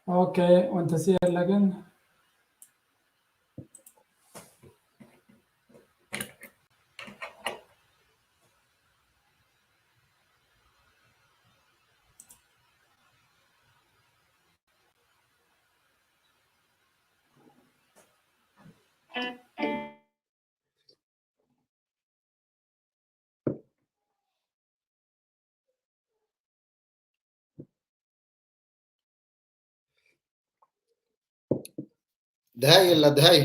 Okay, want to see it again. ድሃይ የላ ድሃይ።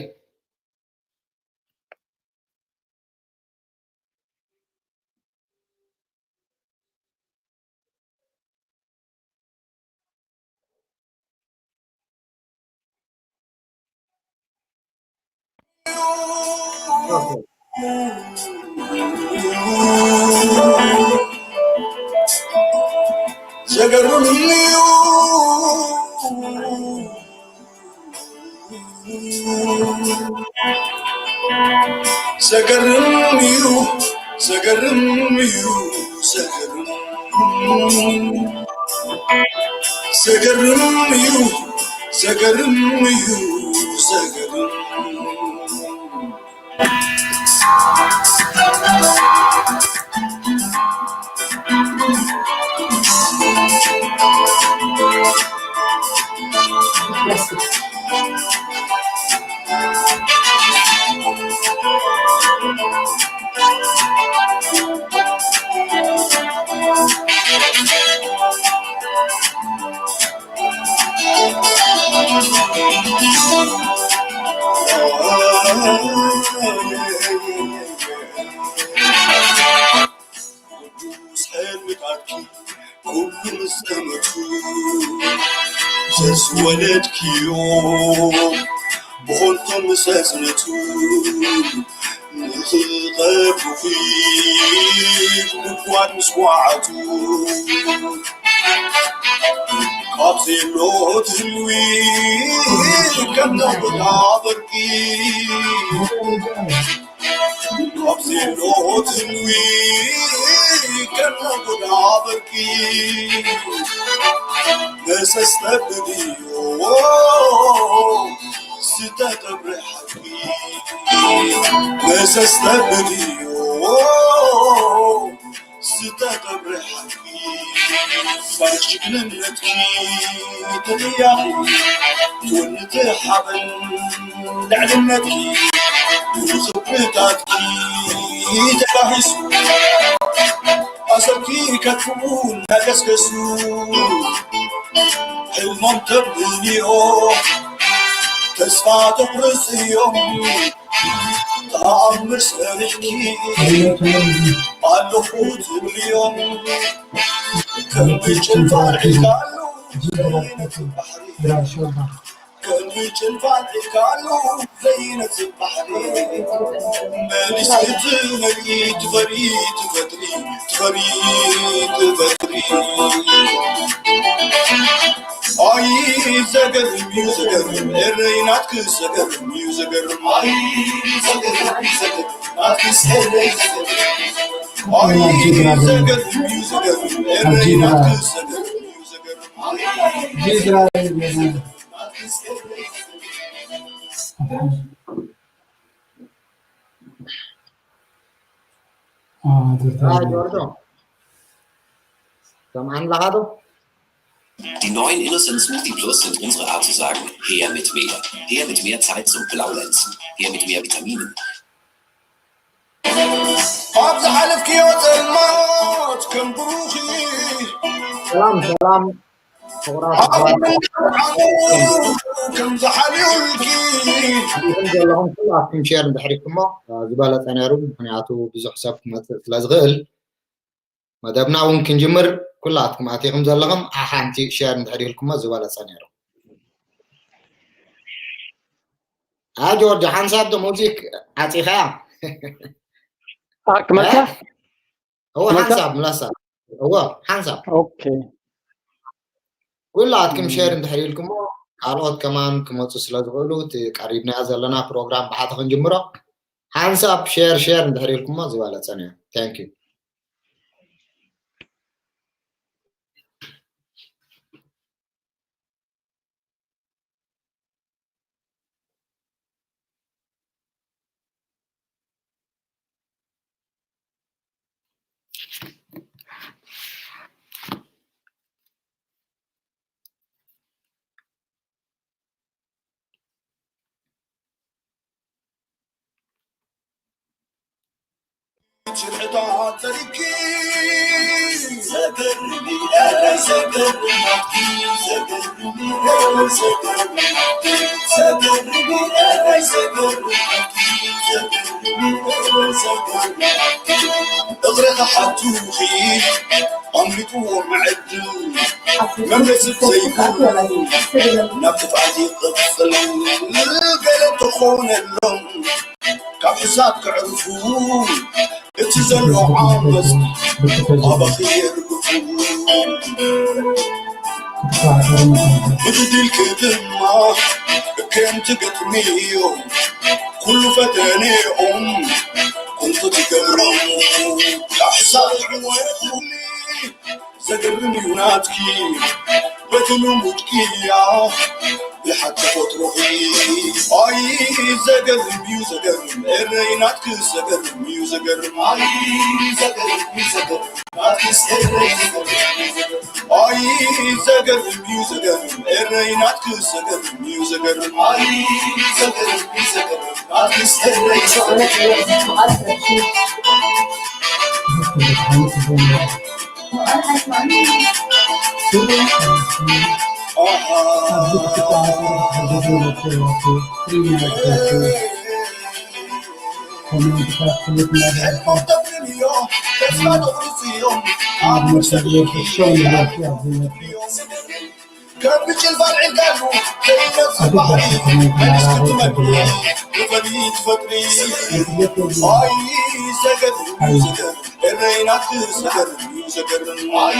ዘገርም እዩ። ዘገርም እዩ። ዘገርም እዩ። ዘገርም ዘገርም እዩ። ዘገርም እዩ። ዘገርም ቅዱስ ሕልምታትኪ ኩሉ ምስ ዘመቱ ዘዝወለድክዮ ብኾንቶ ምስ ኣጽነቱ ንኽቐብሩኺ ጉድጓድ ምስ ኳዓቱ ካብ ዘሎ ትህልዊ ከም ነጎዳ በርቂ ካብ ዘሎ ትህልዊ ከም ነጎዳ በርቂ መሰስ ተብልዮ ዝተጠብረ ሓቂ መሰስ ተብልዮ ዝተጠብረ ሓቂ ባርክ ጅግንነትኪ ተጠያኺ ትውንት ሓበን ልዕልነትኪ ንኽብርታትኪ ተባሂሱ ኣሰብኪ ከጥፍኡ እናገስገሱ ሕልሞም ተብልዮ ተስፋ ተቑርጽ እዮም ተኣምር ሰሪሕኪ ኣለኹ ትብልዮም ከም ብጭልፋ ዒልካሉ ዘይነጽብ ባሕሪ ከም ብጭልፋ ዒልካሉ ዘይነጽብ ባሕሪ መሊስኪ ትመልኢ ትፈሪ ትፈጥሪ ትፈሪ ትፈጥሪ ኣይ ዘገርም እዩ ዘገርም ኤረይ ናትኪ ዘገርም እዩ ዘገርም ኣይ ዘገርም እዩ ዘገርም ናትኪ ኤረይ ዘገርም ኣይ ዘገርም እዩ ዘገርም ኤረይ ናትኪ ዘገርም እዩ ዘገርም ኣይ ዘገርም እዩ ዘገርም ናትኪ ኤረይ ዘገርም Ah, das ist Ah, Giorgio. Dann Anlage. Die neuen Innocent Smoothie Plus sind unsere Art zu sagen, her mit mehr. Her mit mehr Zeit zum Blaulenzen. Her mit mehr Vitaminen. ኣብ ዝሓለፍክዮ ጸልማት ከም ብሩኺ ሰላም ሰላም ክቡራት ኣሕዋት፣ ከም ዝሓልዩልኪ ሪኢኹም ዘለኹም ኩላትኩም ሼር እንድሕር ኢልኩሞ ዝበለጸ ነይሩ። ምኽንያቱ ብዙሕ ሰብ ክመጽእ ስለ ዝኽእል መደብና እውን ክንጅምር ኩላትኩም ኣቲኹም ዘለኹም ሓሓንቲ ሼር እንድሕር ኢልኩሞ ዝበለጸ ነይሩ። ኣ ጆርጆ ሓንሳብ ዶ ሙዚክ ዓጺኻ? ኣ ክመልሳ? እወ፣ መልካ? ሓንሳብ ምላሳ። እወ፣ ሓንሳብ። ኦኬ። ኩላትኩም ም። ሼር እንድሕር ኢልኩሞ፣ ካልኦት ከማን ክመጹ ስለ ዝኽእሉ፣ እቲ ቀሪብናዮ ዘለና ፕሮግራም ብሓደ ክንጅምሮ። ሓንሳብ ሼር፣ ሼር እንድሕር ኢልኩሞ ዝበለጸ ነይሩ። Thank you። ሽርዕታት ዘሪኪ ዘገርም እዩ፣ ኧረ ዘገርም ናትኪ፣ ዘገርም እዩ፣ ኧረ ዘገርም ናትኪ፣ ዘገርም እዩ፣ ኧረ ዘገርም ናትኪ፣ ዘገርም እዩ፣ ኧረ ዘገርም ናትኪ። እግሪ ክሓቱኺ ኣምሊጥዎ መዐድል፣ መምለሲ ዘይብሉ ናብ ጥፍኣት ይቕጽል። ገለ ተኾነሎም ካብ ሕሳብ ከዕርፉ፣ እቲ ዘሎ ዓመጽ ኣባኺ የርግፉ። ብድድልኪ ድማ ከም ትገጥምዮ፣ ኩሉ ፈተነኦም ኩንቱ ትገብርዮ። ካብ ሕሳብ ትዕወትሉ ዘገርም እዩ ናትኪ፣ በቲ ልሙድ ቅያ ብሓቂ ተፈጥሮኺ። ኣይ ዘገርም እዩ ዘገርም፣ ኤረይ ናትኪ ዘገርም እዩ ዘገርም። ኣይ ዘገርም እዩ ዘገርም፣ ናትኪስ ኤረይ ዘገርም እዩ ዘገርም። ኣይ ዘገርም እዩ ዘገርም፣ ኤረይ ናትኪ ዘገርም እዩ ዘገርም። ኣይ ዘገርም እዩ ዘገርም፣ ናትኪስ ኤረይ ዘገርም እዩ። ከም ብጭልፋ ኣልዒልካሉ ከይነብስ ባሕሪ መሊስኪ ትመግቢ፣ ትፈጥሪ ትፈጥሪ። ኣይ ዘገርም እዩ ዘገርም፣ ኤረይ ናትኪ ዘገርም እዩ ዘገርም። ኣይ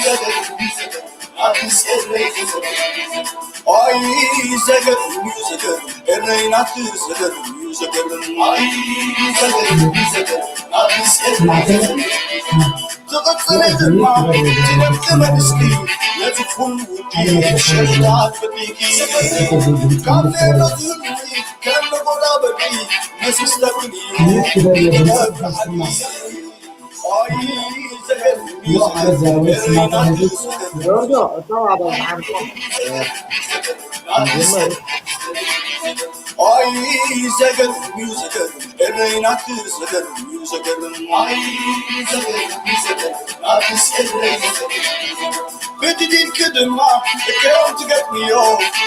ዘገርም እዩ ዘገርም፣ ናትኪስ ኤረይ ዘገርም። ኣይ ዘገርም እዩ ዘገርም፣ ኤረይ ናትኪ ዘገርም እዩ ዘገርም። ኣይ ዘገርም እዩ ዘገርም፣ ናትኪስ ኤረይ ዘገርም። ትቕጽሊ ድማ ትደቂ መሊስኪ ነዚ ኩሉ ውዲ ሽርታት ፈጢርኪ። ካብ ሌሎ ትህልዊ ከም ነጎዳ በዲ መሲስ ተብሊ። ኣይ ዘገርም እዩ ዘገርም፣ ኤረይ ናትኪ ዘገርም። ጆርጆ፣ እቶም ኣብ ኣምሓርኛ ኣይ ዘገርም እዩ ዘገርም፣ ኤረይ ናትኪ ዘገርም እዩ ዘገርም። ኣይ ዘገርም እዩ ዘገርም፣ ናትኪስ ኤረይ ዘገርም። ብድድልኪ ድማ እከዮም ትገጥምዮ፣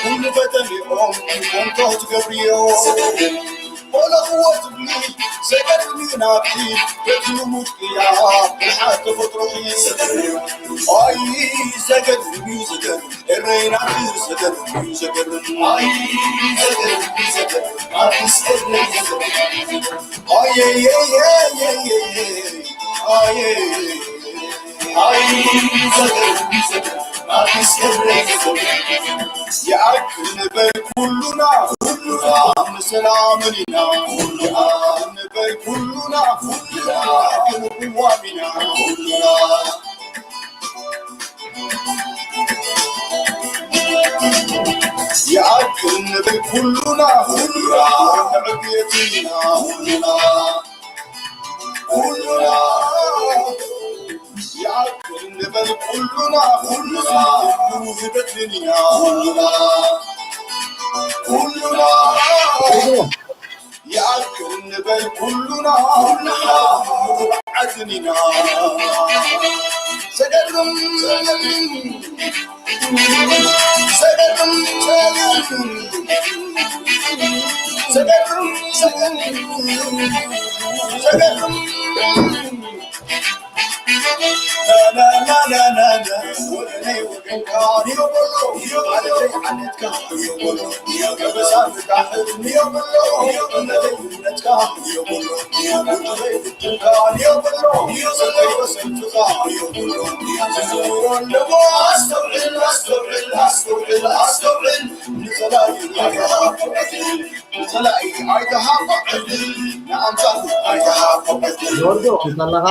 ኩሉ ፈተኒኦም ኮንቶ ትገብርዮ። በለኽዎ ትብሊ ዘገርም እዩ ናትኪ፣ በቲ ልሙድ ቅያ ብርሓት ተፈጥሮኺ። ኣይ ዘገርም እዩ ዘገርም፣ ኤረይ ናትኪ ዘገርም እዩ ዘገርም። ኣይ ዘገርም እዩ ዘገርም፣ ናትኪስ ኤረይ ዘገርም። ኣየየየየየየ፣ ኣየ፣ ኣይ ዘገርም እዩ ዘገርም፣ ናትኪስ ኤረይ ዘገርም። ይኣክል ንበል ኩሉና፣ ኩሉና ንሰላም ኢና፣ ኩሉና ንበል ኩሉና፣ ኩሉና ክንዋም ኢና፣ ኩሉና። ይኣክል ንበል ኩሉና፣ ኩሉና ንዕብየት ኢና፣ ኩሉና፣ ኩሉና። ይኣክል ንበል ኩሉና፣ ኩሉና ንውህደት ኢና፣ ኩሉና፣ ኩሉና። ይኣክል ንበል ኩሉና፣ ኩሉና ንኹርዓት ኢና። ዘገርም፣ ዘገርም፣ ዘገርም፣ ዘገርም፣ ዘገርም፣ ዘገርም። ጆርጆ፣ ከለኻ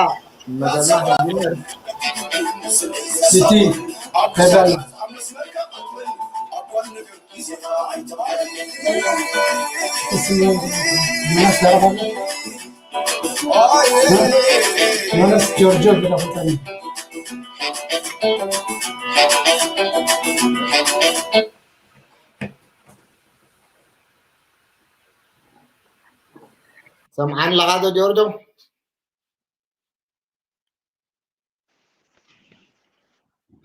መደብና ክንጅምር። እቲ ተጋል እስሙ ዮናስ ዳርባ፣ ዮናስ ጆርጆ ብለኹ። ሰምዓኒ ኣለኻ ዶ ጆርጆ?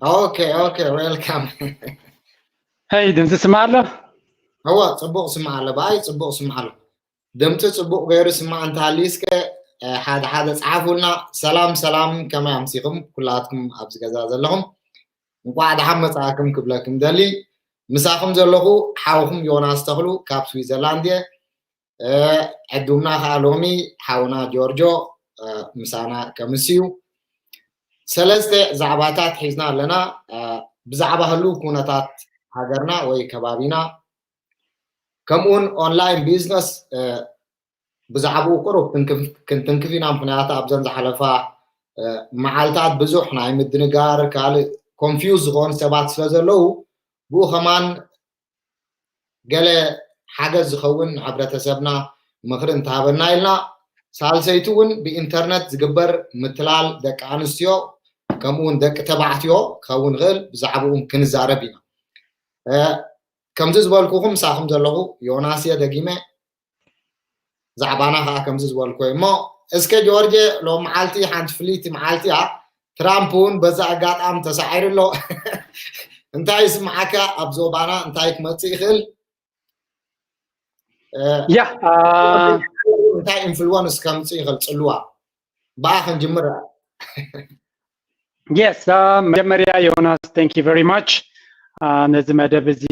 Okay, okay, welcome. Hey, ድምፂ ስማዕ ኣሎ? እወ፣ ፅቡቕ ስማዕ ኣሎ። ብኣይ ፅቡቕ ስማዕ ኣሎ። ድምፂ ፅቡቕ ገይሩ ስማዕ እንተሃልዩ እስከ ሓደ ሓደ ፀሓፉልና። ሰላም ሰላም፣ ከመይ ኣምሲኹም ኩላትኩም ኣብዚ ገዛ ዘለኹም? እንኳዕ ደሓን መፃእኩም ክብለኩም ደሊ። ምሳኹም ዘለኹ ሓውኹም ዮናስ ተኽሉ ካብ ስዊዘርላንድ እየ። ዕዱምና ከዓ ሎሚ ሓውና ጆርጆ ምሳና ከምስዩ። ሰለስተ ዛዕባታት ሒዝና ኣለና። ብዛዕባ ህልው ኩነታት ሃገርና ወይ ከባቢና፣ ከምኡውን ኦንላይን ቢዝነስ፣ ብዛዕባኡ ቁሩብ ክንትንክፍ ኢና። ምክንያቱ ኣብዘን ዝሓለፋ መዓልታት ብዙሕ ናይ ምድንጋር፣ ካልእ ኮንፊውዝ ዝኾኑ ሰባት ስለ ዘለዉ፣ ብኡ ከማን ገለ ሓገዝ ዝኸውን ንሕብረተሰብና ምኽሪ እንተሃበና ኢልና። ሳልሰይቲ እውን ብኢንተርነት ዝግበር ምትላል ደቂ ኣንስትዮ ከምኡ እውን ደቂ ተባዕትዮ ክኸውን ይኽእል፣ ብዛዕባኡ እውን ክንዛረብ ኢና። ከምዚ ዝበልኩኹም ምሳኹም ዘለኹ ዮናስ እየ ደጊመ። ዛዕባና ከዓ ከምዚ ዝበልኩ እሞ፣ እስከ ጆርጀ፣ ሎም መዓልቲ ሓንቲ ፍልይቲ መዓልቲ እያ። ትራምፕ እውን በዛ ኣጋጣሚ ተሳዒሩ ኣሎ። እንታይ ይስምዓካ? ኣብ ዞባና እንታይ ክመፅእ ይኽእል? ያ እንታይ ኢንፍሉወንስ ከምፅእ ይኽእል? ፅልዋ ብኣ ክንጅምር። የስ፣ መጀመርያ ዮናስ፣ thank you very much ነዚ መደብ እዚ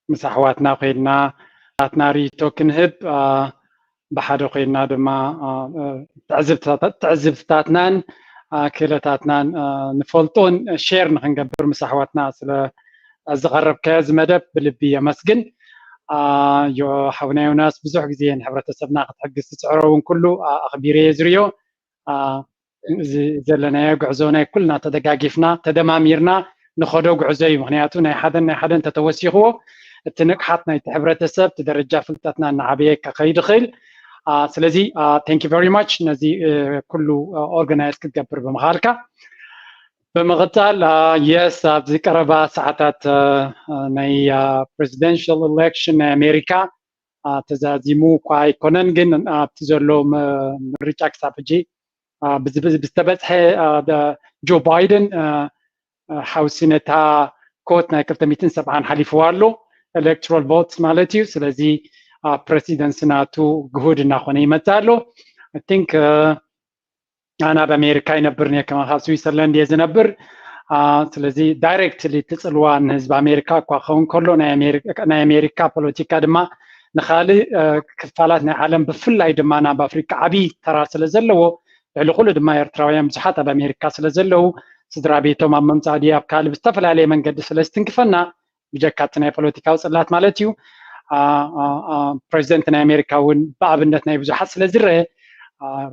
ምስ ኣሕዋትና ኮይንና ናትና ርእይቶ ክንህብ፣ ብሓደ ኮይንና ድማ ትዕዝብትታትናን ክእለታትናን ንፈልጦን ሼር ንክንገብር ምስ ኣሕዋትና ስለ ዝቐረብካዮ እዚ መደብ ብልቢ የመስግን። ሓውና ዮናስ፣ ብዙሕ ግዜ ንሕብረተሰብና ክትሕግዝ ትፅዕሮ እውን ኩሉ ኣኽቢረ እየ ዝርእዮ። እዚ ዘለናዮ ጉዕዞ ናይ ኩልና ተደጋጊፍና ተደማሚርና ንኸዶ ጉዕዞ እዩ። ምክንያቱ ናይ ሓደን ናይ ሓደን ተተወሲኽዎ እቲ ንቕሓት ናይቲ ሕብረተሰብ እቲ ደረጃ ፍልጠትና እናዓበየ ከኸይድ ይኽእል። ስለዚ thank you very much ነዚ ኩሉ ኦርጋናይዝ ክትገብር ብምኻልካ። ብምቕፃል የስ ኣብዚ ቀረባ ሰዓታት ናይ ፕሬዚደንሽል ኢሌክሽን ናይ ኣሜሪካ ተዛዚሙ እኳ ኣይኮነን፣ ግን ኣብቲ ዘሎ ምርጫ ክሳብ ሕጂ ብዝተበፅሐ ጆ ባይደን ሓውሲ ነታ ኮት ናይ ክልተ ሚእትን ሰብዓን ሓሊፍዋ ኣሎ፣ ኤሌክትራል ቮትስ ማለት እዩ። ስለዚ ፕረሲደንሲ ናቱ ግሁድ እናኾነ ይመፅእ ኣሎ። I think ኣነ ኣብ ኣሜሪካ ይነብር እየ፣ ከማን ካብ ስዊሰርላንድ እየ ዝነብር። ስለዚ ዳይሬክትሊ እቲ ፅልዋ ንህዝቢ ኣሜሪካ እኳ ክኸውን ከሎ ናይ ኣሜሪካ ፖለቲካ ድማ ንካልእ ክፋላት ናይ ዓለም ብፍላይ ድማ ናብ ኣፍሪካ ዓብዪ ተራ ስለ ዘለዎ፣ ልዕሊ ኩሉ ድማ ኤርትራውያን ብዙሓት ኣብ ኣሜሪካ ስለ ዘለዉ ስድራ ቤቶም ኣብ መምፃእ ድዩ ኣብ ካልእ ብዝተፈላለየ መንገዲ ስለ ዝትንክፈና ብጀካ እቲ ናይ ፖለቲካዊ ፅላት ማለት እዩ። ፕረዚደንት ናይ ኣሜሪካ እውን ብኣብነት ናይ ብዙሓት ስለ ዝረአ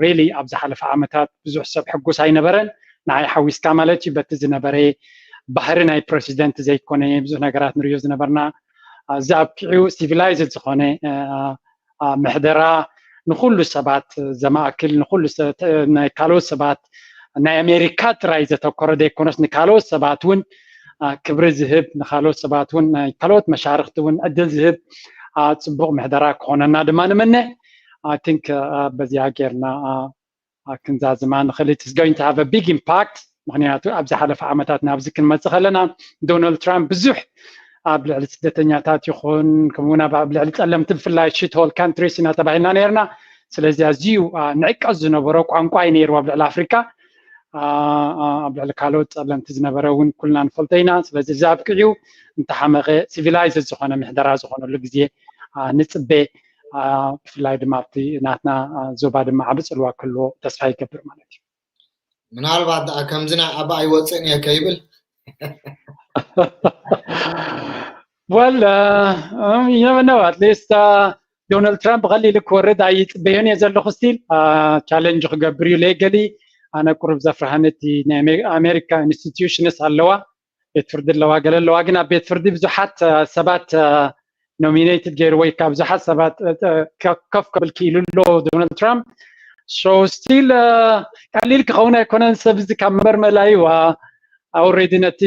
ሪሊ ኣብ ዝሓለፈ ዓመታት ብዙሕ ሰብ ሕጉስ ኣይነበረን፣ ንዓይ ሓዊስካ ማለት እዩ። በቲ ዝነበረ ባህሪ ናይ ፕረሲደንት ዘይኮነ ብዙሕ ነገራት ንሪኦ ዝነበርና እዚ ኣብቂዑ ሲቪላይዝድ ዝኾነ ምሕደራ ንኩሉ ሰባት ዘማእክል ንኩሉ ናይ ካልኦት ሰባት ናይ ኣሜሪካ ጥራይ ዘተኮረ ዘይኮነስ ንካልኦት ሰባት እውን ክብሪ ዝህብ ንካልኦት ሰባት እውን ናይ ካልኦት መሻርክቲ እውን ዕድል ዝህብ ፅቡቅ ምሕደራ ክኾነና ድማ ንምነ። I think በዚኣ ጌርና ክንዛዝማ ንኽእል። It's going to have a big impact። ምክንያቱ ኣብ ዝሓለፈ ዓመታት ናብዚ ክንመፅእ ከለና ዶናልድ ትራምፕ ብዙሕ ኣብ ልዕሊ ስደተኛታት ይኹን ከምኡውን ኣብ ልዕሊ ፀለምቲ ብፍላይ ሺት ሆል ካንትሪስ ኢና ተባሂልና ነርና። ስለዚ ኣዝዩ ንዕቀት ዝነበሮ ቋንቋ እዩ ነይሩ ኣብ ልዕሊ ኣፍሪካ፣ ኣብ ልዕሊ ካልኦት ፀለምቲ ዝነበረ እውን ኩልና ንፈልጦ ኢና። ስለዚ እዚ ኣብቂዑ እንተሓመቐ ሲቪላይዝድ ዝኾነ ምሕደራ ዝኾነሉ ግዜ ንፅበ። ብፍላይ ድማ ኣብቲ ናትና ዞባ ድማ ዓቢ ፅልዋ ክህልዎ ተስፋ ይገብር ማለት እዩ። ምናልባት ደኣ ከምዚ ናይ ኣባ ኣይወፅእን እየ ከይብል። ወል you never know, at least ዶናልድ ትራምፕ ብቐሊሉ ክወርድ ኣይፅበዮን እየ ዘለኹ። ስቲል ቻለንጅ ክገብር እዩ ሌገሊ። ኣነ ቁሩብ ዘፍርሃኒ እቲ ናይ ኣሜሪካ ኢንስቲትዩሽንስ ኣለዋ፣ ቤት ፍርዲ ኣለዋ፣ ገለ ኣለዋ። ግን ኣብ ቤት ፍርዲ ብዙሓት ሰባት ኖሚኔትድ ገይሩ ወይ ካብ ብዙሓት ሰባት ከፍ ከብል ክኢሉ ኣሎ ዶናልድ ትራምፕ። So ስቲል ቀሊል ክኸውን ኣይኮነን። ሰብ እዚ ካብ መርመላ እዩ ኣውሬዲ ነቲ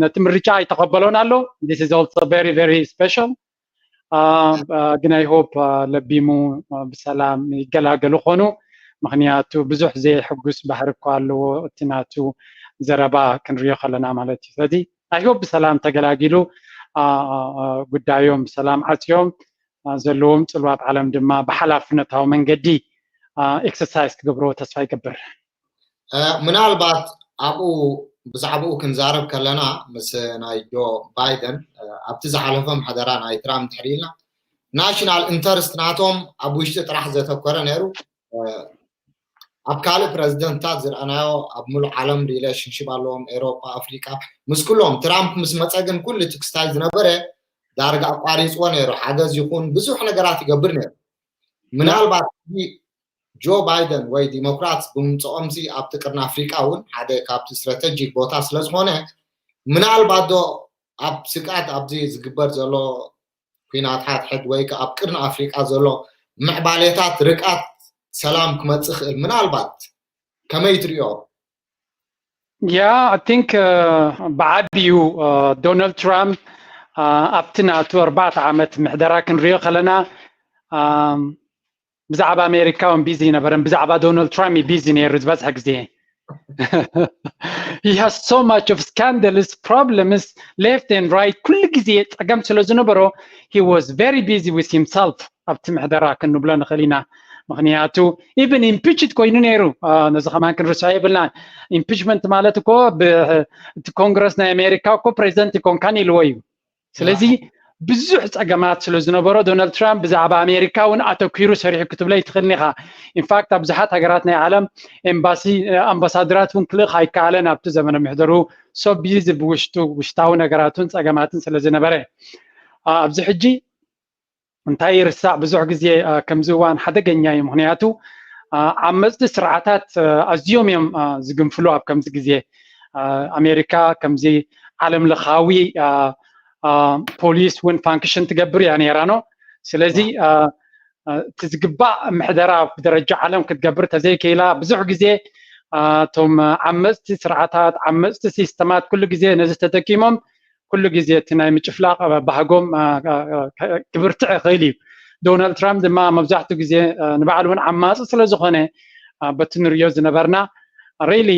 ነቲ ምርጫ ኣይተቐበሎን ኣሎ። This is also very very special። ግን I hope ለቢሙ ብሰላም ይገላገሉ ኾኑ። ምክንያቱ ብዙሕ ዘየሕጉስ ባህሪ እኳ ኣለዎ እቲ ናቱ ዘረባ ክንሪኦ ከለና ማለት እዩ። ስለዚ I hope ብሰላም ተገላጊሉ፣ አ፣ አ፣ አ፣ ጉዳዮም ብሰላም ዓፅዮም፣ አ፣ ዘለዎም ፅልዋ ኣብ ዓለም ድማ ብሓላፍነታዊ መንገዲ፣ አ፣ ኤክሰርሳይዝ ክገብርዎ ተስፋ ይገብር። እ፣ ምናልባት ኣብኡ ብዛዕባኡ ክንዛረብ ከለና ምስ ናይ ጆ ባይደን፣ እ፣ ኣብቲ ዝሓለፈ ምሕደራ ናይ ትራምፕ ድሕሪ ኢልና ናሽናል ኢንተርስት ናቶም ኣብ ውሽጢ ጥራሕ ዘተኮረ ነይሩ። እ፣ ኣብ ካልእ ፕረዚደንትታት ዝረኣናዮ ኣብ ሙሉእ ዓለም ሪሌሽንሽፕ ኣለዎም፣ ኤሮጳ፣ ኣፍሪቃ፣ ምስ ኩሎም። ትራምፕ ምስ መጸ ግን ኩሉ እቲ ክስታይ ዝነበረ ዳርጋ ኣቋሪፅዎ ነይሩ። ሓገዝ ይኹን ብዙሕ ነገራት ይገብር ነይሩ። ምናልባት እዚ ጆ ባይደን ወይ ዲሞክራት ብምምፅኦምሲ ኣብቲ ቅርኒ ኣፍሪቃ እውን ሓደ ካብቲ ስትራተጂክ ቦታ ስለዝኾነ ምናልባት ዶ ኣብ ስግኣት ኣብዚ ዝግበር ዘሎ ኲናት ሓድሕድ ወይ ከ ኣብ ቅርኒ ኣፍሪቃ ዘሎ ምዕባሌታት ርቃት ሰላም ክመፅእ ይኽእል ምናልባት ከመይ ትሪኦ? Yeah, I think ብዓቢኡ ዶናልድ ትራምፕ ኣብቲ ናቱ ኣርባዕተ ዓመት ምሕደራ ክንሪኦ ከለና ብዛዕባ ኣሜሪካ እውን ቢዚ ይነበረን ብዛዕባ ዶናልድ ትራምፕ እዩ ቢዚ ነይሩ ዝበዝሐ ግዜ። He has so much of scandalous problems left and right. ኩሉ ግዜ ፀገም ስለ ዝነበሮ he was very busy with himself ኣብቲ ምሕደራ ክንብሎ ንኽእል ኢና። ምክንያቱ ኢቨን ኢምፒችድ ኮይኑ ነይሩ። ነዚ ከማን ክንርሳ የብልናን። ኢምፒችመንት ማለት እኮ እቲ ኮንግረስ ናይ ኣሜሪካ እኮ ፕሬዚደንት ይኮንካን ኢልዎ እዩ። ስለዚ ብዙሕ ፀገማት ስለ ዝነበሮ ዶናልድ ትራምፕ ብዛዕባ ኣሜሪካ እውን ኣተኪሩ ሰሪሑ ክትብለ ይትኽእልን ኢኻ። ኢንፋክት ኣብ ብዙሓት ሃገራት ናይ ዓለም ኤምባሲ ኣምባሳደራት እውን ክልእኽ ኣይከኣለን ኣብቲ ዘመነ ምሕደሩ። ሶ ቢዚ ብውሽጡ ውሽጣዊ ነገራቱን ፀገማትን ስለ ዝነበረ ኣብዚ ሕጂ እንታይ ይርሳዕ ብዙሕ ግዜ ከምዚ እዋን ሓደገኛ እዩ። ምክንያቱ ዓመፅቲ ስርዓታት ኣዝዮም እዮም ዝግንፍሉ ኣብ ከምዚ ግዜ። ኣሜሪካ ከምዚ ዓለም ለኻዊ ፖሊስ እውን ፋንክሽን ትገብር እያ ነይራ ኖ። ስለዚ እቲ ዝግባእ ምሕደራ ብደረጃ ዓለም ክትገብር ተዘይክኢላ ብዙሕ ግዜ እቶም ዓመፅቲ ስርዓታት ዓመፅቲ ሲስተማት ኩሉ ግዜ ነዚ ተጠቂሞም ኩሉ ግዜ እቲ ናይ ምጭፍላቕ ባህጎም ክብርትዕ ይኽእል እዩ። ዶናልድ ትራምፕ ድማ መብዛሕትኡ ግዜ ንባዕሉ እውን ዓማፂ ስለ ዝኾነ በቲ ንሪኦ ዝነበርና ሪሊ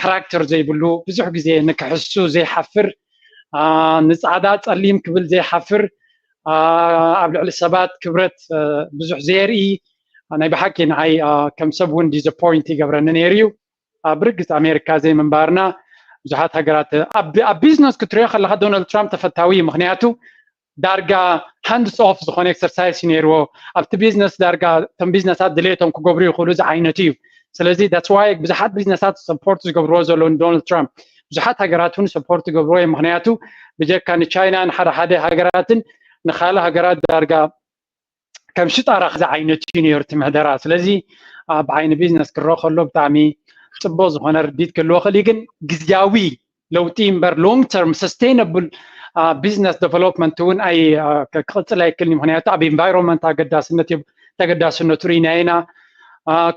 ካራክተር ዘይብሉ ብዙሕ ግዜ ንክሕሱ ዘይሓፍር ንፃዕዳ ፀሊም ክብል ዘይሓፍር ኣብ ልዕሊ ሰባት ክብረት ብዙሕ ዘየርኢ ናይ ብሓቂ ንዓይ ከም ሰብ እውን ዲስፖይንት ይገብረኒ ነይሩ እዩ። ብርግፅ ኣሜሪካ ዘይምንባርና ብዙሓት ሃገራት ኣብ ቢዝነስ ክትሪኦ ከለካ ዶናልድ ትራምፕ ተፈታዊ እዩ። ምክንያቱ ዳርጋ ሃንድስ ኦፍ ዝኾነ ኤክሰርሳይስ እዩ ነይርዎ። ኣብቲ ቢዝነስ ዳርጋ እቶም ቢዝነሳት ድሌቶም ክገብሩ ይኽእሉ ዝዓይነቱ እዩ። ስለዚ that's why ብዙሓት ቢዝነሳት ሰፖርት ዝገብርዎ ዘለዉ ንዶናልድ ትራምፕ ብዙሓት ሃገራት እውን ሰፖርት ዝገብርዎ እዮም። ምክንያቱ ብጀካ ንቻይናን ሓደ ሓደ ሃገራትን ንካልእ ሃገራት ዳርጋ ከም ሽጣራ ዝዓይነቱ እዩ ነይሩ እቲ ምሕደራ። ስለዚ ብዓይኒ ቢዝነስ ክረኦ ከሎ ብጣዕሚ ፅቡቅ ዝኾነ ርዲት ክህልዎ ክእል እዩ። ግን ግዝያዊ ለውጢ እምበር ሎንግ ተርም ሰስቴይነብል ቢዝነስ ዴቨሎፕመንት እውን ኣይ ክቅፅል ኣይክእልን እዩ። ምክንያቱ ኣብ ኢንቫይሮንመንት ኣገዳስነት ተገዳስነቱ ርኢና ኢና።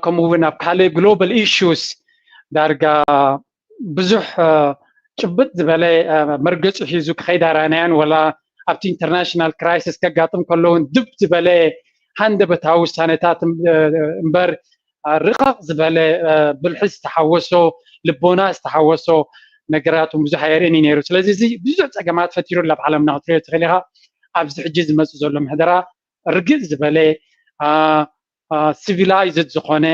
ከምኡ እውን ኣብ ካልእ ግሎባል ኢሹስ ዳርጋ ብዙሕ ጭብጥ ዝበለ መርገፂ ሒዙ ክኸይድ ኣራናያን ወላ ኣብቲ ኢንተርናሽናል ክራይሲስ ከጋጥም ከሎ እውን ድብ ዝበለ ሃንደበታዊ ውሳነታት እምበር ርቐቕ ዝበለ ብልሒ ዝተሓወሶ ልቦና ዝተሓወሶ ነገራት እውን ብዙሕ ኣየርእን እዩ ነይሩ። ስለዚ እዚ ብዙሕ ፀገማት ፈጢሩ ኣብ ዓለምና ክትሪኦ ትኽእል ኢኻ። ኣብዚ ሕጂ ዝመፅእ ዘሎ ምሕደራ ርግእ ዝበለ ሲቪላይዝድ ዝኾነ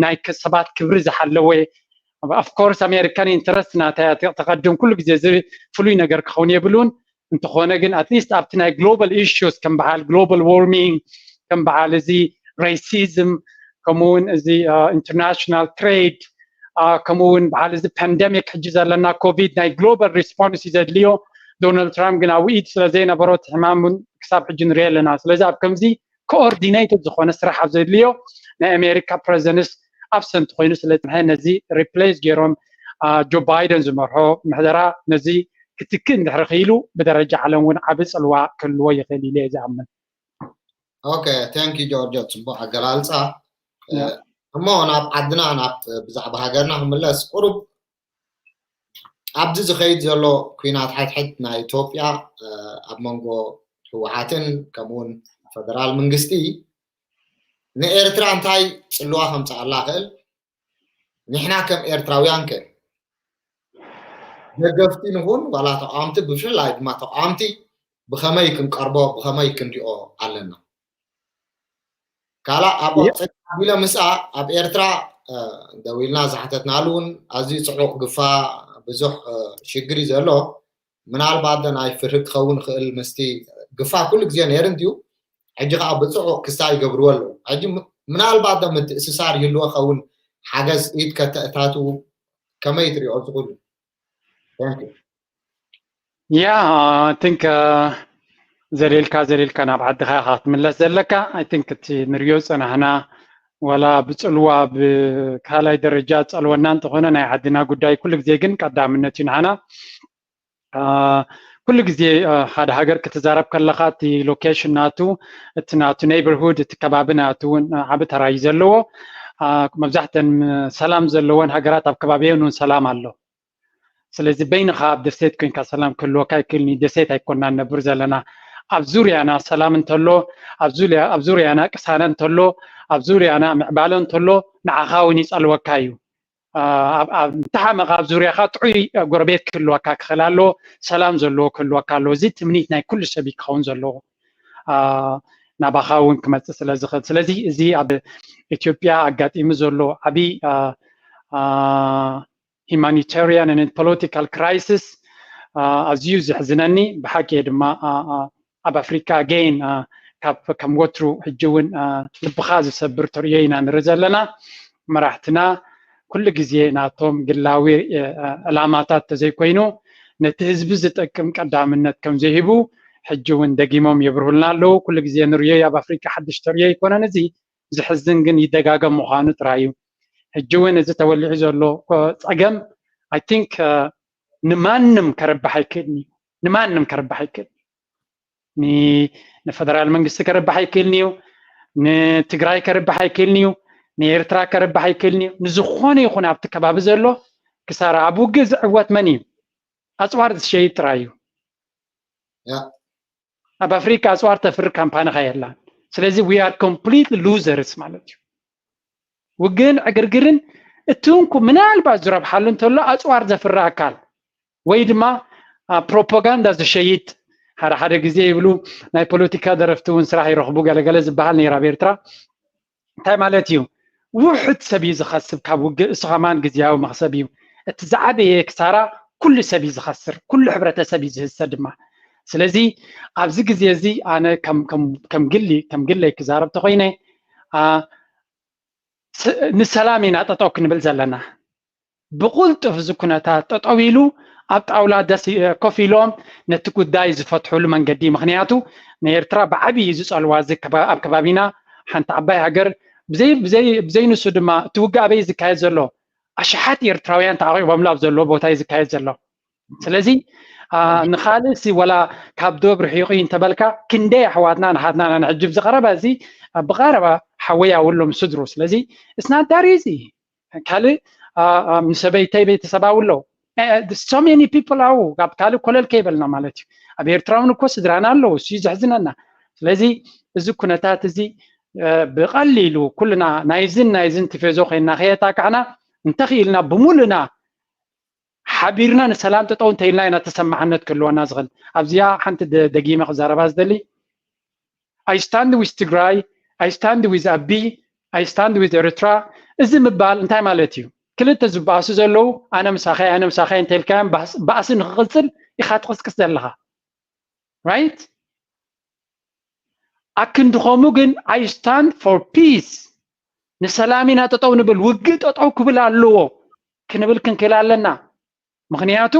ናይ ሰባት ክብሪ ዝሓለወ ኣፍኮርስ ኣሜሪካን ኢንትረስት ናታ ተቐድም ኩሉ ግዜ እዚ ፍሉይ ነገር ክኸውን የብሉን። እንተኾነ ግን ኣትሊስት ኣብቲ ናይ ግሎባል ኢሹስ ከም በዓል ግሎባል ዋርሚንግ ከም በዓል እዚ ሬሲዝም ከምኡውን እዚ ኢንተርናሽናል ትሬድ ከምኡውን በዓል እዚ ፓንደሚክ ሕጂ ዘለና ኮቪድ ናይ ግሎባል ሪስፖንስ እዩ ዘድልዮ። ዶናልድ ትራምፕ ግን ኣብኡ ኢድ ስለ ዘይነበሮ እቲ ሕማም እውን ክሳብ ሕጂ ንሪኦ ኣለና። ስለዚ ኣብ ከምዚ ኮኦርዲኔትድ ዝኾነ ስራሕ ኣብ ዘድልዮ ናይ ኣሜሪካ ፕረዘንስ ኣብሰንት ኮይኑ ስለ ዝፀንሐ ነዚ ሪፕሌስ ገይሮም ጆ ባይደን ዝመርሖ ምሕደራ ነዚ ክትክእ እንድሕሪ ክኢሉ ብደረጃ ዓለም እውን ዓቢ ፅልዋ ክህልዎ ይኽእል ኢለ እየ ዝኣምን። ኦኬ፣ ታንክ ዩ ጆርጆ፣ ፅቡቅ ኣገላልፃ። እሞ ናብ ዓድና ናብ ብዛዕባ ሃገርና ክምለስ ቁሩብ ኣብዚ ዝኸይድ ዘሎ ኲናት ሓድሕድ ናይ ኢትዮጵያ ኣብ መንጎ ህወሓትን ከምኡውን ፈደራል መንግስቲ ንኤርትራ እንታይ ፅልዋ ከምፅኣላ ክእል ንሕና ከም ኤርትራውያን ከ ደገፍቲ ንኹን ዋላ ተቃወምቲ፣ ብፍላይ ድማ ተቃወምቲ ብኸመይ ክንቀርቦ፣ ብኸመይ ክንሪኦ ኣለና። ካልእ ኣብ የ- ኣቕፅልቲ ኣቢለ ምስኣ ኣብ ኤርትራ ደዊልና ዝሓተትናሉ እውን ኣዝዩ ፅዑቕ ግፋ፣ ብዙሕ ሽግር እዩ ዘሎ። ምናልባት ናይ ፍርሂ ክኸውን ይኽእል ምስቲ ግፋ ኩሉ ግዜ ነይሩ እንድዩ። ሕጂ ከዓ ብፅዑቕ ክስታይ ይገብርዎ ኣለዉ። ሕጂ ምናልባት ዶ ምትእስሳር ይህልዎ ኸውን? ሓገዝ ኢድ ከተእታትዉ ከመይ ትሪኦ ዝኽእሉ? ያ ቲንክ ዘሌልካ ዘሌልካ ናብ ዓድኻ ኢኻ ክትምለስ ዘለካ። ኣይ ቲንክ እቲ ንሪኦ ዝፀናሕና ዋላ ብፅልዋ ብካልኣይ ደረጃ ፀልወና እንተኾነ ናይ ዓድና ጉዳይ ኩሉ ግዜ ግን ቀዳምነት እዩ ንዓና። ኩሉ ግዜ ሓደ ሃገር ክትዛረብ ከለኻ እቲ ሎኬሽን ናቱ፣ እቲ ናቱ ኔይበርሁድ፣ እቲ ከባቢ ናቱ እውን ዓቢ ተራ እዩ ዘለዎ። መብዛሕተን ሰላም ዘለወን ሃገራት ኣብ ከባቢየን እውን ሰላም ኣሎ። ስለዚ በይንኻ ኣብ ደሴት ኮይንካ ሰላም ክህልወካ ኣይክእልን እዩ። ደሴት ኣይኮናን ነብር ዘለና። ኣብ ዙርያና ሰላም እንተሎ፣ ኣብ ዙርያ- ኣብ ዙርያና ቅሳነ እንተሎ፣ ኣብ ዙርያና ምዕባለ እንተሎ ንዓኻ እውን ይጸልወካ እዩ። ኣብ- ኣብ እንተሓመኻ ኣብ ዙርያኻ ጥዑይ ጎረቤት ክህልወካ ክኽእል ኣለዎ፣ ሰላም ዘለዎ ክህልወካ ኣለዎ። እዚ ትምኒት ናይ ኩሉ ሰብ እዩ ክኸውን ዘለዎ። ናባኻ እውን ክመፅእ ስለ ዝኽእል። ስለዚ እዚ ኣብ ኢትዮጵያ ኣጋጢሙ ዘሎ ዓብዪ humanitarian and political crisis ኣዝዩ ዘሕዝነኒ። ብሓቂ ድማ ኣብ ኣፍሪካ ኣገይን ካብ ከም ወትሩ ሕጂ እውን ልብኻ ዝሰብር ተርእዮ ኢና ንርኢ ዘለና። መራሕትና ኩሉ ግዜ ናቶም ግላዊ ዕላማታት ተዘይኮይኑ ነቲ ህዝቢ ዝጠቅም ቀዳምነት ከም ዘይህቡ ሕጂ እውን ደጊሞም የብርሁልና ኣለዉ። ኩሉ ግዜ ንርእዮ ኣብ ኣፍሪካ ሓድሽ ተርእዮ ኣይኮነን። እዚ ዝሕዝን ግን ይደጋገም ምዃኑ ጥራይ እዩ። ሕጂ እውን እዚ ተወሊዑ ዘሎ ፀገም ኣይ ቲንክ ንማንም ከረብሕ ኣይክእልን እዩ። ንማንም ከረብሕ ኣይክእልን እዩ። ንፈደራል መንግስቲ ከረብሕ ኣይክእልን እዩ። ንትግራይ ከረብሕ ኣይክእልን እዩ። ንኤርትራ ከረብሕ ኣይክእልን እዩ። ንዝኾነ ይኹን ኣብቲ ከባቢ ዘሎ ክሳራ ኣብ ውግእ ዝዕወት መን እዩ? ኣፅዋር ዝሸይጥ ጥራይ እዩ። ኣብ ኣፍሪካ ኣፅዋር ተፍሪ ካምፓኒ ከ የላን። ስለዚ we are complete losers ማለት እዩ። ውግእን ዕግርግርን እቲ እንኩ ምናልባት ዝረብሓሉ እንተሎ ኣፅዋር ዘፍሪ ኣካል ወይ ድማ ፕሮፓጋንዳ ዝሸይጥ። ሓደ ሓደ ግዜ ይብሉ ናይ ፖለቲካ ደረፍቲ እውን ስራሕ ይረኽቡ ገለገለ ዝበሃል ነይሩ ኣብ ኤርትራ። እንታይ ማለት እዩ? ውሑድ ሰብ እዩ ዝኸስብ ካብ ውግእ፣ እሱ ከማን ግዝያዊ መኽሰብ እዩ። እቲ ዝዓበየ ክሳራ ኩሉ ሰብ እዩ ዝኸስር፣ ኩሉ ሕብረተሰብ እዩ ዝህሰ ድማ። ስለዚ ኣብዚ ግዜ እዚ ኣነ ከም ግሊ ከም ግለይ ክዛረብ ተኮይነ ንሰላም ኢና ጠጠው ክንብል ዘለና። ብቁልጡፍ እዚ ኩነታት ጠጠው ኢሉ ኣብ ጣውላ ኮፍ ኢሎም ነቲ ጉዳይ ዝፈትሕሉ መንገዲ። ምክንያቱ ንኤርትራ ብዓብይ እዩ ዝፀልዋ። ኣብ ከባቢና ሓንቲ ዓባይ ሃገር ብዘይንሱ ድማ እቲ ውግእ ኣበይ ዝካየድ ዘሎ? ኣሽሓት ኤርትራውያን ተዓቂቦምሉ ኣብ ዘለዎ ቦታ እዩ ዝካየድ ዘሎ። ስለዚ ንካልእ ሲ ወላ ካብ ዶብ ርሒቑ እዩ እንተበልካ ክንደይ ኣሕዋትና ንሓትና ንሕጅብ ዝቀረበ እዚ ብቀረባ ሓወይ ኣውሎም ስድሩ። ስለዚ it's not that easy። ካልእ ንሰበይተይ ቤተሰብ ኣውሎ so many people ኣው ኣብ ካልእ ኮለል ከይበልና ማለት እዩ። ኣብ ኤርትራ እውን እኮ ስድራና ኣለዉ፣ እሱ እዩ ዘሕዝነና። ስለዚ እዚ ኩነታት እዚ ብቀሊሉ ኩልና ናይዝን ናይዝን ቲፌዞ ኮይንና ከየጣቃዕና እንተኽኢልና ብሙሉና ሓቢርና ንሰላም ጠጠው እንተኢልና ኢና ተሰማዕነት ክህልወና ዝኽእል። ኣብዚኣ ሓንቲ ደጊመ ክዛረባ ዝደሊ I stand with ትግራይ፣ I stand with ኣቢ፣ I stand with ኤርትራ። እዚ ምባል እንታይ ማለት እዩ? ክልተ ዝበኣሱ ዘለዉ ኣነ ምሳኸይ ኣነ ምሳኸይ እንተልካዮም ባእሲ ንክቕፅል ኢኻ ትቕስቅስ ዘለኻ። Right? ኣክንዲ ከምኡ ግን I stand for peace፣ ንሰላም ኢና ጠጠው ንብል፣ ውግእ ጠጠው ክብል ኣለዎ ክንብል ክንክእል ኣለና። ምክንያቱ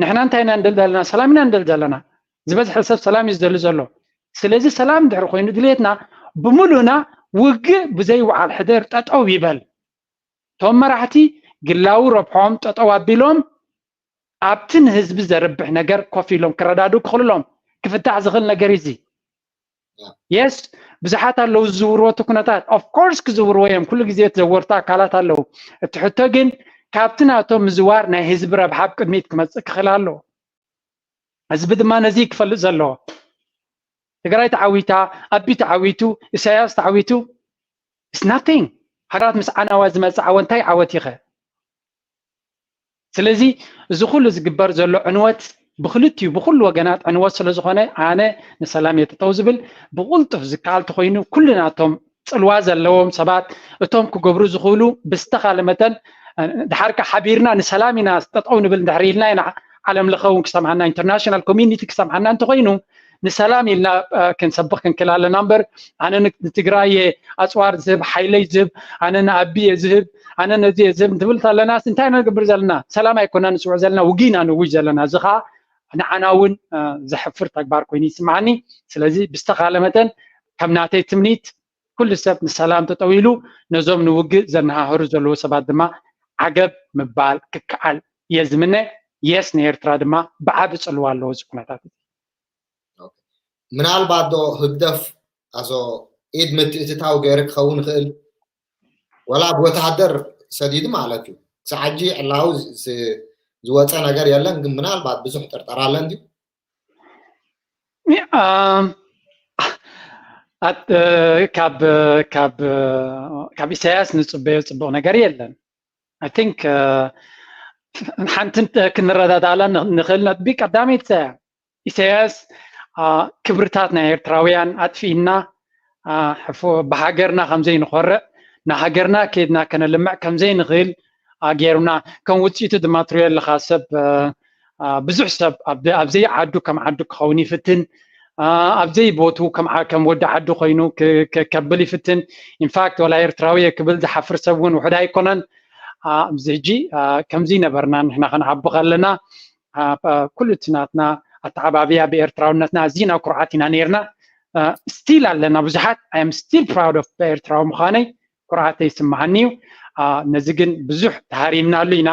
ንሕና እንታይ ኢና ንደሊ ዘለና? ሰላም ኢና ንደሊ ዘለና። ዝበዝሐ ሰብ ሰላም እዩ ዝደሊ ዘሎ። ስለዚ ሰላም እንድሕር ኮይኑ ድልየትና ብምሉእና ውግእ ብዘይ ወዓል ሕደር ጠጠው ይበል። እቶም መራሕቲ ግላዊ ረብሖም ጠጠው ኣቢሎም ኣብቲ ንህዝቢ ዘርብሕ ነገር ኮፍ ኢሎም ክረዳዱ ክኽእልሎም ክፍታሕ ዝኽእል ነገር እዚ። Yes፣ ብዙሓት ኣለዉ ዝዝውርዎ እቲ ኩነታት። Of course ክዝውርዎ እዮም። ኩሉ ግዜ ተዘወርቲ ኣካላት ኣለዉ። እቲ ሕቶ ግን ካብቲ ናቶም ምዝዋር ናይ ህዝቢ ረብሓ ኣብ ቅድሚት ክመፅእ ክኽእል ኣለዎ። ህዝቢ ድማ ነዚ ክፈልጥ ዘለዎ። ትግራይ ተዓዊታ፣ ኣቢ ተዓዊቱ፣ ኢሳያስ ተዓዊቱ፣ it's nothing። ሃገራት ምስ ዓናዋ ዝመፅእ ዓወት እንታይ ዓወት ይኸ? ስለዚ እዚ ኩሉ ዝግበር ዘሎ ዕንወት ብክልቲኡ ብኩሉ ወገናት ዕንወት ስለዝኾነ ኣነ ንሰላም የጠጠው ዝብል ብቁልጡፍ ዝከኣል ተኮይኑ ኩሉ ናቶም ፅልዋ ዘለዎም ሰባት እቶም ክገብሩ ዝኽእሉ ብዝተኻለ መጠን ድሓርካ ሓቢርና ንሰላም ኢና ጠጠው ንብል እንድሕር ኢልና ኢና ዓለም ለኸ እውን ክሰምዓና international community ክሰምዓና እንተኮይኑ ንሰላም ኢልና ክንሰብኽ ክንክእል ኣለና እምበር ኣነ ንትግራይ ኣፅዋር ዝህብ ሓይለይ ዝህብ ኣነ ንኣቢ እየ ዝህብ ኣነ ነዚ እየ ዝህብ እንትብል ኣለና እንታይ ኢና ንገብር ዘለና ሰላም ኣይኮና ንስውዕ ዘለና ውግእ ኢና ንውጅ ዘለና እዚ ከዓ ንዓና እውን ዘሕፍር ተግባር ኮይኑ ይስምዓኒ ስለዚ ብዝተኻለ መጠን ከም ናተይ ትምኒት ኩሉ ሰብ ንሰላም ተጠዊሉ ነዞም ንውግእ ዘነሃህሩ ዘለዉ ሰባት ድማ ዓገብ ምባል ክከዓል እየ ዝምነ የስ ንኤርትራ ድማ ብዓቢ ጽልዋ ኣለዎ እዚ ኩነታት ምናልባት ዶ ህግደፍ ኣዞ ኢድ ምትእትታው ገይሩ ክኸውን ይኽእል ወላ ብወተሃደር ሰዲዱ ማለት እዩ ክሳዕ ሕጂ ዕላዊ ዝወፀ ነገር የለን ግን ምናልባት ብዙሕ ጥርጠራ ኣለን ድዩ ካብ ኢሳያስ ንፅበዮ ፅቡቅ ነገር የለን I think ሓንቲ ክንረዳዳእላ ንኽእል ነጥቢ ቀዳመይቲ እያ ኢሳያስ ክብርታት ናይ ኤርትራውያን ኣጥፊእና ብሃገርና ከምዘይንኾርዕ ንሃገርና ከድና ከነልምዕ ከምዘይንኽእል ገይሩና ከም ውፅኢቱ ድማ ትሪኦ ኣለካ ሰብ ብዙሕ ሰብ ኣብዘይ ዓዱ ከም ዓዱ ክኸውን ይፍትን ኣብዘይ ቦቱ ከም ወዲ ዓዱ ኮይኑ ከብል ይፍትን ኢንፋክት ወላ ኤርትራዊ ክብል ዝሓፍር ሰብ እውን ውሕድ ኣይኮነን ኣብዚ ሕጂ ከምዚ ነበርና ንሕና ከነዓቢ ከለና ኩሉ እቲ ናትና ኣተዓባብያ ብኤርትራውነትና ኣዝና ኩርዓት ኢና ነርና ስቲል ኣለና ብዙሓት I am still proud of ኤርትራዊ ምዃነይ ኩርዓተ ይስምዓኒ እዩ ነዚ ግን ብዙሕ ተሃሪምናሉ ኢና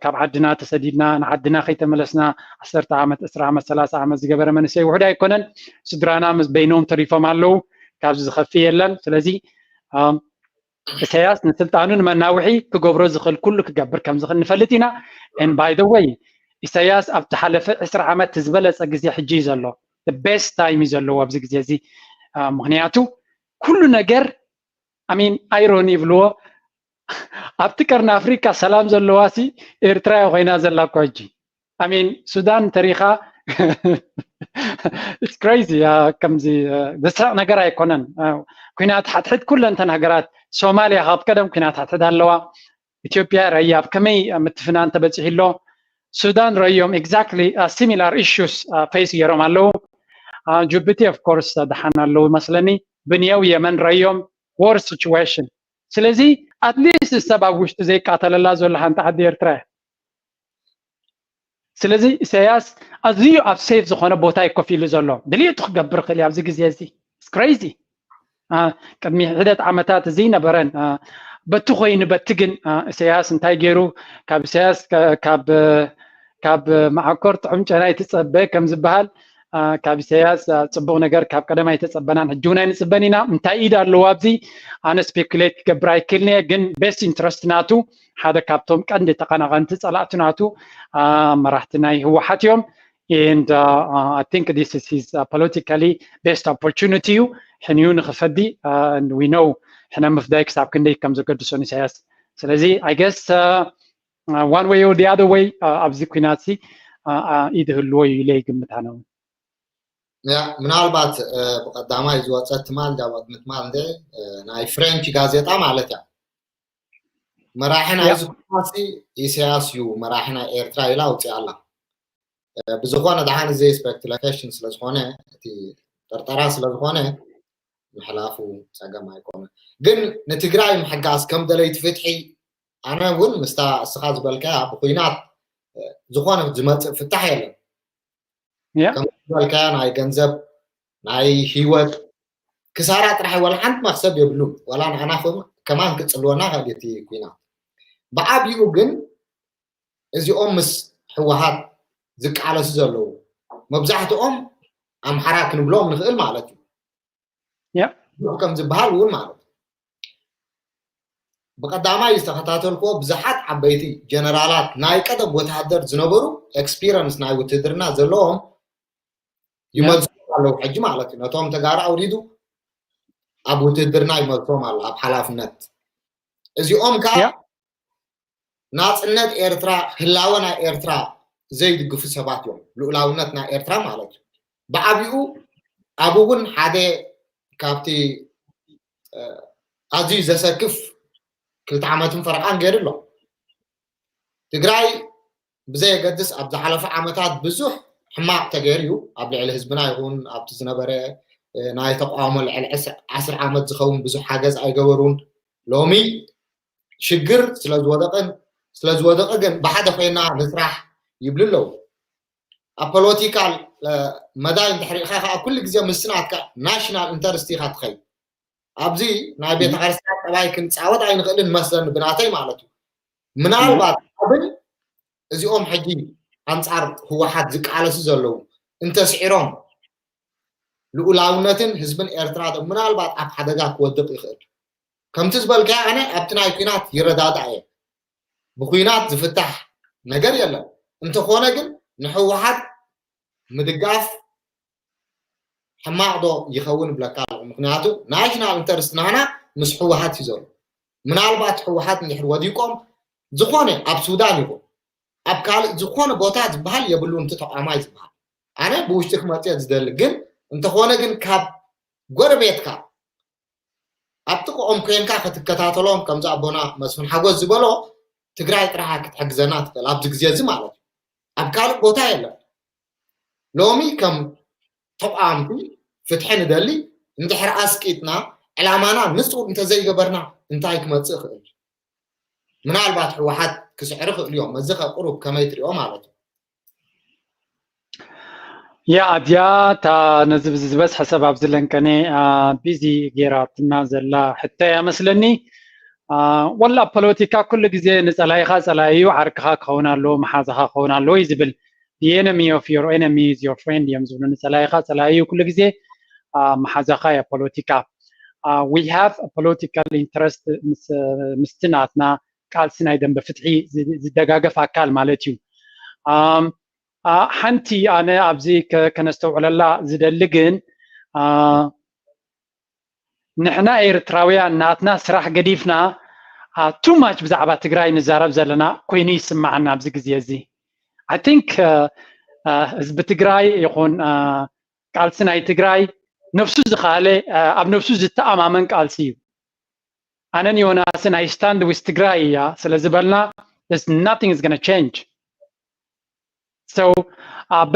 ካብ ዓድና ተሰዲድና ንዓድና ከይተመለስና ዓሰርተ ዓመት ዕስራ ዓመት ሰላሳ ዓመት ዝገበረ መንእሰይ ውሕድ ኣይኮነን ስድራና ምስ በይኖም ተሪፎም ኣለዉ ካብዚ ዝኸፍእ የለን ስለዚ ኢሳያስ ንስልጣኑ ንመናውሒ ክገብሮ ዝኽእል ኩሉ ክገብር ከም ዝኽእል ንፈልጥ ኢና and by the way ኢሳያስ ኣብ ዝሓለፈ ዕስራ ዓመት ዝበለፀ ግዜ ሕጂ እዩ ዘሎ best time እዩ ዘለዎ ኣብዚ ግዜ እዚ ምክንያቱ ኩሉ ነገር I mean irony ይብልዎ ኣብቲ ቀርኒ ኣፍሪካ ሰላም ዘለዋ ሲ ኤርትራ ኮይና ዘላ እኮ ሕጂ I mean ሱዳን ተሪኻ it's crazy ከምዚ ዘስሕቕ ነገር ኣይኮነን ኩናት ሓድሕድ ኩለን ተን ሃገራት ሶማልያ ካብ ቀደም ኩናት ሓድሕድ ኣለዋ ኢትዮጵያ ረያ ኣብ ከመይ ምትፍናን ተበፂሑ ኣሎ ሱዳን ረዮም exactly similar issues face ገይሮም ኣለዉ ጅቡቲ of course ደሓን ኣለዉ መስለኒ ብንየው የመን ረዮም war situation ስለዚ at least ሰብ ኣብ ውሽጢ ዘይቃተለላ ዘሎ ሓንቲ ዓዲ ኤርትራ እያ ስለዚ ኢሳያስ ኣዝዩ ኣብ safe ዝኾነ ቦታ እዩ ኮፍ ኢሉ ዘሎ ድልየቱ ክገብር ክእል ኣብዚ ግዜ እዚ crazy ቅድሚ ሒደት ዓመታት እዚ ነበረን በቲ ኮይኑ በቲ ግን ኢሳያስ እንታይ ገይሩ ካብ ኢሳያስ ካብ ካብ መዓኮር ጥዑም ጨና ይትፀበ ከም ዝበሃል ካብ ኢሳያስ ፅቡቅ ነገር ካብ ቀደም ኣይተፀበናን ሕጂ እውን ኣይንፅበን ኢና እንታይ ኢድ ኣለዎ ኣብዚ ኣነ speculate ክገብር ኣይክእልን እየ ግን best interest ናቱ ሓደ ካብቶም ቀንዲ ተቐናቐንቲ ፀላእቲ ናቱ መራሕቲ ናይ ህወሓት እዮም and uh, uh, I think this is his uh, politically best opportunity እዩ ሕንዩ ንክፈዲ and we know ሕነ ምፍዳይ ክሳብ ክንደይ ከም ዘገድሶን ኢሳያስ ስለዚ I guess uh, uh, one way or the other way uh, ኣብዚ ኩናት ሲ uh, uh, ኢድ ህልዎ እዩ ኢለ ይግምት ኣነ ምናልባት ብቀዳማይ ዝወፀት ትማል ዳባት ምትማል እንደ ናይ ፍሬንች ጋዜጣ ማለት እያ መራሒ ናይዚ ኩናት ኢሳያስ እዩ መራሒ ናይ ኤርትራ ኢላ ኣውፅኣ ኣላ ብዝኾነ ደሓን እዚ speculation ስለዝኾነ እቲ ጥርጠራ ስለዝኾነ ምሕላፉ ፀገም ኣይኮነ ግን ንትግራይ ምሕጋዝ ከም ደለይቲ ፍትሒ ኣነ እውን ምስታ እስኻ ዝበልካያ ብኩናት ዝኾነ ዝመፅእ ፍታሕ የለን ከም ዝበልካያ ናይ ገንዘብ ናይ ህይወት ክሳራ ጥራሕ ወላ ሓንቲ መክሰብ የብሉን ወላ ንዓና ከማን ክፅልወና ከድቲ ኩናት ብዓብይኡ ግን እዚኦም ምስ ህወሓት ዝቃለሱ ዘለዉ መብዛሕትኦም ኣምሓራ ክንብሎም ንኽእል ማለት እዩ ከም ዝበሃል እውን ማለት ብቀዳማይ ዝተኸታተልክዎ ብዙሓት ዓበይቲ ጀነራላት ናይ ቀደም ወተሃደር ዝነበሩ experience ናይ ውትድርና ዘለዎም ይመልሱ ኣለዉ ሕጂ ማለት እዩ ነቶም ተጋሩ ኣውሪዱ ኣብ ውትድርና ይመልሶም ኣሎ ኣብ ሓላፍነት እዚኦም ከዓ ናፅነት ኤርትራ፣ ህላወ ናይ ኤርትራ ዘይድግፉ ሰባት እዮም። ልኡላውነት ናይ ኤርትራ ማለት እዩ። ብዓቢኡ ኣብ እውን ሓደ ካብቲ ኣዝዩ ዘሰክፍ ክልተ ዓመትን ፈረቓን ገይሩ ኣሎ። ትግራይ ብዘየገድስ ኣብ ዝሓለፈ ዓመታት ብዙሕ ሕማቕ ተገይሩ እዩ። ኣብ ልዕሊ ህዝብና ይኹን ኣብቲ ዝነበረ ናይ ተቃውሞ ልዕሊ ዓስር ዓመት ዝኸውን ብዙሕ ሓገዝ ኣይገበሩን። ሎሚ ሽግር ስለዝወደቀን ስለዝወደቀ ግን ብሓደ ኮይና ንስራሕ ይብሉ ኣለዉ። ኣብ ፖለቲካል መዳይ እንድሕር ኢኻ ከዓ ኩሉ ግዜ ምስቲ ናትካ ናሽናል ኢንተርስት ኢኻ ትኸይድ። ኣብዚ ናይ ቤተክርስትያን ጠባይ ክንፃወት ኣይንኽእልን መስለኒ ብናተይ ማለት እዩ። ምናልባት ኣብን እዚኦም ሕጂ ኣንፃር ህወሓት ዝቃለሱ ዘለዉ እንተስዒሮም ልኡላውነትን ህዝብን ኤርትራ ምናልባት ኣብ ሓደጋ ክወድቕ ይኽእል። ከምቲ ዝበልካዮ ኣነ ኣብቲ ናይ ኲናት ይረዳዳእ እየ። ብኲናት ዝፍታሕ ነገር የለን። እንተኾነ ግን ንህወሓት ምድጋፍ ሕማቕ ዶ ይኸውን እብለካ ኣለኹ። ምክንያቱ ናሽናል ኢንተርስት ናህና ምስ ህወሓት እዩ ዘሎ። ምናልባት ህወሓት እንድሕር ወዲቆም ዝኾነ ኣብ ሱዳን ይኹን ኣብ ካልእ ዝኾነ ቦታ ዝበሃል የብሉን እቲ ተቋማይ ዝበሃል። ኣነ ብውሽጢ ክመፅእ ዝደሊ ግን እንተኾነ ግን ካብ ጎረቤትካ ኣብ ጥቕኦም ኮንካ ክትከታተሎም ከምዚ ኣቦና መስፍን ሓጎስ ዝበሎ ትግራይ ጥራሕ ክትሕግዘና ትኽእል ኣብዚ ግዜ እዚ ማለት እዩ። ኣብ ካልእ ቦታ የለን። ሎሚ ከም ተቋምቲ ፍትሒ ንደሊ እንድሕር ኣስቂጥና ዕላማና ንፁር እንተዘይገበርና እንታይ ክመፅእ ይኽእል? ምናልባት ህወሓት ክስዕሩ ይኽእሉ እዮም። እዚ ከ ቁሩብ ከመይ ትሪኦ ማለት እዩ? ያ ኣድያ እታ ነዚ ብዚ ዝበዝሐ ሰብ ኣብዚ ለንቀነ ቢዚ ጌራትና ዘላ ሕቶ እያ መስለኒ። ወላ ፖለቲካ ኩሉ ግዜ ንፀላኢኻ ፀላኢ እዩ፣ ዓርክኻ ክኸውን ኣለዎ፣ መሓዛኻ ክኸውን ኣለዎ እዩ ዝብል። The enemy of your enemy is your friend እዮም ዝብሉ። ንፀላኢኻ ፀላኢ እዩ ኩሉ ግዜ፣ መሓዛኻ እያ ፖለቲካ። We have a political interest ምስቲ ናትና ቃልሲ ናይ ደንበ ፍትሒ ዝደጋገፍ ኣካል ማለት እዩ። ሓንቲ ኣነ ኣብዚ ከነስተውዕለላ ዝደሊ ግን ንሕና ኤርትራውያን ናትና ስራሕ ገዲፍና too much ብዛዕባ ትግራይ ንዛረብ ዘለና ኮይኑ ይስማዓና ኣብዚ ግዜ እዚ። I think ህዝቢ ትግራይ ይኹን ቃልሲ ናይ ትግራይ ነፍሱ ዝኸኣለ ኣብ ነፍሱ ዝተኣማመን ቃልሲ እዩ። ኣነን ዮናስን I stand with ትግራይ እያ ስለ ዝበልና nothing is gonna change። So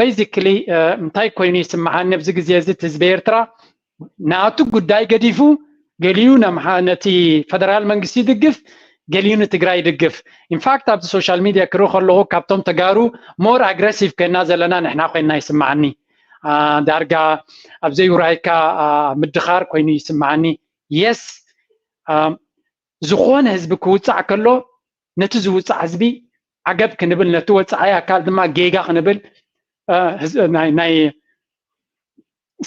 basically እንታይ ኮይኑ ይስምዓኒ ኣብዚ ግዜ እዚ እቲ ህዝቢ ኤርትራ ናቱ ጉዳይ ገዲፉ ገሊኡ ነቲ ፈደራል መንግስቲ ይድግፍ፣ ገሊኡ ንትግራይ ይድግፍ። In fact ኣብዚ social media ክርኢ ከለኹ ካብቶም ተጋሩ more aggressive ኮይና ዘለና ንሕና ኮይና ይስምዓኒ። ዳርጋ ኣብ ዘይውራይካ ምድኻር ኮይኑ ይስምዓኒ። Yes ዝኾነ ህዝቢ ክውፃዕ ከሎ ነቲ ዝውፃዕ ህዝቢ ዓገብ ክንብል፣ ነቲ ወፃኢ ኣካል ድማ ጌጋ ክንብል ናይ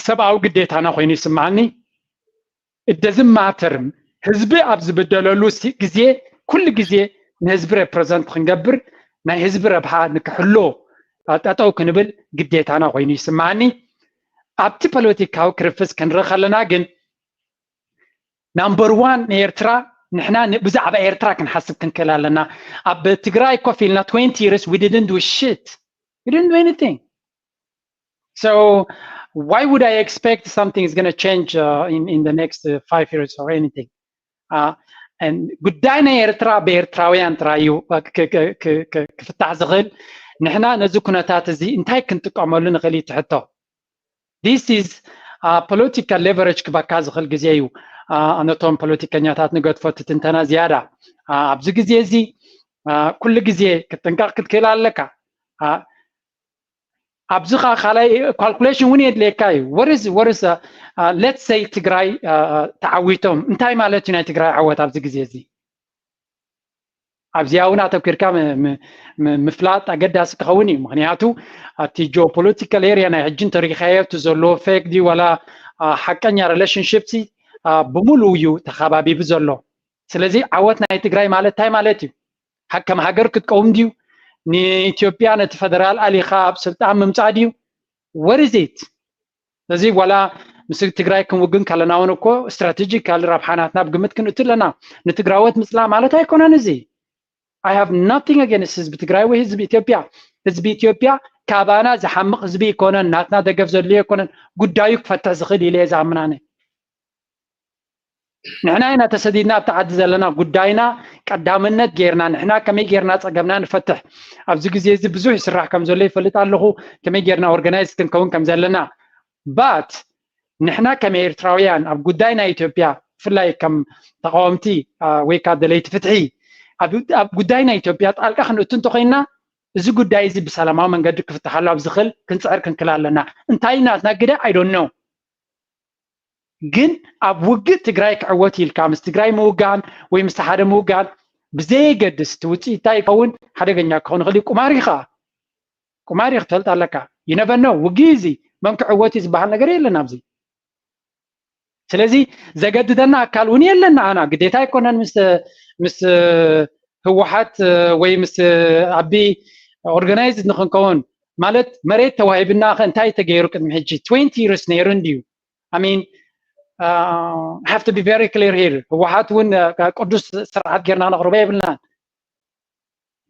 ሰብኣዊ ግዴታና ኮይኑ ይስምዓኒ። It doesn't matter ህዝቢ ኣብ ዝብደለሉ ግዜ ኩሉ ግዜ ንህዝቢ represent ክንገብር ናይ ህዝቢ ረብሓ ንክሕሎ ጠጠው ክንብል ግዴታና ኮይኑ ይስምዓኒ። ኣብቲ ፖለቲካዊ ክርፍስ ክንርኢ ከለና ግን number one ንኤርትራ ንሕና ብዛዕባ ኤርትራ ክንሓስብ ክንክእል ኣለና። ኣብ ትግራይ ኮፍ ኢልና twenty years we didn't do shit, we didn't do anything. So why would I expect something is going to change uh, in, in the next uh, five years or anything? Uh, and ጉዳይ ናይ ኤርትራ ብኤርትራውያን ጥራይ እዩ ክፍታሕ ዝኽእል። ንሕና ነዚ ኩነታት እዚ እንታይ ክንጥቀመሉ ንኽእል እዩ ትሕቶ። This is political leverage ክበካ ዝኽእል ግዜ እዩ። ነቶም ፖለቲከኛታት ንገድፎ ትትንተና ዝያዳ ኣብዚ ግዜ እዚ ኩሉ ግዜ ክትጥንቀቕ ክትክእል ኣለካ። ኣብዚ ከዓ ካልኣይ calculation እውን የድልየካ እዩ። What is what is let's say ትግራይ ተዓዊቶም እንታይ ማለት እዩ ናይ ትግራይ ዓወት ኣብዚ ግዜ እዚ? ኣብዚኣ እውን ኣተኪርካ ምፍላጥ ኣገዳሲ ክኸውን እዩ። ምክንያቱ ኣብቲ geopolitical area ናይ ሕጂ እንተሪኢኻዮ እቲ ዘለዎ fake ድዩ ዋላ ሓቀኛ relationship ሲ ብምሉኡ እዩ ተኸባቢቡ ዘሎ። ስለዚ ዓወት ናይ ትግራይ ማለት እንታይ ማለት እዩ? ከም ሃገር ክትቀውም ድዩ? ንኢትዮጵያ ነቲ ፈደራል ኣሊኻ ኣብ ስልጣን ምምፃእ ድዩ? What is it? እዚ ዋላ ምስ ትግራይ ክንውግን ከለና እውን እኮ strategical ረብሓናትና ብግምት ክንእቱ ኣለና። ንትግራወት ምፅላእ ማለት ኣይኮነን። እዚ I have nothing against ህዝቢ ትግራይ ወይ ህዝቢ ኢትዮጵያ። ህዝቢ ኢትዮጵያ ካባና ዝሓምቕ ህዝቢ ኣይኮነን፣ ናትና ደገፍ ዘድልዮ ኣይኮነን። ጉዳዩ ክፈትሕ ዝኽእል ኢለ እየ ዝኣምን ኣነ። ንሕና ኢና ተሰዲድና ኣብቲ ዓዲ ዘለና፣ ጉዳይና ቀዳምነት ጌርና ንሕና ከመይ ጌርና ጸገምና ንፈትሕ። ኣብዚ ግዜ እዚ ብዙሕ ይስራሕ ከም ዘሎ ይፈልጥ ኣለኹ። ከመይ ጌርና ኦርጋናይዝ ክንከውን ከም ዘለና። But ንሕና ከም ኤርትራውያን ኣብ ጉዳይ ናይ ኢትዮጵያ፣ ብፍላይ ከም ተቃወምቲ ወይ ከዓ ደለይቲ ፍትሒ፣ ኣብ ጉዳይ ናይ ኢትዮጵያ ጣልቃ ክንእቱ እንተኮይና፣ እዚ ጉዳይ እዚ ብሰላማዊ መንገዲ ክፍትሓሉ ኣብ ዝኽእል ክንፅዕር ክንክል ኣለና። እንታይ ናትና ግደ? I don't know። ግን ኣብ ውግእ ትግራይ ክዕወት ኢልካ ምስ ትግራይ ምውጋን ወይ ምስ ሓደ ምውጋን ብዘየገድስ እቲ ውፅኢት እንታይ ይኸውን ሓደገኛ ክኸውን ይኽእል እዩ። ቁማር እዩ ከዓ። ቁማር እዩ ክትፈልጥ ኣለካ። You never know። ውግእ እዚ መን ክዕወት እዩ ዝበሃል ነገር የለን ኣብዚ። ስለዚ ዘገድደና ኣካል እውን የለን። ንዓና ግዴታ ኣይኮነን ምስ ምስ ህወሓት ወይ ምስ ኣቢ ኦርጋናይዝድ ንክንከውን። ማለት መሬት ተዋሂብና ከ እንታይ ተገይሩ ቅድሚ ሕጂ? Twenty years ነይሩ እንድዩ። I mean have to be very clear here። ህወሓት እውን ቅዱስ ስርዓት ጌርና ነቕርቦ የብልናን።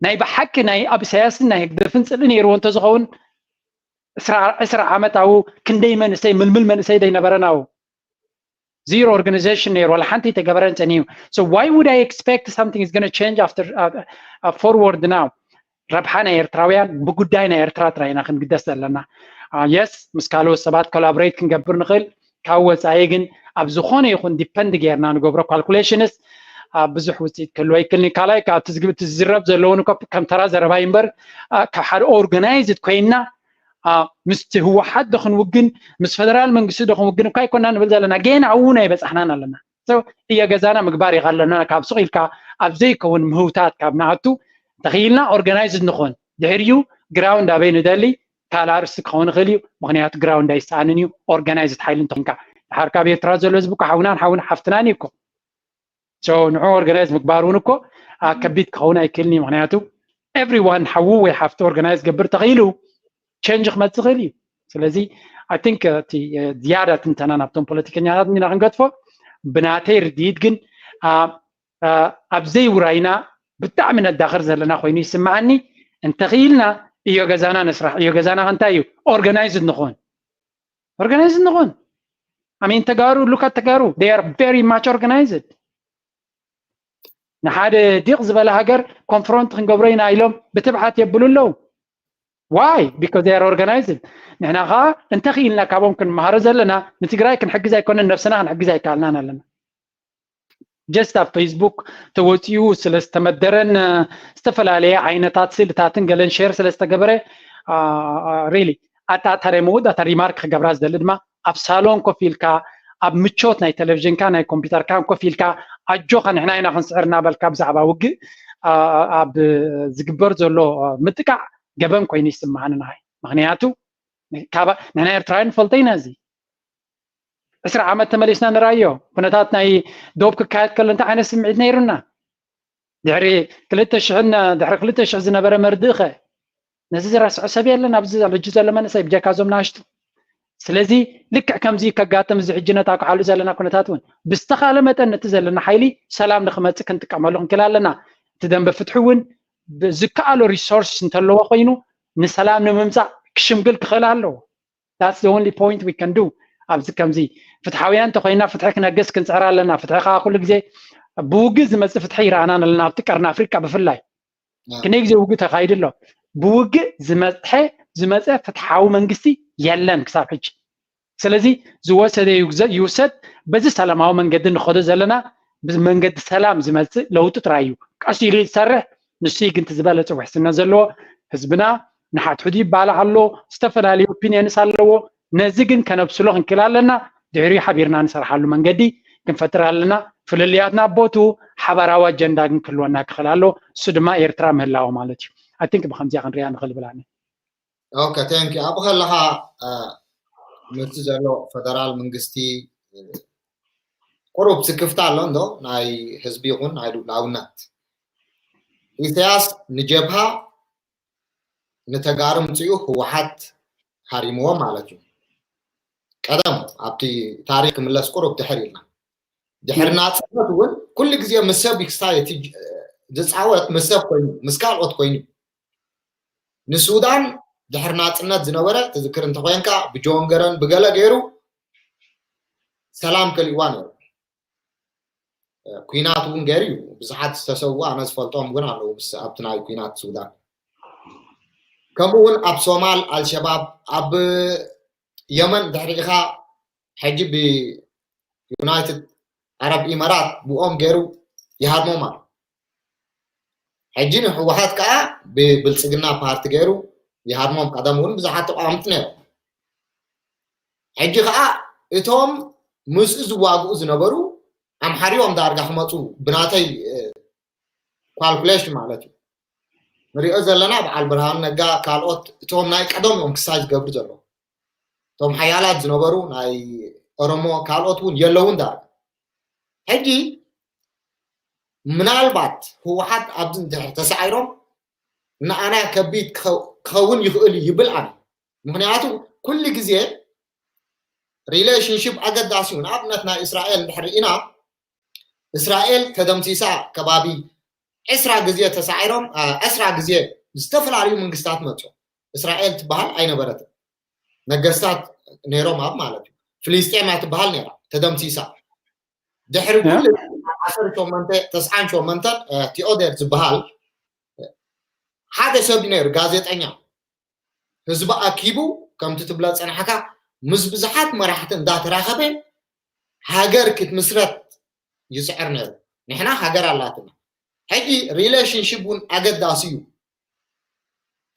ናይ ብሓቂ ናይ ኣብ ኢሳያስን ናይ ህግደፍን ፅልኢ ነይርዎ እንተዝኸውን ዕስራ ዓመት ኣብኡ ክንደይ መንእሰይ ምልምል መንእሰይ ዘይነበረን ኣብኡ? Zero organization ነይሩ፣ ዋላ ሓንቲ ተገበረን ጸኒዩ። So why would I expect something is going to change after forward now? ረብሓ ናይ ኤርትራውያን ብጉዳይ ናይ ኤርትራ ጥራይ ኢና ክንግደስ ዘለና። Yes፣ ምስ ካልኦት ሰባት ኮላቦሬት ክንገብር ንኽእል። ካብ ወጻኢ ግን ኣብ ዝኾነ ይኹን ዲፐንድ ጌርና ንገብሮ ካልኩሌሽንስ ብዙሕ ውፅኢት ክህልዎ ኣይክእልን። ካልኣይ ካብቲ ዝዝረብ ዘለውን ከም ተራ ዘረባ እዩ እምበር ካብ ሓደ ኦርጋናይዝድ ኮይንና ምስቲ ህወሓት ዶ ክንውግን ምስ ፈደራል መንግስቲ ዶ ክንውግን እኳ ኣይኮና ንብል ዘለና። ገና ኣብኡ እውን ኣይበፃሕናን ኣለና። እዮ ገዛና ምግባር ይኻ ኣለና። ካብ ሱቕ ኢልካ ኣብ ዘይከውን ምህውታት ካብ ንኣቱ እንተኽኢልና ኦርጋናይዝድ ንኾን። ድሕሪኡ ግራውንድ ኣበይ ንደሊ ካልእ ኣርእስቲ ክኸውን ይኽእል እዩ። ምኽንያቱ ግራውንድ ኣይሰኣንን እዩ። ኦርጋናይዝድ ሓይሊ እንተኾንካ ድሓር ካብ ኤርትራ ዘሎ ህዝቢ እኮ ሓውናን ሓውን ሓፍትናን እዩ እኮ። ንዑ ኦርጋናይዝ ምግባር እውን እኮ ከቢድ ክኸውን ኣይክእልን እዩ። ምክንያቱ ኤቭሪዋን ሓዉ ወይ ሓፍቲ ኦርጋናይዝ ገብር ተኽኢሉ ቸንጅ ክመፅእ ይኽእል እዩ። ስለዚ I think እቲ ዝያዳ ትንተና ናብቶም ፖለቲከኛታት ኢና ክንገድፎ። ብናተይ ርድኢት ግን ኣብ ዘይውራይና ብጣዕሚ ነዳኽር ዘለና ኮይኑ ይስምዓኒ። እንተኽኢልና እዮ ገዛና ንስራሕ። እዮ ገዛና ከ እንታይ እዩ? ኦርጋናይዝድ ንኾን። ኦርጋናይዝድ ንኾን። I mean ተጋሩ፣ look at ተጋሩ፣ they are very much organized። ንሓደ ዲቕ ዝበለ ሃገር ኮንፍሮንት ክንገብሮ ኢና ኢሎም ብትብዓት የብሉ ኣለዉ። Why? Because they are organized። ንሕና ከዓ እንተኽኢልና ካብኦም ክንመሃሮ ዘለና ንትግራይ ክንሕግዝ ኣይኮነን፣ ነብስና ክንሕግዝ ኣይከኣልናን ኣለና። ጀስት ኣብ ፌስቡክ ተወፂኡ ስለዝተመደረን ዝተፈላለየ ዓይነታት ስእልታትን ገለን ሼር ስለዝተገበረ ሪሊ ኣጣ ተረ መወዳእታ ሪማርክ ክገብራ ዝደሊ ድማ ኣብ ሳሎን ኮፍ ኢልካ ኣብ ምቾት ናይ ቴሌቪዥንካ ናይ ኮምፒውተርካ ኮፍ ኢልካ ኣጆኻ ንሕና ኢና ክንስዕር እናበልካ ብዛዕባ ውግእ ኣብ ዝግበር ዘሎ ምጥቃዕ ገበን ኮይኑ ይስምዓኒ ንዓይ። ምክንያቱ ንሕና ኤርትራውያን ንፈልጦ ኢና። እዚ ዕስራ ዓመት ተመሊስና ንራዮ። ኩነታት ናይ ዶብ ክካየድ ከሎ እንታይ ዓይነት ስምዒት ነይሩና? ድሕሪ ክልተ ሽሕን ድሕሪ ክልተ ሽሕ ዝነበረ መርድእኸ? ነዚ ዝረስዖ ሰብ የለን ኣብዚ ዘሎ ሕጂ ዘሎ መንእሰይ ብጀካ እዞም ናሽቱ። ስለዚ ልክዕ ከምዚ ከጋጥም እዚ ሕጂ ነታክዓሉ ዘለና ኩነታት እውን ብዝተኻለ መጠን ነቲ ዘለና ሓይሊ ሰላም ንክመፅእ ክንጥቀመሉ ክንክእል ኣለና። እቲ ደንበ ፍትሒ እውን ዝከኣሎ ሪሶርስ እንተለዎ ኮይኑ ንሰላም ንምምፃእ ክሽምግል ክኽእል ኣለዎ። That's the only point we can do። ኣብዚ ከምዚ ፍትሓውያን እንተኮይና ፍትሒ ክነግስ ክንፅዕር ኣለና። ፍትሒ ከዓ ኩሉ ግዜ ብውግእ ዝመፅእ ፍትሒ ይረኣናን ኣለና ኣብቲ ቀርኒ ኣፍሪቃ ብፍላይ። ክንደይ ግዜ ውግእ ተካይዱ ኣሎ። ብውግእ ዝመፀ ዝመፀ ፍትሓዊ መንግስቲ የለን ክሳብ ሕጂ። ስለዚ ዝወሰደ ይውሰድ። በዚ ሰላማዊ መንገዲ ንኸዶ ዘለና ብመንገዲ ሰላም ዝመፅእ ለውጢ ጥራይ እዩ። ቀስ ኢሉ ዝሰርሕ ንሱ ግን ዝበለፀ ውሕስነት ዘለዎ ህዝብና ንሓትሕዱ ይባላዕ ኣሎ። ዝተፈላለዩ ኦፒንየንስ ኣለዎ። ነዚ ግን ከነብስሎ ክንክእል ኣለና። ድሕሪኡ ሓቢርና ንሰርሓሉ መንገዲ ክንፈጥር ኣለና። ፍልልያትና ኣብ ቦትኡ ሓባራዊ ኣጀንዳ ግን ክህልወና ክኽእል ኣሎ። እሱ ድማ ኤርትራ ምህላወ ማለት እዩ። I think ብከምዚኣ ክንሪኣ ንኽእል ብላኒ። ኦኬ፣ thank you። ኣብኡ ከለኻ ምስቲ ዘሎ ፈደራል መንግስቲ ቁሩብ ስክፍታ ኣሎ እንዶ ናይ ህዝቢ ይኹን ናይ ልኡላውነት። ኢሳያስ ንጀብሃ ንተጋሩ ምፅኡ ህወሓት ሃሪምዎ ማለት እዩ። ቀደም ኣብቲ ታሪክ ክምለስ ቁሩብ ድሕር ኢልና ድሕሪ ናፅነት እውን ኩሉ ግዜ ምስ ሰብ ክሳይ እቲ ዝፃወት ምስ ሰብ ኮይኑ፣ ምስ ካልኦት ኮይኑ። ንሱዳን ድሕሪ ናፅነት ዝነበረ ትዝክር እንተኮይንካ፣ ብጆን ገረን ብገለ ገይሩ ሰላም ከሊእዋ ነይሩ። ኩናት እውን ገይሩ እዩ። ብዙሓት ዝተሰዉ ኣነ ዝፈልጦም እውን ኣለዉ ምስ ኣብቲ ናይ ኩናት ሱዳን። ከምኡ እውን ኣብ ሶማል ኣልሸባብ፣ ኣብ የመን ድሕሪኻ ሕጂ ብዩናይትድ ዓረብ ኢመራት ብኦም ገይሩ ይሃድሞም ኣሎ። ሕጂ ንህወሓት ከዓ ብብልፅግና ፓርቲ ገይሩ ይሃድሞም። ቀደም እውን ብዙሓት ተቃወምቲ ነይሮም። ሕጂ ከዓ እቶም ምስኡ ዝዋግኡ ዝነበሩ ኣምሓሪኦም ዳርጋ ክመፁ ብናተይ ካልኩሌሽን ማለት እዩ። ንሪኦ ዘለና በዓል ብርሃኑ ነጋ ካልኦት እቶም ናይ ቀደም እዮም ክሳይ ዝገብሩ ዘለዉ። እቶም ሓያላት ዝነበሩ ናይ ኦሮሞ ካልኦት እውን የለውን ዳርጋ። ሕጂ ምናልባት ህወሓት ኣብዚ እንድሕር ተሳዒሮም ንኣና ከቢድ ክኸው- ክኸውን ይኽእል እዩ ይብል ኣነ። ምክንያቱ ኩሉ ግዜ ሪሌሽንሽፕ ኣገዳሲ እዩ። ንኣብነት ናይ እስራኤል እንድሕር ርኢና እስራኤል ተደምሲሳ ከባቢ ዕስራ ግዜ ተሳዒሮም አ፣ ዕስራ ግዜ ዝተፈላለዩ መንግስታት መፅኦም። እስራኤል ትበሃል ኣይነበረትን። ነገስታት ነይሮም ኣብ ማለት እዩ። ፍልስጤም እያ ትበሃል ነይራ ተደምሲሳ። ድሕሪ እ? ኩሉ ዓሰርተ ሸሞንተ ተስዓን ሸሞንተን እ፣ ቲኦደር ዝበሃል ሓደ ሰብ እዩ ነይሩ ጋዜጠኛ። ህዝቢ ኣኪቡ ከምቲ ትብሎ ፀናሕካ ምስ ብዙሓት መራሕቲ እንዳተራኸበ ሃገር ክትምስረት ይፅዕር ነይሩ። ንሕና ሃገር ኣላትና። ሕጂ ሪሌሽንሽፕ እውን ኣገዳሲ እዩ።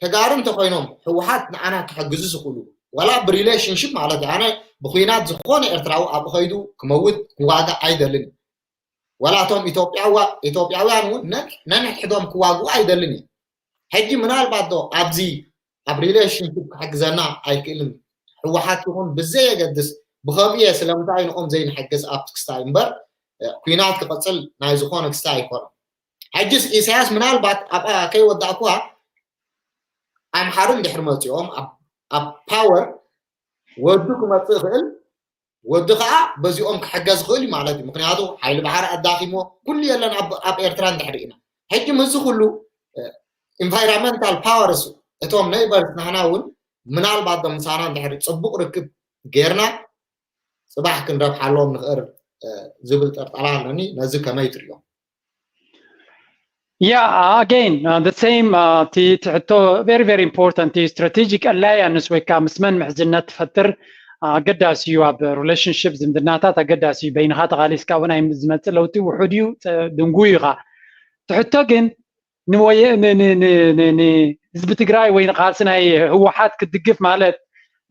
ተጋሩ እንተኮይኖም ህወሓት ንዓና ክሕግዙ ዝኽእሉ ዋላ ብሪሌሽንሽፕ ማለት እዩ። ኣነ ብኩናት ዝኾነ ኤርትራዊ ኣብኡ ከይዱ ክመውት ክዋጋእ ኣይደልን እዩ። ዋላ እቶም ኢትዮጵያዋ ኢትዮጵያውያን እውን ነን- ነንሕድሕዶም ክዋግኡ ኣይደልን እዩ። ሕጂ ምናልባት ዶ ኣብዚ ኣብ ሪሌሽንሽፕ ክሕግዘና ኣይክእልን? ህወሓት ይኹን ብዘየገድስ ብከምኡ እየ ስለምንታይ ንኦም ዘይንሕግዝ ኣብቲ ክስታይ እምበር እ፣ ኩናት ክቕፅል ናይ ዝኾነ ክስታይ ኣይኮነን። ሕጅስ ኢሳያስ ምናልባት ኣብኣ ከይወዳእኩዋ ኣምሓሩ እንድሕር መፂኦም ኣብ- ኣብ ፓወር ወዱ ክመፅእ ይኽእል፣ ወዱ ከዓ በዚኦም ክሕገዝ ይኽእል እዩ ማለት እዩ። ምክንያቱ ሓይሊ ባሕሪ ኣዳኺሞ ኩሉ የለን ኣብ- ኣብ ኤርትራ እንድሕር ኢና። ሕጂ ምስዚ ኩሉ ኢንቫይሮንመንታል ፓወርስ እቶም ኔይበርስ ናህና እውን ምናልባት ዶ ምሳና እንድሕር ፅቡቅ ርክብ ጌርና ፅባሕ ክንረብሓሎም ንኽእል ዝብል ጠርጠራ ኣለኒ። ነዚ ከመይ ትሪኦ? Yeah, again, uh, the same uh, እቲ እቲ ሕቶ very very important እዩ። ስትራቴጂክ ኣላያንስ ወይ ከዓ ምስ መን ምሕዝነት ትፈጥር ኣገዳሲ እዩ። ኣብ ሪሌሽንሽፕ ዝምድናታት ኣገዳሲ እዩ። በይንኻ ተቓሊስካ እውን ኣይ ዝመፅእ ለውጢ ውሑድ እዩ፣ ድንጉዩ ኢኻ። እቲ ሕቶ ግን ንወየ ንህዝቢ ትግራይ ወይ ንቃልሲ ናይ ህወሓት ክትድግፍ ማለት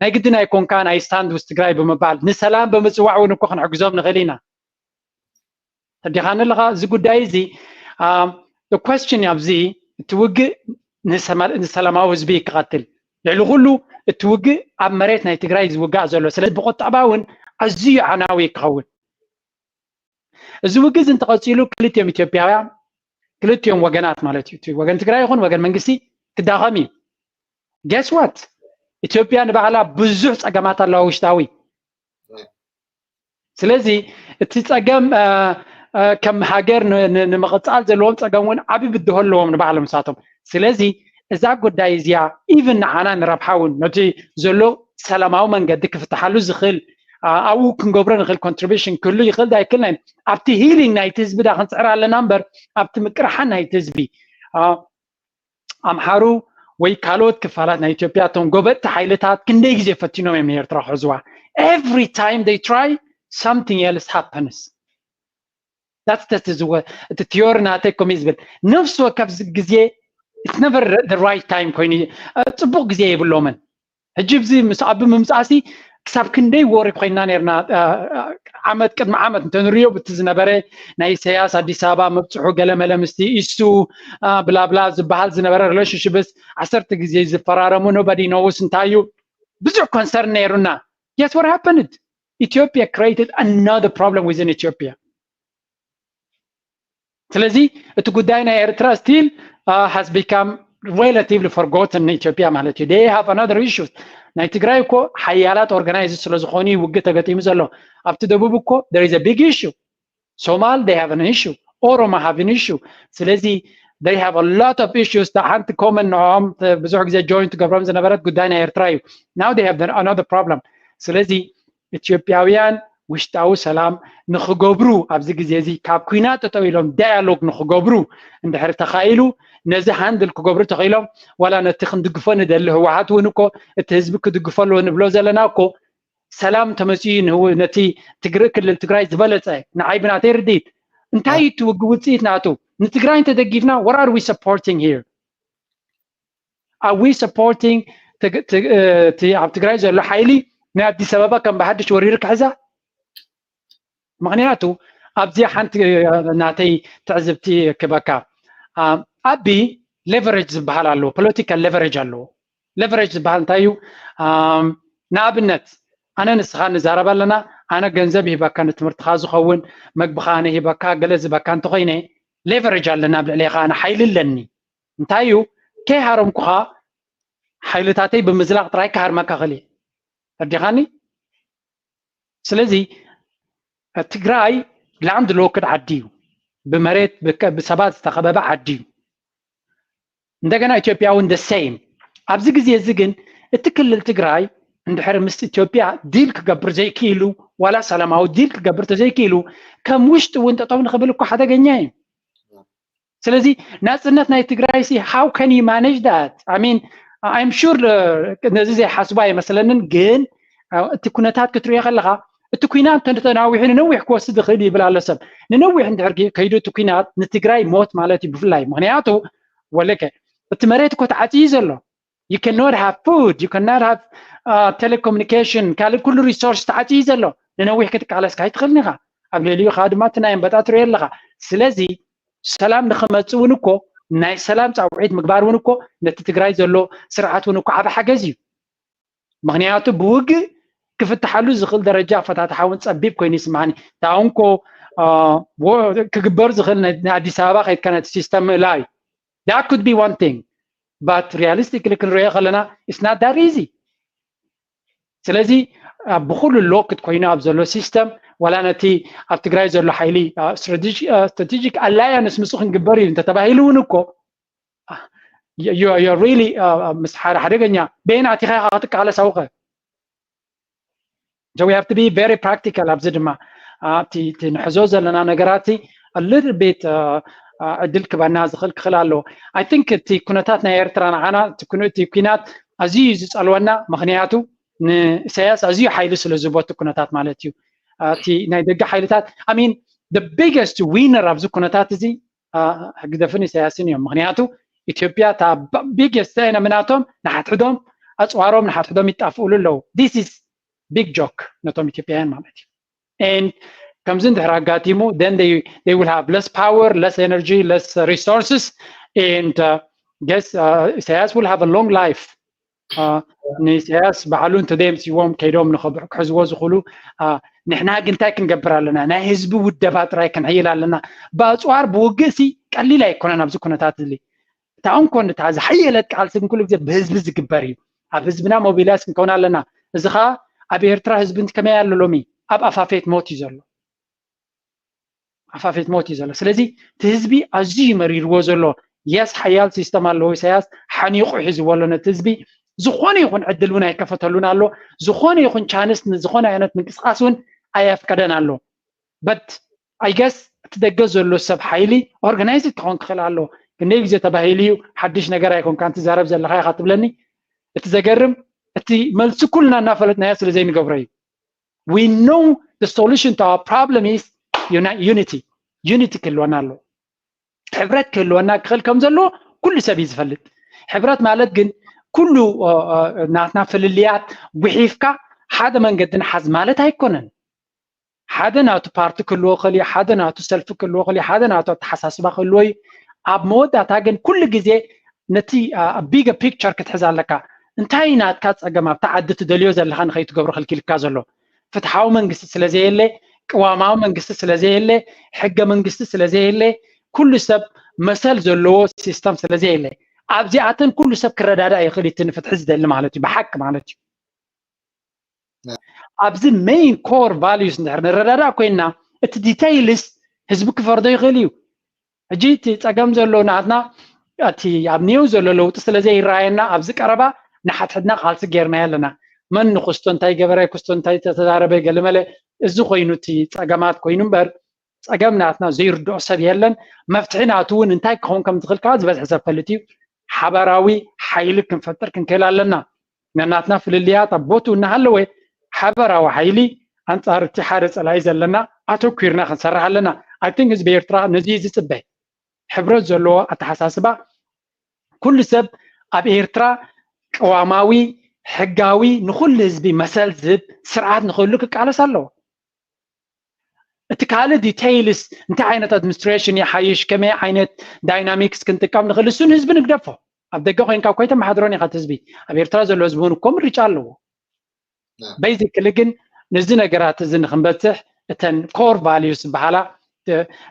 ናይ ግድን ኣይኮንካን። ኣይ ስታንድ ውስ ትግራይ ብምባል ንሰላም ብምፅዋዕ እውን እኮ ክንሕግዞም ንኽእል ኢና። ተዲኻኒ ኣለኻ? እዚ ጉዳይ እዚ question ኣብዚ እቲ ውግእ ንሰላማዊ ህዝቢ ክቐትል ልዕሊ ኩሉ እቲ ውግእ ኣብ መሬት ናይ ትግራይ ዝውጋእ ዘሎ። ስለዚ ብቁጠባ እውን ኣዝዩ ዓናዊ ክኸውን። እዚ ውግእ እዚ እንተቐፂሉ ክልቲኦም ኢትዮጵያውያን ክልቲኦም ወገናት ማለት እዩ፣ ወገን ትግራይ ይኹን ወገን መንግስቲ ክዳኸም እዩ። Guess what? ኢትዮጵያ ንባዕላ ብዙሕ ፀገማት ኣለዋ ውሽጣዊ። ስለዚ እቲ ፀገም ከም ሃገር ንምቕፃል ዘለዎም ፀገም እውን ዓብዪ ብድሆ ኣለዎም ንባዕሎም ንሳቶም። ስለዚ እዛ ጉዳይ እዚኣ ኢቭን ንዓና ንረብሓ እውን ነቲ ዘሎ ሰላማዊ መንገዲ ክፍትሓሉ ዝኽእል ኣብኡ ክንገብሮ ንኽእል ኮንትሪቢሽን ክህሉ ይኽእል ዳ ኣይክእልን ኣብቲ ሂሊንግ ናይቲ ህዝቢ ዳ ክንፅዕር ኣለና እምበር ኣብቲ ምቅርሓን ናይቲ ህዝቢ ኣምሓሩ ወይ ካልኦት ክፋላት ናይ ኢትዮጵያ እቶም ጎበጥቲ ሓይልታት ክንደይ ግዜ ፈቲኖም እዮም ንኤርትራ ክሕዝዋ። Every time they try something else happens. That's that's the እቲ ቲዮሪ ናተይ ኮሚ ዝብል ነፍሲ ወከፍ ግዜ it's never the right time ኮይኑ ፅቡቅ ግዜ የብሎምን። ሕጂ ብዚ ምስ ኣቢ ምምፃእሲ ክሳብ ክንደይ ወሪ ኮይና ነርና። ዓመት ቅድሚ ዓመት እንተንሪዮ ብቲ ዝነበረ ናይ ኢሳያስ ኣዲስ ኣበባ መብፅሑ ገለመለ ምስቲ ኢሱ ብላብላ ዝበሃል ዝነበረ ሪሌሽንሽፕስ ዓሰርተ ግዜ ዝፈራረሙ nobody knows እንታይ እዩ ብዙሕ ኮንሰርን ነይሩና። Guess what happened? Ethiopia created another problem within Ethiopia. ስለዚ እቲ ጉዳይ ናይ ኤርትራ still has become relatively forgotten ኢትዮጵያ ማለት እዩ። They have another issues። ናይ ትግራይ እኮ ሓያላት ኦርጋናይዝ ስለዝኾኑ እዩ ውግእ ተገጢሙ ዘሎ። ኣብቲ ደቡብ እኮ there is a big issue. ሶማል they have an issue. Oromo have an issue. ስለዚ they have a lot of issues። ሓንቲ common ንዕኦም ብዙሕ ግዜ join ትገብሮም ዝነበረት ጉዳይ ናይ ኤርትራ እዩ። Now they have another problem። ስለዚ ኢትዮጵያውያን ውሽጣዊ ሰላም ንኽገብሩ ኣብዚ ግዜ እዚ ካብ ኩናት ጠጠው ኢሎም dialogue ንኽገብሩ እንድሕር ተኻኢሉ ነዚ handle ክገብሩ ተኽኢሎም ዋላ ነቲ ክንድግፎ ንደሊ ህወሓት እውን እኮ እቲ ህዝቢ ክድግፎ ኣለዎ ንብሎ ዘለና እኮ ሰላም ተመፅኡ ነቲ ትግሪ ክልል ትግራይ ዝበለፀ ንዓይ ብናተይ ርድኢት እንታይ እዩ እቲ ውግእ ውፅኢት ናቱ ንትግራይ እንተደጊፍና what are we supporting here? Are we supporting ኣብ ትግራይ ዘሎ ሓይሊ ናይ ኣዲስ ኣበባ ከም ብሓድሽ ወሪሩ ክሕዛ? ምክንያቱ ኣብዚ ሓንቲ ናተይ ትዕዝብቲ ክበካ ኣቢ leverage ዝበሃል ኣለዎ። political leverage ኣለዎ። Leverage ዝበሃል እንታይ እዩ? ንኣብነት ኣነ ንስኻ ንዛረብ ኣለና። ኣነ ገንዘብ ይህበካ ንትምህርትኻ ዝኸውን መግብኻ ኣነ ይህበካ ገለ ዝበካ እንተኮይነ leverage ኣለና ኣብ ልዕሌኻ ኣነ ሓይሊ ኣለኒ። እንታይ እዩ ከይሃረምኩኻ ሓይልታተይ ብምዝላቕ ጥራይ ክሃርመካ ክእል እየ። ተረዲኻኒ? ስለዚ ትግራይ land locked ዓዲ እዩ። ብመሬት ብሰባት ዝተኸበበ ዓዲ እዩ። እንደገና ኢትዮጵያ እውን the same። ኣብዚ ግዜ እዚ ግን እቲ ክልል ትግራይ እንድሕር ምስ ኢትዮጵያ deal ክገብር ዘይክኢሉ ዋላ ሰላማዊ deal ክገብር ተዘይክኢሉ ከም ውሽጢ እውን ጠጠው ንኽብል እኮ ሓደገኛ እዩ። ስለዚ ናፅነት ናይ ትግራይ ሲ how can you manage that? I mean I'm sure ነዚ ዘይሓስቡ ኣይመስለንን። ግን እቲ ኩነታት ክትሪኦ ከለካ እቲ ኩናት ተናዊሑ ንነዊሕ ክወስድ ይኽእል ይብል ኣሎ ሰብ። ንነዊሕ እንድሕር ከይዱ እቲ ኩናት ንትግራይ ሞት ማለት እዩ ብፍላይ ምክንያቱ ወለከ እቲ መሬት እኮ ተዓፅዩ ዘሎ you cannot have food, you cannot have telecommunication፣ ካልእ ኩሉ resource ተዓፅዩ ዘሎ ንነዊሕ ክትቃለስካ ኣይትኽእልን ኢኻ። ኣብ ልዕሊኡ ከዓ ድማ እቲ ናይ ኣንበጣ ትሪኦ ኣለኻ። ስለዚ ሰላም ንኽመፅእ እውን እኮ ናይ ሰላም ፃውዒት ምግባር እውን እኮ ነቲ ትግራይ ዘሎ ስርዓት እውን እኮ ዓብ ሓገዝ እዩ። ምክንያቱ ብውግእ ክፍትሓሉ ዝኽእል ደረጃ ኣፈታትሓ እውን ፀቢብ ኮይኑ ይስማዓኒ። ታውንኮ ክግበር ዝኽእል ናይ ኣዲስ ኣበባ ከይድካ ነቲ system ምእላይ that could be one thing but realistically ክንሪኦ ከለና it's not that easy። ስለዚ ብኩሉ locked ኮይኑ ኣብ ዘሎ system ዋላ ነቲ ኣብ ትግራይ ዘሎ ሓይሊ strategic alliance ምስኡ ክንግበር እዩ እንተተባሂሉ እውን እኮ really ምስ ሓደ ሓደገኛ በየን ኣቲኻ ኢኻ ክትቃለስ ኣውኸ So we have to be very practical ኣብዚ ድማ ኣብቲ ንሕዞ ዘለና ነገራት a little bit ዕድል ክበና ዝኽእል ክኽእል ኣለዎ። I think እቲ ኩነታት ናይ ኤርትራ ንዓና እቲ ኩናት ኣዝዩ እዩ ዝፀልወና። ምክንያቱ ንኢሳያስ ኣዝዩ ሓይሊ ስለ ዝህቦ እቲ ኩነታት ማለት እዩ። እቲ ናይ ደገ ሓይልታት I mean the biggest winner ኣብዚ ኩነታት እዚ ህግደፍን ኢሳያስን እዮም። ምክንያቱ ኢትዮጵያ እታ biggest enemy ናቶም ንሓድሕዶም ኣፅዋሮም ንሓድሕዶም ይጣፍእሉ ኣለዉ። This is big joke ነቶም ኢትዮጵያውያን ማለት እዩ። And ከምዚ እንድሕር ኣጋጢሙ then they, they will have less power, less energy, less resources and uh, guess uh, ኢሳያስ will have a long life። ንኢሳያስ ባዕሉ እንተዘየምፅዎም ከይዶም ንኽሕዝዎ ዝኽእሉ። ንሕና ግን እንታይ ክንገብር ኣለና? ናይ ህዝቢ ውደባ ጥራይ ክንሕይል ኣለና። ብኣፅዋር ብውግእ ሲ ቀሊል ኣይኮነን ኣብዚ ኩነታት እዚ። እታ እንኮ እታ ዝሓየለት ቃልሲ ግን ኩሉ ግዜ ብህዝቢ ዝግበር እዩ። ኣብ ህዝብና mobilize ክንከውን ኣለና። እዚ ከዓ ኣብ ኤርትራ ህዝቢ ከመይ ኣሎ ሎሚ? ኣብ ኣፋፌት ሞት እዩ ዘሎ። ኣፋፌት ሞት እዩ ዘሎ። ስለዚ እቲ ህዝቢ ኣዝዩ መሪርዎ ዘሎ yes ሓያል system ኣለዎ ኢሳያስ ሓኒቑ ሒዝዎ ኣሎ ነቲ ህዝቢ። ዝኾነ ይኹን ዕድል እውን ኣይከፈተሉን ኣሎ። ዝኾነ ይኹን chance ንዝኾነ ዓይነት ምንቅስቃስ እውን ኣየፍቀደን ኣሎ። But I guess እቲ ደገ ዘሎ ሰብ ሓይሊ organized ክኾን ክኽእል ኣለዎ። ክንደይ ግዜ ተባሂሉ እዩ ሓድሽ ነገር ኣይኮንካን ትዛረብ ዘለኻ ኢኻ ትብለኒ። እቲ ዘገርም እቲ መልሲ ኩልና እናፈለጥናዮ ስለ ዘይንገብሮ እዩ። We know the solution to our problem is unity. Unity ክህልወና ኣለዎ። ሕብረት ክህልወና ክኽእል ከም ዘለዎ ኩሉ ሰብ እዩ ዝፈልጥ። ሕብረት ማለት ግን ኩሉ ናትና ፍልልያት ጉሒፍካ ሓደ መንገዲ ንሓዝ ማለት ኣይኮነን። ሓደ ናቱ ፓርቲ ክህልዎ ክእል እዩ፣ ሓደ ናቱ ሰልፊ ክህልዎ ክእል እዩ፣ ሓደ ናቱ ኣተሓሳስባ ክህልዎ እዩ። ኣብ መወዳእታ ግን ኩሉ ግዜ ነቲ bigger picture ክትሕዝ ኣለካ። እንታይ ናትካ ፀገም ኣብታ ዓዲ ትደልዮ ዘለኻ ንኸይትገብሮ ከልኪልካ ዘሎ? ፍትሓዊ መንግስቲ ስለ ዘየለ፣ ቅዋማዊ መንግስቲ ስለ ዘየለ፣ ሕገ መንግስቲ ስለ ዘየለ፣ ኩሉ ሰብ መሰል ዘለዎ system ስለ ዘየለ ኣብዚኣተን ኩሉ ሰብ ክረዳዳእ ይኽእል እቲ ንፍትሒ ዝደሊ ማለት እዩ ብሓቂ ማለት እዩ። ኣብዚ main core values እንድሕር ንረዳዳእ ኮይንና እቲ details ህዝቢ ክፈርዶ ይኽእል እዩ። ሕጂ እቲ ፀገም ዘሎ ናትና እቲ ኣብ ኒው ዘሎ ለውጢ ስለ ዘይረኣየና ኣብዚ ቀረባ ንሓድሕድና ቃልሲ ጌርናዮ ኣለና። መን ንክስቶ እንታይ ገበረ፣ ክስቶ እንታይ ተተዛረበ፣ ገለመለ፣ እዚ ኮይኑ እቲ ፀገማት ኮይኑ እምበር ፀገም ናትና ዘይርድኦ ሰብ የለን። መፍትሒ ናቱ እውን እንታይ ክኸውን ከም ዝኽእል ከዓ ዝበዝሐ ሰብ ፈልጥ እዩ። ሓበራዊ ሓይሊ ክንፈጥር ክንክእል ኣለና። ነናትና ፍልልያት ኣብ ቦትኡ እናሃለወ ሓበራዊ ሓይሊ ኣንፃር እቲ ሓደ ፀላኢ ዘለና ኣተኲርና ክንሰርሕ ኣለና። I think ህዝቢ ኤርትራ ነዚ እዩ ዝፅበ። ሕብረት ዘለዎ ኣተሓሳስባ ኩሉ ሰብ ኣብ ኤርትራ ቅዋማዊ ሕጋዊ ንኩሉ ህዝቢ መሰል ዝህብ ስርዓት ንክህሉ ክቃለስ ኣለዎ። እቲ ካልእ ዲቴይልስ እንታይ ዓይነት ኣድሚኒስትሬሽን ይሓይሽ ከመይ ዓይነት ዳይናሚክስ ክንጥቀም ንክእል እሱን ህዝቢ ንግደፎ። ኣብ ደገ ኮይንካ እኮ ኣይተመሓድሮን ኢካ እቲ ህዝቢ። ኣብ ኤርትራ ዘሎ ህዝቢ እውን እኮ ምርጫ ኣለዎ። ቤዚክሊ ግን ነዚ ነገራት እዚ ንክንበፅሕ እተን ኮር ቫልዩስ ዝበሃላ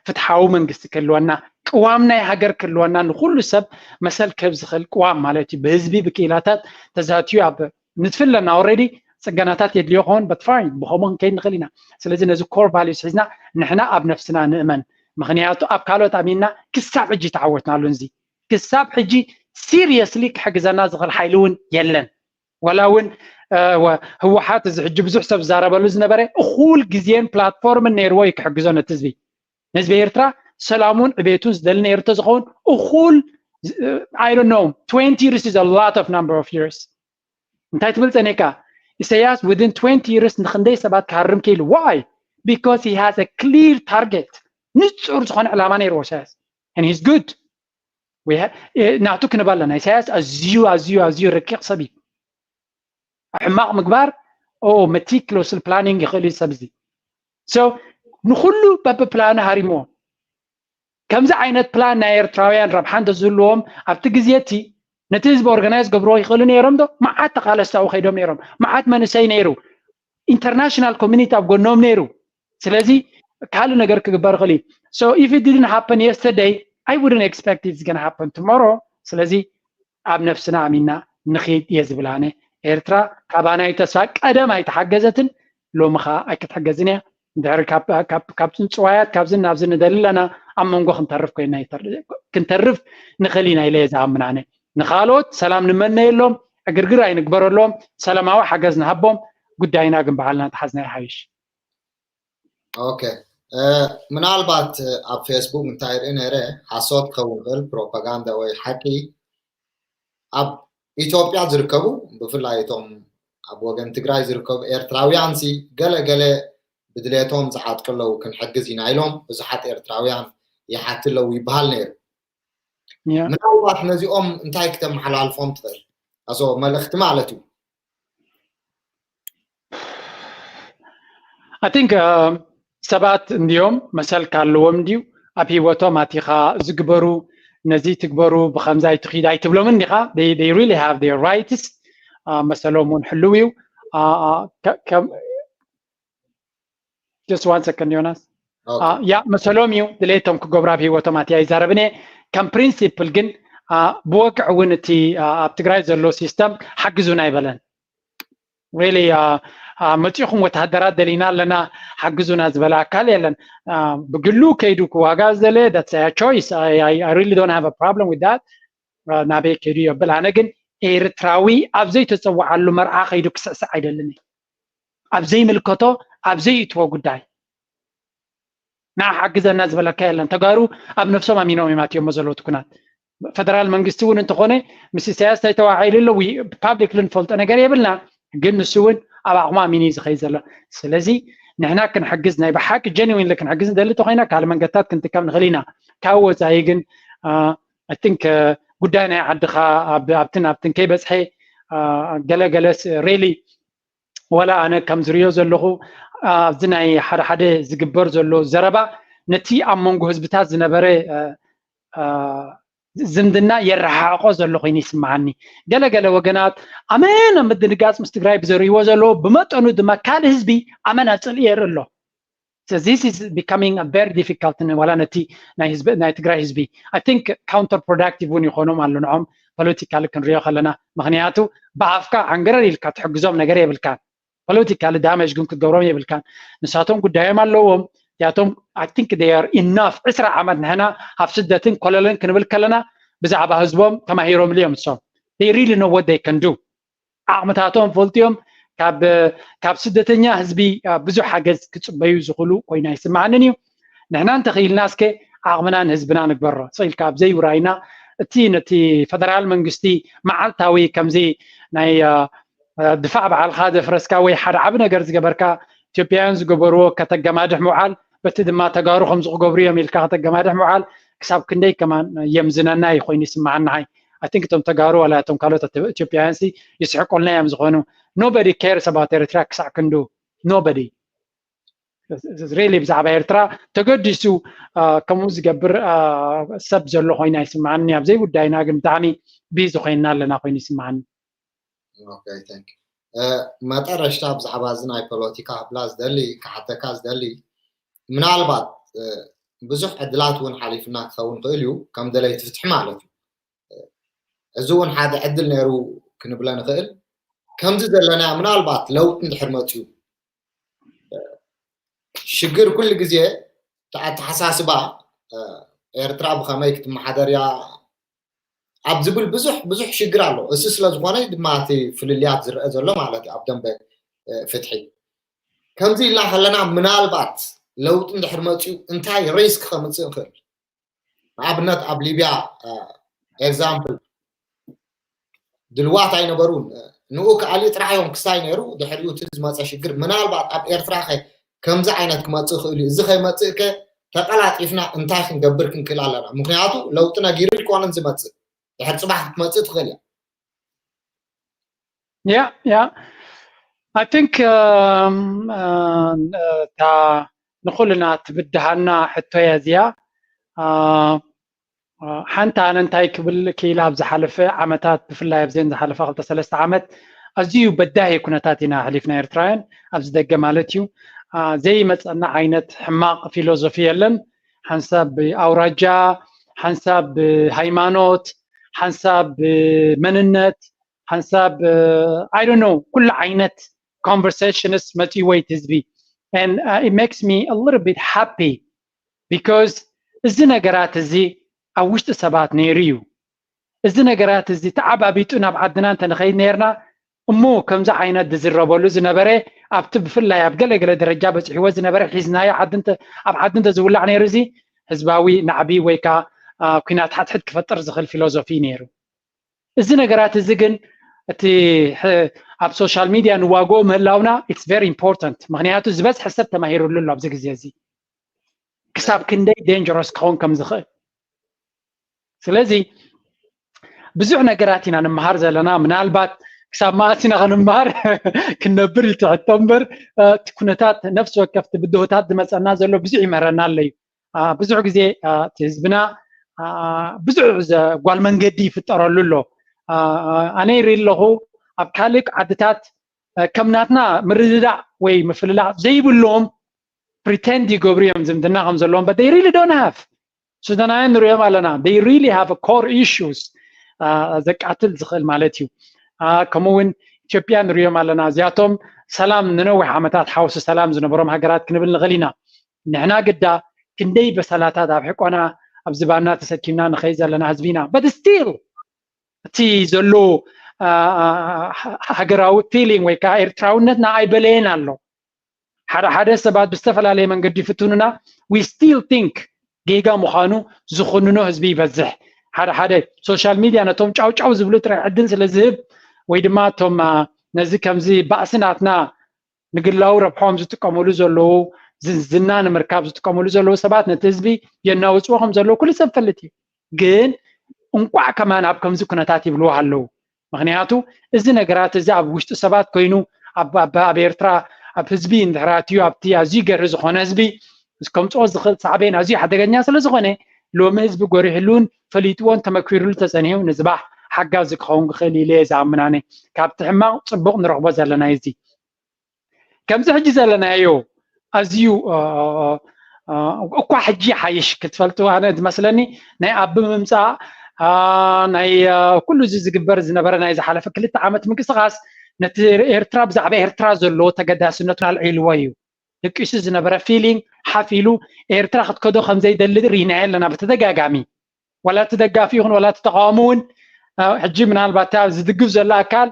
ፍትሓዊ መንግስቲ ክህልወና፣ ቅዋም ናይ ሃገር ክህልወና፣ ንኩሉ ሰብ መሰል ክህብ ዝኽእል ቅዋም ማለት እዩ። ብህዝቢ ብክኢላታት ተዛትዩ ኣብ ንትፍለና ኦልሬዲ ፅገናታት የድልዮ ክኸውን በት ፋይን ብከምኡ ክንከይድ ንኽእል ኢና። ስለዚ ነዚ ኮር ቫልዩስ ሒዝና ንሕና ኣብ ነፍስና ንእመን። ምክንያቱ ኣብ ካልኦት ኣሚንና ክሳብ ሕጂ ተዓወትናሉ እዚ ክሳብ ሕጂ ሲሪየስሊ ክሕግዘና ዝኽእል ሓይሊ እውን የለን። ወላ እውን ህወሓት እዚ ሕጂ ብዙሕ ሰብ ዝዛረበሉ ዝነበረ እኩል ግዜን ፕላትፎርምን ነይርዎ እዩ ክሕግዞ ነቲ ህዝቢ። ንህዝቢ ኤርትራ ሰላሙን ዕቤቱን ዝደሊ ነይሩ ተዝኸውን እኩል I don't know twenty years is a lot of number of years። እንታይ ትብል ጸኒካ ኢሳያስ within twenty years ንክንደይ ሰባት ክሃርም ክኢሉ? Why? Because he has a clear target። ንጹር ዝኾነ ዕላማ ነይርዎ ኢሳያስ and he's good። ናቱ ክንብል ኣለና። ኢሳያስ ኣዝዩ ኣዝዩ ኣዝዩ ረቂቕ ሰብ እዩ። ሕማቕ ምግባር ኦ መቲክሎስል ፕላኒንግ ይኽእል እዩ ሰብ እዚ። So ንኩሉ በብፕላኑ ሃሪምዎ። ከምዚ ዓይነት ፕላን ናይ ኤርትራውያን ረብሓ እንተዝህልዎም ኣብቲ ግዜ እቲ ነቲ ህዝቢ ኦርጋናይዝ ገብርዎ ይኽእሉ ነይሮም ዶ? መዓት ተቓለስቲ ኣብኡ ከይዶም ነይሮም። መዓት መንእሰይ ነይሩ። ኢንተርናሽናል ኮሚኒቲ ኣብ ጎኖም ነይሩ። ስለዚ ካልእ ነገር ክግበር ይኽእል እዩ። So if it didn't happen yesterday, I wouldn't expect it's gonna happen tomorrow። ስለዚ ኣብ ነፍስና ኣሚና ንኺድ እየ ዝብል ኣነ። ኤርትራ ካባና ተስፋ ቀደም ኣይተሓገዘትን፣ ሎሚ ኸዓ ኣይክትሕገዝን እያ። እንድሕሪ ካብ ጽንጽዋያት ካብዚ ናብዚ ንደሊ ኣለና ኣብ መንጎ ክንተርፍ ኮይና ክንተርፍ ንኽእል ኢና ኢለ እየ ዝኣምን ኣነ። ንኻልኦት ሰላም ንመነየሎም፣ ዕግርግር ኣይንግበረሎም፣ ሰላማዊ ሓገዝ ንሃቦም፣ ጉዳይና ግን ባዕልና ተሓዝና ይሓይሽ። ኦኬ፣ ምናልባት ኣብ ፌስቡክ እንታይ ርኢ ነይረ፣ ሓሶት ክኸውን ይኽእል፣ ፕሮፓጋንዳ ወይ ሓቂ፣ ኣብ ኢትዮጵያ ዝርከቡ ብፍላይ እቶም ኣብ ወገን ትግራይ ዝርከቡ ኤርትራውያን ሲ ገለ ገለ ብድሌቶም ዝሓጥቁ ኣለዉ፣ ክንሕግዝ ኢና ኢሎም ብዙሓት ኤርትራውያን ይሓቱ ኣለዉ ይበሃል ነይሩ። ምናልባት ነዚኦም እንታይ ክተመሓላልፎም ትኽእል? ኣሶ መልእኽቲ ማለት እዩ። I think ሰባት እንዲዮም መሰል ካለዎም እንዲዩ ኣብ ህይወቶም ኣቲኻ ዝግበሩ ነዚ ትግበሩ ብከምዚ ኣይትኺድ ኣይትብሎምን እንዲኻ። They really have their rights። መሰሎም እውን ሕልው እዩ። Just one second ዮናስ። ያ መሰሎም እዩ ድሌቶም ክገብሩ ኣብ ህይወቶም ኣትያ ይዛረብን እየ። ከም ፕሪንሲፕል ግን ብወግዒ እውን እቲ ኣብ ትግራይ ዘሎ ሲስተም ሓግዙና ኣይበለን። ሪሊ መፂኹም ወተሃደራት ደሊና ኣለና ሓግዙና ዝበለ ኣካል የለን። ብግሉ ከይዱ ክዋጋ ዝደለ that's a choice። I really don't have a problem with that። ናበይ ከይዱ የብል። ኣነ ግን ኤርትራዊ ኣብ ዘይተፀወዓሉ መርዓ ከይዱ ክስዕስዕ ኣይደልን። ኣብ ዘይምልከቶ ኣብ ዘይእትዎ ጉዳይ ንዓ ሓግዘና ዝበለካ የለን። ተጋሩ ኣብ ነፍሶም ኣሚኖም እዮም ኣትዮሞ ዘለዉ እቲ ኩናት። ፈደራል መንግስቲ እውን እንተኾነ ምስ ኢሳያስ እንታይ ተዋዒሉ ኣሎ ፓብሊክሊ ንፈልጦ ነገር የብልና። ግን ንሱ እውን ኣብ ዓቕሙ ኣሚኑ እዩ ዝኸይድ ዘሎ። ስለዚ ንሕና ክንሕግዝ ናይ ብሓቂ ጀኒዊንሊ ክንሕግዝ ንደሊ እንተኮይና ካልእ መንገድታት ክንጥቀም ንኽእል ኢና። ካብ ወፃኢ ግን I think ጉዳይ ናይ ዓድኻ ኣብትን ኣብትን ከይበፅሐ ገለ ገለ ሪሊ ወላ ኣነ ከም ዝሪኦ ዘለኹ ኣብዚ ናይ ሓደ ሓደ ዝግበር ዘሎ ዘረባ ነቲ ኣብ መንጎ ህዝብታት ዝነበረ ዝምድና የረሓሕቆ ዘሎ ኮይኑ ይስምዓኒ። ገለገለ ወገናት ኣመና ምድንጋፅ ምስ ትግራይ ብዘርእይዎ ዘለዎ ብመጠኑ ድማ ካልእ ህዝቢ ኣመና ፅልኢ የርኢ ኣሎ። So this is becoming a very difficult ዋላ ነቲ ናይ ህዝቢ ናይ ትግራይ ህዝቢ I think counter productive እውን ይኾኖም ኣሎ ንዖም ፖለቲካሊ ክንሪኦ ከለና። ምክንያቱ ብኣፍካ ዓንገረር ኢልካ ትሕግዞም ነገር የብልካን። ፖለቲካሊ ዳሜጅ ግን ክትገብሮም የብልካን። ንሳቶም ጉዳዮም ኣለዎም። እዚኣቶም I think they are enough። ዕስራ ዓመት ንሕና ኣብ ስደትን ኮለልን ክንብል ከለና ብዛዕባ ህዝቦም ተማሂሮምሉ እዮም። እሶም they really know what they can do። ዓቕምታቶም ፈልጥዮም ካብ ስደተኛ ህዝቢ ብዙሕ ሓገዝ ክፅበዩ ዝኽእሉ ኮይኑ ኣይስማዓንን እዩ። ንሕና እንተኽኢልና እስከ ዓቕምናን ህዝብና ንግበሮ። ስቕ ኢልካ ኣብ ዘይውራይና እቲ ነቲ ፈደራል መንግስቲ መዓልታዊ ከምዚ ናይ ድፋዕ ባዕልካ ዘፍረስካ ወይ ሓደ ዓቢ ነገር ዝገበርካ ኢትዮጵያውያን ዝገበርዎ ከተገማድሕ ምውዓል በቲ ድማ ተጋሩ ከምዚ ክገብሩ እዮም ኢልካ ከተገማድሕ ምውዓል ክሳብ ክንደይ ከማን የምዝነና እዩ ኮይኑ ይስምዓኒ። I think እቶም ተጋሩ ዋላ እቶም ካልኦት ኢትዮጵያውያን ሲ ይስሕቆልና እዮም ዝኾኑ። Nobody cares about ኤርትራ ክሳዕ ክንዱ nobody really ብዛዕባ ኤርትራ ተገዲሱ ከምኡ ዝገብር ሰብ ዘሎ ኮይኑ ኣይስምዓኒ። ኣብ ዘይጉዳይና ግን ብጣዕሚ ቢዚ ኮይንና ኣለና ኮይኑ ይስምዓኒ። መጠረሽታ ብዛዕባ እዚ ናይ ፖለቲካ ክብላ ዝደሊ ክሓተካ ዝደሊ ምናልባት ብዙሕ ዕድላት እውን ሓሊፍና ክኸውን ክእል እዩ ከም ደለይቲ ፍትሒ ማለት እዩ። እዚ እውን ሓደ ዕድል ነይሩ ክንብለ ንኽእል። ከምዚ ዘለና ምናልባት ለውጢ እንድሕር መፅዩ ሽግር ኩሉ ግዜ ኣተሓሳስባ ኤርትራ ብኸመይ ክትመሓደር እያ ኣብ ዝብል ብዙሕ ብዙሕ ሽግር ኣሎ። እዚ ስለ ዝኾነ ድማ እቲ ፍልልያት ዝረአ ዘሎ ማለት እዩ ኣብ ደንበ ፍትሒ። ከምዚ ኢልና ከለና ምናልባት ለውጢ እንድሕር መፅዩ እንታይ ሪስክ ከምፅእ ንኽእል? ንኣብነት ኣብ ሊብያ ኤግዛምፕል ድልዋት ኣይነበሩን። ንኡ ክኣልዩ ጥራሕ እዮም ክሳይ ነይሩ። ድሕሪኡ እቲ ዝመፀ ሽግር ምናልባት ኣብ ኤርትራ ከ ከምዚ ዓይነት ክመፅእ ክእል እዩ። እዚ ከይመፅእ ከ ተቀላጢፍና እንታይ ክንገብር ክንክእል ኣለና? ምክንያቱ ለውጢ ነጊሩ ይኮነን ዝመፅእ ድሕር ፅባሕ ክትመፅእ ትኽእል እያ። Yeah, yeah. I think እታ ንኩልና ትብድሃና ሕቶ እያ እዚኣ። ሓንቲ ኣነ እንታይ ክብል ክኢላ ኣብ ዝሓለፈ ዓመታት ብፍላይ ኣብዘን ዝሓለፈ ክልተ ሰለስተ ዓመት ኣዝዩ በዳሂ ኩነታት ኢና ኣሕሊፍና ኤርትራውያን ኣብዚ ደገ ማለት እዩ። ዘይመፀና ዓይነት ሕማቕ ፊሎዞፊ የለን። ሓንሳብ ብኣውራጃ፣ ሓንሳብ ብሃይማኖት፣ ሓንሳብ ብመንነት፣ ሓንሳብ I don't know ኩሉ ዓይነት conversations መፂእዎ እቲ ህዝቢ and it makes me a little bit happy because እዚ ነገራት እዚ ኣብ ውሽጢ ሰባት ነይሩ እዩ። እዚ ነገራት እዚ ተዓባቢጡ ናብ ዓድና እንተንኸይድ ነርና እሞ ከምዚ ዓይነት ዝዝረበሉ ዝነበረ ኣብቲ ብፍላይ ኣብ ገለገለ ደረጃ በፂሕዎ ዝነበረ ሒዝናዮ ኣብ ዓዲ እንተዝውላዕ ነይሩ እዚ ህዝባዊ ናዕቢ ወይ ከዓ ኩናት ሓድሕድ ክፈጥር ዝኽእል ፊሎዞፊ እዩ ነይሩ። እዚ ነገራት እዚ ግን እቲ ኣብ social media ንዋግኦ ምህላውና it's very important። ምክንያቱ ዝበዝሐ ሰብ ተማሂሩሉ ኣሎ ኣብዚ ግዜ እዚ ክሳብ ክንደይ dangerous ክኸውን ከም ዝኽእል። ስለዚ ብዙሕ ነገራት ኢና ንምሃር ዘለና። ምናልባት ክሳብ መዓስ ኢና ክንምሃር ክንነብር እዩ ትሕቶ እምበር እቲ ኩነታት ነፍሲ ወከፍቲ ብድሆታት ዝመፀና ዘሎ ብዙሕ ይምህረና ኣሎ እዩ። ብዙሕ ግዜ እቲ ህዝብና ብዙሕ ጓል መንገዲ ይፍጠረሉ ኣሎ። ኣነ ይርኢ ኣለኹ ኣብ ካልእ ዓድታት ከም ናትና ምርድዳእ ወይ ምፍልላጥ ዘይብሎም pretend ይገብሩ እዮም ዝምድና ከም ዘለዎም but they really don't have። ሱዳናውያን ንሪኦም ኣለና they really have core issues ዘቃትል ዝኽእል ማለት እዩ። ከምኡ እውን ኢትዮጵያ ንሪኦም ኣለና እዚኣቶም ሰላም ንነዊሕ ዓመታት ሓውሲ ሰላም ዝነበሮም ሃገራት ክንብል ንኽእል ኢና። ንሕና ግዳ ክንደይ በሰላታት ኣብ ሕቆና ኣብ ዝባና ተሰኪምና ንኸይድ ዘለና ህዝቢ ኢና but still እቲ ዘሎ ሃገራዊ feeling ወይ ከዓ ኤርትራውነትና ኣይበለየን ኣሎ። ሓደ ሓደ ሰባት ብዝተፈላለየ መንገዲ ይፍትኑና we still think ጌጋ ምዃኑ ዝኹንኖ ህዝቢ ይበዝሕ። ሓደ ሓደ social media ነቶም ጫውጫው ዝብሉ ጥራይ ዕድል ስለ ዝህብ ወይ ድማ እቶም ነዚ ከምዚ ባእሲ ናትና ንግላዊ ረብሖም ዝጥቀምሉ ዘለዉ ዝና ንምርካብ ዝጥቀምሉ ዘለዉ ሰባት ነቲ ህዝቢ የናውፅዎ ከም ዘለዉ ኩሉ ሰብ ፈልጥ እዩ። ግን እንቋዕ ከማን ኣብ ከምዚ ኩነታት ይብልዎ ኣለዉ። ምክንያቱ እዚ ነገራት እዚ ኣብ ውሽጢ ሰባት ኮይኑ ኣብ ኤርትራ ኣብ ህዝቢ እንድሕር ኣትዩ ኣብቲ ኣዝዩ ገርሂ ዝኾነ ህዝቢ ከምፅኦ ዝኽእል ሳዕቤን ኣዝዩ ሓደገኛ ስለ ዝኾነ ሎሚ ህዝቢ ጎሪሕሉን ፈሊጥዎን ተመኪሩሉ ተፀኒሑ ንፅባሕ ሓጋዚ ክኸውን ክኽእል ኢለ እየ ዝኣምን። ኣነ ካብቲ ሕማቕ ፅቡቕ ንረኽቦ ዘለና እዩ እዚ። ከምዚ ሕጂ ዘለናዮ ኣዝዩ እኳ ሕጂ ሓይሽ ክትፈልጡ ኣነ ዝመስለኒ ናይ ኣቢ ምምፃእ ናይ ኩሉ እዚ ዝግበር ዝነበረ ናይ ዝሓለፈ ክልተ ዓመት ምንቅስቃስ ነቲ ኤርትራ ብዛዕባ ኤርትራ ዘለዎ ተገዳስነቱ ኣልዒልዎ እዩ። ደቂሱ ዝነበረ feeling ሓፍ ኢሉ ኤርትራ ክትከዶ ከም ዘይደሊ ርኢናዮ ኣለና ብተደጋጋሚ። ዋላ እቲ ደጋፊ ይኹን ዋላ እቲ ተቃዋሚ እውን ሕጂ ምናልባት ዝድግፍ ዘሎ ኣካል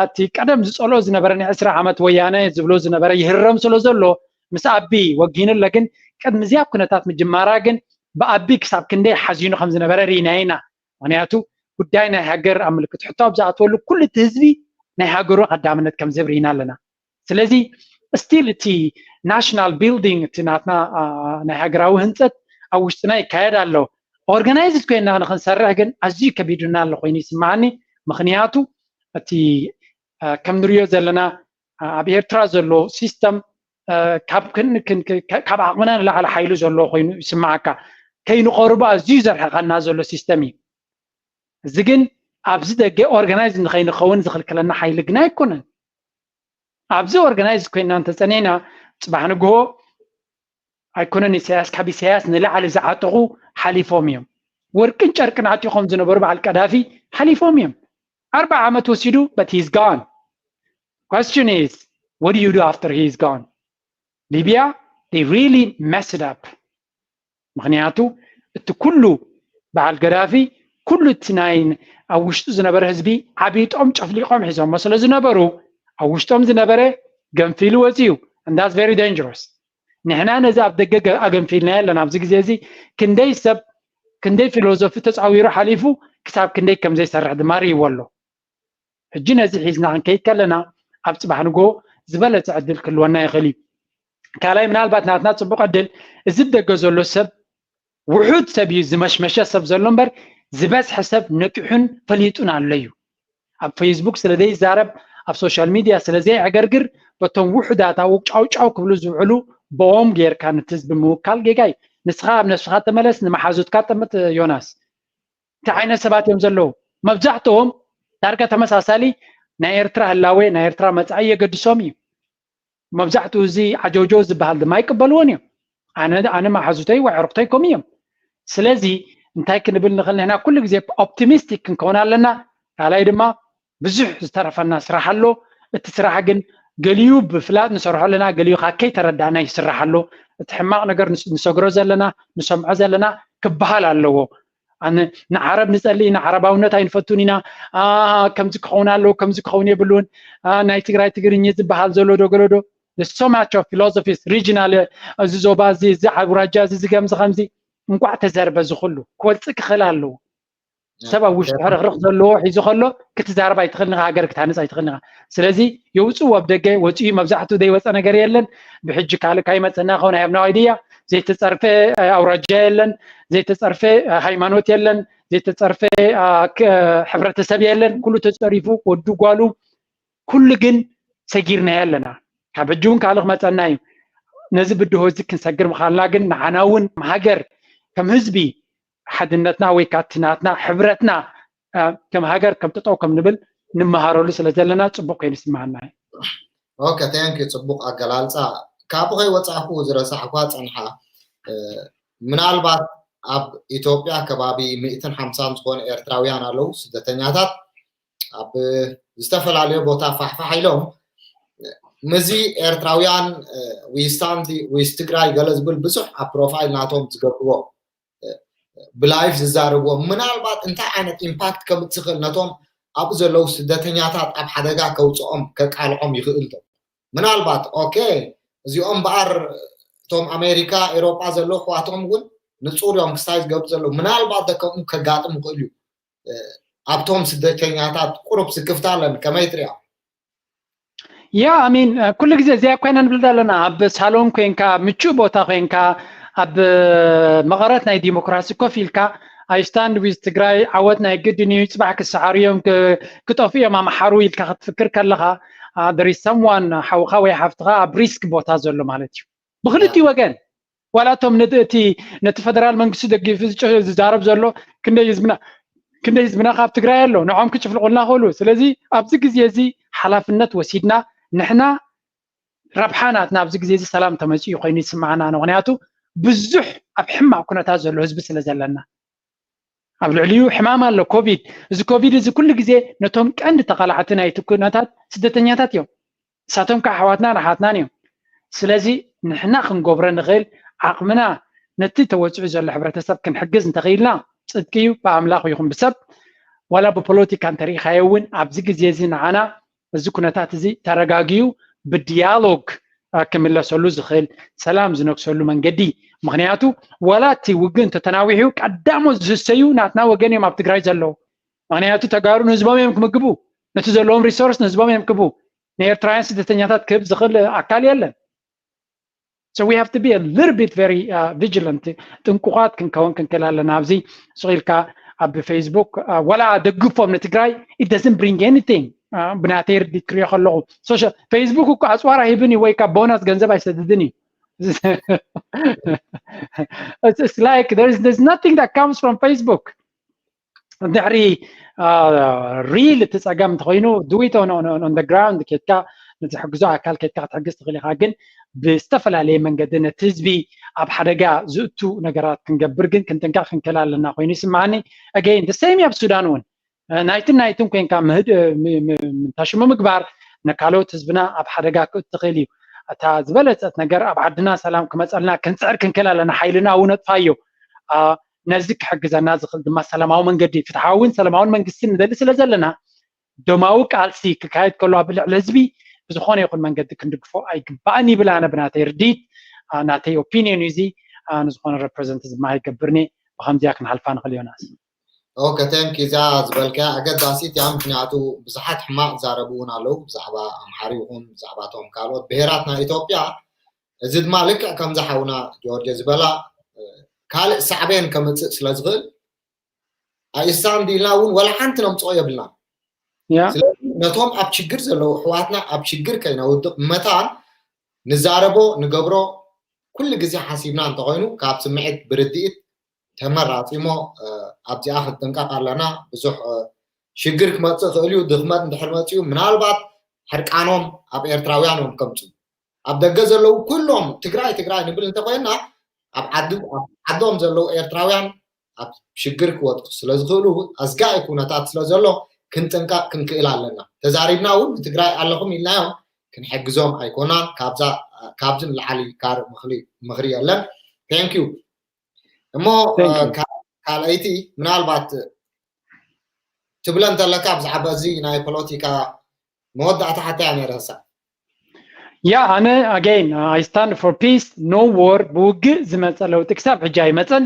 እቲ ቀደም ዝጸልኦ ዝነበረ ናይ ዕስራ ዓመት ወያነ ዝብሎ ዝነበረ ይህረም ስለ ዘሎ ምስ ኣቢ ወጊኑ ኣሎ። ግን ቅድሚ እዚኣ ኩነታት ምጅማራ ግን ብኣቢ ክሳብ ክንደይ ሓዚኑ ከም ዝነበረ ርኢናዮ ኢና። ምክንያቱ ጉዳይ ናይ ሃገር ኣብ ምልክት ሕቶ ኣብ ዝኣትወሉ ኩሉ እቲ ህዝቢ ናይ ሃገሩ ቀዳምነት ከም ዝህብ ርኢና ኣለና። ስለዚ still እቲ national building እቲ ናትና ናይ ሃገራዊ ህንፀት ኣብ ውሽጥና ይካየድ ኣሎ። Organized ኮይና ንክንሰርሕ ግን ኣዝዩ ከቢዱና ኣሎ ኮይኑ ይስማዓኒ። ምክንያቱ እቲ ከም ንሪኦ ዘለና ኣብ ኤርትራ ዘሎ system ካብ ዓቕምና ንላዕሊ ሓይሉ ዘለዎ ኮይኑ ይስማዓካ። ከይንቐርቦ ኣዝዩ ዘርሕቐና ዘሎ system እዩ። እዚ ግን ኣብዚ ደገ organized ንኸይንኸውን ዝኽልክለና ሓይሊ ግን ኣይኮነን። ኣብዚ organized ኮይና እንተጸኒዕና ጽባሕ ንግሆ ኣይኮነን ኢሳያስ ካብ ኢሳያስ ንላዕሊ ዝዓጠቑ ሓሊፎም እዮም። ወርቅን ጨርቅን ዓጢቖም ዝነበሩ በዓል ቀዳፊ ሓሊፎም እዮም። ኣርባዓ ዓመት ወሲዱ but he's gone. Question is, what do you do after he is gone? ሊብያ they really messed up. ምክንያቱ እቲ ኩሉ በዓል ገዳፊ ኩሉ እቲ ናይ ኣብ ውሽጡ ዝነበረ ህዝቢ ዓቢጦም ጨፍሊቆም ሒዞሞ ስለ ዝነበሩ ኣብ ውሽጦም ዝነበረ ገንፊሉ ወፂኡ። And that's very dangerous. ንሕና ነዚ ኣብ ደገ ኣገንፊልናዮ ኣለና። ኣብዚ ግዜ እዚ ክንደይ ሰብ ክንደይ ፊሎዞፊ ተፃዊሩ ሓሊፉ ክሳብ ክንደይ ከም ዘይሰርሕ ድማ ርእይዎ ኣሎ። ሕጂ ነዚ ሒዝና ክንከይድ ከለና ኣብ ፅባሕ ንጎ ዝበለፀ ዕድል ክህልወና ይኽእል እዩ። ካልኣይ ምናልባት ናትና ፅቡቕ ዕድል እዚ ብደገ ዘሎ ሰብ ውሑድ ሰብ እዩ ዝመሽመሸ ሰብ ዘሎ እምበር ዝበዝሐ ሰብ ነቂሑን ፈሊጡን ኣሎ እዩ። ኣብ ፌስቡክ ስለ ዘይዛረብ ኣብ ሶሻል ሚድያ ስለ ዘየዕገርግር በቶም ውሑዳት ኣብኡ ጫውጫው ክብሉ ዝውዕሉ ብኦም ጌርካ ነቲ ህዝቢ ምውካል ጌጋ እዩ። ንስኻ ኣብ ነብስኻ ተመለስ፣ ንመሓዙትካ ጠምት ዮናስ። እንታይ ዓይነት ሰባት እዮም ዘለዉ? መብዛሕትኦም ዳርጋ ተመሳሳሊ ናይ ኤርትራ ህላዌ ናይ ኤርትራ መጻኢ የገድሶም እዩ። መብዛሕትኡ እዚ ዓጀውጀው ዝበሃል ድማ ኣይቅበልዎን እዮም። ኣነ ኣነ መሓዙተይ ወይ ዕሩኽተይ ከምኡ እዮም። ስለዚ እንታይ ክንብል ንኽእል ንሕና ኩሉ ግዜ ኦፕቲሚስቲክ ክንከውን ኣለና። ካልኣይ ድማ ብዙሕ ዝተረፈና ስራሕ ኣሎ። እቲ ስራሕ ግን ገሊኡ ብፍላጥ ንሰርሖ ኣለና፣ ገሊኡ ከዓ ከይተረዳእና ይስራሕ ኣሎ። እቲ ሕማቕ ነገር ንሰግሮ ዘለና ንሰምዖ ዘለና ክበሃል ኣለዎ። ኣነ ንዓረብ ንጸሊ ኢና፣ ዓረባውነት ኣይንፈቱን ኢና፣ ከምዚ ክኸውን ኣለዎ፣ ከምዚ ክኸውን የብሉን፣ ናይ ትግራይ ትግርኝ ዝበሃል ዘሎ ዶ ገለዶ፣ so much of philosophies regional፣ እዚ ዞባ እዚ፣ እዚ ኣውራጃ እዚ፣ እዚ ከምዚ ከምዚ፣ እንቋዕ ተዘርበ እዚ ኩሉ ክወፅእ ክኽእል ኣለዎ። ሰብ ኣብ ውሽጡ ሕርኽርኽ ዘለዎ ሒዙ ከሎ ክትዛረብ ኣይትኽእልን ኢኻ፣ ሃገር ክትሃንፅ ኣይትኽእልን ኢኻ። ስለዚ የውፅእዎ ኣብ ደገ ወፂኡ፣ መብዛሕትኡ ዘይወፀ ነገር የለን። ብሕጂ ካልእ ካይመፀና ይኸውን፣ I have no idea። ዘይተፀርፈ ኣውራጃ የለን፣ ዘይተፀርፈ ሃይማኖት የለን፣ ዘይተፀርፈ ሕብረተሰብ የለን። ኩሉ ተፀሪፉ ወዱ ጓሉ ኩሉ ግን ሰጊርናዮ ኣለና። ካብ ሕጂ እውን ካልእ ክመፀና እዩ። ነዚ ብድሆ እዚ ክንሰግር ምኻልና ግን ንዓና እውን ሃገር ከም ህዝቢ ሓድነትና ወይ ካትናትና ሕብረትና ከም ሃገር ከም ጠጠው ከም ንብል ንመሃረሉ ስለ ዘለና ፅቡቅ ኮይኑ ይስማዓና እዩ። ኦኬ፣ thank you። ፅቡቅ ኣገላልፃ። ካብኡ ከይወፃእኩ ዝረሳዕኳ ፀንሓ፣ ምናልባት ኣብ ኢትዮጵያ ከባቢ ሚእትን ሓምሳን ዝኾኑ ኤርትራውያን ኣለዉ ስደተኛታት ኣብ ዝተፈላለዩ ቦታ ፋሕፋሕ ኢሎም ምዚ ኤርትራውያን ዊስታንዲ ዊስ ትግራይ ገለ ዝብል ብዙሕ ኣብ ፕሮፋይል ናቶም ዝገብርዎ ብላይፍ ዝዛረብዎ ምናልባት እንታይ ዓይነት ኢምፓክት ከምፅእ ይኽእል ነቶም ኣብኡ ዘለዉ ስደተኛታት ኣብ ሓደጋ ከውፅኦም ከቃልዖም ይኽእል ዶ? ምናልባት ኦኬ እዚኦም በኣር እቶም ኣሜሪካ ኤሮጳ ዘለዉ ኣሕዋቶም እውን ንፁር እዮም ክስታይ ዝገብሩ ዘለዉ ምናልባት ዶ ከምኡ ከጋጥም ይኽእል እዩ ኣብቶም ስደተኛታት ቁሩብ ስክፍታ ኣለኒ ከመይ ትሪኦ? ያ ኣሚን ኩሉ ግዜ እዚኣ ኮይና ንብል ኣለና ኣብ ሳሎን ኮይንካ ምቹእ ቦታ ኮይንካ ኣብ መቐረት ናይ ዲሞክራሲ ኮፍ ኢልካ I stand with ትግራይ ዓወት ናይ ግድን እዩ ፅባሕ ክሰዓሩ እዮም ክጠፍኡ እዮም ኣምሓሩ ኢልካ ክትፍክር ከለካ there is someone ሓውካ ወይ ሓፍትካ ኣብ ሪስክ ቦታ ዘሎ ማለት እዩ ብክልቲኡ ወገን ዋላ እቶም እቲ ነቲ ፈደራል መንግስቲ ደጊፉ ዝዛረብ ዘሎ ክንደይ ህዝብና ክንደይ ህዝብና ካብ ትግራይ ኣሎ ንዖም ክጭፍልቁልና ክእሉ ስለዚ ኣብዚ ግዜ እዚ ሓላፍነት ወሲድና ንሕና ረብሓ ናትና ኣብዚ ግዜ እዚ ሰላም ተመፂኡ ኮይኑ ይስማዓና ምክንያቱ ብዙሕ ኣብ ሕማቅ ኩነታት ዘሎ ህዝቢ ስለ ዘለና ኣብ ልዕሊኡ ሕማም ኣሎ ኮቪድ እዚ ኮቪድ እዚ ኩሉ ግዜ ነቶም ቀንዲ ተቃላዕቲ ናይቲ ኩነታት ስደተኛታት እዮም ንሳቶም ከዓ ኣሕዋትናን ኣሓትናን እዮም ስለዚ ንሕና ክንገብሮ ንኽእል ዓቕምና ነቲ ተወፂዑ ዘሎ ሕብረተሰብ ክንሕግዝ እንተኽኢልና ፅድቂ እዩ፣ ብኣምላኽ ይኹን ብሰብ ዋላ ብፖለቲካ እንተሪኢኻዮ እውን ኣብዚ ግዜ እዚ ንዓና እዚ ኩነታት እዚ ተረጋጊኡ ብዲያሎግ ክምለሰሉ ዝኽእል ሰላም ዝነግሰሉ መንገዲ። ምኽንያቱ ዋላ እቲ ውግእ እንተተናዊሑ ቀዳሞት ዝህሰዩ ናትና ወገን እዮም ኣብ ትግራይ ዘለዉ። ምኽንያቱ ተጋሩ ንህዝቦም እዮም ክምግቡ፣ ነቲ ዘለዎም ሪሶርስ ንህዝቦም እዮም ክቡ። ንኤርትራውያን ስደተኛታት ክህብ ዝኽእል ኣካል የለን። So we have to be a little bit very uh, vigilant. ጥንቁቓት ክንከውን ክንክእል ኣለና። ኣብዚ ስቕ ኢልካ ኣብ ፌስቡክ uh, ዋላ ደግፎም ንትግራይ it doesn't bring anything. Uh, ብናተይ ርዲት ክሪኦ ከለኹ ፌስቡክ እኮ ኣፅዋር ኣይህብን እዩ ወይ ካብ ቦናስ ገንዘብ ኣይሰድድን እዩ። It's like there's, there's nothing that comes from Facebook. ድሕሪ ሪል እቲ ፀገም እንተኮይኑ do it on the ground ኬድካ ንዝሕግዞ ኣካል ኬድካ ክትሕግዝ ትኽእል ኢኻ። ግን ብዝተፈላለየ መንገዲ ነቲ ህዝቢ ኣብ ሓደጋ ዝእቱ ነገራት ክንገብር ግን ክንጥንቀቕ ክንክእል ኣለና ኮይኑ ይስማዓኒ። Again the same ኣብ ሱዳን እውን ናይትን ናይትን ኮንካ ምህድ ታሽሙ ምግባር ንካልኦት ህዝብና ኣብ ሓደጋ ክእቱ ትኽእል እዩ። እታ ዝበለፀት ነገር ኣብ ዓድና ሰላም ክመፀልና ክንፅዕር ክንክእል ኣለና። ሓይልና እውን ነጥፋዮ። ነዚ ክሕግዘና ዝኽእል ድማ ሰላማዊ መንገዲ ፍትሓውን ሰላማውን መንግስቲ ንደሊ ስለ ዘለና ደማዊ ቃልሲ ክካየድ ከሎ ኣብ ልዕሊ ህዝቢ ብዝኾነ ይኹን መንገዲ ክንድግፎ ኣይግባእን ይብል። ኣነ ብናተይ ርዲት ናተይ ኦፒኒየን እዩ እዚ። ንዝኾነ ሬፕሬዘንት ዝማ ኣይገብርኒ። ብከምዚያ ክንሓልፋ ንኽእል ዮናስ። ኦኬ፣ thank you። እዛ ዝበልካያ ኣገዳሲት እያ። ምክንያቱ ብዙሓት ሕማቕ ዛረቡ እውን ኣለዉ ብዛዕባ ኣምሓሪ ይኹን ብዛዕባ እቶም ካልኦት ብሄራት ናይ ኢትዮጵያ። እዚ ድማ ልክዕ ከምዚ ሓውና ጆርጀ ዝበላ ካልእ ሳዕቤን ከምፅእ ስለ ዝኽእል ኣይሳን ዲልና እውን ወላ ሓንቲ ነምፅኦ የብልና። ስለዚ ነቶም ኣብ ችግር ዘለዉ ኣሕዋትና ኣብ ችግር ከይነውድቕ መታን ንዛረቦ ንገብሮ ኩሉ ግዜ ሓሲብና እንተኾይኑ ካብ ስምዒት ብርድኢት ተመራፂሞ ኣብዚኣ ክንጥንቀቕ ኣለና። ብዙሕ ሽግር ክመፅእ ክእል እዩ። ድኽመት እንድሕር መፅኡ ምናልባት ሕርቃኖም ኣብ ኤርትራውያን እዮም ከምፅኡ። ኣብ ደገ ዘለዉ ኩሎም ትግራይ ትግራይ ንብል እንተኮይና ኣብ ዓዶም ዘለዉ ኤርትራውያን ኣብ ሽግር ክወድቁ ስለዝኽእሉ ኣስጋኢ ኩነታት ስለዘሎ ክንጥንቀቕ ክንክእል ኣለና። ተዛሪብና እውን ንትግራይ ኣለኹም ኢልናዮም ክንሕግዞም ኣይኮናን። ካብዚ ንላዕሊ ካልእ ምኽሪ የለን። Thank you። እሞ ካልኣይቲ ምናልባት ትብለ እንተለካ ብዛዕባ እዚ ናይ ፖለቲካ መወዳእታ ሓታ እያ ነይረ። ሳ ያ ኣነ again I stand for peace, no war። ብውግእ ዝመፀ ለውጢ ክሳብ ሕጂ ኣይመፀን።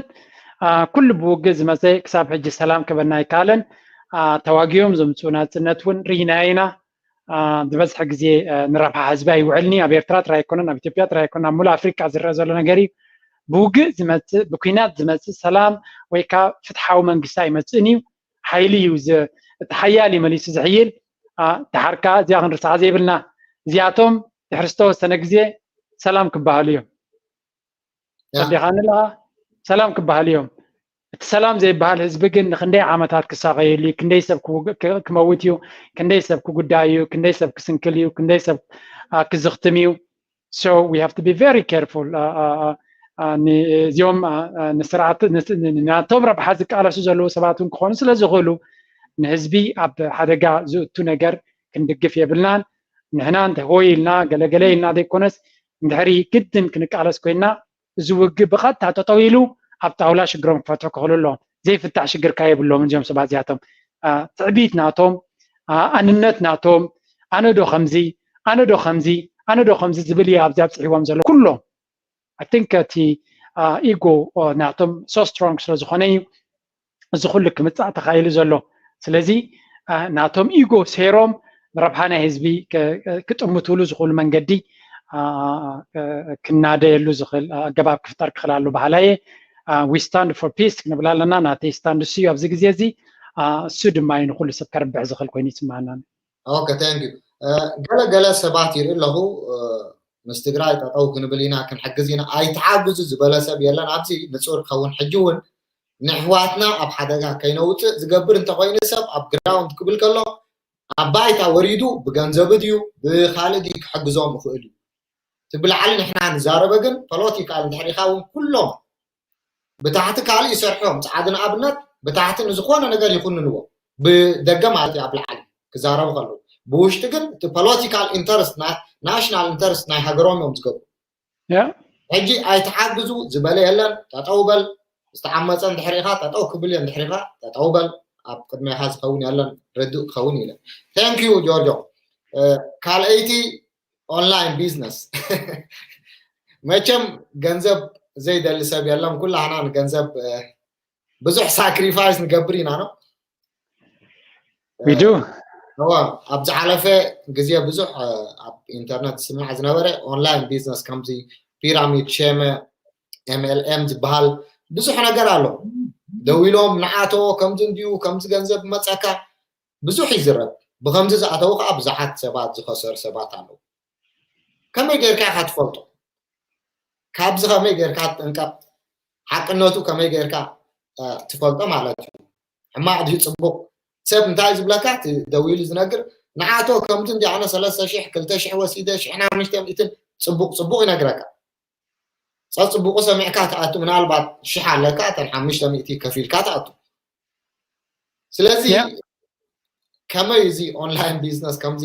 ኩሉ ብውግእ ዝመፀ ክሳብ ሕጂ ሰላም ክበና ኣይከኣለን። ተዋጊኦም ዘምፅኡ ናፅነት እውን ርኢና ኢና። ዝበዝሐ ግዜ ንረብሓ ህዝቢ ኣይውዕልኒ። ኣብ ኤርትራ ጥራይ ኣይኮነን፣ ኣብ ኢትዮጵያ ጥራይ ኣይኮነን፣ ኣብ ሙሉእ ኣፍሪቃ ዝረአ ዘሎ ነገር እዩ። ብውግእ ዝመፅእ ብኩናት ዝመፅእ ሰላም ወይ ከዓ ፍትሓዊ መንግስቲ ኣይመፅእን እዩ። ሓይሊ እዩ እቲ ሓያል እዩ መሊሱ ዝሕይል። ደሓር ከዓ እዚኣ ክንርስዓ ዘይብልና። እዚኣቶም ድሕሪ ዝተወሰነ ግዜ ሰላም ክበሃሉ እዮም። ጸቢኻኒ ኣለኻ? ሰላም ክበሃሉ እዮም። እቲ ሰላም ዘይበሃል ህዝቢ ግን ንክንደይ ዓመታት ክሳቐየሉ እዩ፣ ክንደይ ሰብ ክመውት እዩ፣ ክንደይ ሰብ ክጉዳእ እዩ፣ ክንደይ ሰብ ክስንክል እዩ፣ ክንደይ ሰብ ክዝኽትም እዩ። So we have to be very careful። እዚኦም ንስርዓት ናቶም ረብሓ ዝቃለሱ ዘለዉ ሰባት እውን ክኾኑ ስለ ዝኽእሉ ንህዝቢ ኣብ ሓደጋ ዝእቱ ነገር ክንድግፍ የብልናን። ንሕና እንተ ሆይ ኢልና ገለገለ ኢልና ዘይኮነስ እንድሕሪ ግድን ክንቃለስ ኮይና እዚ ውግእ ብቐጥታ ጠጠው ኢሉ ኣብ ጣውላ ሽግሮም ክፈትሑ ክኽእሉ ኣለዎም። ዘይፍታሕ ሽግር ከ የብሎምን እዚኦም ሰባት እዚኣቶም። ትዕቢት ናቶም፣ ኣንነት ናቶም፣ ኣነ ዶ ከምዚ ኣነ ዶ ከምዚ ኣነ ዶ ከምዚ ዝብል እዩ ኣብዚ ኣብፅሕዎም ዘሎ ኩሎም። I think እቲ ኢጎ ናቶም so strong ስለ ዝኾነ እዩ እዚ ኩሉ ክምፃእ ተኻኢሉ ዘሎ። ስለዚ ናቶም ኢጎ ሴሮም ንረብሓ ናይ ህዝቢ ክጥምትሉ ዝኽእሉ መንገዲ ክናደየሉ ዝኽእል ኣገባብ ክፍጠር ክኽእል ኣሎ በሃላይ እየ። We stand for peace ክንብል ኣለና። ናተይ ስታንድ እሱ እዩ ኣብዚ ግዜ እዚ። እሱ ድማ እዩ ንኩሉ ሰብ ከርብሕ ዝኽእል ኮይኑ ይስማዓና። ኦኬ፣ thank you። ገለ ገለ ሰባት ይርኢ ኣለኹ ምስ ትግራይ ጠጠው ክንብል ኢና ክንሕግዝ ኢና ኣይተሓግዙ ዝበለ ሰብ የለን። ኣብዚ ንፁር ክኸውን ሕጂ እውን ንኣሕዋትና ኣብ ሓደጋ ከይነውፅእ ዝገብር እንተኮይኑ ሰብ ኣብ ግራውንድ ክብል ከሎ ኣብ ባይታ ወሪዱ ብገንዘቡ ድዩ ብካልእ ድዩ ክሕግዞም ይኽእል እዩ። እቲ ብላዕሊ ንሕና ንዛረበ ግን ፖለቲካል እንድሕር ኢኻ እውን ኩሎም ብታሕቲ ካልእ ይሰርሑ እዮም። ፃዕዲ ንኣብነት ብታሕቲ ንዝኾነ ነገር ይኹንንዎ ብደገ ማለት እዩ ኣብ ላዕሊ ክዛረቡ ከለዉ ብውሽጢ ግን እቲ ፖለቲካል ኢንተረስት ናሽናል ኢንተረስት ናይ ሃገሮም እዮም ዝገብሩ። ያ ሕጂ ኣይትሓግዙ ዝበለ የለን። ጠጠው በል። ዝተዓመፀ እንድሕር ኢኻ ጠጠው ክብል እየ፣ እንድሕር ኢኻ ጠጠው በል። ኣብ ቅድሜኻ ዝኸውን የለን። ርዱእ ክኸውን ኢለ። Thank you ጆርጆ። ካልኣይቲ ኦንላይን ቢዝነስ። መቸም ገንዘብ ዘይደሊ ሰብ የለን። ኩላህና ንገንዘብ ብዙሕ ሳክሪፋይስ ንገብር ኢና ነው ዊዱ እዋ ኣብ ዝሓለፈ ግዜ ብዙሕ ኣብ ኢንተርነት ዝስማዕ ዝነበረ ኦንላይን ቢዝነስ ከምዚ ፒራሚድ ሸመ ኤምኤልኤም ዝበሃል ብዙሕ ነገር ኣሎ። ደው ኢሎም ንዓቶ ከምዚ እንድዩ ከምዚ ገንዘብ መፀካ ብዙሕ ይዝረብ። ብከምዚ ዝኣተው ከዓ ብዙሓት ሰባት ዝኸሰር ሰባት ኣለዉ። ከመይ ጌርካ ኢኻ ትፈልጦ? ካብዚ ከመይ ጌርካ ትጥንቀቕ? ሓቅነቱ ከመይ ጌርካ ትፈልጦ ማለት እዩ። ሕማቕ ድዩ ፅቡቕ? ሰብ እንታይ ዝብለካ እቲ ደዊሉ ዝነግር ንዓቶ ከምዚ እንዲ ኣነ ሰለስተ ሽሕ ክልተ ሽሕ ወሲደ ሽሕን ሓሙሽተ ሚእትን ፅቡቕ ፅቡቕ ይነግረካ። ፀፅቡቑ ሰሚዕካ ትኣቱ ምናልባት ሽሕ ኣለካ እተን ሓሙሽተ ሚእቲ ከፊልካ ትኣቱ። ስለዚ ከመይ እዚ ኦንላይን ቢዝነስ ከምዚ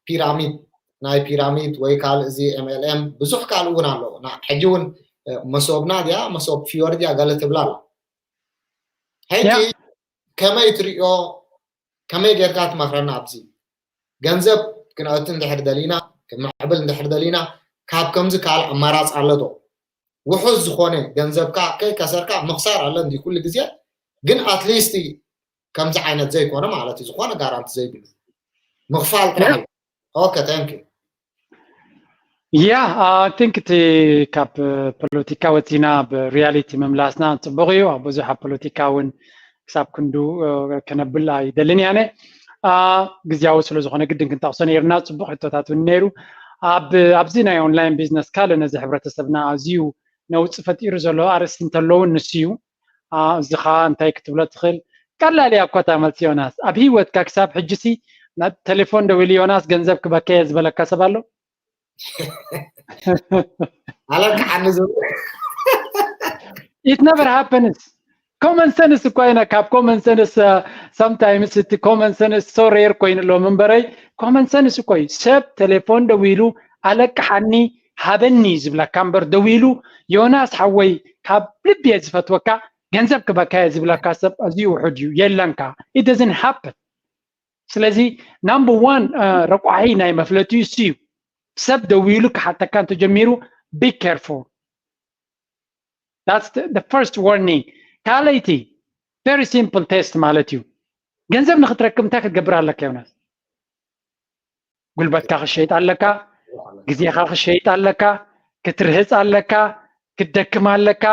ፒራሚድ ናይ ፒራሚድ ወይ ካልእ እዚ ኤምኤልኤም ብዙሕ ካልእ እውን ኣሎ። ሕጂ እውን መሶብና ድያ መሶብ ፊዮር ድያ ገለ ትብላ ኣሎ። ሕጂ ከመይ ትሪኦ? ከመይ ጌርካ ትመኽረና? ኣብዚ ገንዘብ ክነእቱ እንድሕር ደሊና ክምዕብል እንድሕር ደሊና ካብ ከምዚ ካልእ ኣማራፂ ኣለዶ? ውሑስ ዝኾነ ገንዘብካ ከይከሰርካ ምኽሳር ኣለ እንዲ ኩሉ ግዜ ግን ኣትሊስት ከምዚ ዓይነት ዘይኮነ ማለት እዩ። ዝኾነ ጋራንቲ ዘይብሉ ምኽፋል ጥራሕ እዩ። ኦኬ ታንክ ዩ። ያ I think እቲ ካብ ፖለቲካ ወፂና ብሪያሊቲ ምምላስና ፅቡቅ እዩ። ኣብ ብዙሕ ኣብ ፖለቲካ እውን ክሳብ ክንዱ ክነብል ኣይደልን ያነ ግዜያዊ ስለዝኾነ ግድን ክንጠቅሶ ነይርና። ፅቡቅ ሕቶታት እውን ነይሩ። ኣብዚ ናይ ኦንላይን ቢዝነስ ካልእ ነዚ ሕብረተሰብና ኣዝዩ ነውፂ ፈጢሩ ዘሎ ኣርእስቲ እንተለውን ንሱ እዩ። እዚ ከዓ እንታይ ክትብሎ ትኽእል? ቀላል እያ እኮ እታ መልሲ ዮናስ። ኣብ ህይወትካ ክሳብ ሕጂ ሲ ናብ ቴሌፎን ደዊሉ ዮናስ ገንዘብ ክበካ እየ ዝበለካ ሰብ ኣሎ? ኣለካ ሓኒ ዝብል It never happens። Common sense እኮ ኢና ካብ common sense sometimes እቲ common sense so rare ኮይኑ ኣሎ ምንበረይ common sense እኮ እዩ። ሰብ ቴሌፎን ደዊሉ ኣለቅሓኒ ሃበኒ ዝብለካ እምበር ደዊሉ ዮናስ ሓወይ ካብ ልቢ እየ ዝፈትወካ ገንዘብ ክበካ እየ ዝብለካ ሰብ ኣዝዩ ውሑድ እዩ። የለንካ። It doesn't happen። ስለዚ number one ረቋሒ ናይ መፍለጢ እሱ እዩ። ሰብ ደዊሉ ክሓተካ እንተጀሚሩ be careful። That's the first warning። ካልኣይቲ very simple test ማለት እዩ። ገንዘብ ንክትረክብ እንታይ ክትገብር ኣለካ ዮናስ? ጉልበትካ ክሸይጥ ኣለካ፣ ግዜኻ ክሸይጥ ኣለካ፣ ክትርህፅ ኣለካ፣ ክትደክም ኣለካ።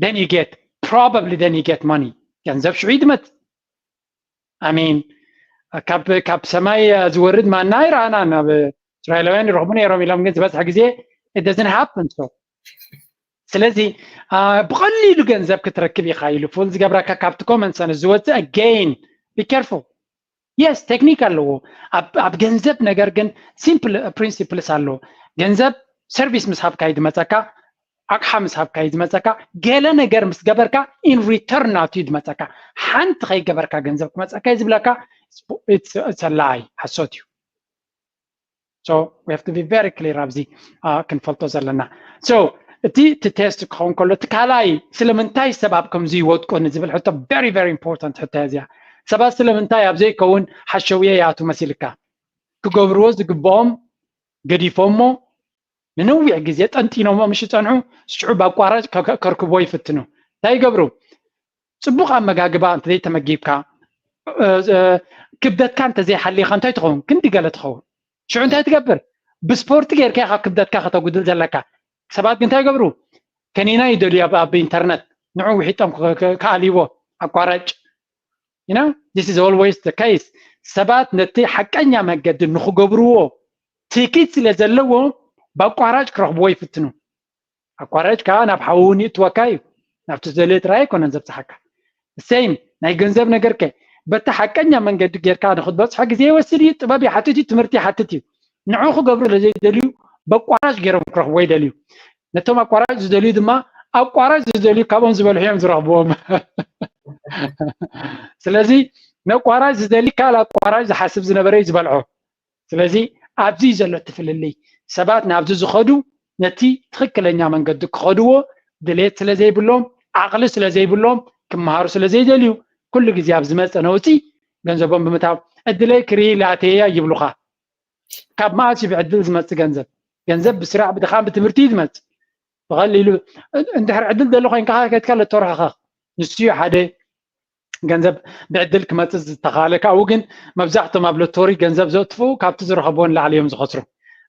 Then you get probably then you get money። ገንዘብ ሽዑ ይድመት። I mean ካብ ካብ ሰማይ ዝወርድ ማና ኣይረኣናን። ኣብ እስራኤላውያን ይረኽቡ ነይሮም ኢሎም ግን ዝበዝሐ ግዜ it doesn't happen። So ስለዚ ብቐሊሉ ገንዘብ ክትረክብ ኢኻ ኢሉ ፉል ዝገብረካ ካብቲ common sense ዝወፅእ። Again be careful። Yes ቴክኒክ ኣለዎ ኣብ ገንዘብ። ነገር ግን simple principles ኣለዎ። ገንዘብ ሰርቪስ ምስ ሃብካ እዩ ዝመፀካ፣ ኣቕሓ ምስ ሃብካ እዩ ዝመፀካ። ገለ ነገር ምስ ገበርካ in return ናቱ እዩ ዝመፀካ። ሓንቲ ከይገበርካ ገንዘብ ክመፀካ እዩ ዝብለካ። It's a lie። ሓሶት እዩ። So we have to be very clear ኣብዚ ክንፈልጦ ዘለና። So እቲ እቲ ቴስት ክኸውን ከሎ እቲ ካልኣይ ስለምንታይ ሰብ ኣብ ከምዚ ይወድቁ ንዝብል ሕቶ very very important ሕቶ እያ እዚኣ። ሰባት ስለምንታይ ኣብ ዘይከውን ሓሸውየ ይኣቱ መሲልካ? ክገብርዎ ዝግብኦም ገዲፎሞ ንነዊሕ ግዜ ጠንጢኖሞ ምሽ ጸንሑ ሽዑ ብኣቋራጭ ከርክቦ ይፍትኑ። እንታይ ይገብሩ? ጽቡቕ ኣመጋግባ እንተዘይተመጊብካ ክብደትካ እንተዘይሓሊኻ እንታይ ትኸውን? ክንዲ ገለ ትኸውን። ሽዑ እንታይ ትገብር? ብስፖርቲ ጌርካ ኢኻ ክብደትካ ከተጉድል ዘለካ። ሰባት ግን እንታይ ይገብሩ? ከኒና ይደልዩ ኣብ ኢንተርነት ንዑ ውሒጦም ክኣልይዎ ኣቋራጭ። You know, this is always the case። ሰባት ነቲ ሓቀኛ መገዲ ንክገብርዎ ትኪት ስለ ዘለዎ ብኣቋራጭ ክረኽብዎ ይፍትኑ። ኣቋራጭ ከዓ ናብ ሓዊ እውን ይእትወካ እዩ። ናብቲ ዝደልዮ ጥራይ ኣይኮነን ዘብፅሓካ። Same ናይ ገንዘብ ነገር ከ በቲ ሓቀኛ መንገዲ ጌርካ ንክትበፅሖ ግዜ ይወስድ እዩ፣ ጥበብ ይሓትት እዩ፣ ትምህርቲ ይሓትት እዩ። ንዑ ክገብሩ ስለዘይደልዩ በቋራጭ ገይሮም ክረኽብዎ ይደልዩ። ነቶም ኣቋራጭ ዝደልዩ ድማ ኣቋራጭ ዝደልዩ ካብኦም ዝበልሑ እዮም ዝረኽብዎም። ስለዚ ነቋራጭ ዝደሊ ካልእ ኣቋራጭ ዝሓስብ ዝነበረ እዩ ዝበልዖ። ስለዚ ኣብዚ ዘሎ እቲ ፍልልይ ሰባት ናብዚ ዝኸዱ ነቲ ትኽክለኛ መንገዲ ክኸድዎ ድሌት ስለ ዘይብሎም፣ ዓቕሊ ስለ ዘይብሎም፣ ክመሃሩ ስለ ዘይደልዩ፣ ኩሉ ግዜ ኣብ ዝመፀ ነውፂ ገንዘቦም ብምታው ዕድለይ ክርኢ ላተያ ይብሉኻ። ካብ መኣስ እዩ ብዕድል ዝመፅእ ገንዘብ? ገንዘብ ብስራሕ፣ ብድኻም፣ ብትምህርቲ እዩ ዝመፅእ። ብቐሊሉ እንድሕር ዕድል ደሎ ኮይንካ ከድካ ለቶርሕኸ ንሱ እዩ ሓደ ገንዘብ ብዕድል ክመፅእ ዝተኻለ። ካብኡ ግን መብዛሕቶም ኣብ ሎቶሪ ገንዘብ ዘጥፍኡ ካብቲ ዝረኸብዎ ንላዕሊ እዮም ዝኸስሩ።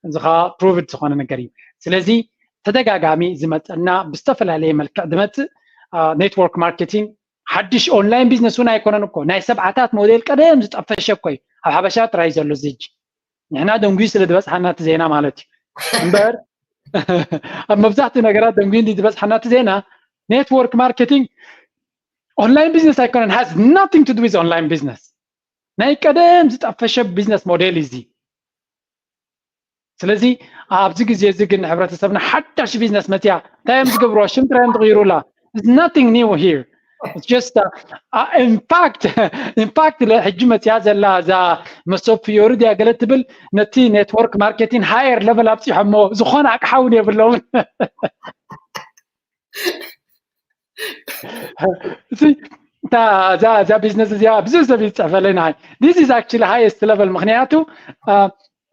እዚ ከዓ ፕሩቭድ ዝኾነ ነገር እዩ። ስለዚ ተደጋጋሚ ዝመፀና ብዝተፈላለየ መልክዕ ዝመፅእ ኔትወርክ ማርኬቲንግ ሓድሽ ኦንላይን ቢዝነስ እውን ኣይኮነን እኮ። ናይ ሰብዓታት ሞዴል ቀደም ዝጠፈሸ እኮ እዩ። ኣብ ሓበሻ ጥራይ ዘሎ ዝጅ ንሕና ደንጉዩ ስለ ዝበፅሓና እቲ ዜና ማለት እዩ እምበር ኣብ መብዛሕትኡ ነገራት ደንጉዩ እንዲ ዝበፅሓና እቲ ዜና ኔትወርክ ማርኬቲንግ ኦንላይን ቢዝነስ ኣይኮነን። Has nothing to do with online business። ናይ ቀደም ዝጠፈሸ ቢዝነስ ሞዴል እዚ። ስለዚ ኣብዚ ግዜ እዚ ግን ንሕብረተሰብና ሓዳሽ ቢዝነስ መፅያ እንታይ እዮም ዝገብርዋ? ሽም ጥራይ እዮም ዝቕይሩላ። Nothing new here. It's just uh, uh, in fact in fact ሕጂ መፅያ ዘላ እዛ መሶብ ፍዮሪ ድያ ገለ ትብል ነቲ ኔትወርክ ማርኬቲንግ ሃየር ለቨል ኣብፂሖሞ ዝኾነ ኣቅሓ እውን የብለውን። እዛ ቢዝነስ እዚኣ ብዙሕ ሰብ ይፅሕፈለይ ንዓይ። This is actually highest level ምክንያቱ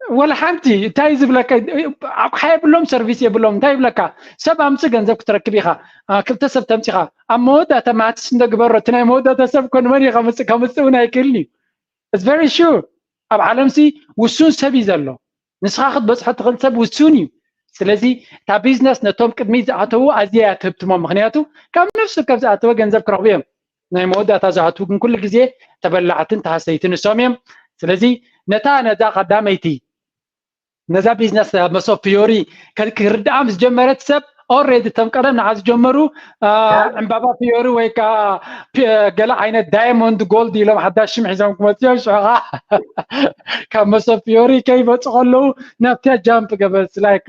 ወላ ሓንቲ እንታይ ዝብለካ ኣቕሓ የብሎም፣ ሰርቪስ የብሎም። እንታይ ይብለካ ሰብ ኣምፅእ ገንዘብ ክትረክብ ኢኻ። ክልተ ሰብ ተምፂኻ ኣብ መወዳእታ ማትስ እንደግበሮ እቲ ናይ መወዳእታ ሰብ ኮ ንመን እዩ ከምፅእ ከምፅእ እውን ኣይክእልን እዩ። It's very sure። ኣብ ዓለምሲ ውሱን ሰብ እዩ ዘሎ። ንስኻ ክትበፅሖ ትኽእል ሰብ ውሱን እዩ። ስለዚ እታ ቢዝነስ ነቶም ቅድሚ ዝኣተዉ ኣዝያ እያ ትህብትሞም። ምክንያቱ ካብ ነፍሱ ካብ ዝኣተወ ገንዘብ ክረኽቡ እዮም። ናይ መወዳእታ ዝኣትዉ ግን ኩሉ ግዜ ተበላዕትን ተሃሰይትን ንሶም እዮም። ስለዚ ነታ ነዛ ቀዳመይቲ ነዛ ቢዝነስ መሶብ ፊዮሪ ክርድኣም ዝጀመረት ሰብ ኦሬዲ እቶም ቀደም ንዓ ዝጀመሩ ዕምባባ ፊዮሪ ወይ ከዓ ገለ ዓይነት ዳይሞንድ ጎልድ ኢሎም ሓዳሽ ሽም ሒዞም ክመፅኦም ሽዑ ከዓ ካብ መሶብ ፊዮሪ ከይመፁ ከለዉ ናብቲያ ጃምፕ ገበርስ ላይክ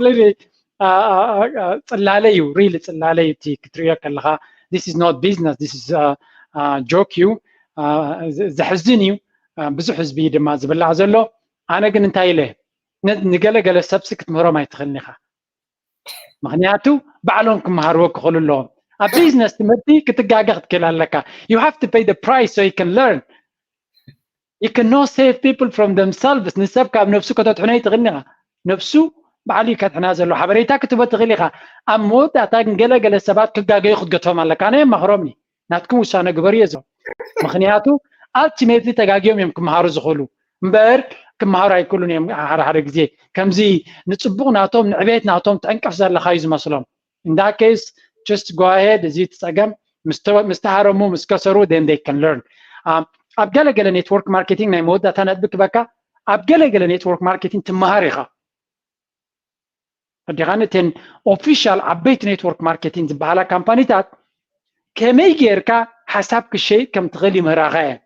ጽላለ እዩ ሪል ጽላለ እዩ እቲ ክትሪኦ ከለካ this is not business this is joke እዩ። ዘሕዝን እዩ። ብዙሕ ህዝቢ ድማ ዝብላዕ ዘሎ። ኣነ ግን እንታይ ኢለ ንገለገለ ሰብሲ ክትምህሮም ኣይትኽእልን ኢኻ። ምክንያቱ ባዕሎም ክመሃርዎ ክኽእሉ ኣለዎም። ኣብ ቢዝነስ ትምህርቲ ክትጋገ ክትክእል ኣለካ። You have to pay the price so you can learn. You cannot save people from themselves. ንሰብ ካብ ነብሱ ከተድሕኖ ኣይትኽእልን ኢኻ። ነብሱ ባዕሉ እዩ ከድሕና ዘሎ። ሓበሬታ ክትቦ ትኽእል ኢኻ። ኣብ መወዳእታ ግን ገለገለ ሰባት ክጋገዩ ክትገትፎም ኣለካ። ኣነ የማኽሮም ናትኩም ውሳነ ግበሩ እየ ዝብሎም። ምክንያቱ ኣልቲሜትሊ ተጋግዮም እዮም ክመሃሩ ዝኽእሉ እምበር ክመሃሩ ኣይክእሉን እዮም። ሓደ ሓደ ግዜ ከምዚ ንፅቡቕ ናቶም ንዕቤት ናቶም ትዕንቅፍ ዘለካ እዩ ዝመስሎም። In that case just go ahead። እዚ እቲ ፀገም ምስ ተሃረሙ ምስ ከሰሩ then they can learn። ኣብ ገለገለ ኔትወርክ ማርኬቲንግ ናይ መወዳእታ ነጥቢ ክበካ ኣብ ገለገለ ኔትወርክ ማርኬቲንግ ትመሃር ኢኻ። ኣዲኻ ነተን ኦፊሻል ዓበይቲ ኔትወርክ ማርኬቲንግ ዝበሃላ ካምፓኒታት ከመይ ጌርካ ሓሳብ ክሸይጥ ከም ትኽእል ይምህራኻ እየን።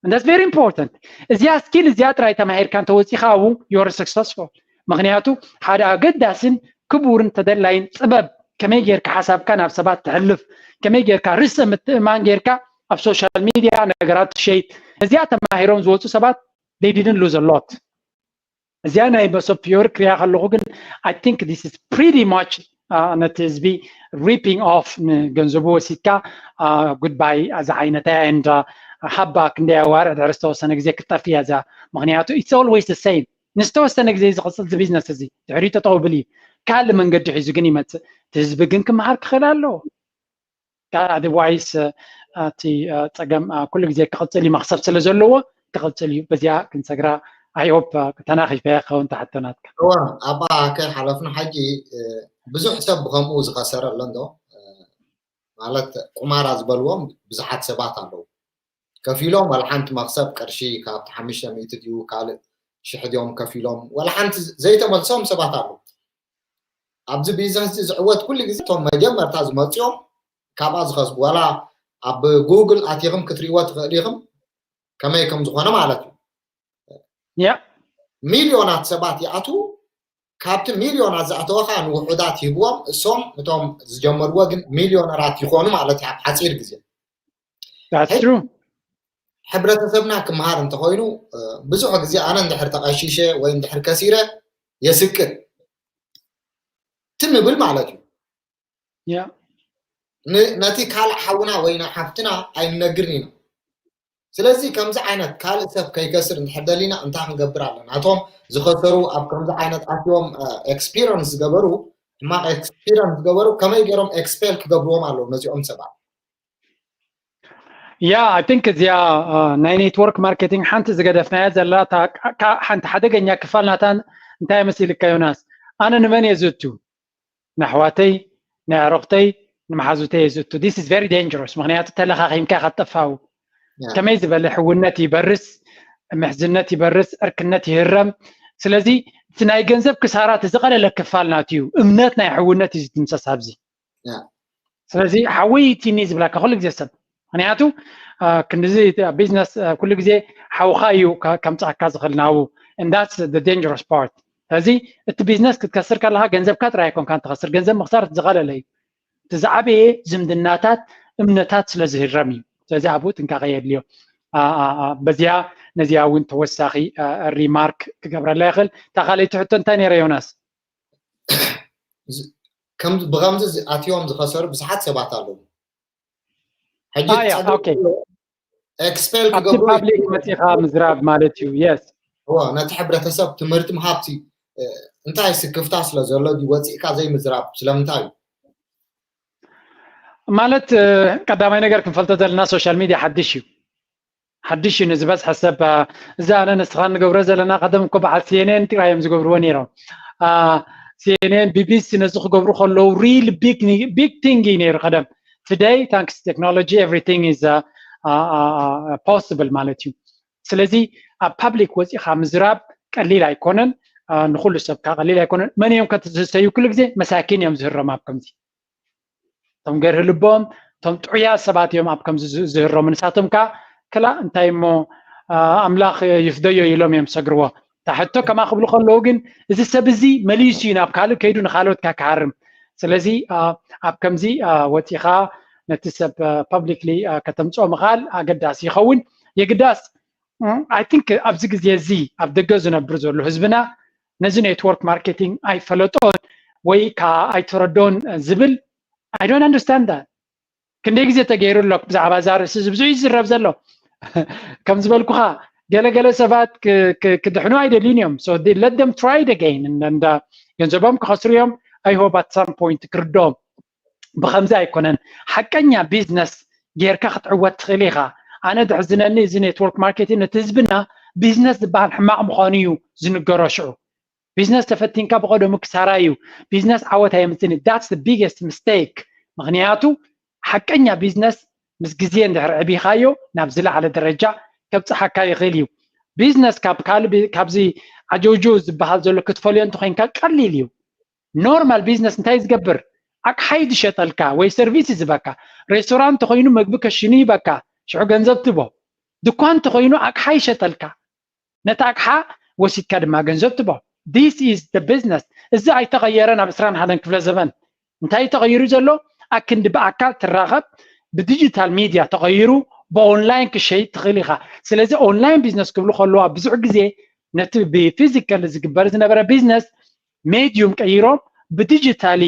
And that's very important። እዚኣ ስኪል እዚኣ ጥራይ ተማሂርካ እንተወፂኻ ኣብኡ you're successful። ምክንያቱ ሓደ ኣገዳስን ክቡርን ተደላይን ጥበብ ከመይ ጌርካ ሓሳብካ ናብ ሰባት ትሕልፍ፣ ከመይ ጌርካ ርእሰ ምትእማን ጌርካ ኣብ ሶሻል ሚድያ ነገራት ትሸይጥ። እዚኣ ተማሂሮም ዝወፁ ሰባት they didn't lose a lot። እዚኣ ናይ መሶብ ፊዮሪ ክሪያ ከለኹ ግን I think this is pretty much ነቲ ህዝቢ ሪፒንግ ኦፍ ንገንዘቡ ወሲድካ ጉድባይ ዝዓይነታ እያ and ሃባ ክንደይ ኣዋርዕ ድሕሪ ዝተወሰነ ግዜ ክትጠፍእ እያ እዛ። ምክንያቱ it's always the same። ንዝተወሰነ ግዜ ዝቕፅል እዚ ቢዝነስ እዚ ድሕሪ ጠጠው ብል እዩ። ካልእ መንገዲ ሒዙ ግን ይመፅእ። እቲ ህዝቢ ግን ክመሃር ክኽእል ኣለዎ። ኣደርዋይስ እቲ ፀገም ኩሉ ግዜ ክቕፅል እዩ። መኽሰብ ስለ ዘለዎ ክቕፅል እዩ። በዚኣ ክንሰግራ I hope ተናኺፈ ክኸውን ትሓቶ ናትካ። እወ ኣባ ከይሓለፍና ሕጂ ብዙሕ ሰብ ብከምኡ ዝኸሰረ ኣሎ እንዶ ማለት ቁማራ ዝበልዎም ብዙሓት ሰባት ኣለዉ። ከፊሎም ዋላ ሓንቲ መኽሰብ ቅርሺ ካብቲ ሓሙሽተ ሚእቲ ድዩ ካልእ ሽሕ ድዮም ከፊሎም ዋላ ሓንቲ ዘይተመልሶም ሰባት ኣለዉ። ኣብዚ ቢዝነስ እዚ ዝዕወት ኩሉ ግዜ እቶም መጀመርታ ዝመፅኦም ካብኣ ዝኸስቡ ዋላ ኣብ ጉግል ኣቲኽም ክትሪእዎ ትኽእል ኢኽም ከመይ ከም ዝኾነ ማለት እዩ። ያ ሚልዮናት ሰባት ይኣትዉ። ካብቲ ሚልዮናት ዝኣተወ ከዓ ንውሑዳት ይህብዎም። እሶም እቶም ዝጀመርዎ ግን ሚልዮነራት ይኾኑ ማለት እዩ ኣብ ሓፂር ግዜ። That's true። ሕብረተሰብና ክመሃር እንተኾይኑ ብዙሕ ግዜ ኣነ እንድሕር ተቐሺሸ ወይ እንድሕር ከሲረ የስቅጥ። እቲ ንብል ማለት እዩ። ያ ን- ነቲ ካልእ ሓውና ወይ ሓፍትና ኣይንነግርን ኢና። ስለዚ ከምዚ ዓይነት ካልእ ሰብ ከይከስር እንድሕር ደሊና እንታይ ክንገብር ኣለና? እቶም ዝኸሰሩ ኣብ ከምዚ ዓይነት ኣትዮም ኤክስፒሪንስ ዝገበሩ ሕማቕ ኤክስፒሪንስ ዝገበሩ ከመይ ገይሮም ኤክስፔል ክገብርዎም ኣለዉ ነዚኦም ሰባት? ያ I think እዚኣ አ፣ ናይ ኔትወርክ ማርኬቲንግ ሓንቲ ዝገደፍናያ ዘላ እታ ካ- ካ- ሓንቲ ሓደገኛ ክፋል ናታ እንታይ መሲልካ ዮናስ? ኣነ ንመን እየ ዝእቱ? ንኣሕዋተይ፣ ንኣዕሩኽተይ፣ ንመሓዙተይ እየ ዝእቱ። This is very dangerous። ምክንያቱ ተለኻኺምካ ኢኻ ትጠፋው። ያ። ከመይ ዝበለ ሕውነት ይበርስ፣ ምሕዝነት ይበርስ፣ ዕርክነት ይህረም። ስለዚ እቲ ናይ ገንዘብ ክሳራ እቲ ዝቐለለ ክፋል ናቱ እዩ። እምነት ናይ ሕውነት እዩ ዝድምሰስ ኣብዚ። ያ። ስለዚ ሓወይቲኒ ዝብላካ ኩሉ ግዜ ሰብ፣ ምክንያቱ አ፣ ክንድዚ እቲ ኣብ ቢዝነስ አ፣ ኩሉ ግዜ ሓውኻ እዩ ከ- ከምፅኣካ ዝኽእል ናብኡ። And that's the dangerous part። ስለዚ እቲ ቢዝነስ ክትከስር ከለካ ገንዘብካ ጥራይ ኣይኮንካን ትኸስር፣ ገንዘብ ምኽሳር እቲ ዝቐለለ እዩ። እቲ ዝዓበየ ዝምድናታት፣ እምነታት ስለ ዝህረም እዩ። ስለዚ ኣብኡ ጥንቃቐ የድልዮ። አ፣ አ፣ አ፣ በዚኣ ነዚኣ እውን ተወሳኺ አ፣ ሪማርክ ክገብረላ ይኽእል። እታ ካልኣይቲ ሕቶ እንታይ ነይረ ዮናስ? ከም ብከምዚ ዝ- ኣትዮም ዝኸሰሩ ብዙሓት ሰባት ኣለዉ። ሕጂ አ፣ ያ፣ ኦኬ። ኤክስፔል ኣብቲ ክገብሩ ፓብሊክ መፂኻ ምዝራብ ማለት እዩ። የስ እዎ፣ ነቲ ሕብረተሰብ ትምህርቲ ምሃብቲ እ፣ እንታይ ስክፍታ ስለ ዘሎ ድዩ ወፂእካ ዘይምዝራብ? ስለምንታይ እዩ? ማለት እ፣ ቀዳማይ ነገር ክንፈልጦ ዘለና ሶሻል ሚድያ ሓድሽ እዩ። ሓድሽ እዩ ንዝበዝሐ ሰብ። አ፣ እዚ ኣነ ንስኻ ንገብሮ ዘለና ቀደም እኮ በዓል ሲኤንኤን ጥራይ እዮም ዝገብርዎ ነይሮም። ሲኤንኤን ቢቢሲ ነዚ ክገብሩ ከለዉ ሪል ቢግ ቲንግ እዩ ነይሩ ቀደም። Today thanks technology everything is possible ማለት እዩ። ስለዚ ኣብ ፓብሊክ ወፂኻ ምዝራብ ቀሊል ኣይኮነን። አ፣ ንኩሉ ሰብ ከ ቀሊል ኣይኮነን። መን እዮም ከ ዝሰዩ? ኩሉ ግዜ መሳኪን እዮም ዝህረሙ ኣብ ከምዚ። እቶም ገርህ ልቦም፣ እቶም ጥዑያት ሰባት እዮም ኣብ ከምዚ ዝ- ዝህረሙ። ንሳቶም ከ ክላ እንታይ እሞ አ፣ ኣምላኽ ይፍደዮ ኢሎም እዮም ዝሰግርዎ። እታ ሕቶ ከማ ክብሉ ከለዉ ግን እዚ ሰብ እዚ መሊሱ እዩ ናብ ካልእ ከይዱ ንካልኦት ከ ክሃርም። ስለዚ አ፣ ኣብ ከምዚ አ፣ ወፂኻ ነቲ ሰብ ፐብሊክሊ ከተምፅኦ ምኽኣል ኣገዳሲ ይኸውን። የግዳስ I think ኣብዚ ግዜ እዚ ኣብ ደገ ዝነብር ዘሎ ህዝብና ነዚ ኔትወርክ ማርኬቲንግ ኣይፈለጦን ወይ ከዓ ኣይተረዶን ዝብል I don't understand that። ክንደይ ግዜ ተገይሩ ኣሎ ብዛዕባ እዛ ርእሲ እዚ ብዙሕ እዩ ዝዝረብ ዘሎ። ከም ዝበልኩኻ ገለገለ ሰባት ክ- ክ- ክድሕኑ ኣይደልዩን እዮም። So let them try it again። እንዳ ገንዘቦም ክኸስሩ እዮም። I hope at some point ክርድኦም። ብኸምዚ ኣይኮነን ሓቀኛ ቢዝነስ ጌርካ ክትዕወት ትኽእል ኢኻ። ኣነ ድሕዝነኒ እዚ ኔትወርክ ማርኬቲንግ ነቲ ህዝብና ቢዝነስ ዝበሃል ሕማቕ ምዃኑ እዩ ዝንገሮ። ሽዑ ቢዝነስ ተፈቲንካ ብቐደሙ ክሳራ እዩ። ቢዝነስ ዓወት ኣየምፅእን። That's the biggest mistake። ምክንያቱ ሓቀኛ ቢዝነስ ምስ ግዜ እንድሕር ዕቢኻዮ ናብ ዝለዓለ ደረጃ ከብፅሓካ ይኽእል እዩ። ቢዝነስ ካብ ካልእ ቢ- ካብዚ ዓጀውጀው ዝበሃል ዘሎ ክትፈልዮ እንተኮይንካ ቀሊል እዩ። ኖርማል ቢዝነስ እንታይ ዝገብር ኣቅሓ እዩ ዝሸጠልካ ወይ ሰርቪስ እዩ ዝበካ። ሬስቶራንት ተኮይኑ ምግቢ ከሽኑ ይበካ፣ ሽዑ ገንዘብ ትቦ። ድኳን ተኮይኑ ኣቅሓ ይሸጠልካ፣ ነቲ ኣቅሓ ወሲድካ ድማ ገንዘብ ትቦ። This is the business። እዚ ኣይተቀየረን ኣብ ዕስራን ሓደን ክፍለ ዘበን። እንታይ ተቀይሩ ዘሎ? ኣክንዲ ብኣካል ትራኸብ ብዲጂታል ሚድያ ተቀይሩ ብኦንላይን ክሸይጥ ትኽእል ኢኻ። ስለዚ ኦንላይን ቢዝነስ ክብሉ ከለዋ ብዙሕ ግዜ ነቲ ብፊዚካሊ ዝግበር ዝነበረ ቢዝነስ ሜድዩም ቀይሮም ብዲጂታሊ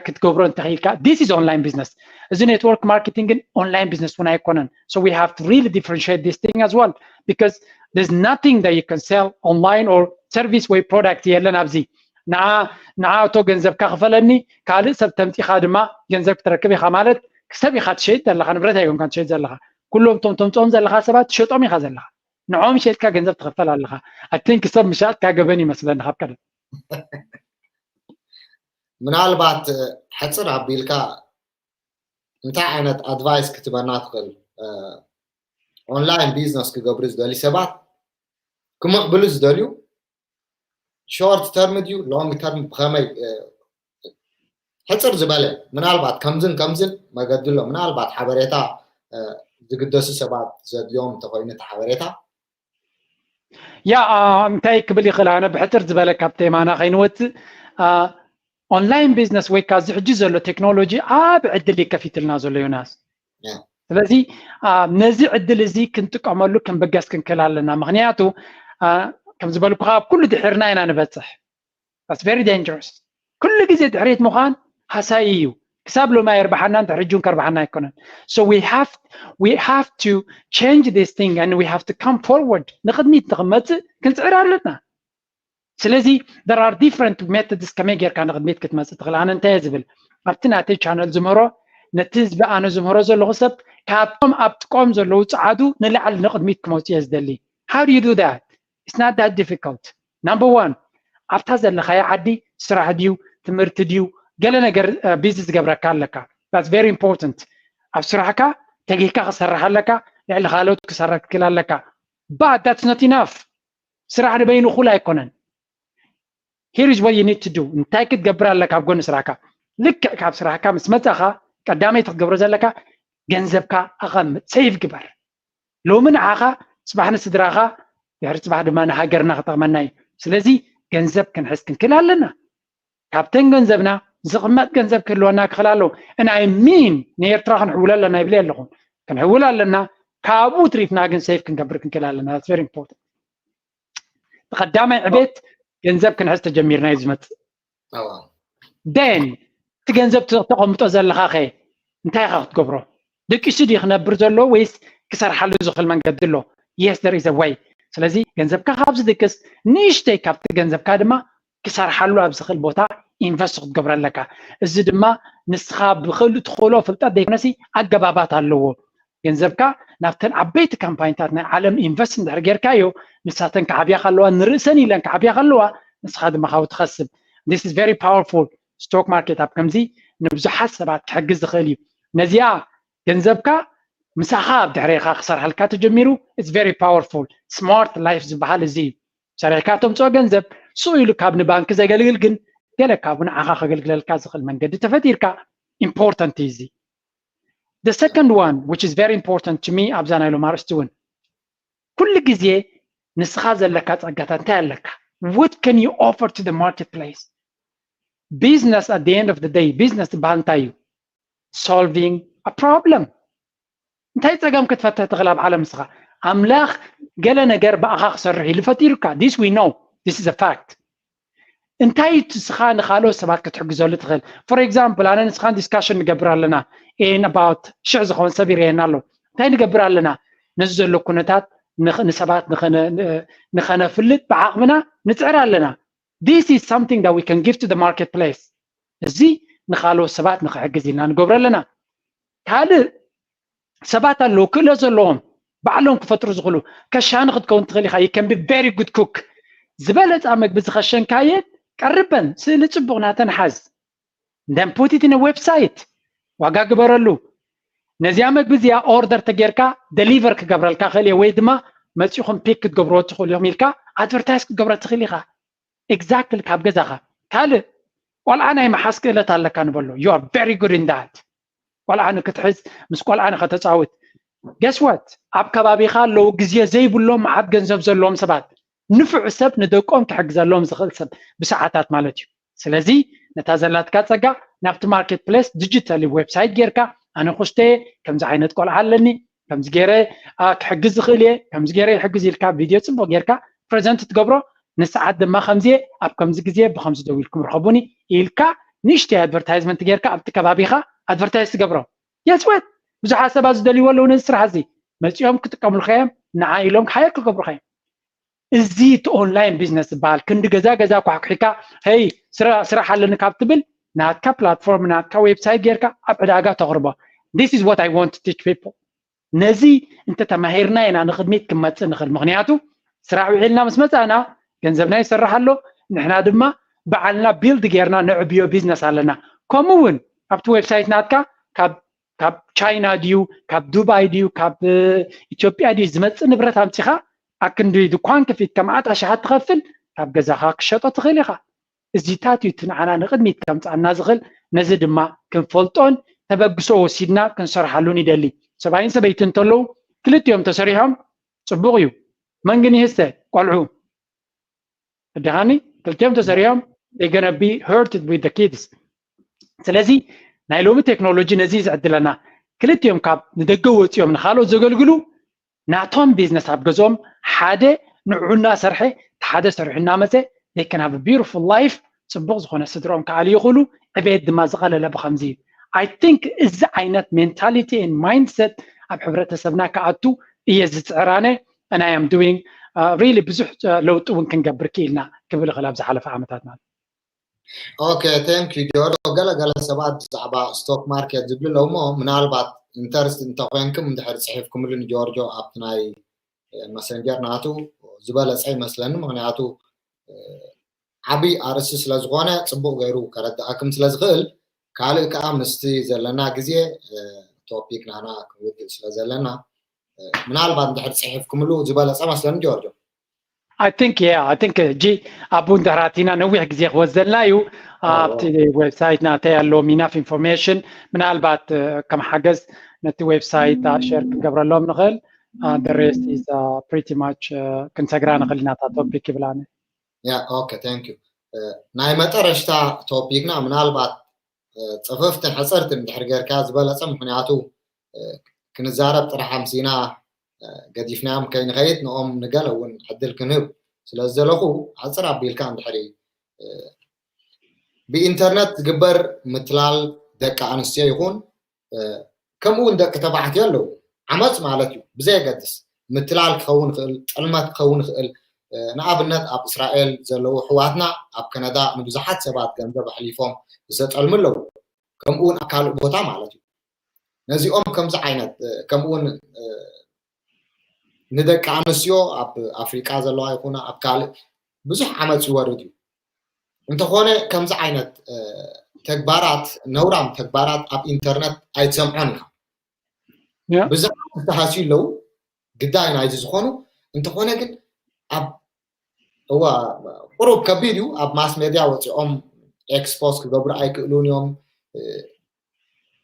ክትገብሮ እንተኽኢልካ this is online business። እዚ ኔትወርክ ማርኬቲንግ ግን ኦንላይን ቢዝነስ እውን ኣይኮነን። So we have to really differentiate this thing as well because there's nothing that you can sell online or service ወይ product የለን ኣብዚ። ንዓ ንዓ እቶ ገንዘብካ ክፈለኒ ካልእ ሰብ ተምፂኻ ድማ ገንዘብ ክትረክብ ኢኻ ማለት ሰብ ኢኻ ትሸይጥ ዘለኻ፣ ንብረት ኣይኮንካ ትሸይጥ ዘለኻ። ኩሎም እቶም ተምፅኦም ዘለኻ ሰባት ትሸጦም ኢኻ ዘለኻ። ንዖም ሸጥካ ገንዘብ ትኽፈል ኣለኻ። I think ሰብ ምሻጥካ ገበን ይመስለኒ ካብ ቀደም። ምናልባት ሕፅር ኣቢልካ እንታይ ዓይነት ኣድቫይስ ክትበና ትኽእል? ኦንላይን ቢዝነስ ክገብሩ ዝደልዩ ሰባት ክምዕብሉ ዝደልዩ ሾርት ተርም ድዩ ሎንግ ተርም ብኸመይ ሕፅር ዝበለ ምናልባት ከምዝን ከምዝን መገዲ ኣሎ ምናልባት ሓበሬታ ዝግደሱ ሰባት ዘድልዮም እንተኮይኑ እቲ ሓበሬታ ያ እንታይ ክብል ይኽእል ኣነ ብሕፅር ዝበለ ካብ ቴማና ከይንወፅእ ኦንላይን ቢዝነስ ወይ ካዚ ሕጂ ዘሎ ቴክኖሎጂ ዓብ ዕድል ይከፊትልና ዘሎ ዮናስ። ስለዚ ነዚ ዕድል እዚ ክንጥቀመሉ ክንብገስ ክንክእል ኣለና። ምክንያቱ ከም ዝበልኩካ ኣብ ኩሉ ድሕርና ኢና ንበፅሕ። That's very dangerous። ኩሉ ግዜ ድሕሪት ምዃን ሃሳይ እዩ። ክሳብ ሎሚ ኣይርብሓናን ድሕሪ ሕጂ እውን ከርብሓና ኣይኮነን። So we have we have to change this thing and we have to come forward። ንቕድሚት ንኽመፅእ ክንፅዕር ኣለና። ስለዚ there are different methods ከመይ ጌርካ ንቕድሚት ክትመፅእ ትኽእል። ኣነ እንታይ እየ ዝብል ኣብቲ ናተይ ቻነል ዝምህሮ ነቲ ህዝቢ ኣነ ዝምህሮ ዘለኹ ሰብ ካብቶም ኣብ ጥቆም ዘለዉ ፀዓዱ ንላዕሊ ንቕድሚት ክመፁ እየ ዝደሊ። How do you do that? It's not that difficult. Number one ኣብታ ዘለኻዮ ዓዲ ስራሕ ድዩ ትምህርቲ ድዩ ገለ ነገር ቢዚ ዝገብረካ ኣለካ። That's very important። ኣብ ስራሕካ ተጊህካ ክሰርሕ ኣለካ። ልዕሊ ካልኦት ክሰርሕ ክትክእል ኣለካ። But that's not enough። ስራሕ ንበይኑ እኹል ኣይኮነን። Here is what you need to do። እንታይ ክትገብር ኣለካ ኣብ ጎኒ ስራሕካ? ልክዕ ካብ ስራሕካ ምስ መጻኻ ቀዳመይቲ ክትገብሮ ዘለካ ገንዘብካ ኣቐምጥ፣ ሴቭ ግበር። ሎሚ ንዓኻ፣ ጽባሕ ንስድራኻ፣ ድሕሪ ጽባሕ ድማ ንሃገርና ክጠቕመና እዩ። ስለዚ ገንዘብ ክንሕዝ ክንክእል ኣለና። ካብተን ገንዘብና ዝቕመጥ ገንዘብ ክህልወና ክኽእል ኣለዎ። And I mean ንኤርትራ ክንሕውሎ ኣለና ይብል ኣለኹ። ክንሕውል ኣለና። ካብኡ ትሪፍና ግን ሴቭ ክንገብር ክንክእል ኣለና። That's very important። ብቐዳማይ ዕቤት ገንዘብ ክንሕዝ ተጀሚርና እዩ ዝመጽእ። Then እቲ ገንዘብ ተቐምጦ ዘለኻ ኸ እንታይ ኢኻ ክትገብሮ? ደቂሱ ድዩ ክነብር ዘሎ ወይስ ክሰርሓሉ ዝኽእል መንገዲ ኣሎ? Yes, there is a way። ስለዚ ገንዘብካ ካብ ዝድቅስ ንእሽተይ ካብቲ ገንዘብካ ድማ ክሰርሓሉ ኣብ ዝኽእል ቦታ ኢንቨስት ክትገብሮ ኣለካ። እዚ ድማ ንስኻ ብኽእል ትኽእሎ ፍልጠት ዘይኮነሲ ኣገባባት ኣለዎ። ገንዘብካ ናብተን ዓበይቲ ካምፓኒታት ናይ ዓለም ኢንቨስት እንድሕር ጌርካዮ ንሳተን ክዓብያ ከለዋ ንርእሰን ኢለን ክዓብያ ከለዋ ንስኻ ድማ ካብኡ ትኸስብ። This is very powerful። ስቶክ ማርኬት ኣብ ከምዚ ንብዙሓት ሰባት ክሕግዝ ዝኽእል እዩ። ነዚኣ ገንዘብካ ምሳኻ ኣብ ድሕሬኻ ክሰርሐልካ ተጀሚሩ it's very powerful። Smart life ዝበሃል እዚ እዩ። ሰሪሕካ ተምፅኦ ገንዘብ ስቕ ኢሉ ካብ ንባንክ ዘገልግል ግን ገለ ካብኡ ንዓኻ ከገልግለልካ ዝኽእል መንገዲ ተፈጢርካ ኢምፖርታንት እዩ እዚ። The second one which is very important to me ኣብዛ ናይ ሎም ኣርእስቲ እውን ኩሉ ግዜ ንስኻ ዘለካ ፀጋታት እንታይ ኣለካ? What can you offer to the marketplace? Business at the end of the day business ዝበሃል እንታይ እዩ? Solving a problem። እንታይ ፀገም ክትፈትሕ ትኽእል ኣብ ዓለም ንስኻ? ኣምላኽ ገለ ነገር ብኣኻ ክሰርሕ ኢሉ ፈጢሩካ። This we know. This is a fact። እንታይ ንስኻ ንኻልኦት ሰባት ክትሕግዘሉ ትኽእል? For example ኣነ ንስኻን ዲስካሽን ንገብር ኣለና in about ሽሕ ዝኸውን ሰብ ይረየና ኣሎ። እንታይ ንገብር ኣለና? ነዚ ዘሎ ኩነታት ንኽ- ንሰባት ንኸነ- ን- ንኸነፍልጥ ብዓቕምና ንፅዕር ኣለና። This is something that we can give to the marketplace። እዚ ንኻልኦት ሰባት ንኽሕግዝ ኢልና ንገብሮ ኣለና። ካልእ ሰባት ኣለዉ ክእለት ዘለዎም ባዕሎም ክፈጥሩ ዝኽእሉ። ከሻኒ ክትከውን ትኽእል ኢኻ። You can be very good cook። ዝበለፃ መግቢ ዝኸሸንካየን ቀርበን ስእሊ ፅቡቕ ናተን ሓዝ። Then put it in a website። ዋጋ ግበረሉ። ነዚኣ መግቢ እዚኣ ኦርደር ተጌርካ ደሊቨር ክገብረልካ ክእል እየ ወይ ድማ መፂኹም ፒክ ክትገብርዎ ትኽእሉ ኢኹም ኢልካ ኣድቨርታይዝ ክትገብረ ትኽእል ኢኻ። ኤግዛክትሊ ካብ ገዛኻ። ካልእ ቆልዓ ናይ ምሓዝ ክእለት ኣለካ ንበሎ። You are very good in that። ቆልዓ ንክትሕዝ ምስ ቆልዓ ንኸተፃውት guess what ኣብ ከባቢኻ ኣለዉ ግዜ ዘይብሎም መዓት ገንዘብ ዘለዎም ሰባት ንፉዕ ሰብ ንደቆም ክሕግዘሎም ዝኽእል ሰብ ብሰዓታት ማለት እዩ። ስለዚ ነታ ዘላትካ ፀጋ ናብቲ ማርኬት ፕሌስ ዲጂታሊ ዌብሳይት ጌርካ ኣነ ኩስተ እየ ከምዚ ዓይነት ቆልዓ ኣለኒ ከምዚ ገይረ ክሕግዝ ዝኽእል እየ ከምዚ ገይረ ይሕግዝ ኢልካ ቪድዮ ፅቡቅ ጌርካ ፕሬዘንት ትገብሮ ንሰዓት ድማ ከምዚ እየ ኣብ ከምዚ ግዜ ብከምዚ ደው ኢልኩም ርኸቡኒ ኢልካ ንእሽተይ ኣድቨርታይዝመንት ጌርካ ኣብቲ ከባቢኻ ኣድቨርታይዝ ትገብሮ። Guess what ብዙሓት ሰባት ዝደልይዎ ኣለዉ ነዚ ስራሕ እዚ መፂኦም ክጥቀምልካ እዮም ንዓ ኢሎም ክሓየር ክገብሩካ እዮም። እዚ እቲ ኦንላይን ቢዝነስ ዝበሃል ክንዲ ገዛ ገዛ ኳሕኩሒካ ሄይ ስራሕ ኣለኒ ካብ ትብል ናትካ ፕላትፎርም ናትካ ዌብሳይት ጌርካ ኣብ ዕዳጋ ተቕርቦ። This is what I want to teach people። ነዚ እንተተማሂርና ኢና ንቕድሚት ክንመፅእ ንኽእል። ምኽንያቱ ስራሕ ውዒልና ምስ መፃእና ገንዘብና ይሰርሕ ኣሎ፣ ንሕና ድማ ባዕልና ቢልድ ጌርና ነዕብዮ ቢዝነስ ኣለና። ከምኡ እውን ኣብቲ ዌብሳይት ናትካ ካብ ቻይና ድዩ ካብ ዱባይ ድዩ ካብ ኢትዮጵያ ድዩ ዝመፅእ ንብረት ኣምፂኻ ኣክንዲ ድኳን ክፊት ከማዓት ኣሽሓት ትኸፍል ካብ ገዛኻ ክሸጦ ትኽእል ኢኻ። እዚታት እዩ እቲ ንዓና ንቕድሚት ከምፅኣና ዝኽእል። ነዚ ድማ ክንፈልጦን ተበግሶ ወሲድና ክንሰርሓሉን ይደሊ። ሰብኣይን ሰበይቲ እንተለዉ ክልቲኦም ተሰሪሖም ፅቡቕ እዩ። መን ግን ይህስተ ቆልዑ እድኻኒ ክልቲኦም ተሰሪሖም they gonna be hurted with the kids። ስለዚ ናይ ሎሚ ቴክኖሎጂ ነዚ እዩ ዝዕድለና። ክልቲኦም ካብ ንደገ ወፂኦም ንካልኦት ዘገልግሉ ናቶም ቢዝነስ ኣብ ገዝኦም ሓደ ንዑ እናሰርሐ ሓደ ሰሪሑ እናመፀ they can have a beautiful life። ፅቡቕ ዝኾነ ስድሮም ክኣልዩ ይኽእሉ። ዕቤት ድማ ዝቐለለ ብኸምዚ እዩ። I think እዚ ዓይነት mentality and mindset ኣብ ሕብረተሰብና ክኣቱ እየ ዝፅዕር ኣነ። And I am doing really ብዙሕ ለውጢ እውን ክንገብር ክኢልና ክብል እኽእል ኣብ ዝሓለፈ ዓመታት ማለት። Okay, thank you ጆርጆ። ገለገለ ሰባት ብዛዕባ stock market ዝብሉ ኣለዉ እሞ ምናልባት interest እንተኮይንኩም እንድሕር ፅሒፍኩምሉ ንጆርጆ ኣብቲ ናይ messenger ናቱ ዝበለፀ ይመስለኒ። ምክንያቱ ዓብይ ኣርእስቲ ስለዝኮነ ፅቡቅ ገይሩ ከረድኣኩም ስለዝክእል፣ ካልእ ከዓ ምስቲ ዘለና ግዜ topic ናና ክንውድእ ስለዘለና ምናልባት እንድሕር ፅሒፍኩምሉ ዝበለፀ መስለኒ ጆርጆ። I think yeah, I think ሕጂ ኣብኡ እንድሕር ኣቲና ነዊሕ ግዜ ክወስደልና እዩ። ኣብቲ website ናተይ ኣለዎም enough information። ምናልባት ከም ሓገዝ ነቲ website share ክንገብረሎም ንኽእል። The rest is pretty much ክንሰግራ ንኽእል ኢና እታ topic ይብል ኣነ። Yeah, okay, thank you። ናይ መጠረሽታ topic ና ምናልባት ፅፍፍትን ሕፅርትን እንድሕር ጌርካ ዝበለፀ፣ ምክንያቱ ክንዛረብ ጥራሕ ኣምሲና ገዲፍናዮም ከይንኸይድ ንኦም ንገለ እውን ዕድል ክንህብ ስለዝደለኹ፣ ሕፅር ኣቢልካ እንድሕሪ ብኢንተርነት ዝግበር ምትላል ደቂ ኣንስትዮ ይኹን ከምኡ እውን ደቂ ተባዕትዮ ኣለዉ። ዓመፅ ማለት እዩ ብዘየገድስ፣ ምትላል ክኸውን ይኽእል፣ ጥልመት ክኸውን ይኽእል። ንኣብነት ኣብ እስራኤል ዘለዉ ኣሕዋትና ኣብ ከነዳ ንብዙሓት ሰባት ገንዘብ ኣሕሊፎም ዝተጠልሙ ኣለዉ። ከምኡ እውን ኣብ ካልእ ቦታ ማለት እዩ። ነዚኦም ከምዚ ዓይነት ከምኡ እውን ንደቂ ኣንስትዮ ኣብ ኣፍሪቃ ዘለዋ ይኹና ኣብ ካልእ ብዙሕ ዓመፅ ይወርድ እዩ። እንተኾነ ከምዚ ዓይነት ተግባራት፣ ነውራም ተግባራት ኣብ ኢንተርነት ኣይትሰምዖን ኢኻ። ብዙሓት ዝተሃስዩ ኣለዉ ግዳይ ናይዚ ዝኾኑ። እንተኾነ ግን ኣብ እዋ ቁሩብ ከቢድ እዩ። ኣብ mass media ወፂኦም expose ክገብሩ ኣይክእሉን እዮም።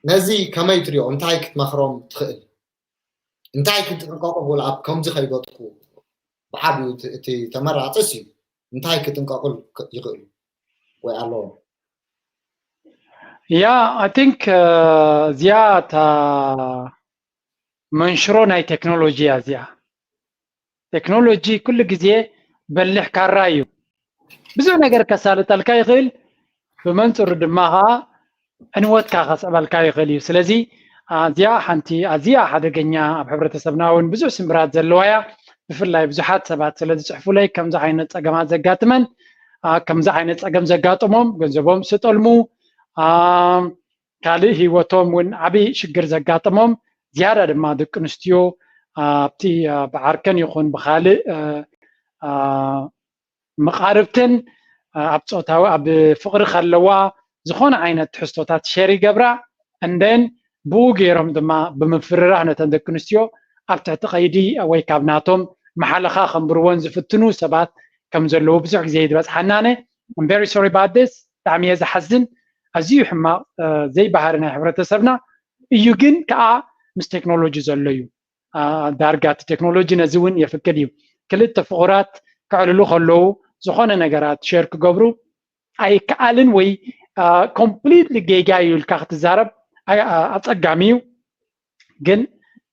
ነዚ ከመይ ትሪኦ? እንታይ ክትመኽሮም ትኽእል? እንታይ ክትጥንቀቁ ክብል ኣብ ከምዚ ከይገጥቁ ብዓብዩ እቲ ተመራፅስ እዩ። እንታይ ክጥንቀቁ ይኽእሉ ወይ ኣለዎም? Yeah, I think እዚኣ እታ መንሽሮ ናይ ቴክኖሎጂ እያ። እዚኣ ቴክኖሎጂ ኩሉ ግዜ በሊሕ ካራ እዩ። ብዙሕ ነገር ከሳልጠልካ ይኽእል፣ ብመንፅሩ ድማ ከዓ ዕንወትካ ከስዕበልካ ይኽእል እዩ። ስለዚ እዚኣ ሓንቲ ኣዝያ ሓደገኛ፣ ኣብ ሕብረተሰብና እውን ብዙሕ ስምብራት ዘለዋ እያ። ብፍላይ ብዙሓት ሰባት ስለ ዝፅሕፉለይ ከምዚ ዓይነት ፀገማት ዘጋጥመን ከምዚ ዓይነት ፀገም ዘጋጥሞም ገንዘቦም ዝጠልሙ ካልእ ህይወቶም እውን ዓቢ ሽግር ዘጋጥሞም ዝያዳ ድማ ደቂ ኣንስትዮ ኣብቲ ብዓርከን ይኹን ብኻልእ መቓርብተን ኣብ ፆታዊ ኣብ ፍቕሪ ከለዋ ዝኾነ ዓይነት ትሕዝቶታት share ይገብራ። And then ብኡ ገይሮም ድማ ብምፍርራህ ነተን ደቂ ኣንስትዮ ኣብ ትሕቲ ቀይዲ ወይ ካብ ናቶም መሓለኻ ከንብርወን ዝፍትኑ ሰባት ከም ዘለዉ ብዙሕ ግዜ ይበፅሓናነ። I'm very sorry about this። ብጣዕሚ እየ ዝሓዝን። ኣዝዩ ሕማቕ ዘይባህሪ ናይ ሕብረተሰብና እዩ፣ ግን ከዓ ምስ ቴክኖሎጂ ዘሎ እዩ። ዳርጋ እቲ ቴክኖሎጂ ነዚ እውን የፍቅድ እዩ። ክልተ ፍቑራት ከዕልሉ ከለዉ ዝኾነ ነገራት share ክገብሩ ኣይከኣልን ወይ completely ጌጋ እዩ ኢልካ ክትዛረብ ኣፀጋሚ እዩ። ግን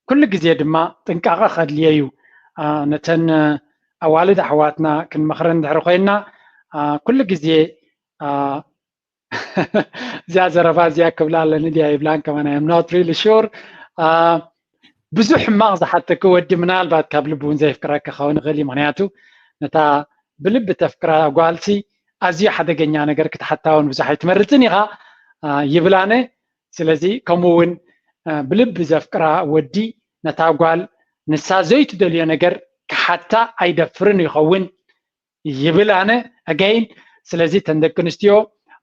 ኩሉ ግዜ ድማ ጥንቃቐ ከድልየ እዩ። ነተን ኣዋልድ ኣሕዋትና ክንመኽረን እንድሕር ኮይንና ኩሉ ግዜ እዚኣ ዘረባ እዚኣ ክብላ ኣለኒ ድያ ይብላን ከማን I'm not really sure። ብዙሕ ሕማቕ ዝሓተኪ ወዲ ምናልባት ካብ ልቢ እውን ዘየፍቅረካ ክኸውን ይኽእል እዩ። ምክንያቱ ነታ ብልቢ ተፍቅራ ጓልሲ ኣዝዩ ሓደገኛ ነገር ክትሓታ እውን ብዙሕ ኣይትመርፅን ኢኻ ይብል ኣነ። ስለዚ ከምኡ እውን ብልቢ ዘፍቅራ ወዲ ነታ ጓል ንሳ ዘይትደልዮ ነገር ክሓታ ኣይደፍርን ይኸውን ይብል ኣነ again። ስለዚ ተን ደቂ ኣንስትዮ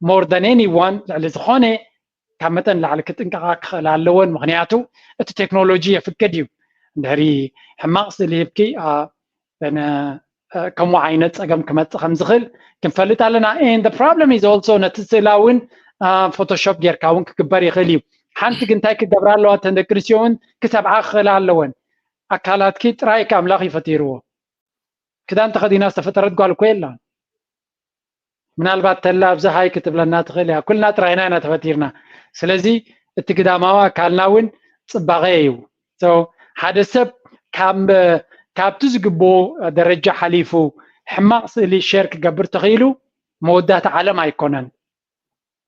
more than anyone ልዕሊ ዝኾነ ካብ መጠን ላዕሊ ክጥንቀቓ ክኽእላ ኣለወን። ምክንያቱ እቲ ቴክኖሎጂ የፍቅድ እዩ። እንድሕሪ ሕማቕ ስእሊ ሂብኪ ከምኡ ዓይነት ፀገም ክመፅእ ከም ዝኽእል ክንፈልጥ ኣለና። And the problem is also ነቲ ስእላ እውን ፎቶሾፕ ጌርካ እውን ክግበር ይኽእል እዩ። ሓንቲ ግን እንታይ ክገብራ ኣለዋ? እተን ደቂ ኣንስትዮ እውን ክሰብዓ ክኽእላ ኣለወን። ኣካላትኪ ጥራይ ኣምላኽ እዩ ፈጢርዎ። ክዳን ተኸዲና ዝተፈጠረት ጓል እኮ የላን። ምናልባት ተላ ኣብዚ ሃይ ክትብለና ትኽእል እያ። ኩልና ጥራይና ኢና ተፈጢርና። ስለዚ እቲ ግዳማዊ ኣካልና እውን ፅባቐ እዩ። ሓደ ሰብ ካብቲ ዝግብኦ ደረጃ ሓሊፉ ሕማቕ ስእሊ share ክገብር ተኽኢሉ መወዳእታ ዓለም ኣይኮነን።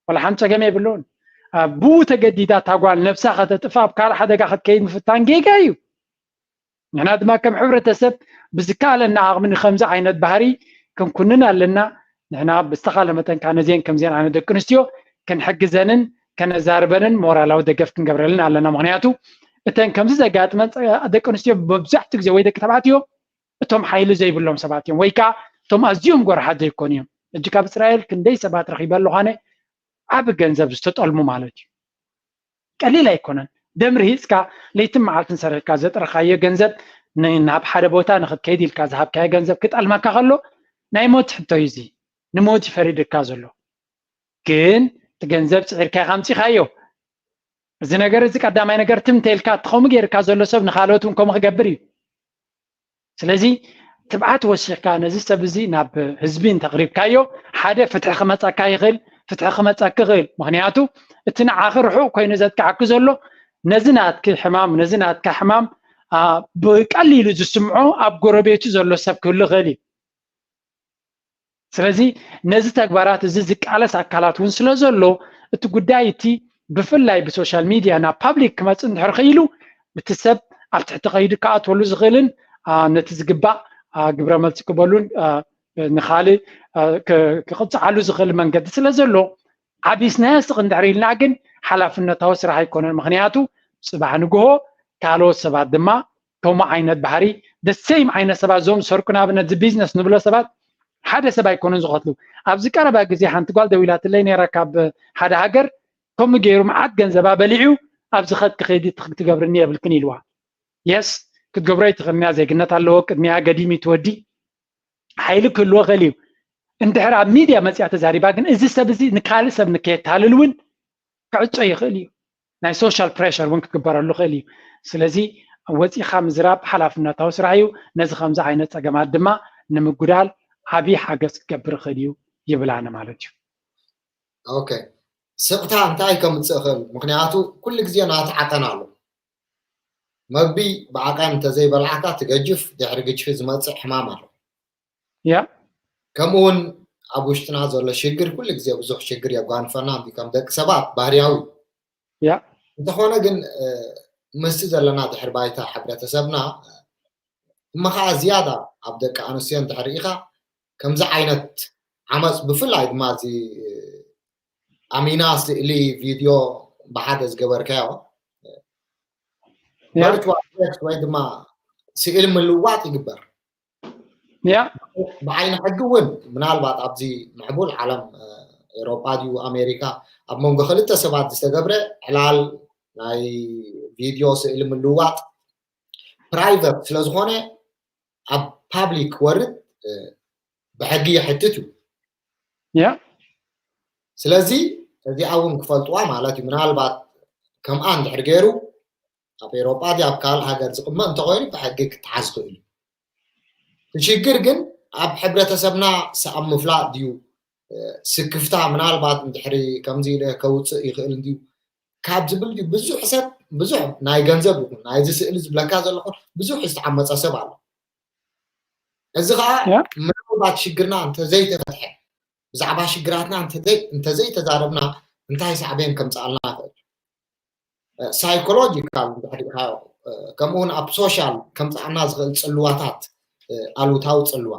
ዋላ ሓንቲ ጸገም የብሉን። ብኡ ተገዲዳ እታ ጓል ነብሳ ከተጥፋ ኣብ ካልእ ሓደጋ ክትከይድ ምፍታን ጌጋ እዩ። ንሕና ድማ ከም ሕብረተሰብ ብዝከኣለና ዓቕሚ ንከምዚ ዓይነት ባህሪ ክንኩንን ኣለና። ንሕና ብዝተኻለ መጠን ከዓ ነዚአን ከምዚአን ዓይነት ደቂ ኣንስትዮ ክንሕግዘንን ከነዛርበንን ሞራላዊ ደገፍ ክንገብረልን ኣለና። ምክንያቱ እተን ከምዚ ዘጋጥመን ደቂ ኣንስትዮ መብዛሕትኡ ግዜ ወይ ደቂ ተባዕትዮ እቶም ሓይሊ ዘይብሎም ሰባት እዮም፣ ወይ ከዓ እቶም ኣዝዮም ጎርሓት ዘይኮኑ እዮም። ሕጂ ካብ እስራኤል ክንደይ ሰባት ረኺበ ኣለኳነ ዓቢ ገንዘብ ዝተጠልሙ ማለት እዩ። ቀሊል ኣይኮነን። ደም ርሂፅካ ለይትን መዓልትን ሰሪሕካ ዘጥረኻዮ ገንዘብ ናብ ሓደ ቦታ ንክትከይድ ኢልካ ዝሃብካዮ ገንዘብ ክጠልመካ ከሎ ናይ ሞት ሕቶ እዩ። እዚ ንሞት ይፈሪድካ ዘሎ። ግን እቲ ገንዘብ ፅዒርካ ኢኻ ኣምፂኻዮ። እዚ ነገር እዚ ቀዳማይ ነገር ትምተ ኢልካ እቲ ከምኡ ገይርካ ዘሎ ሰብ ንካልኦት እውን ከምኡ ክገብር እዩ። ስለዚ ትብዓት ወሲኽካ ነዚ ሰብ እዚ ናብ ህዝቢ እንተቕሪብካዮ ሓደ ፍትሒ ክመፀካ ይኽእል፣ ፍትሒ ክመፀክ ይኽእል። ምክንያቱ እቲ ንዓኺ ርሑቕ ኮይኑ ዘጥቅዓኪ ዘሎ ነዚ ናትኪ ሕማም ነዚ ናትካ ሕማም ብቀሊሉ ዝስምዖ ኣብ ጎረቤቱ ዘሎ ሰብ ክህሉ ይኽእል እዩ። ስለዚ ነዚ ተግባራት እዚ ዝቃለስ ኣካላት እውን ስለ ዘሎ እቲ ጉዳይ እቲ ብፍላይ ብሶሻል ሚድያ ናብ ፓብሊክ ክመፅእ እንድሕር ክኢሉ እቲ ሰብ ኣብ ትሕቲ ከይዱ ክኣትወሉ ዝኽእልን ነቲ ዝግባእ ግብረ መልሲ ክበሉን ንካልእ ክቕፅዓሉ ዝኽእል መንገዲ ስለ ዘሎ ዓቢስናዮ ስቕ እንድሕር ኢልና ግን ሓላፍነታዊ ስራሕ ኣይኮነን። ምክንያቱ ፅባሕ ንግሆ ካልኦት ሰባት ድማ ከምኡ ዓይነት ባህሪ ደሰይም ዓይነት ሰባት እዞም ዝሰርቁ ንኣብነት እዚ ቢዝነስ ንብሎ ሰባት ሓደ ሰብ ኣይኮኑን ዝቐትሉ። ኣብዚ ቀረባ ግዜ ሓንቲ ጓል ደዊላትለይ ነይራ ካብ ሓደ ሃገር ከምኡ ገይሩ መዓት ገንዘባ በሊዑ ኣብዚ ኸድኪ ከይዲ ትገብርኒ የብልክን ኢልዋ። የስ ክትገብሮ ኣይትኽእልንያ ዜግነት ኣለዎ ቅድሚያ ገዲም ትወዲ ሓይሊ ክህልዎ ኽእል እዩ። እንድሕር ኣብ ሚድያ መፅያ ተዛሪባ ግን እዚ ሰብ እዚ ንካልእ ሰብ ንከየታልል እውን ክዕጾ ይኽእል እዩ። ናይ ሶሻል ፕሬሸር እውን ክትግበረሉ ይኽእል እዩ። ስለዚ ወፂኻ ምዝራብ ሓላፍነታዊ ስራሕ እዩ። ነዚ ከምዚ ዓይነት ፀገማት ድማ ንምጉዳል ዓብዪ ሓገዝ ክገብር ይኽእል እዩ ይብል ኣነ ማለት እዩ። ኦኬ ስቕታ እንታይ ከምፅእ ይኽእል? ምክንያቱ ኩሉ ግዜ ናቲ ዓቐን ኣሎ። መግቢ ብዓቐን እንተዘይበላዕካ ትገጅፍ ድሕሪ ግጅፊ ዝመፅእ ሕማም ኣሎ። ያ ከምኡ እውን ኣብ ውሽጥና ዘሎ ሽግር ኩሉ ግዜ ብዙሕ ሽግር የጓንፈና እንዲ ከም ደቂ ሰባት ባህርያዊ ያ እንተኾነ ግን ምስቲ ዘለና ድሕሪ ባይታ ሕብረተሰብና እሞ ከዓ ዝያዳ ኣብ ደቂ ኣንስትዮ እንድሕር ኢኻ ከምዚ ዓይነት ዓመፅ ብፍላይ ድማ እዚ ኣሚና ስእሊ ቪድዮ ብሓደ ዝገበርካዮ ያ ቨርቹዋል ሴክስ ወይ ድማ ስእሊ ምልዋጥ ይግበር ያ ብዓይኒ ሕጊ እውን ምናልባት ኣብዚ ምዕቡል ዓለም ኤሮጳ ድዩ ኣሜሪካ ኣብ መንጎ ክልተ ሰባት ዝተገብረ ዕላል ናይ ቪድዮ ስእሊ ምልዋጥ ፕራይቨት ስለዝኾነ ኣብ ፓብሊክ ክወርድ ብሕጊ ይሕትት እዩ ያ ስለዚ እዚኣ እውን ክፈልጥዋ ማለት እዩ ምናልባት ከምኣ እንድሕር ገይሩ ኣብ ኤሮጳ ድዩ ኣብ ካልእ ሃገር ዝቕመጥ እንተኾይኑ ብሕጊ ክተሓዝ ክእል እዩ እቲ ሽግር ግን ኣብ ሕብረተሰብና ሰኣብ ምፍላጥ ድዩ ስክፍታ ምናልባት እንድሕሪ ከምዚ ኢለ ከውፅእ ይኽእል እንድዩ ካብ ዝብል ድዩ ብዙሕ ሰብ ብዙሕ ናይ ገንዘብ ይኹን ናይዚ ስእሊ ዝብለካ ዘለኹ ብዙሕ ዝተዓመፀ ሰብ ኣሎ እዚ ከዓ ምናልባት ሽግርና እንተዘይተፈትሐ ብዛዕባ ሽግራትና እንተዘይተዛረብና እንታይ ሳዕቤን ከምፅኣልና ይኽእል ሳይኮሎጂካል እንድሕሪኢኻዮ ከምኡውን ኣብ ሶሻል ከምፅኣና ዝኽእል ፅልዋታት ኣሉታዊ ፅልዋ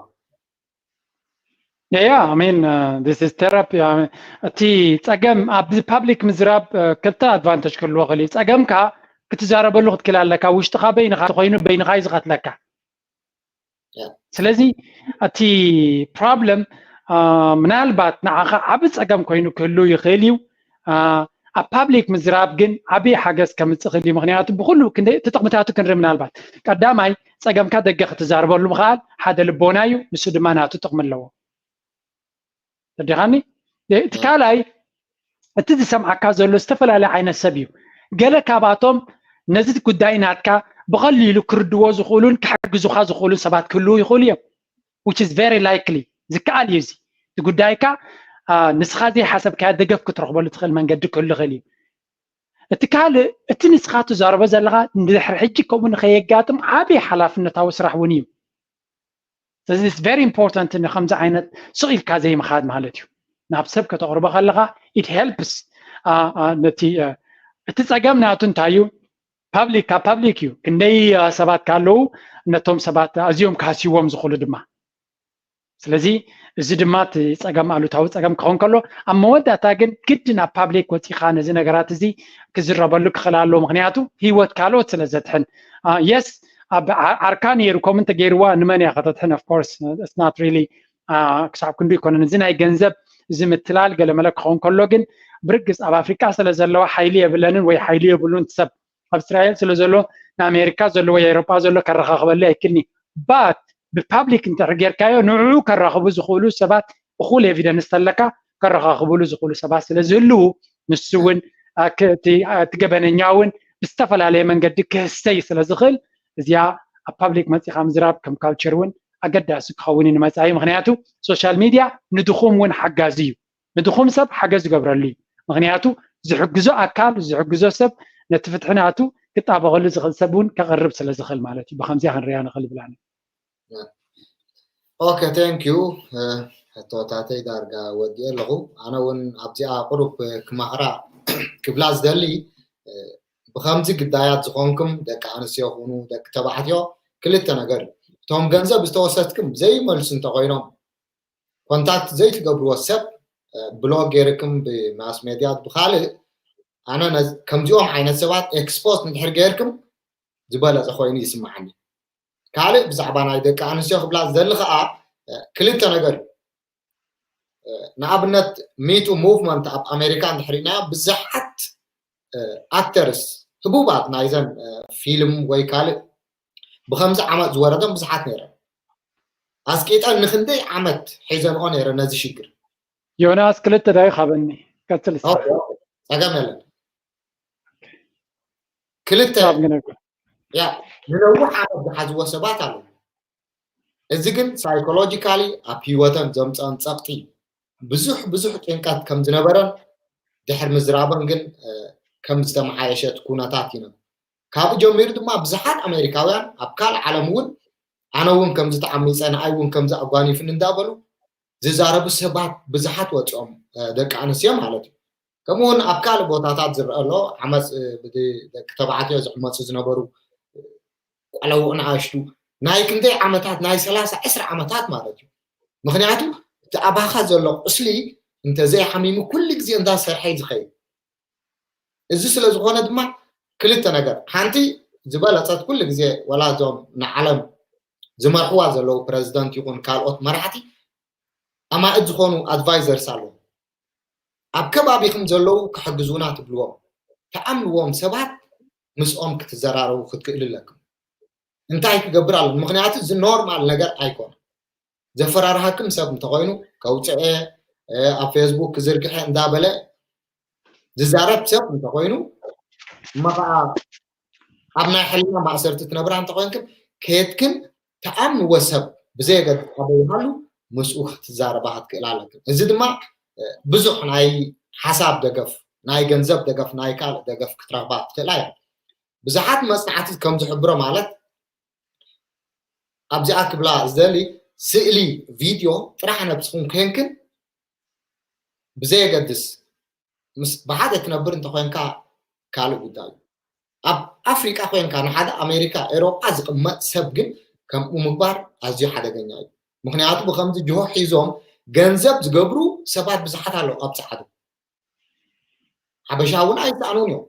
ያ I mean this is therapy እቲ ፀገም ኣብዚ ፓብሊክ ምዝራብ ክልተ ኣድቫንቴጅ ክህልዎ ክእል እዩ ፀገምካ ክትዛረበሉ ክትክል ኣለካ ውሽጥካ በይንካ ኮይኑ በይንካ እዩ ዝቀትለካ ስለዚ እቲ ፕሮብለም ምናልባት ንዓኻ ዓቢ ፀገም ኮይኑ ክህሉ ይኽእል እዩ ኣብ ፓብሊክ ምዝራብ ግን ዓብዪ ሓገዝ ከምፅእ ክእል እዩ ምክንያቱ ብኩሉ እቲ ጥቕምታቱ ክንርኢ ምናልባት ቀዳማይ ፀገምካ ደገ ክትዛርበሉ ምኽኣል ሓደ ልቦና እዩ ንሱ ድማ ናቱ ጥቕሚ ኣለዎ ተዲኻኒ እቲ ካልኣይ እቲ ዝሰምዓካ ዘሎ ዝተፈላለየ ዓይነት ሰብ እዩ ገለ ካባቶም ነዚ ጉዳይ ናትካ ብቐሊሉ ክርድዎ ዝኽእሉን ክሕግዙኻ ዝኽእሉን ሰባት ክህልዉ ይኽእሉ እዮም which is very likely ዝከኣል እዩ እዚ እቲ ጉዳይካ ንስኻ ዘይሓሰብካያ ደገፍ ክትረኽበሉ ትኽእል መንገዲ ክህሉ ይኽእል እዩ እቲ ካልእ እቲ ንስኻ ትዛረቦ ዘለኻ ንድሕሪ ሕጂ ከምኡ ንኸየጋጥም ዓብዪ ሓላፍነታዊ ስራሕ እውን እዩ ስለዚ it's very important ንከምዚ ዓይነት ስቕ ኢልካ ዘይምኻድ ማለት እዩ። ናብ ሰብ ከተቕርቦ ከለኻ it helps። ነቲ እቲ ጸገም ናቱ እንታይ እዩ? ፓብሊክ ካብ ፓብሊክ እዩ። ክንደይ ሰባት ካለዉ ነቶም ሰባት ኣዝዮም ካስይዎም ዝኽእሉ ድማ። ስለዚ እዚ ድማ እቲ ጸገም ኣሉታዊ ጸገም ክኸውን ከሎ፣ ኣብ መወዳእታ ግን ግድን ኣብ ፓብሊክ ወጺኻ ነዚ ነገራት እዚ ክዝረበሉ ክኽእል ኣለዎ። ምኽንያቱ ህይወት ካልኦት ስለ ዘድሕን። የስ ኣብ ዓርካ ነይሩ ከምኡ እንተገይርዋ ንመን እያ ከተድሕን? Of course it's not really ክሳብ ክንዱ ይኮነን። እዚ ናይ ገንዘብ እዚ ምትላል ገለመለ ክኸውን ከሎ ግን ብርግጽ ኣብ ኣፍሪቃ ስለ ዘለዋ ሓይሊ የብለንን ወይ ሓይሊ የብሉን ሰብ ኣብ እስራኤል ስለ ዘሎ ንኣሜሪካ ዘሎ ወይ ኤሮጳ ዘሎ ከረኻኽበሉ ኣይክልኒ ባት ብፓብሊክ እንተር ጌርካዮ ንዕኡ ከራኽቡ ዝኽእሉ ሰባት እኹል ኤቪደንስ ተለካ ከረኻኽብሉ ዝኽእሉ ሰባት ስለ ዝህልዉ ንሱ እውን እቲ ገበነኛ እውን ብዝተፈላለየ መንገዲ ክህሰይ ስለ ዝኽእል እዚኣ ኣብ ፓብሊክ መፂኻ ምዝራብ ከም ካልቸር እውን ኣገዳሲ ክኸውን እዩ ንመፃኢ። ምክንያቱ ሶሻል ሚድያ ንድኹም እውን ሓጋዚ እዩ። ንድኹም ሰብ ሓገዝ ዝገብረሉ እዩ። ምክንያቱ ዝሕግዞ ኣካል ዝሕግዞ ሰብ ነቲ ፍትሒ ናቱ ክጣበቐሉ ዝኽእል ሰብ እውን ከቕርብ ስለ ዝኽእል ማለት እዩ። ብከምዚኣ ክንሪኣ ንኽእል ብላኒ። ኦኬ፣ thank you። ሕቶታተይ ዳርጋ ወዲኤ ኣለኹ። ኣነ እውን ኣብዚኣ ቁሩብ ክመኽራ ክብላ ዝደሊ ብከምዚ ግዳያት ዝኾንኩም ደቂ ኣንስትዮ ይኹኑ ደቂ ተባዕትዮ ክልተ ነገር እዩ። እቶም ገንዘብ ዝተወሰድኩም ዘይመልሱ እንተኮይኖም ኮንታክት ዘይትገብርዎ ሰብ ብሎክ ገይርኩም ብማስ ሜድያ ብካልእ ኣነ ከምዚኦም ዓይነት ሰባት ኤክስፖዝ እንድሕር ገይርኩም ዝበለፀ ኮይኑ ይስማዓኒ። ካልእ ብዛዕባ ናይ ደቂ ኣንስትዮ ክብላ ዝደሊ ከዓ ክልተ ነገር እዩ። ንኣብነት ሚቱ ሙቭመንት ኣብ ኣሜሪካ እንድሕር ሪእናዮ ብዙሓት ኣክተርስ ህቡባት ናይዘን ፊልም ወይ ካልእ ብከምዚ ዓመት ዝወረደን ብዙሓት ነይረን። ኣስቂጠን ንክንደይ ዓመት ሒዘንኦ ነይረ ነዚ ሽግር። ዮናስ ክልተ ደቂቕ ሃበኒ። ቀጽል እስኻ። ኦኬ፣ ኦኬ። ጸገም የለን። ክልተ ሳብ ግን እኮ። ያ ንነዊሕ ዓመት ዝሓዝዎ ሰባት ኣለዉ። እዚ ግን ሳይኮሎጂካሊ ኣብ ህይወተን ዘምፀን ፀቕጢ ብዙሕ ብዙሕ ጭንቀት ከም ዝነበረን ድሕር ምዝራበን ግን ከም ዝተመሓየሸት ኩነታት ኢና። ካብኡ ጀሚሩ ድማ ብዙሓት ኣሜሪካውያን ኣብ ካልእ ዓለም እውን ኣነ እውን ከምዚ ተዓሚፀ ንኣይ እውን ከምዚ ኣጓኒፍኒ እንዳበሉ ዝዛረቡ ሰባት ብዙሓት ወፂኦም ደቂ ኣንስትዮ ማለት እዩ። ከምኡ እውን ኣብ ካልእ ቦታታት ዝረአ ኣሎ ዓመፅ ደቂ ተባዕትዮ ዝዕመፁ ዝነበሩ ቆለውኡ ንኣሽቱ ናይ ክንደይ ዓመታት ናይ ሰላሳ ዕስራ ዓመታት ማለት እዩ። ምክንያቱ እቲ ኣባኻ ዘሎ ቁስሊ እንተዘይሓሚሙ ኩሉ ግዜ እንዳሰርሐ እዩ ዝኸይድ። እዚ ስለ ዝኾነ ድማ ክልተ ነገር፣ ሓንቲ ዝበለፀት ኩሉ ግዜ ወላ እዞም ንዓለም ዝመርሕዋ ዘለዉ ፕረዚደንት ይኹን ካልኦት መራሕቲ ኣማእት ዝኾኑ ኣድቫይዘርስ ኣለዉ። ኣብ ከባቢኹም ዘለዉ ክሕግዙና ትብልዎም፣ ትኣምንዎም ሰባት ምስኦም ክትዘራረቡ ክትክእሉ ኣለኩም። እንታይ ክገብር ኣሎ? ምክንያቱ እዚ ኖርማል ነገር ኣይኮነ። ዘፈራርሃክም ሰብ እንተኮይኑ ከውፅአ ኣብ ፌስቡክ ክዝርግሐ እንዳበለ ዝዛረብ ሰብ እንተኮይኑ እሞ ከዓ ኣብ ናይ ሕልና ማእሰርቲ ትነብራ እንተኮይንክን ከየትክን ተኣምንዎ ሰብ ብዘየገድስ ኣበይሃሉ ምስኡ ክትዛረባ ክትክእል ኣለክን። እዚ ድማ ብዙሕ ናይ ሓሳብ ደገፍ፣ ናይ ገንዘብ ደገፍ፣ ናይ ካልእ ደገፍ ክትረክባ ትክእላ እያ። ብዙሓት መፅናዕቲ ከም ዝሕብሮ ማለት ኣብዚኣ ክብላ ዝደሊ ስእሊ ቪድዮ ጥራሕ ነብስኹም ኮንክን ብዘየገድስ ምስ ብሓደ ትነብር እንተኮንካ ካልእ ጉዳይ እዩ። ኣብ ኣፍሪቃ ኮንካ ንሓደ ኣሜሪካ ኤሮጳ ዝቕመጥ ሰብ ግን ከምኡ ምግባር ኣዝዩ ሓደገኛ እዩ። ምክንያቱ ብከምዚ ጅሆ ሒዞም ገንዘብ ዝገብሩ ሰባት ብዙሓት ኣለዉ ኣብ ፃዕዱ። ሓበሻ እውን ኣይሰኣኑን እዮም።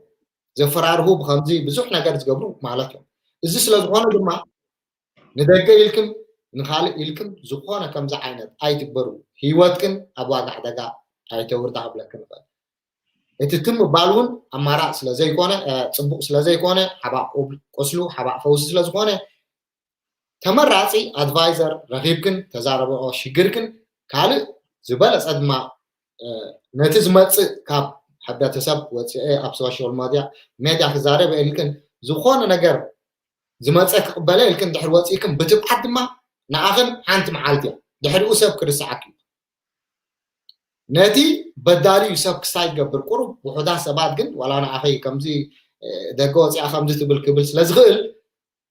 ዘፈራርሁ ብከምዚ ብዙሕ ነገር ዝገብሩ ማለት እዮም። እዚ ስለ ዝኾነ ድማ ንደገ ኢልክን ንካልእ ኢልክን ዝኾነ ከምዚ ዓይነት ኣይትግበሩ። ህይወትክን ኣብ ዋጋ ሓደጋ ኣይተውርዳ ክብለክን ይኽእል። እቲ ትም ምባል እውን ኣማራፂ ስለ ዘይኮነ፣ ፅቡቕ ስለ ዘይኮነ፣ ሓባእ ቁስሉ ሓባእ ፈውሲ ስለ ዝኾነ ተመራፂ ኣድቫይዘር ረኺብክን ተዛረብኦ ሽግርክን ካልእ ዝበለፀ ድማ ነቲ ዝመፅእ ካብ ሕብረተሰብ ወፂአ ኣብ ሶሻል ሜድያ ሜድያ ክዛረብ ኢልክን ዝኾነ ነገር ዝመፀ ክቕበለ ኢልክን ድሕር ወፂእክን ብትብዓት ድማ ንኣኽን ሓንቲ መዓልቲ እያ ድሕሪኡ ሰብ ክርስዓክ እዩ። ነቲ በዳሊ እዩ ሰብ ክሳይ ትገብር ቁሩብ ውሑዳት ሰባት ግን ዋላ ንኣኸይ ከምዚ ደገ ወፂኣ ከምዚ ትብል ክብል ስለ ዝኽእል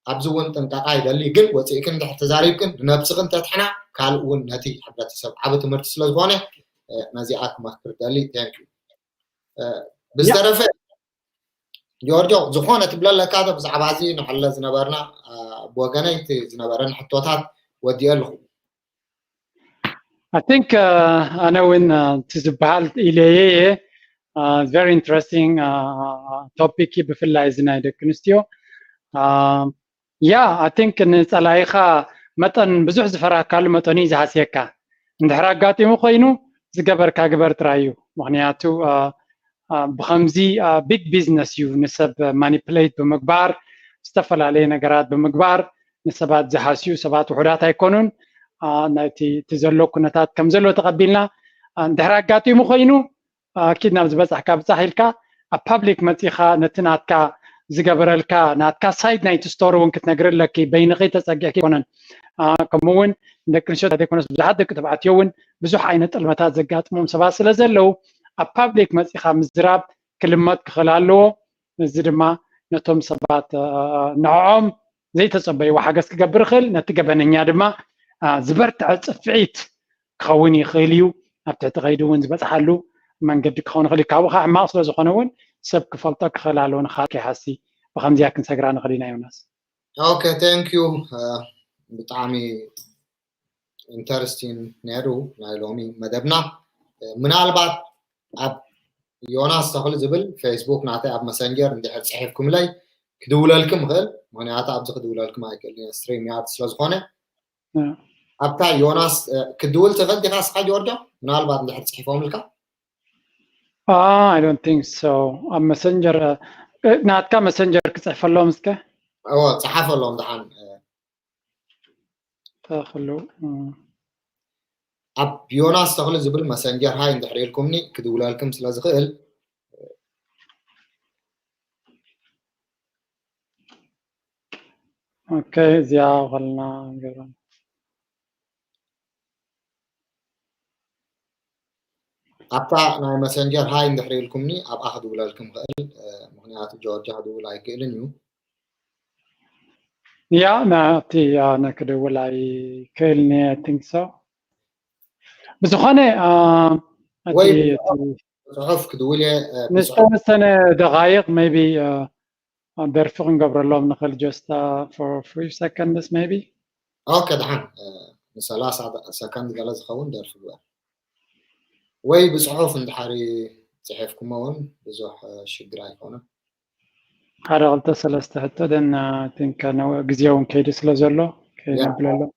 ኣብዚ እውን ጥንቃቃ ይደሊ። ግን ወፂእክን እንድሕር ተዛሪብክን ንነብስክን ተትሕና ካልእ እውን ነቲ ሕብረተሰብ ዓቢ ትምህርቲ ስለዝኾነ ነዚኣ ክመክር ደሊ። Thank you። ብዝተረፈ ጆርጆ ዝኾነ ትብለለካ ዶ ብዛዕባ እዚ ንሕለ ዝነበርና ብወገነይ እቲ ዝነበረን ሕቶታት ወዲኦ ኣለኹ። I think ኣነ እውን እቲ ዝበሃል ኢለየ እየ። Very interesting topic እዩ፣ ብፍላይ እዚ ናይ ደቂ ኣንስትዮ። Yeah, I think ንፀላኢኻ መጠን ብዙሕ ዝፈራህካሉ መጠን እዩ ዝሃስየካ። እንድሕር ኣጋጢሙ ኮይኑ ዝገበርካ ግበር ጥራይ እዩ። ምክንያቱ ብከምዚ big business እዩ ንሰብ manipulate ብምግባር፣ ዝተፈላለየ ነገራት ብምግባር ንሰባት ዝሃስዩ ሰባት ውሑዳት ኣይኮኑን። ናይቲ እቲ ዘሎ ኩነታት ከም ዘሎ ተቐቢልና፣ እንድሕር ኣጋጢሙ ኮይኑ ኪድ ናብ ዝበፃሕካ ብፃሕ ኢልካ ኣብ public መፂኻ ነቲ ናትካ ዝገበረልካ ናትካ side ናይቲ story እውን ክትነግር ኣለኪ። በይንኺ ተፀጊዕኪ ኣይኮነን። ከምኡ እውን ደቂ ኣንስትዮ ዘይኮነስ ብዙሓት ደቂ ተባዕትዮ እውን ብዙሕ ዓይነት ጥልመታት ዘጋጥሞም ሰባት ስለ ዘለዉ ኣብ public መፂኻ ምዝራብ ክልመድ ክኽእል ኣለዎ። እዚ ድማ ነቶም ሰባት ንዕኦም ዘይተፀበይዎ ሓገዝ ክገብር ይኽእል፣ ነቲ ገበነኛ ድማ ዝበርትዐ ፅፍዒት ክኸውን ይኽእል እዩ። ኣብ ትሕቲ ከይዱ እውን ዝበፅሓሉ መንገዲ ክኸውን ይኽእል እዩ። ካብኡ ከዓ ሕማቕ ስለ ዝኾነ እውን ሰብ ክፈልጦ ክኽእል ኣለዎ። ንኻልእ ከይሃሲ ብኸምዚኣ ክንሰግራ ንኽእል ኢና። ዮናስ። Okay, thank you። ብጣዕሚ interesting ነይሩ ናይ ሎሚ መደብና። ምናልባት ኣብ ዮናስ ተኽሊ ዝብል Facebook ናተይ ኣብ መሰንጀር እንድሕር ፅሒፍኩምለይ ክድውለልኩም ይኽእል። ምክንያቱ ኣብዚ ክድውለልኩም ኣይክእል stream yard ስለዝኾነ ኣብታ ዮናስ ክትድውል ትኽእል ዲኻ እስኻ ጆርጆ? ምናልባት እንድሕር ፅሒፎምልካ። I don't think so። ኣብ መሰንጀር ናትካ መሰንጀር ክፅሕፈሎም እስከ። እዎ ፀሓፈሎም ደሓን። ተኽሉ ኣብ ዮናስ ተኽሊ ዝብል መሰንጀር ሃይ እንድሕር ኢልኩምኒ ክድውለልኩም ስለ ዝኽእል። Okay፣ እዚኣ ከልና ንገብራ። ኣብታ ናይ መሰንጀር ሃይ እንድሕር ኢልኩምኒ ኣብኣ ክድውለልኩም ክእል። ምክንያቱ ጆርጅ ክድውል ኣይክእልን እዩ። ያ ናብቲ ኣነ ክድውል ኣይክእልን እየ። I think so። ብዝኾነ ወይ ብፅሑፍ ክድውል እየ። ንዝተወሰነ ደቃይቕ maybe ደርፊ ክንገብረሎም ንኽእል just for few seconds maybe። Okay፣ ደሓን ንሰላሳ ሰከንድ ገለ ዝኸውን ደርፊ ግበር ወይ ብፅሑፍ እንድሓር ፅሒፍኩሞ እውን ብዙሕ ሽግር ኣይኮነን። ሓደ ክልተ ሰለስተ ሕቶ then I think ግዜ እውን ከይዱ ስለ ዘሎ ከይነብለሎም።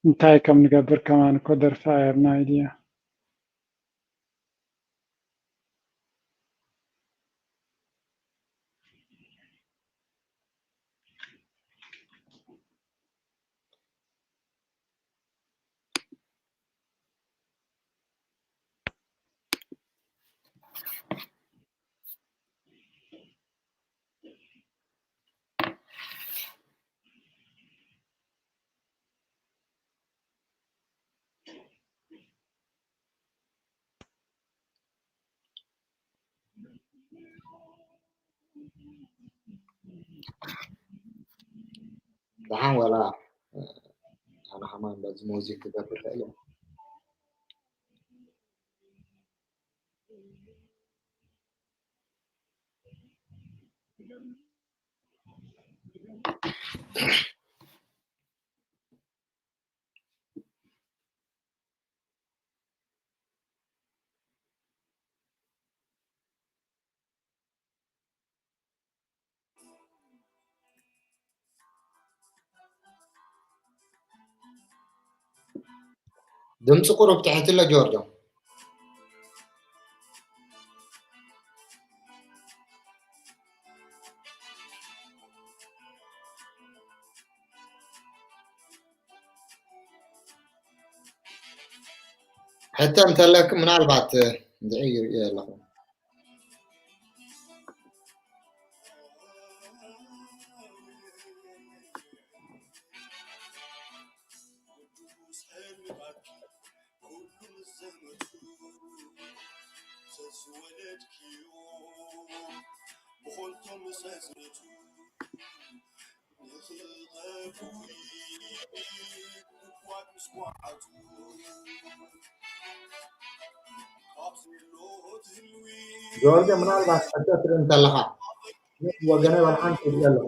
እንታይ ከም ንገብር ከማን እኮ ደርፊ I have no idea። ደሓን ዋላ ኣነ ከማን በዚ ሙዚክ ክገብር ክእል እየ። ድምፂ ቁሩብ ትሕት ኢሎ ጆርጆ። ሕቶ እንተለክ ምናልባት እንድዒ ይርእዮ ኣለኹ። ጆርጆ፣ ምናልባት ሕቶ ትርኢ እንተለኻ፣ ወገነ ዋላ ሓንቲ ይርኢ ኣለኹ።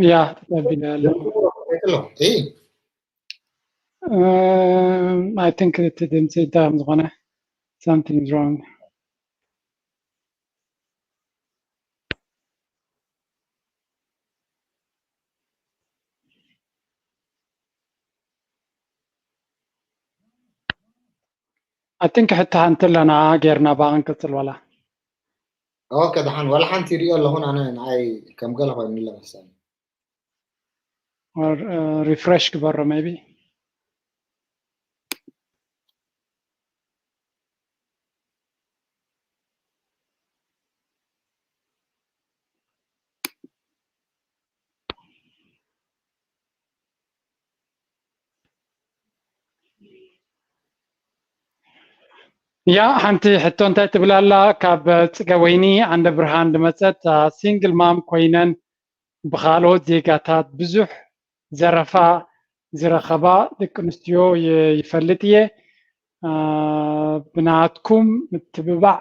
ያ ተቀቢለ ኣለኹ። ቀጥሎ። እይ፣ Um, I think እቲ ድምፂ እንታይ ከም ዝኾነ something is wrong. I think ሕቶ ሓንቲ ኣለና ጌርና ባቕ ንቅፅል ዋላ። ኦኬ፣ ደሓን። ዋላ ሓንቲ ይሪኦ ኣለኹን ኣነ ንዓይ ከም ገለ ኮይኑለ መሰለኒ። Or, uh, refresh ግበሮ maybe. ያ ሓንቲ ሕቶ እንታይ ትብል ኣላ? ካብ ጽገ ወይኒ ዓንደ ብርሃን ዝመጸት፣ አ፣ ሲንግል ማም ኮይነን ብኻልኦት ዜጋታት ብዙሕ ዘረፋ ዝረኸባ ደቂ ኣንስትዮ ይ-፣ ይፈልጥ እየ። አ፣ ብናትኩም ምትብባዕ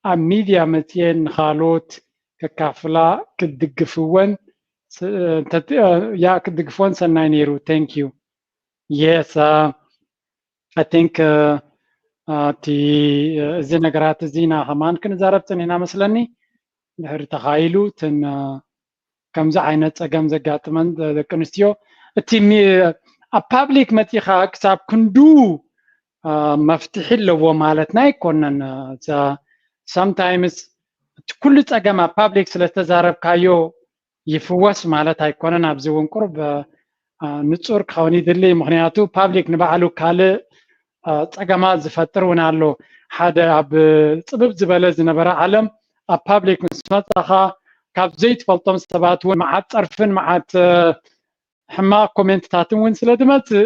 ኣብ ሚድያ መፅየን ንኻልኦት ከካፍላ ክትድግፍወን ስ-፣ እንተ-፣ ያ ክትድግፍወን ሰናይ ነይሩ። Thank you. Yes, uh, I think, uh, uh, እቲ፣ እዚ ነገራት እዚ ኢና ከማን ክንዛረብ ጸኒሕና መስለኒ። ድሕሪ ተኻኢሉ እተን፣ uh፣ ከምዚ ዓይነት ጸገም ዘጋጥመን ደቂ ኣንስትዮ እቲ ሚ-፣ ኣብ ፓብሊክ መጺኻ ክሳብ ክንዱ፣ uh፣ መፍትሒ ኣለዎ ማለትና ኣይኮነን። Uh፣ sometimes እቲ ኩሉ ጸገም ኣብ ፓብሊክ ስለ ዝተዛረብካዮ ይፍወስ ማለት ኣይኮነን። ኣብዚ እውን ቁሩብ፣ አ፣ ንጹር ክኸውን ይድሊ። ምኽንያቱ ፓብሊክ ንባዕሉ ካልእ፣ አ፣ ጸገማት ዝፈጥር እውን ኣሎ። ሓደ ኣብ ጽብብ ዝበለ ዝነበረ ዓለም ኣብ ፓብሊክ ምስ መጻኻ ካብ ዘይትፈልጦም ሰባት እውን መዓት ጸርፍን መዓት፣ አ፣ ሕማቕ ኮሜንትታትን እውን ስለ ዝመጽእ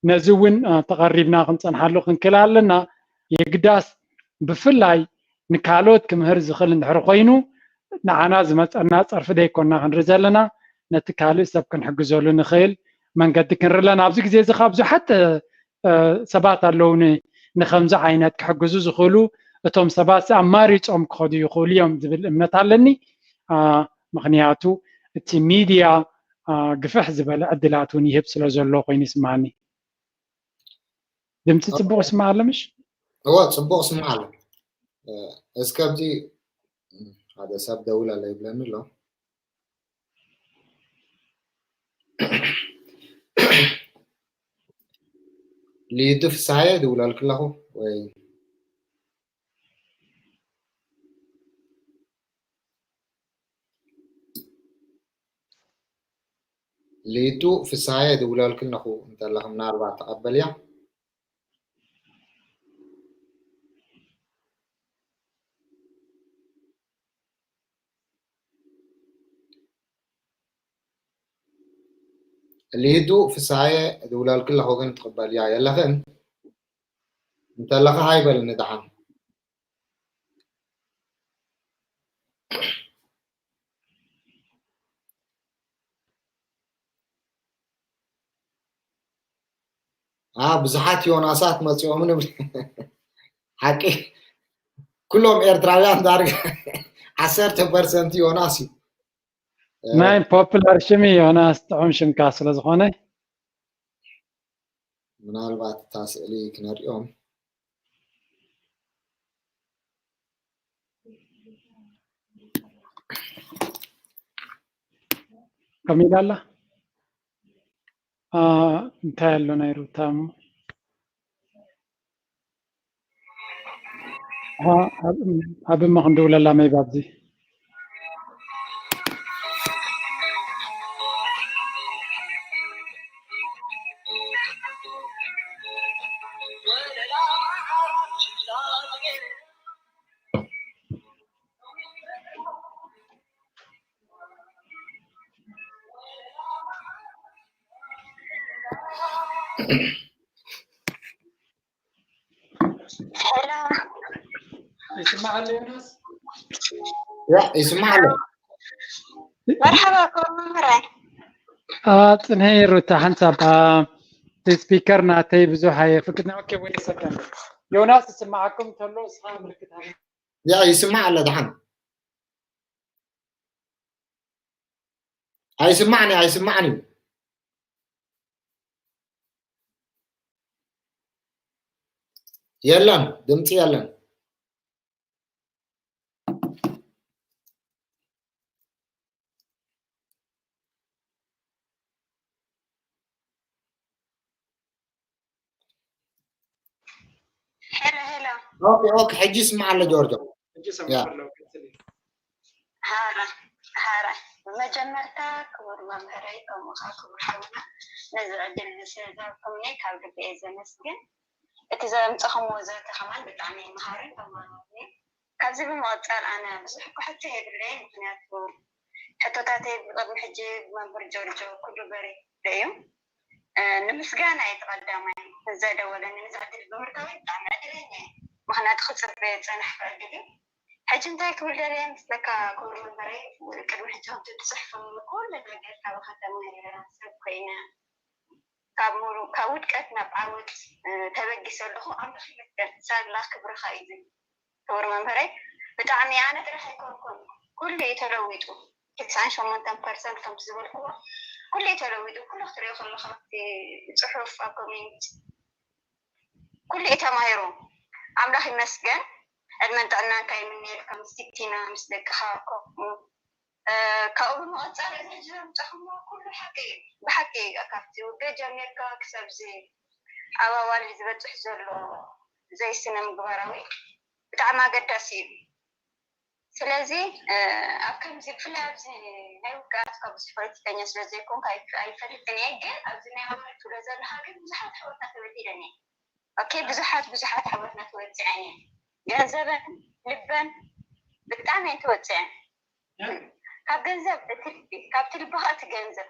ነዚ እውን፣ አ፣ ተቐሪብና ክንጸንሓሉ ክንክእል ኣለና። የግዳስ ብፍላይ ንካልኦት ክምህር ዝኽእል እንድሕር ኮይኑ ንዓና ዝመጸና ጸርፊ ደይኮንና ክንርኢ ዘለና፣ ነቲ ካልእ ሰብ ክንሕግዘሉ ንኽእል መንገዲ ክንርኢ ኣለና። ኣብዚ ግዜ እዚ ኸዓ ብዙሓት፣ አ፣ ሰባት ኣለዉ ን-፣ ንኸምዚ ዓይነት ክሕግዙ ዝኽእሉ፣ እቶም ሰባት ኣማሪጾም ክኸዱ ይኽእሉ እዮም ዝብል እምነት ኣለኒ። አ፣ ምኽንያቱ እቲ ሚድያ፣ አ፣ ግፍሕ ዝበለ ዕድላት እውን ይህብ ስለ ዘሎ ኮይኑ ይስምዓኒ። ድምፂ ፅቡቅ ይስማዕ ኣሎ ምሽ? እወ፣ ፅቡቅ ይስማዕ ኣሎ። እ፣ እስከ ኣብዚ ሓደ ሰብ ደውል ኣሎ ይብለኒ ኣሎ። ሊዱ ፍሳየ ድውለልክ ኣለኹ ወይ? ሊዱ ፍሳየ ድውለልክ ኣለኹ እንተለኹ ምናልባት ተቐበልያ። ሊዱ ፍሳየ ድውለልክ ኣለኹ ግን ትቕበልያ የለኽን። እንተለኻ ሃይ በልኒ ደሓን። አ፣ ብዙሓት ዮናሳት መፂኦም ንብል። ሓቂ፣ ኩሎም ኤርትራውያን ዳርጋ ዓሰርተ ፐርሰንት ዮናስ እዩ። ናይ ፖፑላር ሽም እዩ ዮናስ፣ ጥዑም ሽምካ ስለ ዝኾነ። ምናልባት እታ ስእሊ ክነሪኦም። ከመይ ኢላ ኣላ? አ፣ እንታይ ኣሎ ናይ ሩታ እሞ? አ፣ ኣብ፣ ኣብ እሞ ክንድውለላ መይ ባብዚ። ሄሎ። ይስማዕ ኣሎ ዮናስ? ያ ይስማዕ ኣሎ። መርሓባ ክቡር መምህራይ። ጽንሒ ሩታ ሓንሳብ እቲ ስፒከር ናተይ ብዙሕ ኣየፍቅድና። ኦኬ ወይ ሰከንድ ዮናስ ይስማዓኩም እንተሎ እስኻ ምልክት ሃብ። ያ ይስማዕ ኣሎ ደሓን። ኣይስማዕን እዩ ኣይስማዕን እዩ። የለን ድምፂ የለን። ሄሎ ሄሎ። ኦኬ ኦኬ ሕጂ ይስማዕ ኣሎ ጆርጆ። ሕጂ ሰማዕ ኣለዎ ቀጽሊ። ሃረ ሃረ። ብመጀመርታ ክቡር መምህረይ ከምኡ ከዓ ክቡር ሓውና ነዚ ዕድል ዝስዕዛኩምኒ ካብ ልቢ እየ ዘመስግን። እቲ ዘምፀኹምዎ ዘተ ከማን ብጣዕሚ መሃርን ተማሃርን እዩ። ካብዚ ብምቕፃል ኣነ ብዙሕ እኮ ሕቶ የብለይን፣ ምክንያቱ ሕቶታተይ ብቅድሚ ሕጂ ብመምህር ጆርጆ ኩሉ በሪደ እዩ። ንምስጋና እዩ እቲ ቀዳማይ ዘደወለኒ፣ ነዚ ዕድል ብምርካበይ ብጣዕሚ ዕድለኛ እየ። ምክንያቱ ክፅበ ዝፀናሕኩ ዕድል እዩ። ሕጂ እንታይ ክብል ደልየ ምስለካ ክቡር መምህረይ፣ ቅድሚ ሕጂ ከምቲ ትፅሕፎም ኩሉ ነገር ካባኻ ተማሂረ ሰብ ኮይነ ካብ ሙሉ ካብ ውድቀት ናብ ዓወት ተበጊሰ ኣለኹ። ኣምላኽ ይመስገን ሳላ ክብርኻ እዩ ዝብል ክቡር መምህረይ። ብጣዕሚ ኣነ ጥራሕ ኣይኮንኩን ኩሉ እዩ ተለዊጡ። ትስዓን ሸሞንተን ፐርሰንት ከምቲ ዝበልክዎ ኩሉ እዩ ተለዊጡ። ኩሉ ክትሪኦ ከለካ ኣብቲ ፅሑፍ ኣብ ኮሜንት ኩሉ እዩ ተማሂሩ። ኣምላኽ ይመስገን። ዕድመን ጥዕናን ከይምነየልካ ምስ ቲቲና ምስ ደቅኻ ከምኡ ካብኡ ብምቕፃል እዚ ሕጂ ዘምፃኹምዎ ኩሉ ሓቂ እዩ። ብሓቂ ካብቲ ውግእ ጀሚርካ ክሳብ እዚ ኣብ ኣዋልድ ዝበፅሕ ዘሎ ዘይስነ ምግባራዊ ብጣዕሚ ኣገዳሲ እዩ። ስለዚ ኣብ ከምዚ ብፍላይ ኣብዚ ናይ ውግኣት ካብ ብዙሕ ፖለቲከኛ ስለ ዘይኮንኩ ኣይፈልጥን እየ፣ ግን ኣብዚ ናይ ኣዋልድ ትብሎ ዘለካ ግን ብዙሓት ኣሕዋትና ተበዲለን እየ። ኦኬ ብዙሓት ብዙሓት ኣሕዋትና ተወፂዐን እየ። ገንዘበን ልበን ብጣዕሚ እየን ተወፂዐን። ካብ ገንዘብ እቲ ልቢ ካብቲ ልብኻ እቲ ገንዘብ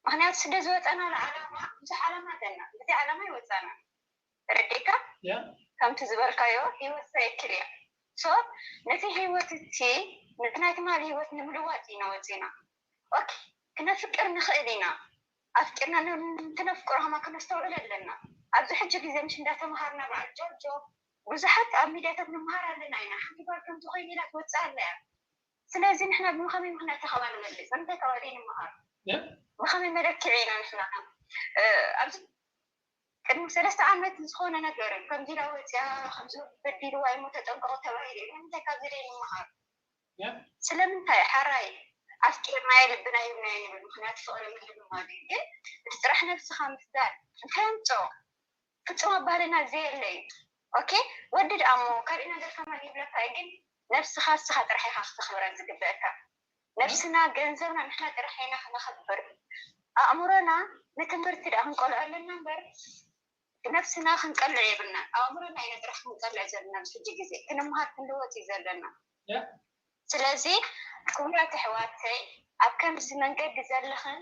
ምክንያቱ ስደት ዝወፀናሉ ዓላማ ብዙሕ ዓላማ ኣለና። በዚ ዓላማ ይወፃና ተረዲእካ ከምቲ ዝበልካዮ ህይወት ሳይክል እያ። ሶ ነቲ ህይወት እቲ ነቲ ናይ ትማሊ ህይወት ንምልዋጥ ኢና ወፂና። ኦኬ ክነፍቅር ንኽእል ኢና። ኣፍቂርና ን- እንትነፍቅሮ ከማ ክነስተውዕል ኣለና። ኣብዚ ሕጂ ግዜ ምሽ እንዳተምሃርና በዓል ጆርጆ ብዙሓት ኣብ ሚድያታት ንምሃር ኣለና ኢና። ሓንቲ ጓል ከምዚ ኮይኑ ኢላ ትወፅእ ኣላ እያ። ስለዚ ንሕና ብመኸመይ ምክንያት ተኸባ ንመልስ እንታይ ከባቢ ንምሃር ብኸመይ መለክዒ ኢና ንሕና ኣብዚ ቅድሚ ሰለስተ ዓመት ዝኾነ ነገር ከምዚ ኢላ ወፅያ ከምዚ በዲልዋ እሞ ተጠንቀቑ ተባሂሉ እዩ ንምንታይ ካብዚ ደይ ንምሃር ስለምንታይ ሓራይ ኣፍቂርናዮ ልብና ሂብናዮ ንብል ምክንያቱ ፍቕሪ ምልምማድ እዩ ግን እቲ ጥራሕ ነብስኻ ምፍዳል እንታይ ኣምፅኦ ፍፁም ኣብ ባህልና ዘየለ እዩ ኦኬ ወዲ ደኣ እሞ ካልእ ነገር ከማን ይብለካ እዩ ግን ነብስኻ እስኻ ጥራሕ ኢኻ ክተኽብራ ዝግበአካ ነብስና ገንዘብና ንሕና ጥራሕ ኢና ክነኽብር ኣእምሮና ንትምህርቲ ደኣ ክንቀልዖ ኣለና እምበር ነብስና ክንቀልዕ የብልና ኣእምሮና ኢና ጥራሕ ክንቀልዕ ዘለና ኣብዚ ሕጂ ግዜ ክንምሃር ክንልወጥ እዩ ዘለና ስለዚ ክቡራት ኣሕዋተይ ኣብ ከምዚ መንገዲ ዘለኽን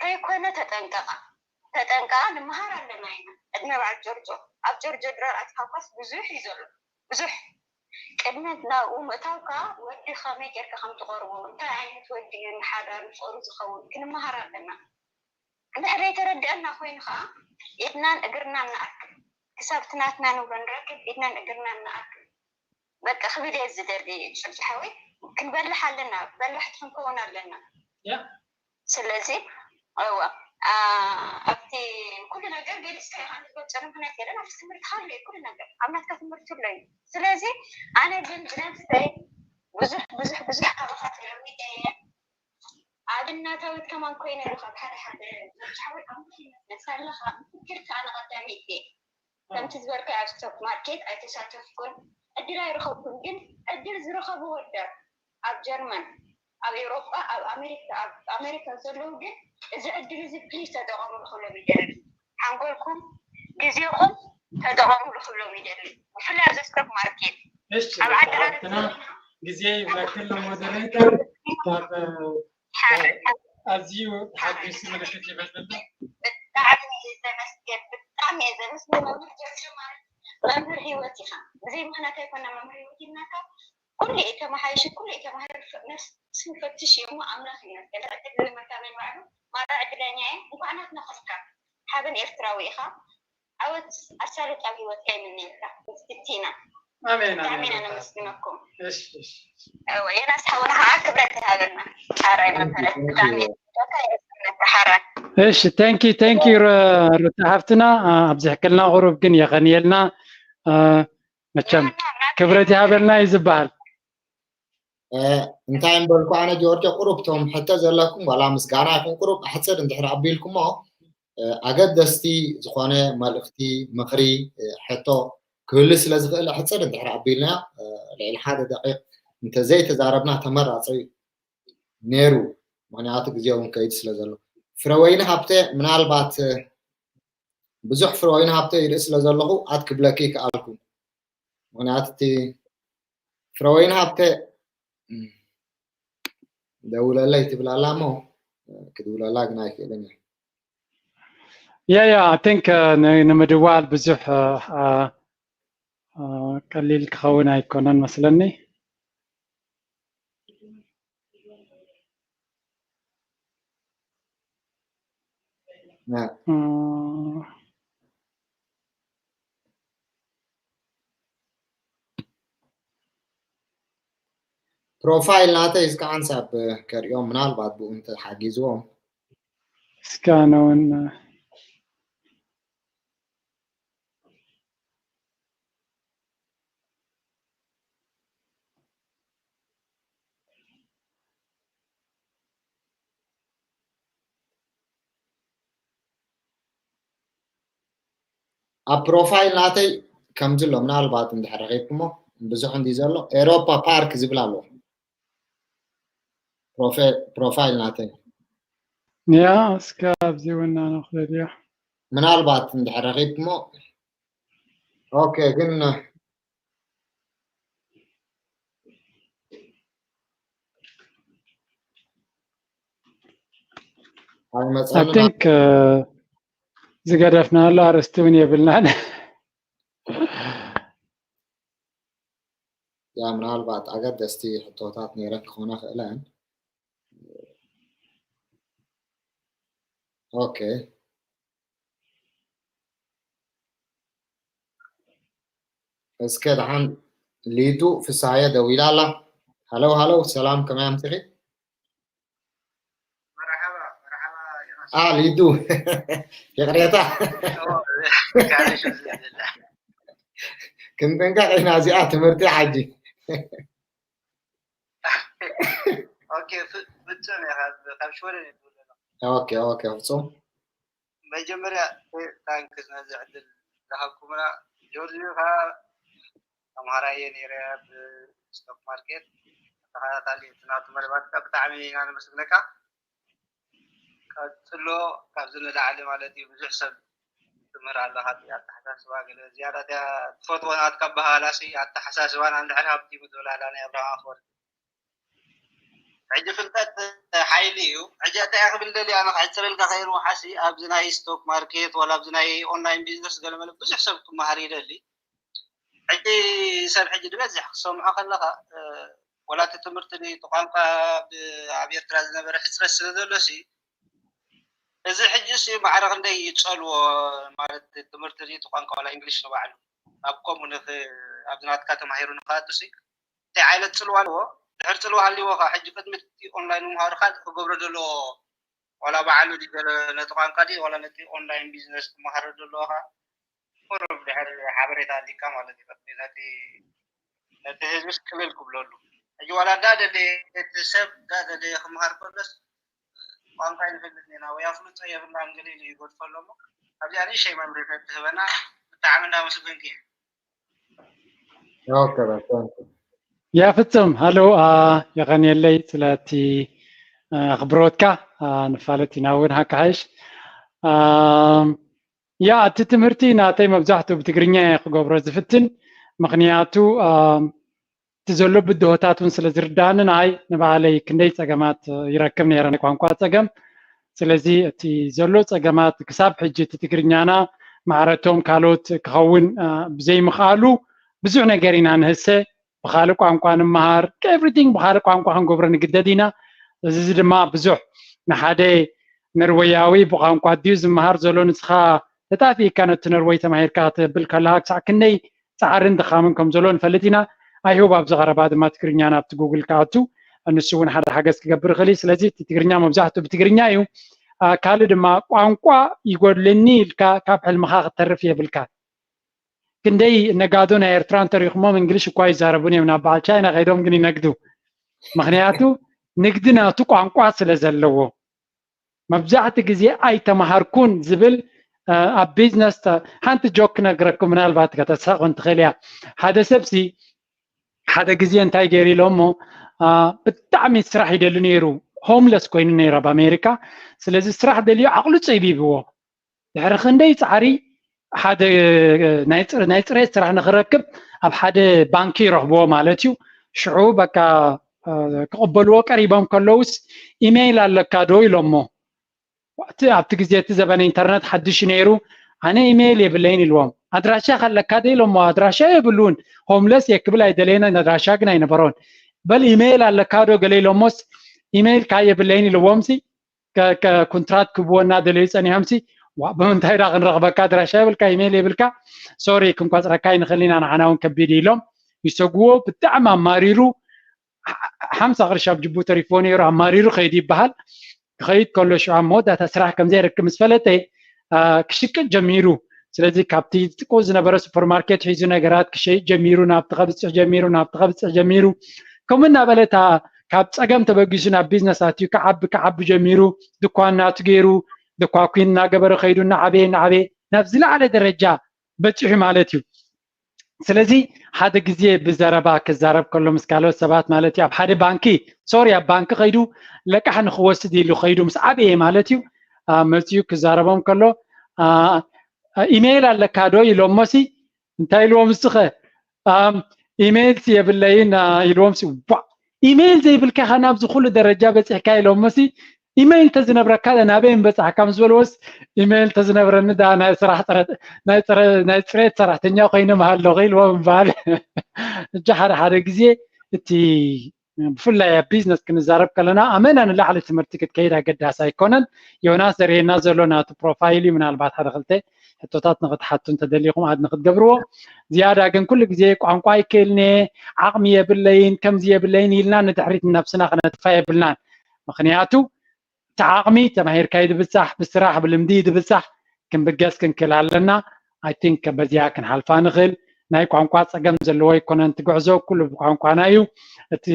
ከይኮነ ተጠንቀቓ ተጠንቀቓ ንምሃር ኣለና ኢና ዕድመ በዓል ጆርጆ ኣብ ጆርጆ ድራር ኣትካኳስ ብዙሕ እዩ ዘሎ ብዙሕ ቅድሚ ናብኡ ምእታው ከዓ ወዲ ከመይ ጌርካ ከም ትቐርቦ እንታይ ዓይነት ወዲ እዩ ንሓዳር ንፍቕሪ ዝኸውን ክንመሃር ኣለና እንድሕር ዘይተረድአና ኮይኑ ከዓ ኢድናን እግርናን ንኣክል ክሳብ እቲ ናትና ንብሎ ንረክብ ኢድናን እግርናን ንኣክል በቃ ክብል እየ ዝደሊ ጭርጭ ሓወይ ክንበልሕ ኣለና በላሕቲ ክንከውን ኣለና ስለዚ እወ ኣብቲ ኩሉ ነገር ገሊፅካ ኢካ ንዝገልፀሉ ምክንያት የለን ኣብቲ ትምህርቲ ካሉ እዩ ኩሉ ነገር ኣብ ናትካ ትምህርቲ ኣሎ እዩ ስለዚ ኣነ ግን ብነብሰይ ብዙሕ ብዙሕ ብዙሕ ካባካ ተለዊጠ እየ ኣብናታዊት ከማን ኮይነ ኣለካ ሓደ ሓደ ዝሓወት ኣምሳለ ከዓ ምፍክር ከዓ ንቀዳሚት እየ ከምቲ ዝበልካዮ ኣብ ስቶክ ማርኬት ኣይተሳተፍኩን ዕድል ኣይረኸብኩን ግን ዕድል ዝረኸቡ ወደር ኣብ ጀርመን ኣብ ኤውሮጳ ኣብ ኣሜሪካ ኣብ ኣሜሪካ ዘለዉ ግን እዚ ዕድል እዚ ፕሊዝ ተጠቐምሉ ክብሎም ይደሊ ሓንጎልኩም ግዜኹም ተጠቐምሉ ክብሎም ይደሊ ብፍላይ ኣብዚ ስቶክ ማርኬት እሺ ኣብ ዓዲ ሓሓትና ግዜ ይብለክል ሞደሬተር ካብ ኣዝዩ ሓዲስ ምልክት ይበልና ብጣዕሚ እየ ዘመስገን፣ ብጣዕሚ እየ ዘመስገን። መምህር ጆርጆ ማለት መምህር ህይወት ኢኻ። ብዘይ ምኽንያት ኣይኮነ መምህር ህይወት ኢልናካ። ኩሉ እየ ተመሓይሽ፣ ኩሉ እየ ተማሂር፣ ነፍሲ ፈትሽ እየ እሞ ኣምላኽ ይመስገን። ዕድል ንምርካበይ ባዕሉ ማራ ዕድለኛ እየ። እንኳዕ ናትና ኾንካ። ሓበን ኤርትራዊ ኢኻ። ዓወት ኣሳልጥ ኣብ ህይወትካ ይምነየልካ። ምስክቲና። ኣሜን፣ ብጣዕሚ ኣሜን። ኢና ነመስግነኩም። እሺ፣ እሺ። እወ፣ የናስ ሓውና ከዓ ክብረት ይሃበልና። ሓራይ መምህር፣ ብጣዕሚ እየ ዝፈትወካ፣ የመስግነካ፣ ሓራይ። እሺ፣ thank you፣ thank you፣ ሩ-፣ ሩታ ሓፍትና፣ አ፣ ኣብዚሕክልና ቁሩብ ግን የቐንየልና። አ፣ መቸም የቐንየልና። ክብረት ይሃበልና እዩ ዝበሃል። እ፣ እንታይ እምበልኩ ኣነ ጆርጆ፣ ቁሩብ እቶም ሕቶ ዘለኩም ዋላ ምስጋና ይኹን ቁሩብ ኣሕፅር እንድሕር ኣቢልኩሞ፣ እ፣ ኣገደስቲ ዝኾነ መልእኽቲ፣ ምኽሪ፣ እ፣ ሕቶ ክህሉ ስለ ዝኽእል ኣሕፅር እንድሕር ኣቢልና፣ እ፣ ልዕሊ ሓደ ደቂቕ እንተዘይተዛረብና ተመራፂ ነይሩ። ምኽንያቱ ግዜ እውን ከይድ ስለ ዘሎ። ፍረወይኒ ሃብተ፣ ምናልባት፣ እ፣ ብዙሕ ፍረወይኒ ሃብተ ይርኢ ስለ ዘለኹ ኣት ክብለኪ ይከኣልኩ። ምኽንያቱ እቲ ፍረወይኒ ሃብተ፣ እም፣ ደውለለይ ትብል ኣላ እሞ፣ እ፣ ክድውለላ ግን ኣይክእልን እየ። Yeah, yeah, I think፣ እ፣ ን-፣ ንምድዋል ብዙሕ፣ እ፣ እ፣ እ፣ ቀሊል ክኸውን ኣይኮነን መስለኒ። ያ። እ፣ ፕሮፋይል ናተይ እስከ ሓንሳብ ከርእዮም፣ ምናልባት ብኡ እንተሓጊዝዎም። እስከ ኣነ እውን ኣብ ፕሮፋይል ናተይ ከምዚ ኣሎ፣ ምናልባት እንድሕር ረኺብኩሞ፣ ብዙሕ እንዲ ዘሎ ኤሮፓ ፓርክ ዝብል ኣሎ። ፕሮፌ-፣ ፕሮፋይል ናተይ። ያ፣ እስከ ኣብዚ እውን ኣነ ክደልዮ። ምናልባት እንድሕር ረኺብኩሞ፣ ኦኬ፣ ግን I ኣይመጸንን። Think፣ እ፣ ዝገደፍናሉ ኣርእስቲ እውን የብልናን። ያ፣ ምናልባት ኣገደስቲ ሕቶታት ነይረን ክኾና ክእለን። ኦኬ። እስከ ደሓን ሊዱ ፍስሃየ ደዊላ ኣላ። ሃለው፣ ሃለው፣ ሰላም፣ ከመይ ኣምሲኺ? መርሓባ፣ መርሓባ፣ ዮናስ። አ፣ ሊዱ። ይቕሬታ። ኦ፣ ጋርሽ ዝብላ። ክንጥንቀቕ ኢና፣ እዚኣ ትምህርቲ ሓጂ። ኦኬ፣ ፍ-፣ ፍጹም እየ፣ ካብ፣ ካብ ሽወደን እየ ዝደውል ዘለኹ። ኦኬ፣ ኦኬ፣ ፍጹም። መጀመርያ ታንክስ ነዚ ዕድል ዝሃብኩምና። ጆርጅ ከዓ ተምሃራይ እየ ነይረ ኣብ ስቶክ ማርኬት፣ ተኸታታሊ እቲ ናቱ መደባት ከዓ ብጣዕሚ ኢና ነመስግነካ። ቀጽሎ፣ ካብዚ ንላዕሊ ማለት እዩ። ብዙሕ ሰብ ትምህር ኣለኻ፣ እቲ ኣተሓሳስባ ገለ ዝያዳ እቲኣ ትፈትዎ ናትካ ኣበሃህላሲ ኣተሓሳስባና እንድሕር ሃብቲ ምትብላላ ናይ ኣብርሃም ኣፈወርቂ። ሕጂ ፍልጠት ሓይሊ እዩ። ሕጂ እንታይ እየ ክብል ደልየ ኣነ ክሕጽረልካ ከይሩ ሓሲ ኣብዚ ናይ ስቶክ ማርኬት ዋላ ኣብዚ ናይ ኦንላይን ቢዝነስ ገለ መለ ብዙሕ ሰብ ክመሃር ይደሊ። ሕጂ ሰብ ሕጂ ዝበዝሕ ክሰምዖ ከለኻ፣ እ፣ ወላ እቲ ትምህርቲ እቲ ቋንቋ ብ-፣ ኣብ ኤርትራ ዝነበረ ሕጽረት ስለ ዘሎ ሲ፣ እዚ ሕጂ ሲ ማዕረ ክንደይ ይጸልዎ ማለት ትምህርቲ እቲ ቋንቋ ዋላ እንግሊሽ ንባዕሉ ኣብ ከምኡ ንኽ-፣ ኣብዚ ናትካ ተማሂሩ ንኽኣቱ ሲ እንታይ ዓይነት ጽልዋ ኣለዎ? ድሕር ጽልዋ ሃልይዎ ኸኣ፣ ሕጂ ቅድሚ እቲ ኦንላይን ምምሃሩ ካልእ ክገብሮ ዘለዎ፣ ዋላ ባዕሉ ድዩ ገለ ነቲ ቋንቋ ድዩ፣ ዋላ ነቲ ኦንላይን ቢዝነስ ክመሃሮ ዘለዎ ኸኣ፣ ቁሩብ ድሕር ሓበሬታ ኣሊካ ማለት እዩ። ቅድሚ ነቲ፣ ነቲ ህዝብስ ቅልል ክብለሉ። ሕጂ ዋላ እንዳደለየ፣ እቲ ሰብ እንዳደለየ ክመሃር ከሎስ፣ ቋንቋ ኣይንፈልጥን ኢና ወይ ኣፍልጦ የብልናን ገለ ኢሉ ይገድፎ ኣሎ እሞ፣ ኣብዚኣ ንእሽተይ መምርሒ ተትህበና ብጣዕሚ እንዳመስገንኩ እየ። ኦኬ፣ በቃ። ያ ፍጹም፣ ሃሎ፣ አ፣ የቐንየለይ ስለቲ፣ አ፣ ኣኽብሮትካ፣ አ፣ ንፋለጥ ኢና እውን ሓካሓይሽ። አ፣ ያ፣ እቲ ትምህርቲ ናተይ መብዛሕትኡ ብትግርኛ እየ ክገብሮ ዝፍትን፣ ምኽንያቱ፣ አ፣ እቲ ዘሎ ብድሆታት እውን ስለ ዝርዳእኒ ንዓይ ንባዕለይ ክንደይ ጸገማት ይረክብ ነይረ፣ ናይ ቋንቋ ጸገም። ስለዚ እቲ ዘሎ ፀገማት ክሳብ ሕጂ እቲ ትግርኛና ማዕረቶም ካልኦት ክኸውን ብዘይምኽኣሉ ብዙሕ ነገር ኢና ንህሰ። ብኻልእ ቋንቋ ንምሃር፣ ኤቭሪቲንግ ብኻልእ ቋንቋ ክንገብሮ ንግደድ ኢና። እዚ ድማ ብዙሕ ንሓደ ነርወያዊ ብቋንቋ ድዩ ዝመሃር ዘሎ፣ ንስኻ ተጣፊእካ ነቲ ነርወይ ተማሂርካ ክትብል ከለኻ ክሳዕ ክንደይ ፃዕርን ድኻምን ከም ዘሎ ንፈልጥ ኢና። ኣይሁብ ኣብዚ ቀረባ ድማ ትግርኛ ናብቲ ጉግል ክኣቱ ንሱ እውን ሓደ ሓገዝ ክገብር ይኽእል እዩ። ስለዚ እቲ ትግርኛ መብዛሕትኡ ብትግርኛ እዩ። ካልእ ድማ ቋንቋ ይጎድለኒ ኢልካ ካብ ሕልምኻ ክትተርፍ የብልካ። ክንደይ ነጋዶ ናይ ኤርትራ እንተሪኹሞም እንግሊሽ እኳ ይዛረቡን እዮም፣ ናብ በዓል ቻይና ከይዶም ግን ይነግዱ። ምክንያቱ ንግዲ ናቱ ቋንቋ ስለ ዘለዎ። መብዛሕቲ ግዜ ኣይተማሃርኩን ዝብል ኣብ ቢዝነስ፣ ሓንቲ ጆክ ክነግረኩም፣ ምናልባት ከተስሕቕን ትኽእል እያ። ሓደ ሰብሲ ሓደ ግዜ እንታይ ገይሩ ኢሎሞ፣ ብጣዕሚ ስራሕ ይደሊ ነይሩ፣ ሆምለስ ኮይኑ ነይሩ ኣብ ኣሜሪካ። ስለዚ ስራሕ ደልዩ ዓቕሉ ፀቢብዎ። ድሕሪ ክንደይ ፃዕሪ ሓደ ናይ ፅሬት ስራሕ ንክረክብ ኣብ ሓደ ባንኪ ይረኽብዎ ማለት እዩ። ሽዑ በቃ ክቕበልዎ ቀሪቦም ከለውስ ኢሜይል ኣለካ ዶ ኢሎሞ። ኣብቲ ግዜ እቲ ዘበነ ኢንተርነት ሓድሽ ነይሩ። ኣነ ኢሜይል የብለይን ኢልዎም። ኣድራሻ ከለካ ዶ ኢሎሞ። ኣድራሻ የብሉን። ሆምለስ የክብል ኣይደለየን፣ ኣድራሻ ግን ኣይነበሮን። በል ኢሜይል ኣለካ ዶ ገለ ኢሎሞስ ኢሜይል ካ የብለይን ኢልዎም ሲ ኮንትራት ክብዎ እናደለዩ ፀኒሖም ሲ ዋ ብምንታይ ዳ ክንረኽበካ? ኣድራሻ የብልካ፣ ኢሜይል የብልካ፣ ሶሪ ክንቆፅረካ ኣይንኽእል ኢና፣ ንዓና እውን ከቢድ ኢሎም ይሰጉዎ። ብጣዕሚ ኣማሪሩ ሓምሳ ቅርሺ ኣብ ጅቡ ተሪፎ ነይሩ ኣማሪሩ ከይዱ ይበሃል። ክኸይድ ከሎ ሽዑ ኣብ መወዳእታ ስራሕ ከም ዘይረክብ ምስ ፈለጠ ክሽቅጥ ጀሚሩ። ስለዚ ካብቲ ጥቁ ዝነበረ ሱፐርማርኬት ሒዙ ነገራት ክሸይጥ ጀሚሩ፣ ናብቲ ከብፅሕ ጀሚሩ፣ ናብቲ ከብፅሕ ጀሚሩ። ከምኡ እናበለ እታ ካብ ፀገም ተበጊሱ ናብ ቢዝነስ ኣትዩ ክዓቢ ክዓቢ ጀሚሩ። ድኳን ናቱ ገይሩ፣ ድኳ ኩን እናገበረ ከይዱ እናዓበየ እናዓበየ ናብ ዝለዓለ ደረጃ በፂሑ ማለት እዩ። ስለዚ ሓደ ግዜ ብዘረባ ክዛረብ ከሎ ምስ ካልኦት ሰባት ማለት እዩ ኣብ ሓደ ባንኪ ሶሪ ኣብ ባንኪ ከይዱ ለቃሕ ንክወስድ ኢሉ ከይዱ ምስ ዓበየ ማለት እዩ መፅኡ ክዛረቦም ከሎ ኢሜይል ኣለካ ዶ ኢሎሞ ሲ እንታይ ኢልዎም እስኸ ኢሜይል ሲ የብለይን ኢልዎም ሲ ዋ ኢሜይል ዘይብልካ ኸ ናብዚ ኩሉ ደረጃ በፂሕካ ኢሎሞ ሲ ኢሜይል ተዝነብረካ ናበይ ምበፃሕካ ምስ በልዎስ ኢሜይል ተዝነብረኒ ዳ ናይ ስራሕ ናይ ፅሬት ሰራሕተኛ ኮይነ ምሃለኹ ኢልዎም ምባል እጂ ሓደ ሓደ ግዜ እቲ ብፍላይ ኣብ ቢዝነስ ክንዛረብ ከለና ኣመና ንላዕሊ ትምህርቲ ክትከይድ ኣገዳሲ ኣይኮነን። ዮናስ ዘርእየና ዘሎ ናቱ ፕሮፋይል እዩ። ምናልባት ሓደ ክልተ ሕቶታት ንክትሓቱ እንተደሊኹም ኣድ ንክትገብርዎ ዝያዳ ግን ኩሉ ግዜ ቋንቋ ኣይክእልንየ ዓቕሚ የብለይን ከምዚ የብለይን ኢልና ንድሕሪት ነብስና ክነጥፋ የብልናን። ምክንያቱ እቲ ዓቕሚ ተማሂርካዩ ድብፃሕ ብስራሕ ብልምዲ ድብፃሕ ክንብገስ ክንክእል ኣለና። ኣይ ቲንክ በዚኣ ክንሓልፋ ንኽእል። ናይ ቋንቋ ፀገም ዘለዎ ኣይኮነን ትግዕዞ ኩሉ ብቋንቋና እዩ። እቲ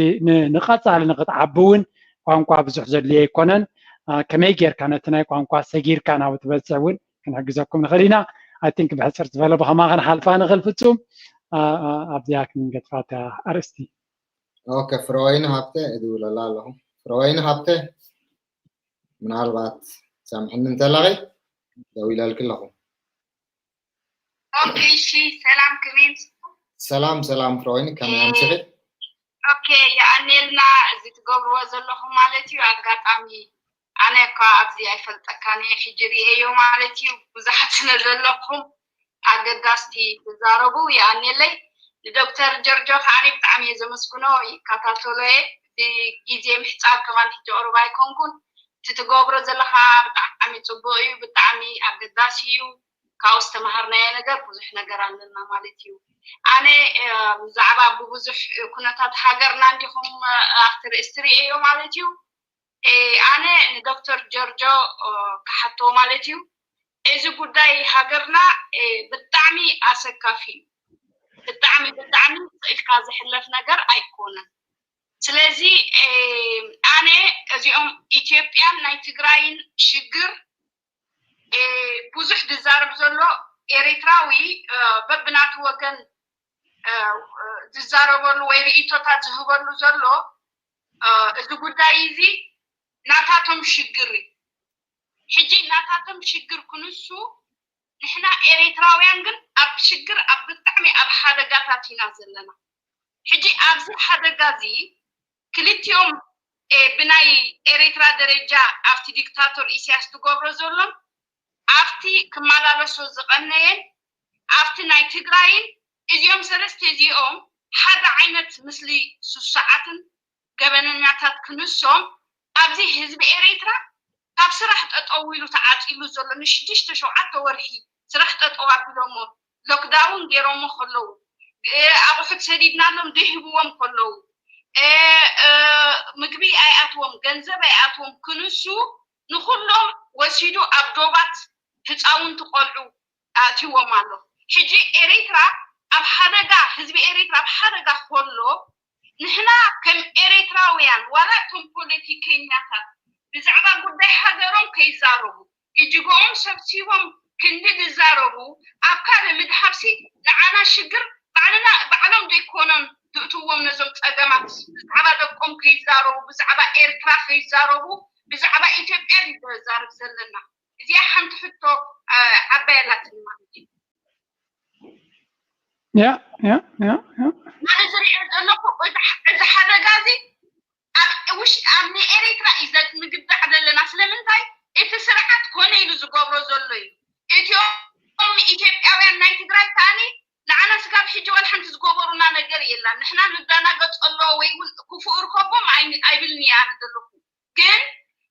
ንቐፃሊ ንክትዓቢ እውን ቋንቋ ብዙሕ ዘድልዮ ኣይኮነን። ከመይ ጌርካ ነቲ ናይ ቋንቋ ሰጊርካ ናብኡ ትበፅሕ እውን ክንሕግዘኩም ንኽእል ኢና። ኣይ ቲንክ ብሕፅር ዝበለ ብኸማ ክንሓልፋ ንኽእል ፍፁም ኣብዚኣ ክንገድፋ እታ ኣርእስቲ። ኦኬ ፍረወይኒ ሃብተ እድውለላ ኣለኹ። ፍረወይኒ ሃብተ ምናልባት ሰምሕኒ እንተለኺ ደው ኢለልኪ ኣለኹ። ኦኬ እሺ ሰላም ከመይ ሰላም ሰላም ፍረወይኒ ከመይ ኣምስኺ? ኦኬ የኣኔልና እዚ ትገብርዎ ዘለኹም ማለት እዩ። ኣጋጣሚ ኣነ እኳ ኣብዚ ኣይፈልጠካን እየ ሕጂ ርእየዮ ማለት እዩ። ብዙሓት ስለ ዘለኹም ኣገዳስቲ ትዛረቡ የኣኔለይ። ንዶክተር ጀርጆ ከዓ ብጣዕሚ እየ ዘመስግኖ ይከታተሎ እየ። ግዜ ምሕፃር ከማን ሕጂ ቅሩብ ኣይኮንኩን። እቲ ትገብሮ ዘለካ ብጣዕሚ ፅቡቅ እዩ፣ ብጣዕሚ ኣገዳሲ እዩ። ካብኡ ዝተምሃርናዮ ነገር ብዙሕ ነገር ኣለና ማለት እዩ። ኣነ ብዛዕባ ብብዙሕ ኩነታት ሃገርና እንዲኹም ኣብቲ ርእስቲ ርእየዮ ማለት እዩ። ኣነ ንዶክተር ጀርጆ ክሓቶ ማለት እዩ። እዚ ጉዳይ ሃገርና ብጣዕሚ ኣሰካፊ እዩ። ብጣዕሚ ብጣዕሚ ኢልካ ዝሕለፍ ነገር ኣይኮነን። ስለዚ ኣነ እዚኦም ኢትዮጵያን ናይ ትግራይን ሽግር ብዙሕ ዝዛረብ ዘሎ ኤሪትራዊ በብናቱ ወገን ዝዛረበሉ ወይ ርእይቶታት ዝህበሉ ዘሎ እዚ ጉዳይ እዚ ናታቶም ሽግር እዩ። ሕጂ ናታቶም ሽግር ክንሱ ንሕና ኤሪትራውያን ግን ኣብ ሽግር ኣብ ብጣዕሚ ኣብ ሓደጋታት ኢና ዘለና። ሕጂ ኣብዚ ሓደጋ እዚ ክልቲኦም ብናይ ኤሬትራ ደረጃ ኣብቲ ዲክታቶር ኢሳያስ ትገብሮ ዘሎን ኣብቲ ክመላለሶ ዝቐነየን ኣብቲ ናይ ትግራይን እዚኦም ሰለስተ እዚኦም ሓደ ዓይነት ምስሊ ስሱዓትን ገበነኛታት ክንሶም ኣብዚ ህዝቢ ኤሬትራ ካብ ስራሕ ጠጠው ኢሉ ተዓፂሉ ዘሎ ንሽዱሽተ ሸውዓተ ወርሒ ስራሕ ጠጠው ኣቢሎሞ ሎክዳውን ገይሮሞ ከለዉ ኣቑሑት ሰዲድናሎም ደይህብዎም ከለዉ ምግቢ ኣይኣትዎም ገንዘብ ኣይኣትዎም ክንሱ ንኩሎም ወሲዱ ኣብ ዶባት ህፃውንቲ ቆልዑ ኣእትዎም ኣሎ። ሕጂ ኤሬትራ ኣብ ሓደጋ ህዝቢ ኤሬትራ ኣብ ሓደጋ ከሎ ንሕና ከም ኤሬትራውያን ዋላ እቶም ፖለቲከኛታት ብዛዕባ ጉዳይ ሃገሮም ከይዛረቡ እጅግኦም ሰብሲቦም ክንዲ ዝዛረቡ ኣብ ካልእ ምድሃብሲ ንዓና ሽግር ባዕልና ባዕሎም ዘይኮኖም ዝእትዎም ነዞም ፀገማት ብዛዕባ ደቆም ከይዛረቡ ብዛዕባ ኤርትራ ከይዛረቡ ብዛዕባ ኢትዮጵያ ድዩ ዘዛርብ ዘለና እዚኣ ሓንቲ ሕቶ ዓባይ ኣላትኒ ማለት እዩ ያ ያ ያ ያ ኣነ ዝሪኦ ዘለኩ እዚ ሓደጋ እዚ ኣብ ውሽጢ ኣብ ንኤሬትራ እዩ ንግዳዕ ዘለና ስለምንታይ እቲ ስርዓት ኮነ ኢሉ ዝገብሮ ዘሎ እዩ እቲኦም ኢትዮጵያውያን ናይ ትግራይ ከኣኒ ንዓና ስጋብ ሕጂ ዋላ ሓንቲ ዝገበሩና ነገር የላን ንሕና ንደናገፅ ኣሎ ወይ እውን ክፉእ ርከቦም ኣይብልን እየ ኣነ ዘለኩ ግን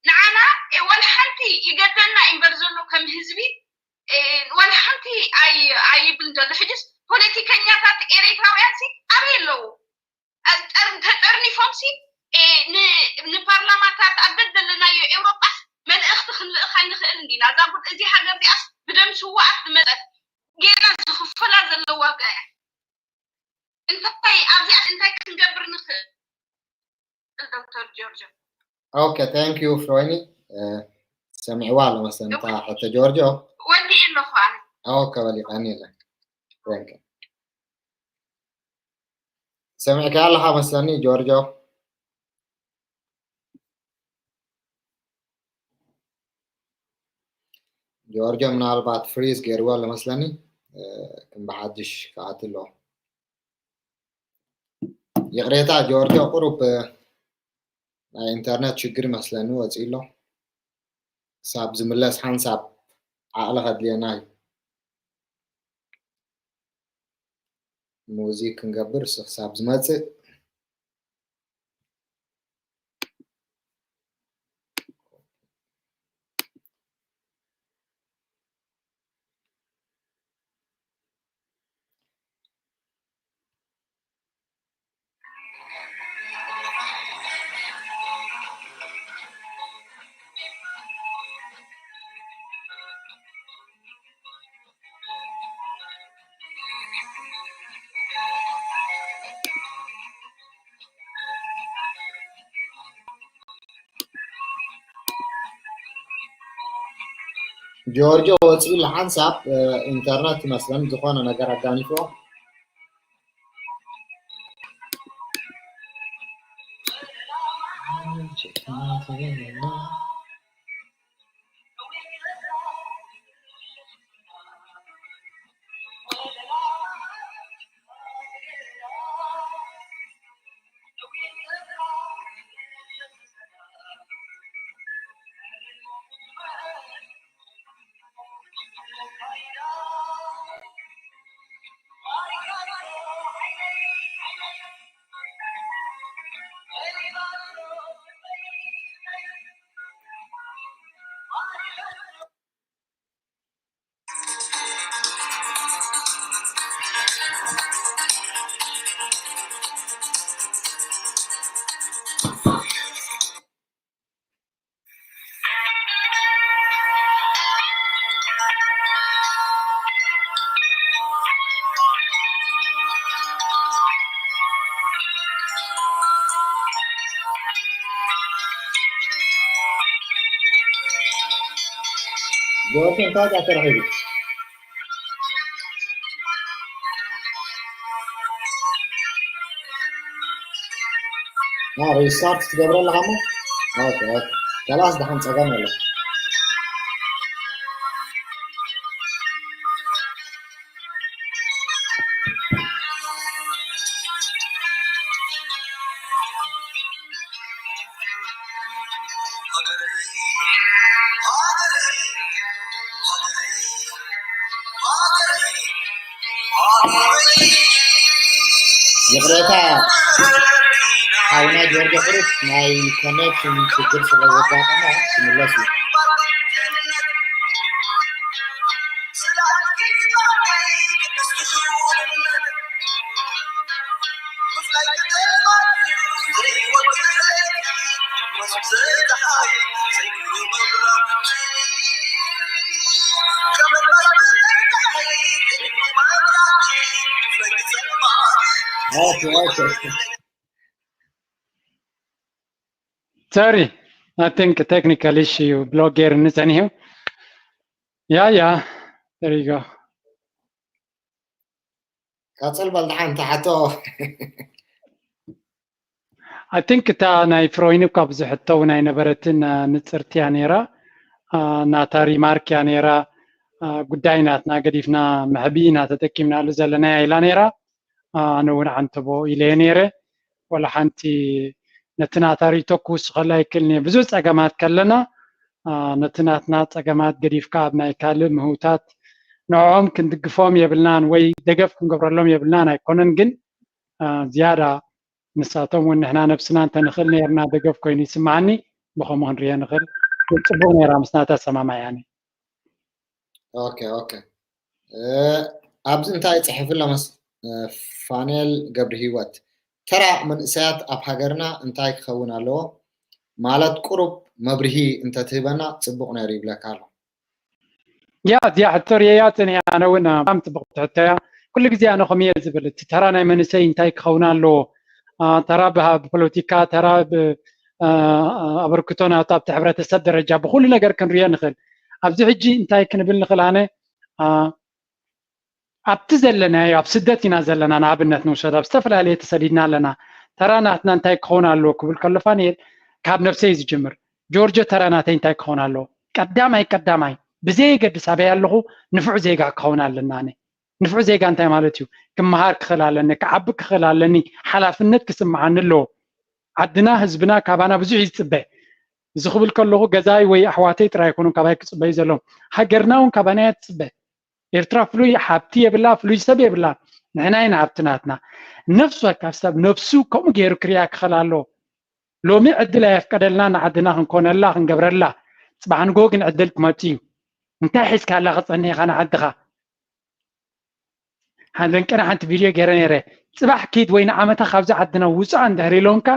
ንዓና ዋላ ሓንቲ ይገደና እምበር ዘሎ ከም ህዝቢ ዋላ ሓንቲ ኣይብልን ዘሎ ሕጅስ ፖለቲከኛታት ኤሬትራውያን ሲ ኣበይ ኣለዉ ተጠርኒፎም ሲ ንፓርላማታት ኣብ ደደለናዮ ኤውሮጳ መልእኽቲ ክንልእኽ ኣይንኽእል እንዲና እዛ እዚ ሃገር እዚኣስ ብደም ስዋኣት ዝመፀት ጌና ዝኽፈላ ዘሎ ዋጋ እያ እንታይ ኣብዚኣ እንታይ ክንገብር ንኽእል ዶክተር ጆርጆ okay thank you ፍሮይኒ ሰሚዕዋ ኣሎ መሰለኒ እታ ሕቶ ጆርጆ ወዲእ ኣለኹ ኣነ okay በሊቃኒ የለን thank you ሰሚዕካ ኣለኻ መሰለኒ ጆርጆ ጆርጆ ምናልባት ፍሪዝ ገይርዎ ኣሎ መስለኒ ከም ብሓድሽ ክኣት ኣሎ ይቕሬታ ጆርጆ ቁሩብ ናይ ኢንተርነት ሽግር መስለኒ ወፂ ኣሎ ክሳብ ዝምለስ ሓንሳብ ዓቕሊ ከድልየና እዩ ሙዚክ ክንገብር እሱ ክሳብ ዝመፅእ ጆርጆ ወፂኡ ለሓንሳብ ኢንተርነት ይመስለን ዝኾነ ነገር ኣጋኒፎ ጆርጅ እንታይ ዳ ተረኺቡ ሪስታርት ትገብረ ኣለኻ ሞ ከላስ ደሓን ፀገም የለ ይቕሬታ ሓውና ጆርጆ ሕሩፍ ናይ ኮኔክሽን ሽግር ስለ ዘጋጠመ ክምለስ እዩ። Okay, okay. Sorry, I think technical issue, ብሎክ ገይሩኒ ጸኒሑ። Yeah, yeah, there you go. ቀጽል በል ደሓን ተሓቶ። I think እታ ናይ ፍሮይኒ እኳ ብዙሕ ሕቶ እውን ኣይነበረትን፣ ንጽርቲ እያ ነይራ። ናታ ሪማርክ እያ ነይራ። ጉዳይ ናትና ገዲፍና መሕብኢ ኢና ተጠቂምናሉ ዘለናያ ኢላ ነይራ። ኣነ እውን ዓንተቦ ኢለየ ነይረ። ወላ ሓንቲ ነቲ ናታ ርእይቶ ክውስኸሉ ኣይክእልን እየ። ብዙሕ ጸገማት ከለና ነቲ ናትና ጸገማት ገዲፍካ ኣብ ናይ ካልእ ምህውታት ንዕኦም ክንድግፎም የብልናን ወይ ደገፍ ክንገብረሎም የብልናን ኣይኮነን፣ ግን ዝያዳ ንሳቶም እውን ንሕና ነብስና እንተንኽእል ነይርና ደገፍ ኮይኑ ይስምዓኒ። ብኸምኡ ክንሪኦ ንኽእል። ጽቡቕ ነይራ ምስና ተሰማማያኒ። ኦኬ ኦኬ። ኣብዚ እንታይ ጽሒፉ ኣሎ መስ ፋኔል ገብሪ ህይወት፣ ተራ መንእሰያት ኣብ ሃገርና እንታይ ክኸውን ኣለዎ ማለት ቁሩብ መብርሂ እንተትህበና ጽቡቕ ነይሩ ይብለካ ኣሎ። ያ እዚኣ ሕቶ ርእየያ ጸኒሐ። ኣነ እውን ብጣዕሚ ጽብቕቲ ሕቶ እያ። ኩሉ ግዜ ኣነ ከምኡ እየ ዝብል፣ እቲ ተራ ናይ መንእሰይ እንታይ ክኸውን ኣለዎ፣ ተራ ብፖለቲካ፣ ተራ ኣበርክቶ ናቱ ኣብቲ ሕብረተሰብ ደረጃ ብኩሉ ነገር ክንሪኦ ንኽእል። ኣብዚ ሕጂ እንታይ ክንብል ንኽእል? ኣነ ኣብቲ ዘለናዮ ኣብ ስደት ኢና ዘለና፣ ንኣብነት ንውሰድ፣ ኣብ ዝተፈላለየ ተሰዲድና ኣለና። ተራ ናትና እንታይ ክኸውን ኣለዎ ክብል ከሎ ፋንኤል ካብ ነብሰይ ዝጅምር። ጆርጆ ተራ ናተይ እንታይ ክኸውን ኣለዎ? ቀዳማይ ቀዳማይ ብዘየገድስ ኣበይ ኣለኹ ንፉዕ ዜጋ ክኸውን ኣለና። ኣነ ንፉዕ ዜጋ እንታይ ማለት እዩ? ክመሃር ክኽእል ኣለኒ፣ ክዓቢ ክኽእል ኣለኒ፣ ሓላፍነት ክስምዓኒ ኣለዎ። ዓድና ህዝብና ካባና ብዙሕ እዩ ዝፅበ። እዚ ክብል ከለኹ ገዛይ ወይ ኣሕዋተይ ጥራይ ኣይኮኑን ካባይ ክፅበዩ ዘለዎም፣ ሃገርና እውን ካባና እያ ትፅበ። ኤርትራ ፍሉይ ሃብቲ የብላ፣ ፍሉይ ሰብ የብላ። ንሕና ኢና ሃብቲ ናትና። ነፍሲ ወከፍ ሰብ ነብሱ ከምኡ ገይሩ ክሪኣ ክኽእል ኣለዎ። ሎሚ ዕድል ኣየፍቀደልና ንዓድና ክንኮነላ ክንገብረላ። ጽባሕ ንግሆ ግን ዕድል ክመጽእ እዩ። እንታይ ሒዝካ ኣላ ክጸንሕ ኢኻ ንዓድኻ? ሓንደን ቀና ሓንቲ ቪድዮ ገይረ ነይረ። ጽባሕ ኪድ ወይ ንዓመታ ካብዚ ዓድና ውጻእ እንድሕር ኢሎምካ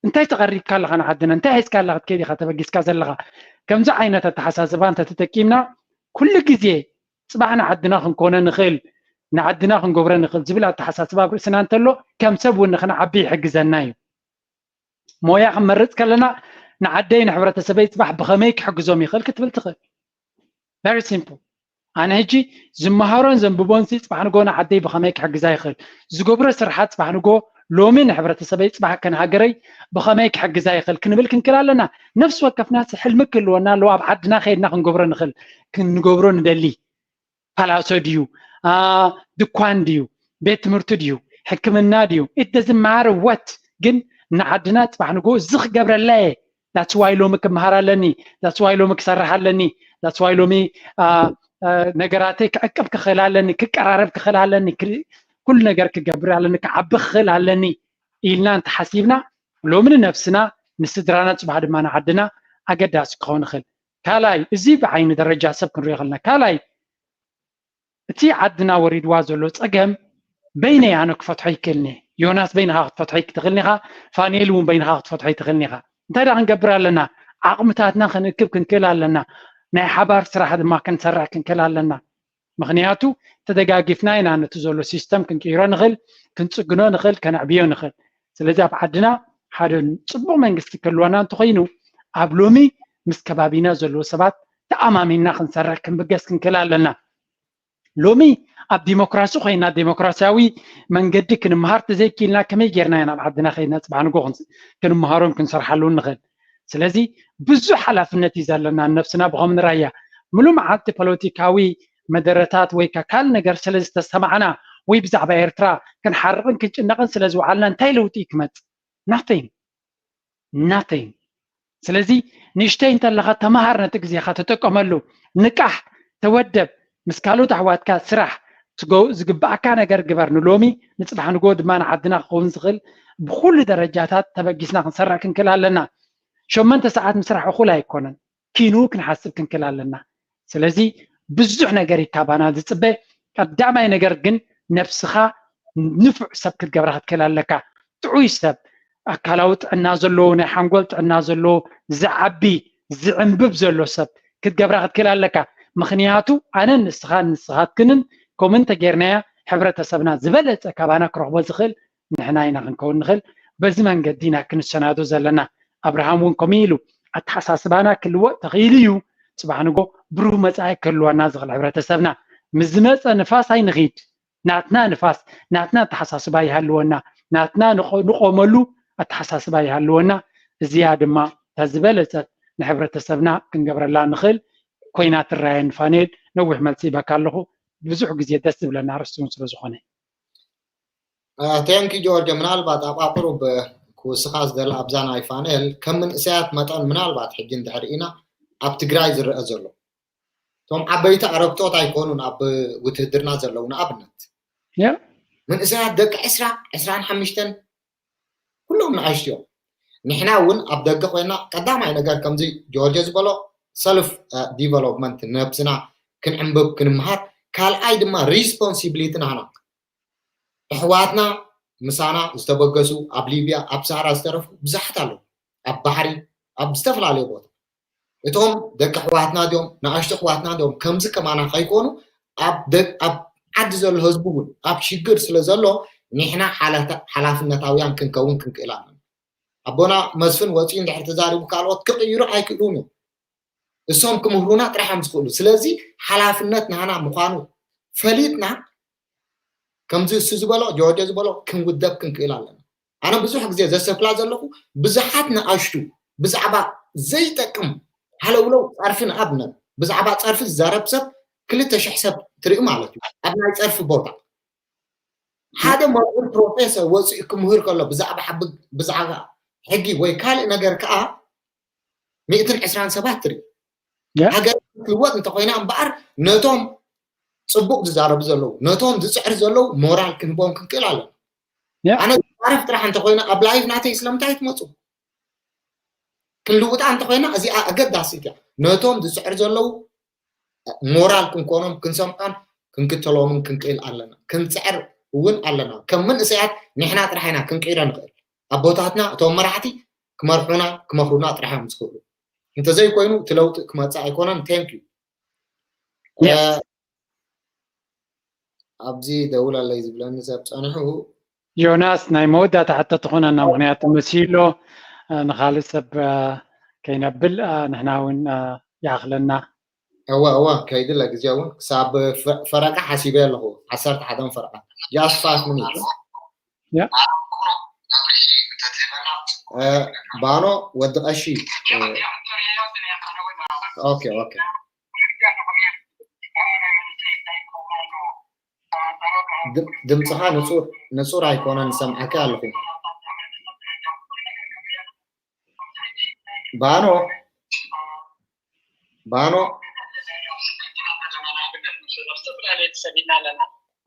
እንታይ ተቐሪብካ ኣለኻ ንዓድና? እንታይ ሒዝካ ኣላ ክትከይድ ኢኻ ተበጊስካ ዘለኻ? ከምዚ ዓይነት ኣተሓሳስባ እንተተጠቂምና ኩሉ ግዜ ጽባሕ ንዓድና ክንኮነ ንኽእል፣ ንዓድና ክንገብሮ ንኽእል ዝብል ኣተሓሳስባ ኣብ ርእስና እንተሎ ከም ሰብ እውን ንኽንዓቢ ይሕግዘና እዩ። ሞያ ክንመርጽ ከለና ንዓደይ ንሕብረተሰበይ ጽባሕ ብኸመይ ክሕግዞም ይኽእል ክትብል ትኽእል። Very simple። ኣነ ሕጂ ዝመሃሮን ዘንብቦን ሲ ጽባሕ ንጎ ንዓደይ ብኸመይ ክሕግዛ ይኽእል፣ ዝገብሮ ስርሓት ጽባሕ ንጎ ሎሚ ንሕብረተሰበይ ጽባሕ ከን ሃገረይ ብኸመይ ክሕግዛ ይኽእል ክንብል ክንክእል ኣለና። ነፍሲ ወከፍና ሲ ሕልሚ ክህልወና ኣለዎ። ኣብ ዓድና ከይድና ክንገብሮ ንኽእል፣ ክንገብሮ ንደሊ ፓላሶ ድዩ፣ ድኳን ድዩ፣ ቤት ትምህርቲ ድዩ፣ ሕክምና ድዩ፣ it doesn't matter what። ግን ንዓድና ጽባሕ ንጎ እዚ ክገብረላ እየ። That's why ሎሚ ክመሃር ኣለኒ፣ that's why ሎሚ ክሰርሕ ኣለኒ፣ that's why ሎሚ ነገራተይ ክዕቅብ ክኽእል ኣለኒ፣ ክቀራረብ ክኽእል ኣለኒ፣ ኩሉ ነገር ክገብር ኣለኒ፣ ክዓቢ ክኽእል ኣለኒ ኢልና እንተሓሲብና ሎሚ ንነብስና ንስድራና ጽባሕ ድማ ንዓድና ኣገዳሲ ክኸውን ይኽእል። ካልኣይ፣ እዚ ብዓይኒ ደረጃ ሰብ ክንሪኦ ከለና፣ ካልኣይ እቲ ዓድና ወሪድዋ ዘሎ ጸገም በይነይ ኣነ ክፈትሖ ይክእልኒ። ዮናስ በይንኻ ክትፈትሖ ትኽእልኒ ኢኻ፣ ፋንኤል እውን በይንኻ ክትፈትሖ ትኽእልኒ ኢኻ። እንታይ ደኣ ክንገብር ኣለና? ዓቕምታትና ክንእክብ ክንክእል ኣለና። ናይ ሓባር ስራሕ ድማ ክንሰርሕ ክንክእል ኣለና። ምኽንያቱ ተደጋጊፍና ኢና ነቲ ዘሎ ሲስተም ክንቅይሮ ንኽእል፣ ክንጽግኖ ንኽእል፣ ከነዕብዮ ንኽእል። ስለዚ ኣብ ዓድና ሓደ ጽቡቕ መንግስቲ ክህልወና እንተኾይኑ ኣብ ሎሚ ምስ ከባቢና ዘለዉ ሰባት ተኣማሚንና ክንሰርሕ ክንብገስ ክንክእል ኣለና። ሎሚ ኣብ ዲሞክራሲ ኮይና ዲሞክራሲያዊ መንገዲ ክንምሃር ተዘይኪልና ከመይ ጌርና ኢና ኣብ ዓድና ከይድና ጽባሕ ንጎ ክንምሃሮም ክንሰርሓሉን ንኽእል? ስለዚ ብዙሕ ሓላፍነት እዩ ዘለና ነብስና ብኸም ንራያ። ምሉ መዓልቲ ፖለቲካዊ መደረታት ወይ ካልእ ነገር ስለ ዝተሰማዕና ወይ ብዛዕባ ኤርትራ ክንሓርቕን ክንጭነቕን ስለ ዝወዓልና እንታይ ለውጢ እዩ ክመጽእ? Nothing. Nothing። ስለዚ ንእሽተይ እንተለኻ ተመሃር፣ ነቲ ግዜኻ ተጠቀመሉ። ንቃሕ፣ ተወደብ፣ ምስ ካልኦት ኣሕዋትካ ስራሕ፣ ዝግባኣካ ነገር ግበር። ንሎሚ ንፅባሕ ንጎ ድማ ንዓድና ክኸውን ዝኽእል ብኩሉ ደረጃታት ተበጊስና ክንሰርሕ ክንክእል ኣለና። ሸመንተ ሰዓት ምስራሕ እኹል ኣይኮነን። ኪኑ ክንሓስብ ክንክእል ኣለና። ስለዚ ብዙሕ ነገር እዩ ካባና ዝፅበ። ቀዳማይ ነገር ግን ነብስኻ ንፉዕ ሰብ ክትገብራ ክትክእል ኣለካ። ጥዑይ ሰብ፣ ኣካላዊ ጥዕና ዘለዎ፣ ናይ ሓንጎል ጥዕና ዘለዎ፣ ዝዓቢ ዝዕንብብ ዘሎ ሰብ ክትገብራ ክትክእል ኣለካ። ምኽንያቱ ኣነን ንስኻን ንስኻትክንን ከምኡ እንተጌርናያ ሕብረተሰብና ዝበለፀ ካባና ክረኽቦ ዝኽእል ንሕና ኢና ክንከውን ንኽእል። በዚ መንገዲ ኢና ክንሰናዶ ዘለና። ኣብርሃም እውን ከምኡ ኢሉ ኣተሓሳስባና ክልወጥ ተኽኢሉ እዩ። ፅባሕ ንጎ ብሩህ መፃኢ ክህልወና ዝኽእል ሕብረተሰብና። ምስ ዝመፀ ንፋስ ኣይንኺድ። ናትና ንፋስ፣ ናትና ኣተሓሳስባ ይሃልወና፣ ናትና ንቆመሉ ኣተሓሳስባ ይሃልወና። እዚኣ ድማ እታ ዝበለፀት ንሕብረተሰብና ክንገብረላ ንኽእል ኮይና ትረኣየኒ። ፋኑኤል፣ ነዊሕ መልሲ ይበካ ኣለኹ። ብዙሕ ግዜ ደስ ዝብለና ኣርእስቲ እውን ስለ ዝኾነ። ቴንኪ ጆርጆ። ምናልባት ኣብ ኣቁሩብ ክውስኻ ዝደሊ ኣብዛ ናይ ፋኑኤል፣ ከም መንእሰያት መጠን ምናልባት ሕጂ እንድሕር ኢና ኣብ ትግራይ ዝረአ ዘሎ፣ እቶም ዓበይቲ ኣረግቶት ኣይኮኑን ኣብ ውትህድርና ዘለዉ። ንኣብነት ያ መንእሰያት ደቂ ዕስራ ዕስራን ሓሙሽተን ኩሎም ንኣሽቱ እዮም። ንሕና እውን ኣብ ደገ ኮይና ቀዳማይ ነገር ከምዚ ጆርጆ ዝበሎ ሰልፍ ዲቨሎፕመንት፣ ነብስና ክንዕንብብ ክንምሃር፣ ካልኣይ ድማ ሪስፖንሲቢሊቲ ናህና። ኣሕዋትና ምሳና ዝተበገሱ ኣብ ሊብያ ኣብ ሳህራ ዝተረፉ ብዙሓት ኣለዉ። ኣብ ባሕሪ ኣብ ዝተፈላለዩ ቦታ እቶም ደቂ ኣሕዋትና ድዮም ንኣሽቱ ኣሕዋትና ድዮም ከምዚ ከማና ከይኮኑ ኣብ ዓዲ ዘሎ ህዝቢ እውን ኣብ ሽግር ስለ ዘሎ ንሕና ሓላፍነታውያን ክንከውን ክንክእል ኣለና። ኣቦና መስፍን ወፂኡ እንድሕር ተዛሪቡ ካልኦት ክቅይሩ ኣይክእሉን እዮም። እሶም ክምህሩና ጥራሕ እዮም ዝኽእሉ። ስለዚ ሓላፍነት ናህና ምዃኑ ፈሊጥና ከምዚ እሱ ዝበሎ ጆርጆ ዝበሎ ክንውደብ ክንክእል ኣለና። ኣነ ብዙሕ ግዜ ዘሰፍላ ዘለኹ ብዙሓት ንኣሽቱ ብዛዕባ ዘይጠቅም ሃለውለው ጸርፊ ንኣብነት ብዛዕባ ጸርፊ ዝዛረብ ሰብ ክልተ ሽሕ ሰብ ትርኢ ማለት እዩ ኣብ ናይ ጸርፊ ቦታ ሓደ መምህር ፕሮፌሰር ወፂኡ ክምህር ከሎ ብዛዕባ ብዛዕባ ሕጊ ወይ ካልእ ነገር ከዓ ሚእትን ዕስራን ሰባት ትርኢ ሃገር ክትልወጥ እንተኮይና እምበኣር ነቶም ፅቡቅ ዝዛረቡ ዘለዉ ነቶም ዝፅዕር ዘለዉ ሞራል ክንህቦም ክንክእል ኣለና። ኣነ ዝፃረፍ ጥራሕ እንተኮይና ኣብ ላይፍ ናተይ ስለምንታይ ትመፁ ክንልውጣ እንተኮይና እዚኣ ኣገዳሲት እያ። ነቶም ዝፅዕር ዘለዉ ሞራል ክንኮኖም ክንሰምዖን ክንክተሎምን ክንክእል ኣለና። ክንፅዕር እውን ኣለና። ከም መንእሰያት ንሕና ጥራሕ ኢና ክንቅይሮ ንኽእል። ኣቦታትና እቶም መራሕቲ ክመርሑና ክመኽሩና ጥራሕ እዮም ዝኽእሉ። እንተዘይኮይኑ እቲ ለውጢ ክመፅእ ኣይኮነን። Thank you። ኣብዚ ደውል ኣለይ ዝብለኒ ሰብ ፀንሑ። ዮናስ ናይ መወዳእታ ሕቶ ትኾነና፣ ምኽንያቱ መሲሎ ንኻልእ ሰብ ከይነብል ንሕና እውን ይኣኽለና። እወ እወ ከይድለ ግዜ እውን ክሳብ ፈረቃ ሓሲበ ኣለኹ ዓሰርተ ሓደን ፈረቃ just five minutes። ባኖ ወዲ ቀሺ okay okay ድምፅኻ ንፁር ኣይኮነን ዝሰምዓካ ኣለኹ። ባኖ ባኖ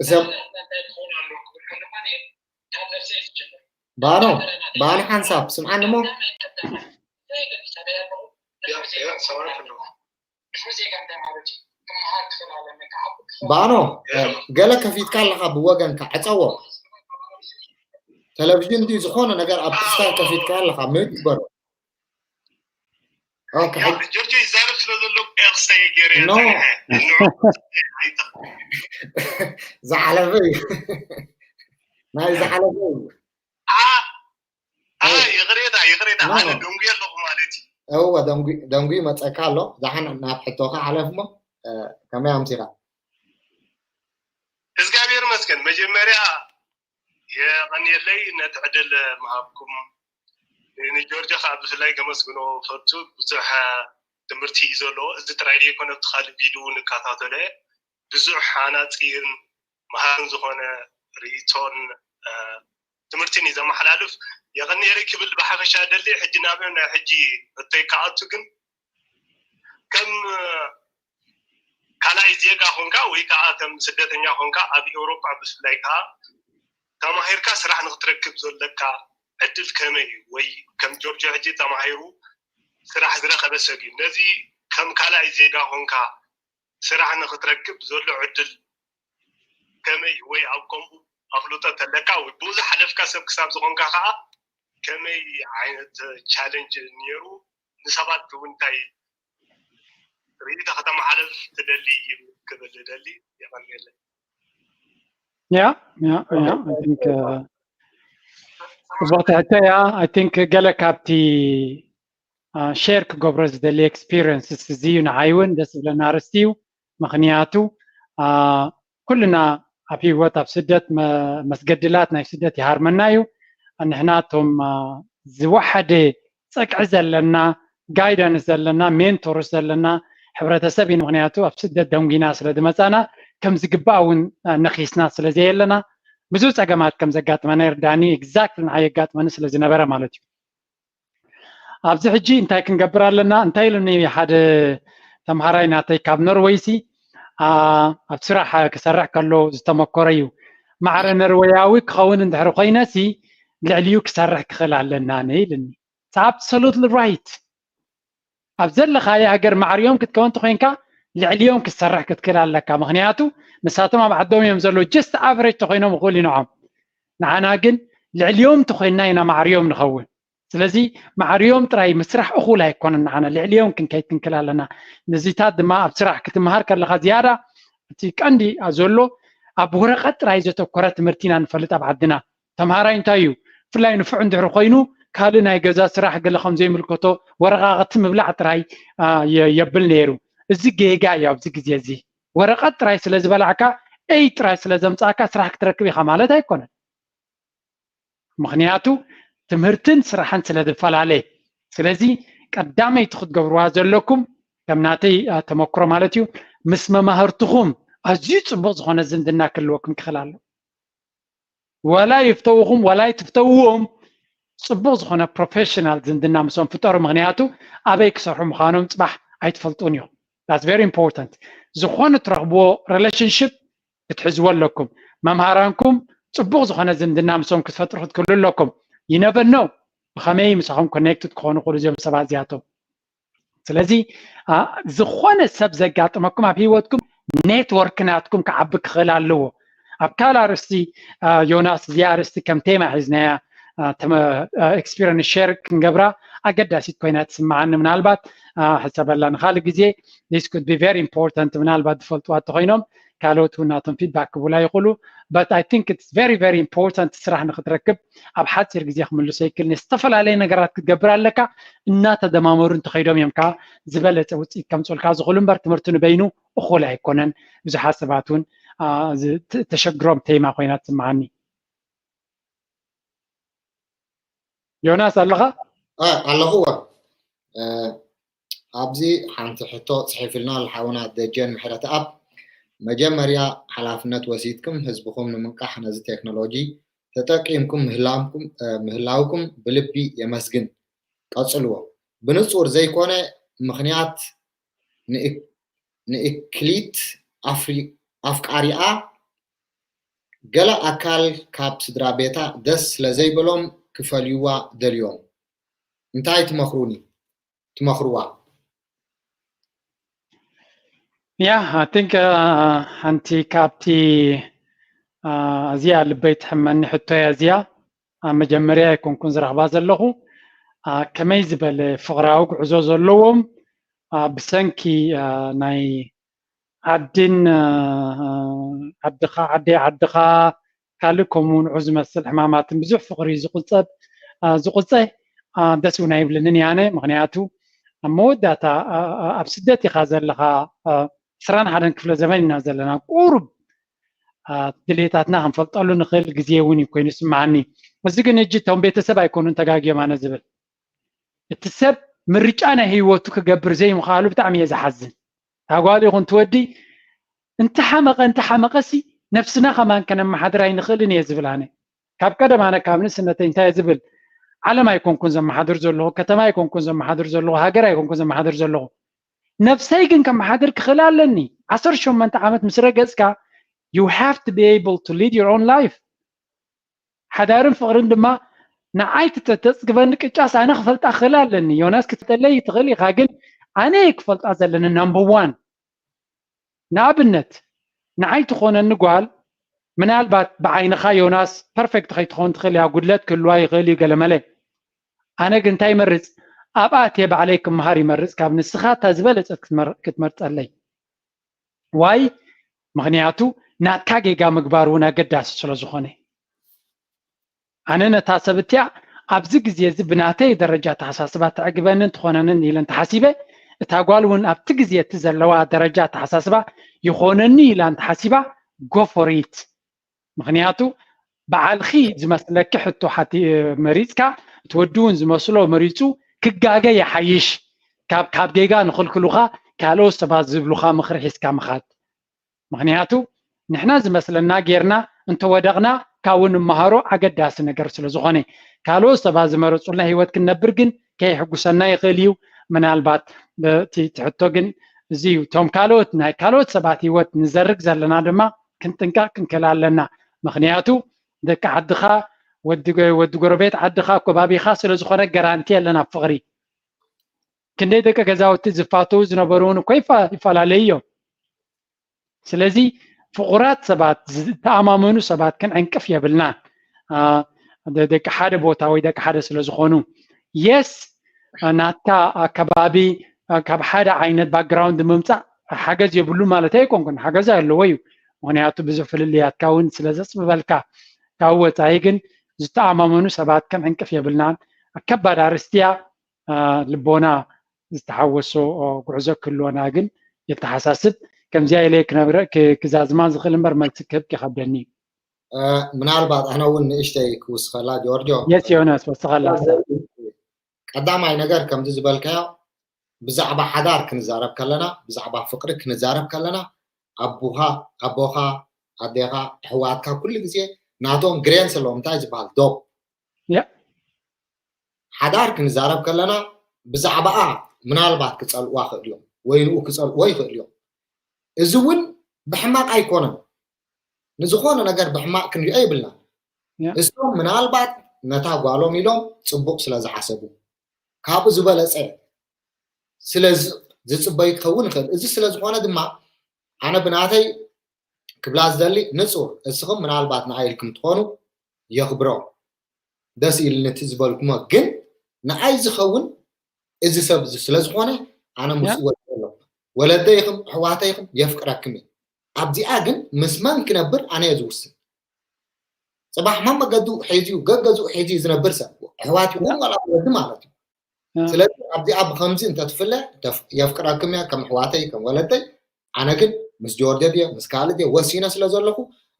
ሰብ ባኖ ባኖ ሓንሳብ ስምዓኒ እሞ ባኖ ገለ ከፊትካ ኣለኻ ብወገንካ ዕፀዎ ቴሌቪዥን ድዩ ዝኾነ ነገር ኣብ ክስታይ ከፊትካ ኣለኻ ሚዩት ግበሮ። ጆርጆ ይዛረብ ስለ ዘሎ ኤክስታይ ገይረ ዝሓለፈ እዩ ናይ ዝሓለፈ እዩ። ይቕሬታ ይቕሬታ ኣነ ደንጉየ ኣለኹ ማለት እዩ። እወ ደንጉ መፀካ ኣሎ ዛሓን ናብ ሕቶካ ሓለፍ እሞ ከመይ ኣምሲኻ? እግዚኣብሔር ይመስገን መጀመርያ የቐንየለይ ነቲ ዕድል ምሃብኩም። ንጆርጆ ከዓ ብፍላይ ከመስግኖ ፈቱ ብዙሕ ትምህርቲ እዩ ዘለዎ። እዚ ጥራይ ዘይኮነ ኣብቲ ካልእ ቪድዮ እውን እከታተሎ እየ። ብዙሕ ሃናፂን መሃርን ዝኾነ ርእይቶን ትምህርትን እዩ ዘመሓላልፍ። የቐንየለይ ክብል ብሓፈሻ ደሊ። ሕጂ ናብ ናይ ሕጂ እተይ ክኣቱ ግን ከም ካልኣይ ዜጋ ኾንካ ወይ ከዓ ከም ስደተኛ ኾንካ ኣብ ኤውሮጳ ብፍላይ ከዓ ተማሂርካ ስራሕ ንክትረክብ ዘለካ ዕድል ከመይ እዩ? ወይ ከም ጆርጆ ሕጂ ተማሂሩ ስራሕ ዝረኸበ ሰብ እዩ። ነዚ ከም ካልኣይ ዜጋ ኾንካ ስራሕ ንክትረክብ ዘሎ ዕድል ከመይ ወይ ኣብ ከምኡ ኣፍልጦ ተለካ ወይ ብኡ ዝሓለፍካ ሰብ ክሳብ ዝኾንካ ከዓ ከመይ ዓይነት ቻለንጅ ነይሩ ንሰባት እውን እንታይ ርእይቶ ከተመሓላልፍ ትደሊ እዩ ክብል ደሊ። የቐንየለይ። Yeah, yeah, yeah. I think ጽቡቕ ትሕተ እያ። I think ገለ ካብቲ ሸር ክገብሮ ዝደሊ ኤክስፒሪየንስ እዚ እዩ። ንዓይ እውን ደስ ዝብለና ኣርእስቲ እዩ። ምክንያቱ ኩልና ኣብ ህይወት ኣብ ስደት መስገድላት ናይ ስደት ይሃርመና እዩ። ንሕና እቶም ዝወሓደ ፀቅዒ ዘለና ጋይዳንስ ዘለና ሜንቶርስ ዘለና ሕብረተሰብ እዩ። ምክንያቱ ኣብ ስደት ደንጉና ስለ ዝመፃና ከም ዝግባእ እውን ነኪስና ስለ ዘየለና ብዙ ፀገማት ከም ዘጋጥመና ይርዳኒ። ኤግዛክትሊ ንዓይ የጋጥመኒ ስለ ዝነበረ ማለት እዩ። ኣብዚ ሕጂ እንታይ ክንገብር ኣለና እንታይ ኢሉኒ ሓደ ተምሃራይ ናተይ ካብ ኖርወይ ሲ ኣብ ስራሕ ክሰርሕ ከሎ ዝተመኮረ እዩ። ማዕረ ኖርወያዊ ክኸውን እንድሕር ኮይነ ሲ ልዕሊኡ ክሰርሕ ክኽእል ኣለና ነ ኢልኒ። Absolutely right። ኣብ ዘለኻዮ ሃገር ማዕሪኦም ክትከውን ተኮይንካ ልዕሊኦም ክትሰርሕ ክትክእል ኣለካ። ምክንያቱ ንሳቶም ኣብ ዓዶም እዮም ዘለዉ። Just average ተኮይኖም ይኽእሉ ንዖም። ንዓና ግን ልዕሊኦም ተኮይንና ኢና ማዕሪኦም ንኸውን። ስለዚ ማዕሪኦም ጥራይ ምስራሕ እኹል ኣይኮነን። ንዓና ልዕሊኦም ክንከይድ ክንክእል ኣለና። ነዚታት ድማ ኣብ ስራሕ ክትመሃር ከለካ ዝያዳ እቲ ቀንዲ ዘሎ ኣብ ወረቀት ጥራይ ዘተኮረ ትምህርቲ ኢና ንፈልጥ ኣብ ዓድና። ተምሃራይ እንታይ እዩ ብፍላይ ንፉዕ እንድሕር ኮይኑ ካልእ ናይ ገዛ ስራሕ ገለ ከም ዘይምልከቶ ወረቃቅቲ ምብላዕ ጥራይ የብል ነይሩ። እዚ ጌጋ እዩ። ኣብዚ ግዜ እዚ ወረቀት ጥራይ ስለ ዝበላዕካ ኤይ ጥራይ ስለ ዘምፃእካ ስራሕ ክትረክብ ኢካ ማለት ኣይኮነን። ምክንያቱ ትምህርትን ስራሕን ስለ ዝፈላለ። ስለዚ ቀዳመይቲ ክትገብርዋ ዘለኩም ከም ናተይ ተመክሮ ማለት እዩ ምስ መማህርትኩም ኣዝዩ ፅቡቅ ዝኮነ ዝምድና ክህልወኩም ክኽእል ኣሎ። ዋላ ይፍተውኹም ዋላ ይትፍተውዎም ፅቡቅ ዝኮነ ፕሮፌሽናል ዝምድና ምስኦም ፍጠሩ። ምክንያቱ ኣበይ ክሰርሑ ምኳኖም ፅባሕ ኣይትፈልጡን ኢኹም። That's very important። ዝኮነ ትረክብዎ ሪሌሽንሽፕ ክትሕዝዎ ኣለኩም። መምሃራንኩም ፅቡቅ ዝኮነ ዝምድና ምስኦም ክትፈጥሩ ክትክእሉ ኣለኩም። You never know ብከመይ ምሳኹም ኮኔክትድ ክኾኑ ክእሉ እዚኦም ሰባት እዚኣቶም። ስለዚ ዝኾነ ሰብ ዘጋጥመኩም ኣብ ሂወትኩም ኔትወርክ ናትኩም ክዓቢ ክኽእል ኣለዎ። ኣብ ካልእ ኣርእስቲ ዮናስ እዚኣ ኣርእስቲ ከም ቴማ ሒዝናያ ኤክስፒሪንስ ሸር ክንገብራ ኣገዳሲት ኮይና ትስምዓኒ። ምናልባት ሕሰበላ ንካልእ ግዜ this could be very important ምናልባት ዝፈልጥዋ እንተኮይኖም ካልኦት እውን ናቶም ፊድባክ ክብላ ይኽእሉ። But I think it's very very important ስራሕ ንክትረክብ ኣብ ሓፂር ግዜ ክምልሶ ይክእል ዝተፈላለየ ነገራት ክትገብር ኣለካ። እናተደማመሩ እንተኸይዶም እዮም ከዓ ዝበለፀ ውፅኢት ከምፅኡልካ ዝኽእሉ እምበር ትምህርቲ ንበይኑ እኹል ኣይኮነን። ብዙሓት ሰባት እውን ተሸግሮም ቴማ ኮይና ትስምዓኒ። ዮናስ ኣለኻ? ኣለኹ። ኣብዚ ሓንቲ ሕቶ ፅሒፍልና ኣሎ ሓውና ደጀን ምሕረተኣብ። መጀመርያ ሓላፍነት ወሲድኩም ህዝብኹም ንምንቃሕ ነዚ ቴክኖሎጂ ተጠቂምኩም ምህላውኩም ብልቢ የመስግን። ቀፅልዎ። ብንፁር ዘይኮነ ምክንያት ንእክሊት ኣፍቃሪኣ ገለ ኣካል ካብ ስድራ ቤታ ደስ ስለዘይበሎም ክፈልይዋ ደልዮም እንታይ ትመኽሩኒ ትመኽርዋ? Yeah, I think ሓንቲ ካብቲ ኣዝያ ልበይ ትሕመኒ ሕቶ እያ እዚኣ። መጀመርያ ኣይኮንኩን ዝረኽባ ዘለኹ። ከመይ ዝበለ ፍቕራዊ ጉዕዞ ዘለዎም ብሰንኪ ናይ ዓድን ዓድኻ ዓደይ ዓድኻ ካልእ ከምኡ ንዑ ዝመስል ሕማማትን ብዙሕ ፍቕሪ ዝቁፀብ ዝቁፀ ደስ እውን ኣይብልንን ያነ። ምክንያቱ ኣብ መወዳእታ ኣብ ስደት ኢኻ ዘለኻ። ዕስራን ሓደን ክፍለ ዘመን ኢና ዘለና። ቁሩብ ድሌታትና ክንፈልጠሉ ንኽእል ግዜ እውን እዩ ኮይኑ ይስምዓኒ። እዚ ግን ሕጂ እቶም ቤተሰብ ኣይኮኑን ተጋግዮም ኣነ ዝብል እቲ ሰብ ምርጫ ናይ ህይወቱ ክገብር ዘይምኽኣሉ ብጣዕሚ እየ ዝሓዝን። ታጓል ይኹን ትወዲ እንተሓመቐ እንተሓመቐሲ ነብስና ከማን ከነመሓድር ኣይንኽእልን እየ ዝብል ኣነ። ካብ ቀደም ኣነ ካብ ንእስነተይ እንታይ ዝብል፣ ዓለም ኣይኮንኩን ዘመሓድር ዘለኹ፣ ከተማ ኣይኮንኩን ዘመሓድር ዘለኹ፣ ሃገር ኣይኮንኩን ዘመሓድር ዘለኹ። ነብሰይ ግን ከመሓድር ክኽእል ኣለኒ። ዓሰርተ ሸሞንተ ዓመት ምስ ረገጽካ you have to be able to lead your own life። ሓዳርን ፍቕርን ድማ ንዓይ ተተጽግበኒ ቅጫስ ኣነ ክፈልጣ ክኽእል ኣለኒ። ዮናስ ክትጠለይ ትኽእል ኢኻ፣ ግን ኣነ ክፈልጣ ዘለኒ number one። ንኣብነት ንዓይ ትኾነኒ ጓል ምናልባት ብዓይንኻ ዮናስ perfect ከይትኾን ትኽእል እያ፣ ጉድለት ክህልዋ ይኽእል እዩ ገለመለ። ኣነ ግን እንታይ ይመርጽ? ኣብኣ እትየ ባዕለይ ክመሃር ይመርጽ ካብ ንስኻ እታ ዝበለጸት ክትመር- ክትመርጸለይ። ዋይ? ምኽንያቱ ናትካ ጌጋ ምግባር እውን ኣገዳሲ ስለ ዝኾነ። ኣነ ነታ ሰብ እቲኣ ኣብዚ ግዜ እዚ ብናተይ ደረጃ ኣተሓሳስባ ተዕግበንን ትኾነንን ኢለ እንተሓሲበ፣ እታ ጓል እውን ኣብቲ ግዜ እቲ ዘለዋ ደረጃ ኣተሓሳስባ ይኾነኒ ኢላ እንተሓሲባ፣ go for it። ምኽንያቱ በዓልኺ ዝመስለኪ ሕቶ ሓቲ መሪፅካ፣ እቲ ወዲ እውን ዝመስሎ መሪፁ ክጋገ ይሓይሽ፣ ካብ ካብ ጌጋ ንኽልክሉኻ ካልኦት ሰባት ዝብሉኻ ምኽሪ ሒዝካ ምኻድ። ምኽንያቱ ንሕና ዝመስለና ጌርና እንተወደቕና ካብኡ ንመሃሮ ኣገዳሲ ነገር ስለ ዝኾነ። ካልኦት ሰባት ዝመረፁልና ህይወት ክንነብር ግን ከይሕጉሰና ይኽእል እዩ። ምናልባት እቲ ትሕቶ ግን እዚ እዩ። እቶም ካልኦት ናይ ካልኦት ሰባት ህይወት ንዘርግ ዘለና ድማ ክንጥንቀቕ ክንክእል ኣለና። ምኽንያቱ ደቂ ዓድኻ፣ ወዲ ጎ- ወዲ ጎረቤት ዓድኻ፣ ኣኮባቢኻ ስለ ዝኾነ ገራንቲ የለን ኣብ ፍቕሪ። ክንደይ ደቂ ገዛውቲ ዝፋተዉ ዝነበሩ እውን እኮ ይፋ- ይፈላለዩ እዮም። ስለዚ ፍቑራት ሰባት፣ ዝተኣማመኑ ሰባት ክንዕንቅፍ የብልናን። አ፣ ደ- ደቂ ሓደ ቦታ ወይ ደቂ ሓደ ስለ ዝኾኑ። የስ፣ ናትካ ኣከባቢ፣ አ፣ ካብ ሓደ ዓይነት ባክግራውንድ ምምፃእ ሓገዝ የብሉ ማለት ኣይኮንኩን። ሓገዝ ኣለዎ እዩ። ምኽንያቱ ብዙሕ ፍልልያትካ እውን ስለ ዘፅብበልካ። ካብ ወፃኢ ግን ዝተኣማመኑ ሰባት ክንዕንቅፍ የብልናን። ኣብ ከባድ ኣርእስቲ እያ፣ አ፣ ልቦና ዝተሓወሶ ጉዕዞ ክህልወና ግን የተሓሳስብ። ከምዚኣ ኢለ ክነብረ ክ- ክዛዝማ ዝኽእል እምበር መልሲ ክህብ ይኸብደኒ። ምናልባት ኣነ እውን ንእሽተይ ክውስኸላ ጆርጆ። የስ ዮናስ ወስኸላ። ቀዳማይ ነገር ከምዚ ዝበልካዮ ብዛዕባ ሓዳር ክንዛረብ ከለና ብዛዕባ ፍቅሪ ክንዛረብ ከለና ኣቡኻ ኣቦኻ ኣዴኻ ኣሕዋትካ ኩሉ ግዜ ናቶም ግሬንስ ኣለዎም እንታይ ዝበሃል ዶብ ያ ሓዳር ክንዛረብ ከለና ብዛዕባኣ ምናልባት ክፀልእዋ ክእል እዮም ወይ ንኡ ክፀልእዎ ይኽእል እዮም። እዚ እውን ብሕማቅ ኣይኮነን። ንዝኾነ ነገር ብሕማቅ ክንሪኦ የብልናን። ያ። እሶም ምናልባት ነታ ጓሎም ኢሎም ፅቡቅ ስለ ዝሓሰቡ ካብኡ ዝበለፀ ስለ ዝ- ዝፅበዩ ክኸውን ይኽእል። እዚ ስለ ዝኾነ ድማ ኣነ ብናተይ ክብላ ዝደሊ ንፁር እስኹም ምናልባት ንኣይ ኢልኩም ትኾኑ የኽብሮ ደስ ኢልኒ እቲ ዝበልኩሞ ግን ንኣይ ዝኸውን እዚ ሰብ እዚ ስለ ዝኾነ ኣነ ምስ ያ። ወዲ ኣለኹ ወለደይ ኢኹም ኣሕዋተይ ኢኹም የፍቅረኩም እየ ኣብዚኣ ግን ምስ መን ክነብር ኣነ እየ ዝውስን ፅባሕ መን መገዱ ሒዙ ገገዝኡ ሒዙ ዝነብር ሰብ ኣሕዋት ይኹን ዋላ ወለዲ ማለት እዩ ያ። ስለዚ ኣብዚኣ ብከምዚ እንተትፍለ ተፍ- የፍቅረኩም እየ ከም ኣሕዋተይ ከም ወለደይ ኣነ ግን ምስ ጆርጆ ድየ ምስ ካልእ ድየ ወሲነ ስለ ዘለኹ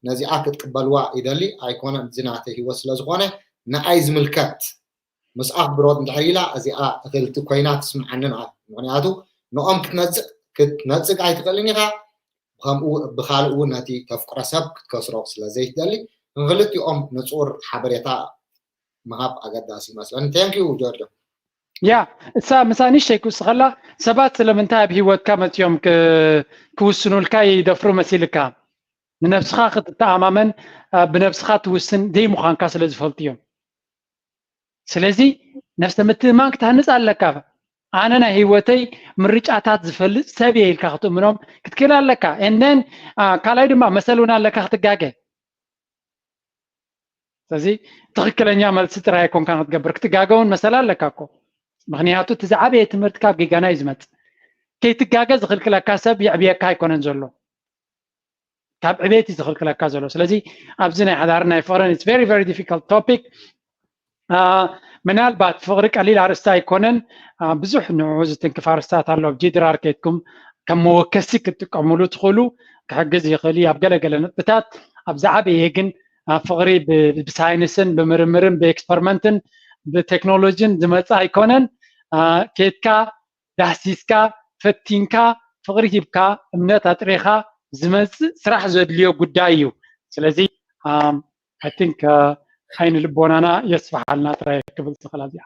ነዚኣ ክትቅበልዋ ይደሊ ኣይኮነን እዚ ናተይ ህይወት ስለ ዝኾነ ንኣይ ዝምልከት ምስ ኣኽብሮት እንድሕር ኢላ እዚኣ እኽልቲ ኮይና ትስምዓኒ ንኣ ምክንያቱ ንኦም ክትነፅግ ክትነፅግ ኣይትኽእልን ኢኻ ከምኡ ብካልእ እውን ነቲ ተፍቅሮ ሰብ ክትከስሮ ስለ ዘይትደሊ ንክልቲኦም ንፁር ሓበሬታ ምሃብ ኣገዳሲ ይመስለኒ thank you ጆርጆ ያ እሳ ምሳ ንሽተይ ክውስኸላ ሰባት ስለምንታይ ኣብ ህይወትካ መፅኦም ክ- ክውስኑልካ ይደፍሩ መሲልካ ንነብስኻ ክትተኣማመን አ፣ ብነብስኻ ትውስን ዘይምዃንካ ስለ ዝፈልጡ እዮም ስለዚ ነብሰ ምትእማን ክትሃንፅ ኣለካ ኣነ ናይ ህይወተይ ምርጫታት ዝፈልጥ ሰብ እየ ኢልካ ክትእምኖም ክትክእል ኣለካ and then ካልኣይ ድማ መሰል እውን ኣለካ ክትጋገ ስለዚ ትኽክለኛ መልሲ ጥራይ ኣይኮንካ ክትገብር ክትጋገ እውን መሰል ኣለካ እኮ ምክንያቱ እቲ ዝዓበየ ትምህርቲ ካብ ጌጋና እዩ ዝመፅእ ከይትጋገ ዝኽልክለካ ሰብ የዕብየካ ኣይኮነን ዘሎ ካብ ዕቤት እዩ ዝኽልክለካ ዘሎ ስለዚ ኣብዚ ናይ ሓዳርን ናይ ፍቕርን it's very very difficult topic ምናልባት ፍቕሪ ቀሊል ኣርእስቲ ኣይኮነን ብዙሕ ንዑ ዝትንክፍ ኣርእስታት ኣሎ ኣብ ጂድራር ከይትኩም ከም መወከሲ ክትጥቀምሉ ትኽእሉ ክሕግዝ ይኽእል እዩ ኣብ ገለገለ ነጥብታት ኣብ ዝዓበየ ግን ፍቕሪ ብሳይንስን ብምርምርን ብኤክስፐሪመንትን ብቴክኖሎጂን ዝመፅእ ኣይኮነን ኬድካ ዳህሲስካ ፈቲንካ ፍቕሪ ሂብካ እምነት ኣጥሪኻ ዝመፅእ ስራሕ ዘድልዮ ጉዳይ እዩ ስለዚ I think ዓይኒ ልቦናና የስፍሓልና ጥራይ ክብል ዝኽእል ኣብዚኣ።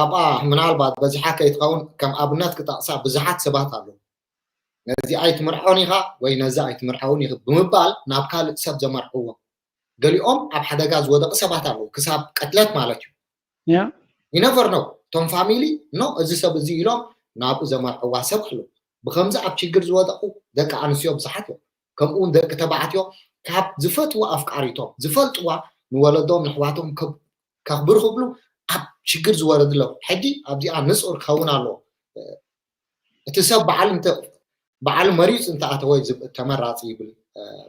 ኣብኣ ምናልባት በዚሓ ከይትኸውን ከም ኣብነት ክጠቕሳ ብዙሓት ሰባት ኣለዉ። ነዚኣ ኣይትምርዖን ኢኻ ወይ ነዚ ኣይትምርዓውን ኢኺ ብምባል ናብ ካልእ ሰብ ዘመርዕዎ፣ ገሊኦም ኣብ ሓደጋ ዝወደቑ ሰባት ኣለዉ፣ ክሳብ ቅትለት ማለት እዩ። ያ you never know። እቶም ፋሚሊ ኖ እዚ ሰብ እዚ ኢሎም ናብኡ ዘመርዕዋ ሰብ ኣለዉ። ብከምዚ ኣብ ችግር ዝወደቑ ደቂ ኣንስትዮ ብዙሓት እዮም። ከምኡ እውን ደቂ ተባዕትዮ ካብ ዝፈትዎ ኣፍቃሪቶም ዝፈልጥዋ ንወለዶም ንኣሕዋቶም ከብ- ከኽብሩ ክብሉ ኣብ ችግር ዝወረዱ ኣለዉ። ሕጂ ኣብዚኣ ንጹር ክኸውን ኣለዎ። እቲ ሰብ በዓል እንተ- በዓል መሪፅ እንተኣተወ ዝብ- ተመራፂ ይብል።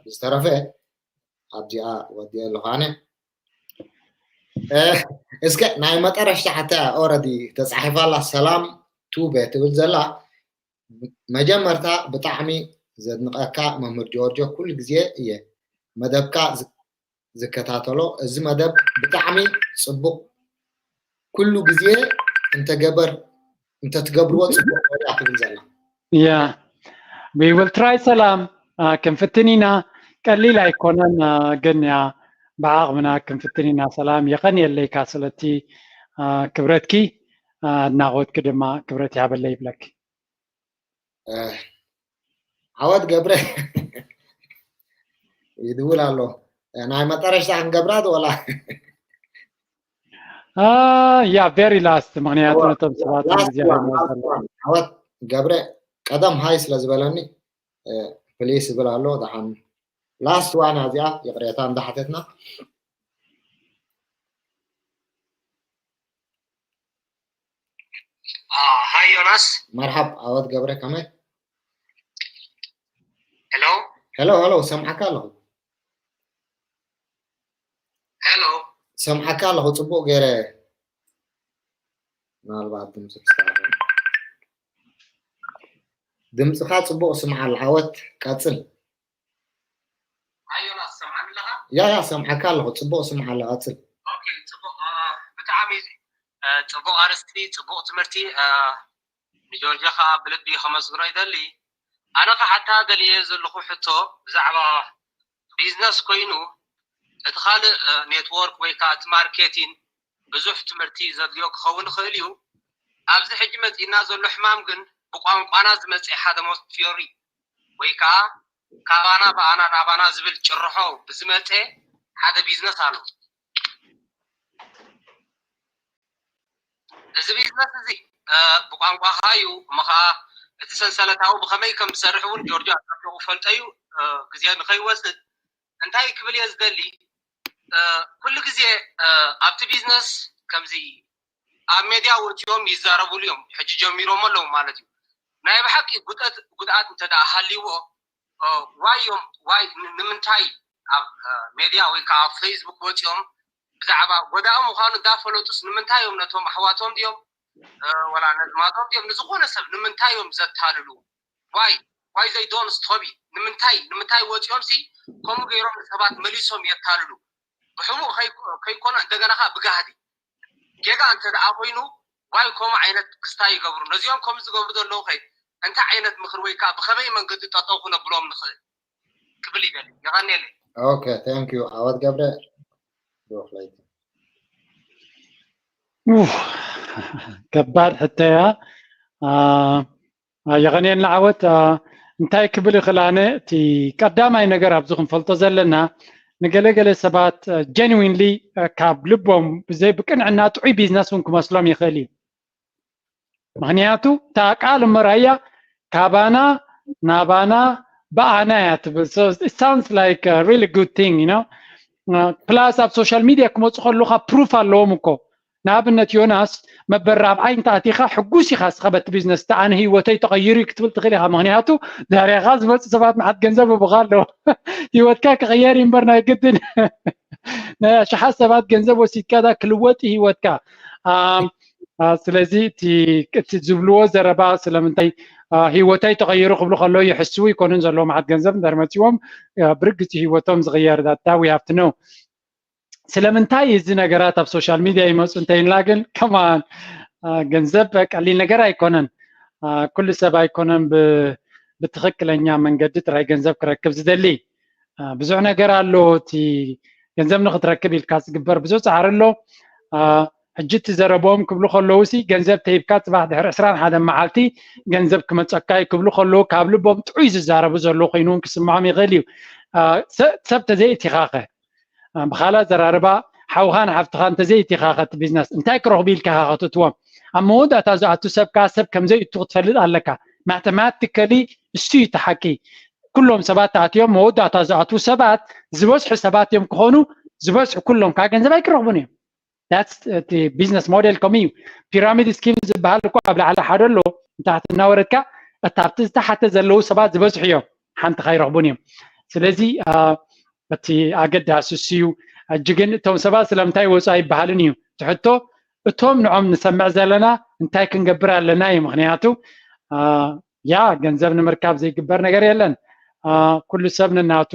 ብዝተረፈ ኣብዚኣ ወዲአ ኣለኹ ኣነ። እስከ ናይ መጠረሽታ ሓታ ኦረዲ ተፃሒፋ ኣላ። ሰላም ቱበ ትብል ዘላ። መጀመርታ ብጣዕሚ ዘድንቐካ መምህር ጆርጆ ኩሉ ግዜ እየ መደብካ ዝ- ዝከታተሎ። እዚ መደብ ብጣዕሚ ፅቡቕ፣ ኩሉ ግዜ እንተገበር እንተትገብርዎ ፅቡቕ ነውራ ትብል ዘላ። Yeah, we will try። ሰላም ክንፍትን ኢና። ቀሊል ኣይኮነን፣ ግን ያ ብዓቕምና ክንፍትን ኢና። ሰላም የቐንየለይካ ስለቲ ክብረትኪ፣ ኣድናቖትኪ ድማ ክብረት ይሃበለይ ይብለኪ። ዓወት ገብረ ይድውል ኣሎ። ናይ መጠረሽታ ክንገብራ ወላ ያ very last፣ ምክንያቱ ነቶም ሰባት ዓወት ገብረ ቀደም ሃይ ስለ ዝበለኒ ፕሊስ ይብል ኣሎ። ደሓን last one እዚኣ ይቕሬታ እንዳሓተትና። ሃይ ዮናስ። መርሓብ ዓወት ገብረ ከመይ? ሄሎ ሄሎ ሄሎ፣ ሰምዓካ ኣለኹ። ሄሎ ሰምዓካ ኣለኹ ጽቡቕ ገይረ። ምናልባት ድምፂ ክስተካኸል። ድምፅኻ ጽቡቕ ስምዓ ኣሎ ዓወት፣ ቀጽል። ሃይ ዮናስ፣ ሰምዓኒ ኣለኻ? ያ ያ፣ ሰምዓካ ኣለኹ፣ ጽቡቕ ስምዓ ኣሎ፣ ቀጽል። ኦኬ፣ ጽቡቕ። ብጣዕሚ ጽቡቕ ኣርስቲ፣ ጽቡቕ ትምህርቲ። ንጆርጆ ከዓ ብልቢ ከመስግኖ ይደሊ። ኣነ ክሓታ ደልየ ዘለኹ ሕቶ ብዛዕባ ቢዝነስ ኮይኑ፣ እቲ ካልእ ኔትወርክ ወይ ከዓ እቲ ማርኬቲን ብዙሕ ትምህርቲ ዘድልዮ ክኸውን ይኽእል እዩ። ኣብዚ ሕጂ መፂእና ዘሎ ሕማም ግን ብቋንቋና ዝመፀ ሓደ ሞት ፊዮሪ ወይ ከዓ ካባና ብኣና ናባና ዝብል ጭርሖ ብዝመፀ ሓደ ቢዝነስ ኣሎ። እዚ ቢዝነስ እዚ ብቋንቋኻ እዩ እሞ ከዓ እቲ ሰንሰለታዊ ብኸመይ ከም ዝሰርሕ እውን ጆርጆ ኣፀቢቑ ፈልጠ እዩ። ግዜ ንኸይወስድ እንታይ ክብል እየ ዝደሊ፣ ኩሉ ግዜ ኣብቲ ቢዝነስ ከምዚ ኣብ ሜድያ ወፂኦም ይዛረብሉ እዮም። ሕጂ ጀሚሮም ኣለዉ ማለት እዩ። ናይ ብሓቂ ጉድኣት እንተ ደኣ ሃልይዎ ዋይ እዮም ዋይ ንምንታይ ኣብ ሜድያ ወይ ከዓ ኣብ ፌስቡክ ወፂኦም ብዛዕባ ጎዳኢ ምዃኑ እንዳፈለጡስ ንምንታይ እዮም ነቶም ኣሕዋቶም ድዮም ወላ ነዝማዶም ድዮም ንዝኾነ ሰብ ንምንታይ እዮም ዘታልሉ? ዋይ ዋይ ዘይ ዶን ስቶቢ ንምንታይ ንምንታይ ወፂኦም ሲ ከምኡ ገይሮም ንሰባት መሊሶም የታልሉ? ብሕቡእ ከይኮነ እንደገና ከዓ ብጋህዲ ጌጋ እንተ ደኣ ኮይኑ ዋይ ከምኡ ዓይነት ክስታይ ይገብሩ? ነዚኦም ከምኡ ዝገብሩ ዘለዉ ከ እንታይ ዓይነት ምኽሪ ወይ ከዓ ብኸመይ መንገዲ ጠጠው ክነብሎም ንኽእል ክብል ይደሊ። የቐንየለይ። ኦኬ፣ thank you ዓወት ገብረ። ከባድ ሕቶ እያ። የቐንየልና ዓወት። እንታይ ክብል ይኽእል ኣነ፣ እቲ ቀዳማይ ነገር ኣብዚ ክንፈልጦ ዘለና ንገለገለ ሰባት ጀንዊንሊ ካብ ልቦም ብዘይ ብቅንዕና ጥዑይ ቢዝነስ እውን ክመስሎም ይኽእል እዩ። ምክንያቱ እታ ቃል እምበራያ ካባና ናባና ብኣና እያ ትብል። So it sounds like a really good thing, you know. ፕላስ ኣብ ሶሻል ሚድያ ክመፁ ከለካ ፕሩፍ ኣለዎም እኮ። ንኣብነት ዮናስ መበል ራብዓይ እንተ ኣቲኻ ሕጉስ ኢኻ እስኻ በቲ ቢዝነስ፣ እቲ ኣነ ህይወተይ ተቐይሩ እዩ ክትብል ትኽእል ኢኻ። ምክንያቱ ድሕሬኻ ዝመፁ ሰባት መዓት ገንዘብ እቡኻ ኣለዎ። ህይወትካ ክቕየር እዩ እምበር ናይ ግድን ናይ ኣሽሓት ሰባት ገንዘብ ወሲድካ ዳ ክልወጥ እዩ ህይወትካ። ስለዚ እቲ ዝብልዎ ዘረባ ስለምንታይ ህይወተይ ተቐይሩ ክብሉ ከለዉ ይሕስቡ ይኮኑን ዘለዉ መዓት ገንዘብ እንድሕር መፂዎም ብርግፂ ህይወቶም ዝቕየር ዳታ we have to know። ስለምንታይ እዚ ነገራት ኣብ ሶሻል ሚድያ ይመፁ እንተይንላ ግን ከማን ገንዘብ ቀሊል ነገር ኣይኮነን። ኩሉ ሰብ ኣይኮነን ብትኽክለኛ መንገዲ ጥራይ ገንዘብ ክረክብ ዝደሊ። ብዙሕ ነገር ኣሎ። እቲ ገንዘብ ንክትረክብ ኢልካ ዝግበር ብዙሕ ፃዕሪ ኣሎ። ሕጂ እቲ ዘረቦም ክብሉ ከለዉ ሲ ገንዘብ ተሂብካ ፅባሕ ድሕሪ ዕስራን ሓደን መዓልቲ ገንዘብ ክመፀካ እዩ ክብሉ ከለዉ ካብ ልቦም ጥዑይ ዝዛረቡ ዘለዉ ኮይኑ እውን ክስምዖም ይኽእል እዩ። ሰብ ተዘይእቲኻኸ ብካልእ ኣዘራርባ ሓውኻን ሓፍትኻ እንተዘይእቲኻኸ እቲ ቢዝነስ እንታይ ክረኽቡ ኢልካ ኢኻ ከተእትዎም? ኣብ መወዳእታ ዝኣቱ ሰብ ከዓ ሰብ ከምዘይእቱ ክትፈልጥ ኣለካ። ማተማቲካሊ እሱ እዩ እቲ ሓቂ። ኩሎም ሰባት ተኣትዮም መወዳእታ ዝኣትዉ ሰባት ዝበዝሑ ሰባት እዮም ክኾኑ። ዝበዝሑ ኩሎም ከዓ ገንዘብ ኣይክረኽቡን እዮም። እቲ ቢዝነስ ሞዴል ከምኡ እዩ። ፒራሚድ ስኪም ዝበሃል እኮ ኣብ ላዕሊ ሓደ ኣሎ፣ ንታሕቲ እናወረድካ እታ ኣብቲ ዝተሓተ ዘለዉ ሰባት ዝበዝሑ እዮም፣ ሓንቲ ካይረኽቡን እዮም። ስለዚ እቲ ኣገዳሲ እሱ እዩ። ሕጂ ግን እቶም ሰባት ስለምንታይ ወፁ ኣይበሃልን እዩ ትሕቶ። እቶም ንዖም ንሰምዕ ዘለና እንታይ ክንገብር ኣለና እዩ። ምክንያቱ ያ ገንዘብ ንምርካብ ዘይግበር ነገር የለን። ኩሉ ሰብ ንናቱ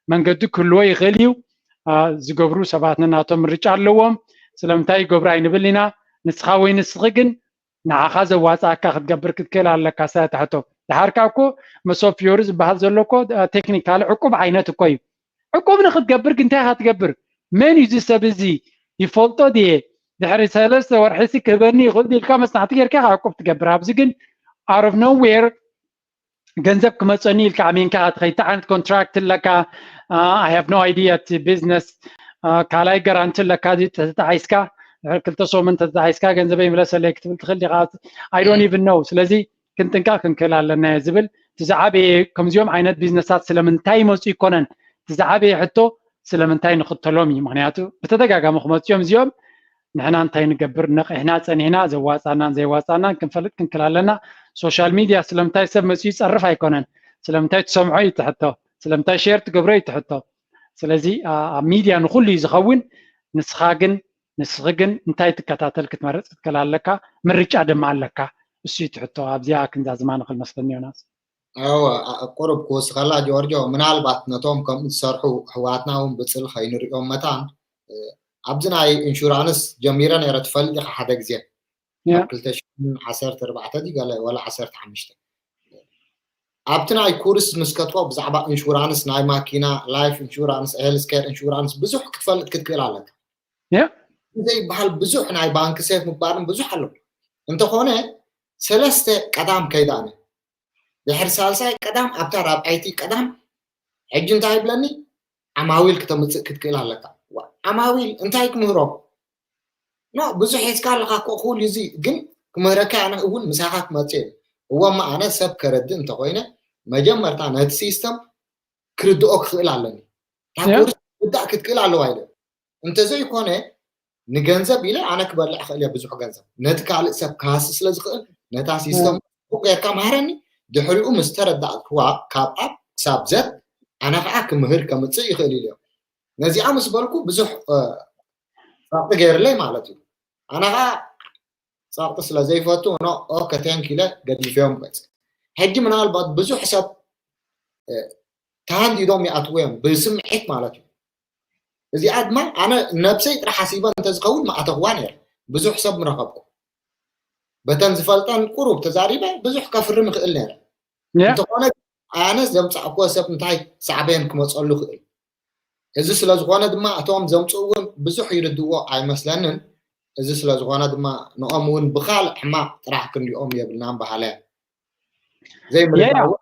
መንገዲ ክህልዎ ይኽእል እዩ። ዝገብሩ ሰባት ንናቶም ምርጫ ኣለዎም። ስለምንታይ ይገብሩ ኣይንብል ኢና። ንስኻ ወይ ንስኺ ግን ንዓኻ ዘዋፅኣካ ክትገብር ክትክእል ኣለካ። ሰ ትሕቶ ድሓርካ እኮ መሶብ ፊዮሪ ዝበሃል ዘሎ እኮ ቴክኒካሊ ዕቁብ ዓይነት እኮ እዩ። ዕቁብ ንክትገብር ግን እንታይ ኢኻ ትገብር? መን እዩ እዚ ሰብ እዚ? ይፈልጦ ድየ? ድሕሪ ሰለስተ ወርሒ ሲ ክህበኒ ይኽእል ኢልካ መጽናዕቲ ጌርካ ኢኻ ዕቁብ ትገብር። ኣብዚ ግን out of nowhere ገንዘብ ክመፀኒ ኢልካ ኣሚንካ ትኸይድ። እንታይ ዓይነት ኮንትራክት ኣለካ? I have no idea እቲ ቢዝነስ። ካልኣይ ጋራንቲ ኣለካ ተተጣሒስካ ድሕሪ ክልተ ሰሙን ተተጣሒስካ ገንዘበይ ይምለሰለይ ክትብል ትኽእል ዲኻ? I don't even know። ስለዚ ክንጥንቀቕ ክንክእል ኣለና እየ ዝብል። እቲ ዝዓበየ ከምዚኦም ዓይነት ቢዝነሳት ስለምንታይ ይመፁ ይኮነን፣ እቲ ዝዓበየ ሕቶ ስለምንታይ ንኽተሎም እዩ። ምክንያቱ ብተደጋጋሚ ክመፁ እዮም እዚኦም። ንሕና እንታይ ንገብር? ነቒሕና ፀኒሕና ዘዋፃናን ዘይዋፃናን ክንፈልጥ ክንክል ኣለና። ሶሻል ሚድያ ስለምንታይ ሰብ መፅኡ ይፀርፍ ኣይኮነን፣ ስለምንታይ ትሰምዖ እዩ እቲ ሕቶ፣ ስለምንታይ ሼር ትገብሮ እዩ እቲ ሕቶ። ስለዚ ኣብ ሚድያ ንኩሉ እዩ ዝኸውን። ንስኻ ግን ንስኺ ግን እንታይ ትከታተል ክትመርፅ ክትክእል ኣለካ፣ ምርጫ ድማ ኣለካ። እሱ እዩ እቲ ሕቶ። ኣብዚኣ ክንዛዝማ ንኽእል መስለኒ ዮናስ። እወ ቁሩብ ክወስኸላ ጆርጆ፣ ምናልባት ነቶም ከምኡ ዝሰርሑ ኣሕዋትና እውን ብፅል ከይንሪኦም መታን ኣብዚ ናይ ኢንሹራንስ ጀሚረ ነይረ ትፈልጥ ኢኻ ሓደ ግዜ ኣብ ክልተ ሽሕን ዓሰርተ ኣርባዕተ ድዩ ገለ ወላ ዓሰርተ ሓሙሽተ ኣብቲ ናይ ኩርስ ምስ ከትቦ ብዛዕባ ኢንሹራንስ ናይ ማኪና፣ ላይፍ ኢንሹራንስ፣ ሄልስ ኬር ኢንሹራንስ ብዙሕ ክትፈልጥ ክትክእል ኣለካ። ዘይበሃል ብዙሕ ናይ ባንክ ሴፍ ምግባርን ብዙሕ ኣሎ። እንተኾነ ሰለስተ ቀዳም ከይዳነ ድሕሪ ሳልሳይ ቀዳም ኣብታ ራብዓይቲ ቀዳም ሕጂ እንታይ ይብለኒ? ዓማዊል ክተምፅእ ክትክእል ኣለካ። ዓማዊል እንታይ ክምህሮም? ኖ ብዙሕ ሒዝካ ኣለካ እኮ ኩሉ እዚ ግን ክምህረካ ኣነ እውን ምሳኻ ክመፅእ እየ። እወ እማ ኣነ ሰብ ከረድእ እንተኮይነ መጀመርታ ነቲ ሲስተም ክርድኦ ክኽእል ኣለኒ። እታ ኮርስ ክርዳእ ክትክእል ኣለዋ ኢለ እንተዘይኮነ ንገንዘብ ኢለ ኣነ ክበልዕ ክእል እየ ብዙሕ ገንዘብ ነቲ ካልእ ሰብ ክሃሲ ስለ ዝኽእል ነታ ሲስተም ጽቡቕ ጌርካ መሃረኒ። ድሕሪኡ ምስ ተረዳእክዋ ካብ ኣብ ክሳብ ዘት ኣነ ከዓ ክምህር ከምፅእ ይኽእል ኢለ እዮም። ነዚኣ ምስ በልኩ ብዙሕ ጸቕጢ ገይርለይ ማለት እዩ። ኣነ ከዓ ጸቕጢ ስለ ዘይፈቱ ኖ ኦከ ቴንክ ኢለ ገዲፈዮም ገጽ። ሕጂ ምናልባት ብዙሕ ሰብ ተሃንዲዶም ይኣትዉ እዮም ብስምዒት ማለት እዩ። እዚኣ ድማ ኣነ ነብሰይ ጥራሕ ሓሲበ እንተዝኸውን ምኣተኽዋ ነይረ። ብዙሕ ሰብ ምረኸብኩ። በተን ዝፈልጠን ቁሩብ ተዛሪበ ብዙሕ ከፍርም ይኽእል ነይረ። እንተኾነ ኣነ ዘምፃእክዎ ሰብ እንታይ ሳዕቤን ክመፀሉ ይኽእል። እዚ ስለ ዝኾነ ድማ እቶም ዘምፅኡ እውን ብዙሕ ይርድእዎ ኣይመስለንን። እዚ ስለ ዝኾነ ድማ ንኦም እውን ብኻልእ ሕማቕ ጥራሕ ክንሪኦም የብልናን በሃለ። ዘይምርዳእ እውን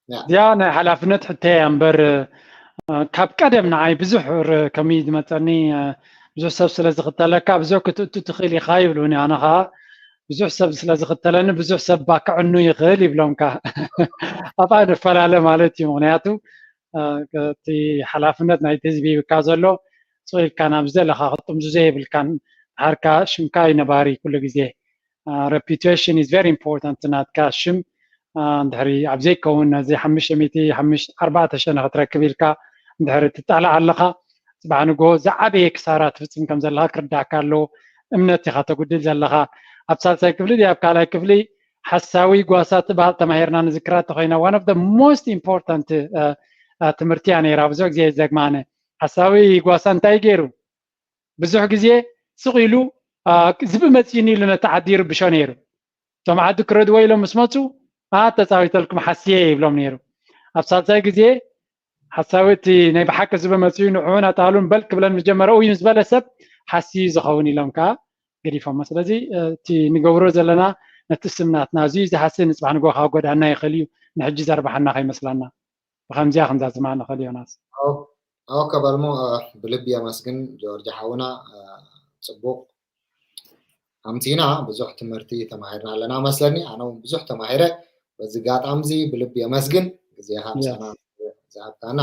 እዚኣ ናይ ሓላፍነት ሕቶ እያ እምበር ካብ ቀደም ንዓይ ብዙሕ ከምኡ ዝመፀኒ ብዙሕ ሰብ ስለ ዝኽተለካ ብዙሕ ክትእቱ ትኽእል ኢኻ ይብሉኒ። ኣነ ከዓ ብዙሕ ሰብ ስለ ዝኽተለኒ ብዙሕ ሰብ ባክዕኑ ይኽእል ይብሎምካ ኣብኣ ንፈላለ ማለት እዩ። ምክንያቱ እቲ ሓላፍነት ናይቲ ህዝቢ ይብካ ዘሎ ስቕ ኢልካ ናብ ዝደለኻ ክጥምዝዞ የብልካን። ድሓርካ ሽምካ እዩ ነባሪ ኩሉ ግዜ። Reputation is very important። ናትካ ሽም እንድሕሪ ኣብ ዘይከውን ነዚ ሓሙሽተ ሚእቲ ሓሙሽተ ኣርባዕተ ሸነ ክትረክብ ኢልካ እንድሕሪ ትጣላዕ ኣለኻ ፅባሕ ንጎ ዝዓበየ ክሳራ ትፍፅም ከም ዘለኻ ክርዳእካ ኣለዎ። እምነት ኢኻ ተጉድል ዘለኻ። ኣብ ሳልሳይ ክፍሊ ድዩ ኣብ ካልኣይ ክፍሊ ሓሳዊ ጓሳ ትበሃል ተማሂርና ንዝክራ ተኮይና one of the most important ትምህርቲ እያ ነይራ። ብዙሕ ግዜ ዘግማነ ሓሳዊ ጓሳ እንታይ ገይሩ ብዙሕ ግዜ ስቕ ኢሉ ዝብኢ መፂእኒ ኢሉ ነቲ ዓዲ ይርብሾ ነይሩ። እቶም ዓዲ ክረድዎ ኢሎም ምስ መፁ ኣት ተፃዊተልኩም ሓስየ ይብሎም ነይሩ። ኣብ ሳልሳይ ግዜ ሓሳዊ እቲ ናይ ብሓቂ ዝበ መፅኡ ንዕኡን ኣጣሉን በል ክብለን ምጀመረ እዩ ዝበለ ሰብ ሓስዩ ዝኸውን ኢሎም ከዓ ገዲፎሞ። ስለዚ እቲ ንገብሮ ዘለና ነቲ ስም ናትና እዚ ዝሓስብ ንፅባሕ ንጎ ካብ ጎዳና ይኽእል እዩ፣ ንሕጂ ዘርባሓና ከይመስላና። ብከምዚያ ክንዛዝማ ንኽእል ዮናስ። ኦከ በልሞ ብልቢ የመስግን ጆርጅ ሓውና። ፅቡቅ ኣምፂና ብዙሕ ትምህርቲ ተማሂርና ኣለና መስለኒ። ኣነ እውን ብዙሕ ተማሂረ። በዚ ጋጣሚ እዚ ብልቢ የመስግን ግዜኻ ምሳና ዝሃብካና።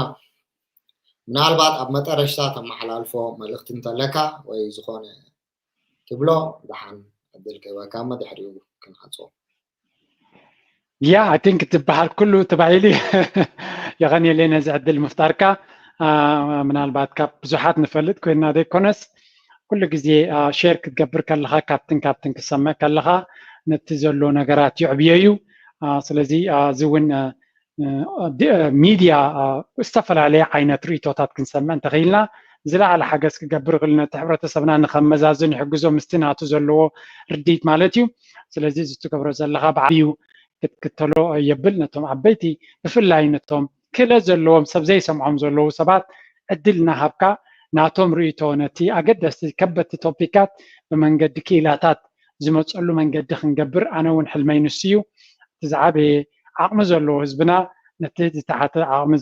ምናልባት ኣብ መጠረሽታ ተመሓላልፎ መልእክቲ እንተለካ ወይ ዝኾነ ትብሎ ደሓን ዕድል ክህበካ እሞ ድሕሪኡ ክንዓፅዎ። ያ I think ትበሃል ኩሉ ተባሂሉ። የቐንየለይ ነዚ ዕድል ምፍጣርካ። ምናልባት ካብ ብዙሓት ንፈልጥ ኮይና ዘይኮነስ ኩሉ ግዜ ሼር ክትገብር ከለኻ ካብትን ካብትን ክሰምዕ ከለኻ ነቲ ዘሎ ነገራት ይዕብዮ እዩ። ስለዚ እዚ እውን ሚድያ ዝተፈላለየ ዓይነት ርእቶታት ክንሰምዕ እንተኽኢልና ዝለዓለ ሓገዝ ክገብር ይኽእል፣ ነቲ ሕብረተሰብና ንኸመዛዝን ይሕግዞ ምስቲ ናቱ ዘለዎ ርድኢት ማለት እዩ። ስለዚ እዚ ትገብሮ ዘለኻ ብዓብዩ ክትክተሎ የብል። ነቶም ዓበይቲ ብፍላይ ነቶም ክእለት ዘለዎም ሰብ ዘይሰምዖም ዘለዉ ሰባት ዕድል እናሃብካ ናቶም ርእቶ ነቲ ኣገደስቲ ከበድቲ ቶፒካት ብመንገዲ ክኢላታት ዝመፀሉ መንገዲ ክንገብር ኣነ እውን ሕልመይ ንሱ እዩ። እቲ ዝዓበየ ዓቕሚ ዘለዎ ህዝብና ነቲ ዝተሓተ ዓቕሚ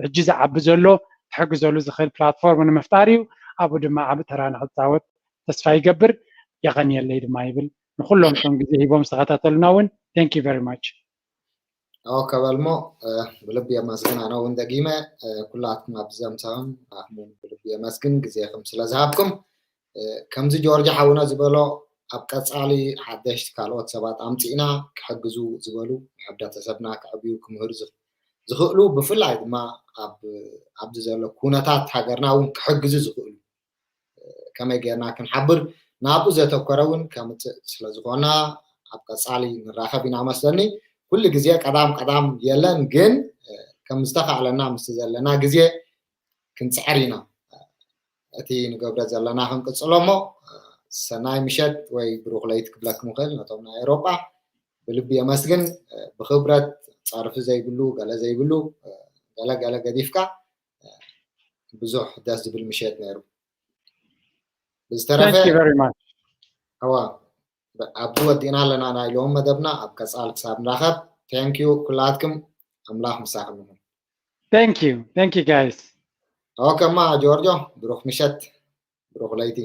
ሕጂ ዝዓቢ ዘሎ ክሕግዘሉ ዝኽእል ፕላትፎርም ንምፍጣር እዩ። ኣብኡ ድማ ዓቢ ተራ ንክፃወት ተስፋ ይገብር። የቐንየለይ ድማ ይብል ንኩሎም እቶም ግዜ ሂቦም ዝተኸታተሉና እውን thank you very much። ኦከ በልሞ ብልቢ የመስግን። ኣነ እውን ደጊመ ኩላትኩም ኣብዚ ዘምሰኹም ኣኹም ብልቢ የመስግን ግዜኹም ስለ ዝሃብኩም። ከምዚ ጆርጅ ሓውና ዝበሎ ኣብ ቀፃሊ ሓደሽቲ ካልኦት ሰባት ኣምፂእና ክሕግዙ ዝበሉ ሕብረተሰብና ክዕብዩ ክምህሩ ዝኽእሉ ብፍላይ ድማ ኣብዚ ዘሎ ኩነታት ሃገርና እውን ክሕግዙ ዝኽእሉ ከመይ ጌርና ክንሓብር ናብኡ ዘተኮረ እውን ከምፅእ ስለዝኾና ኣብ ቀፃሊ ንራኸብ ኢና መስለኒ። ኩሉ ግዜ ቀዳም ቀዳም የለን ግን ከም ዝተኻእለና ምስ ዘለና ግዜ ክንፅዕር ኢና። እቲ ንገብረ ዘለና ክንቅፅሎ እሞ ሰናይ ምሸት ወይ ብሩኽ ለይቲ ክብለኩም ይኽእል ነቶም ናይ ኤሮጳ። ብልቢ የመስግን። ብክብረት ፀርፊ ዘይብሉ ገለ ዘይብሉ ገለ ገለ ገዲፍካ ብዙሕ ደስ ዝብል ምሸት ነይሩ። ብዝተረፈ Thank you very much። እዋ ኣብዚ ወዲእና ኣለና ናይ ሎም መደብና። ኣብ ቀፃል ክሳብ ንራኸብ thank you ኩላትኩም። ኣምላኽ ምሳኹም ይኹን። Thank you. Thank you guys. ኦከ እማ ጆርጆ ብሩኽ ምሸት ብሩኽ ለይቲ።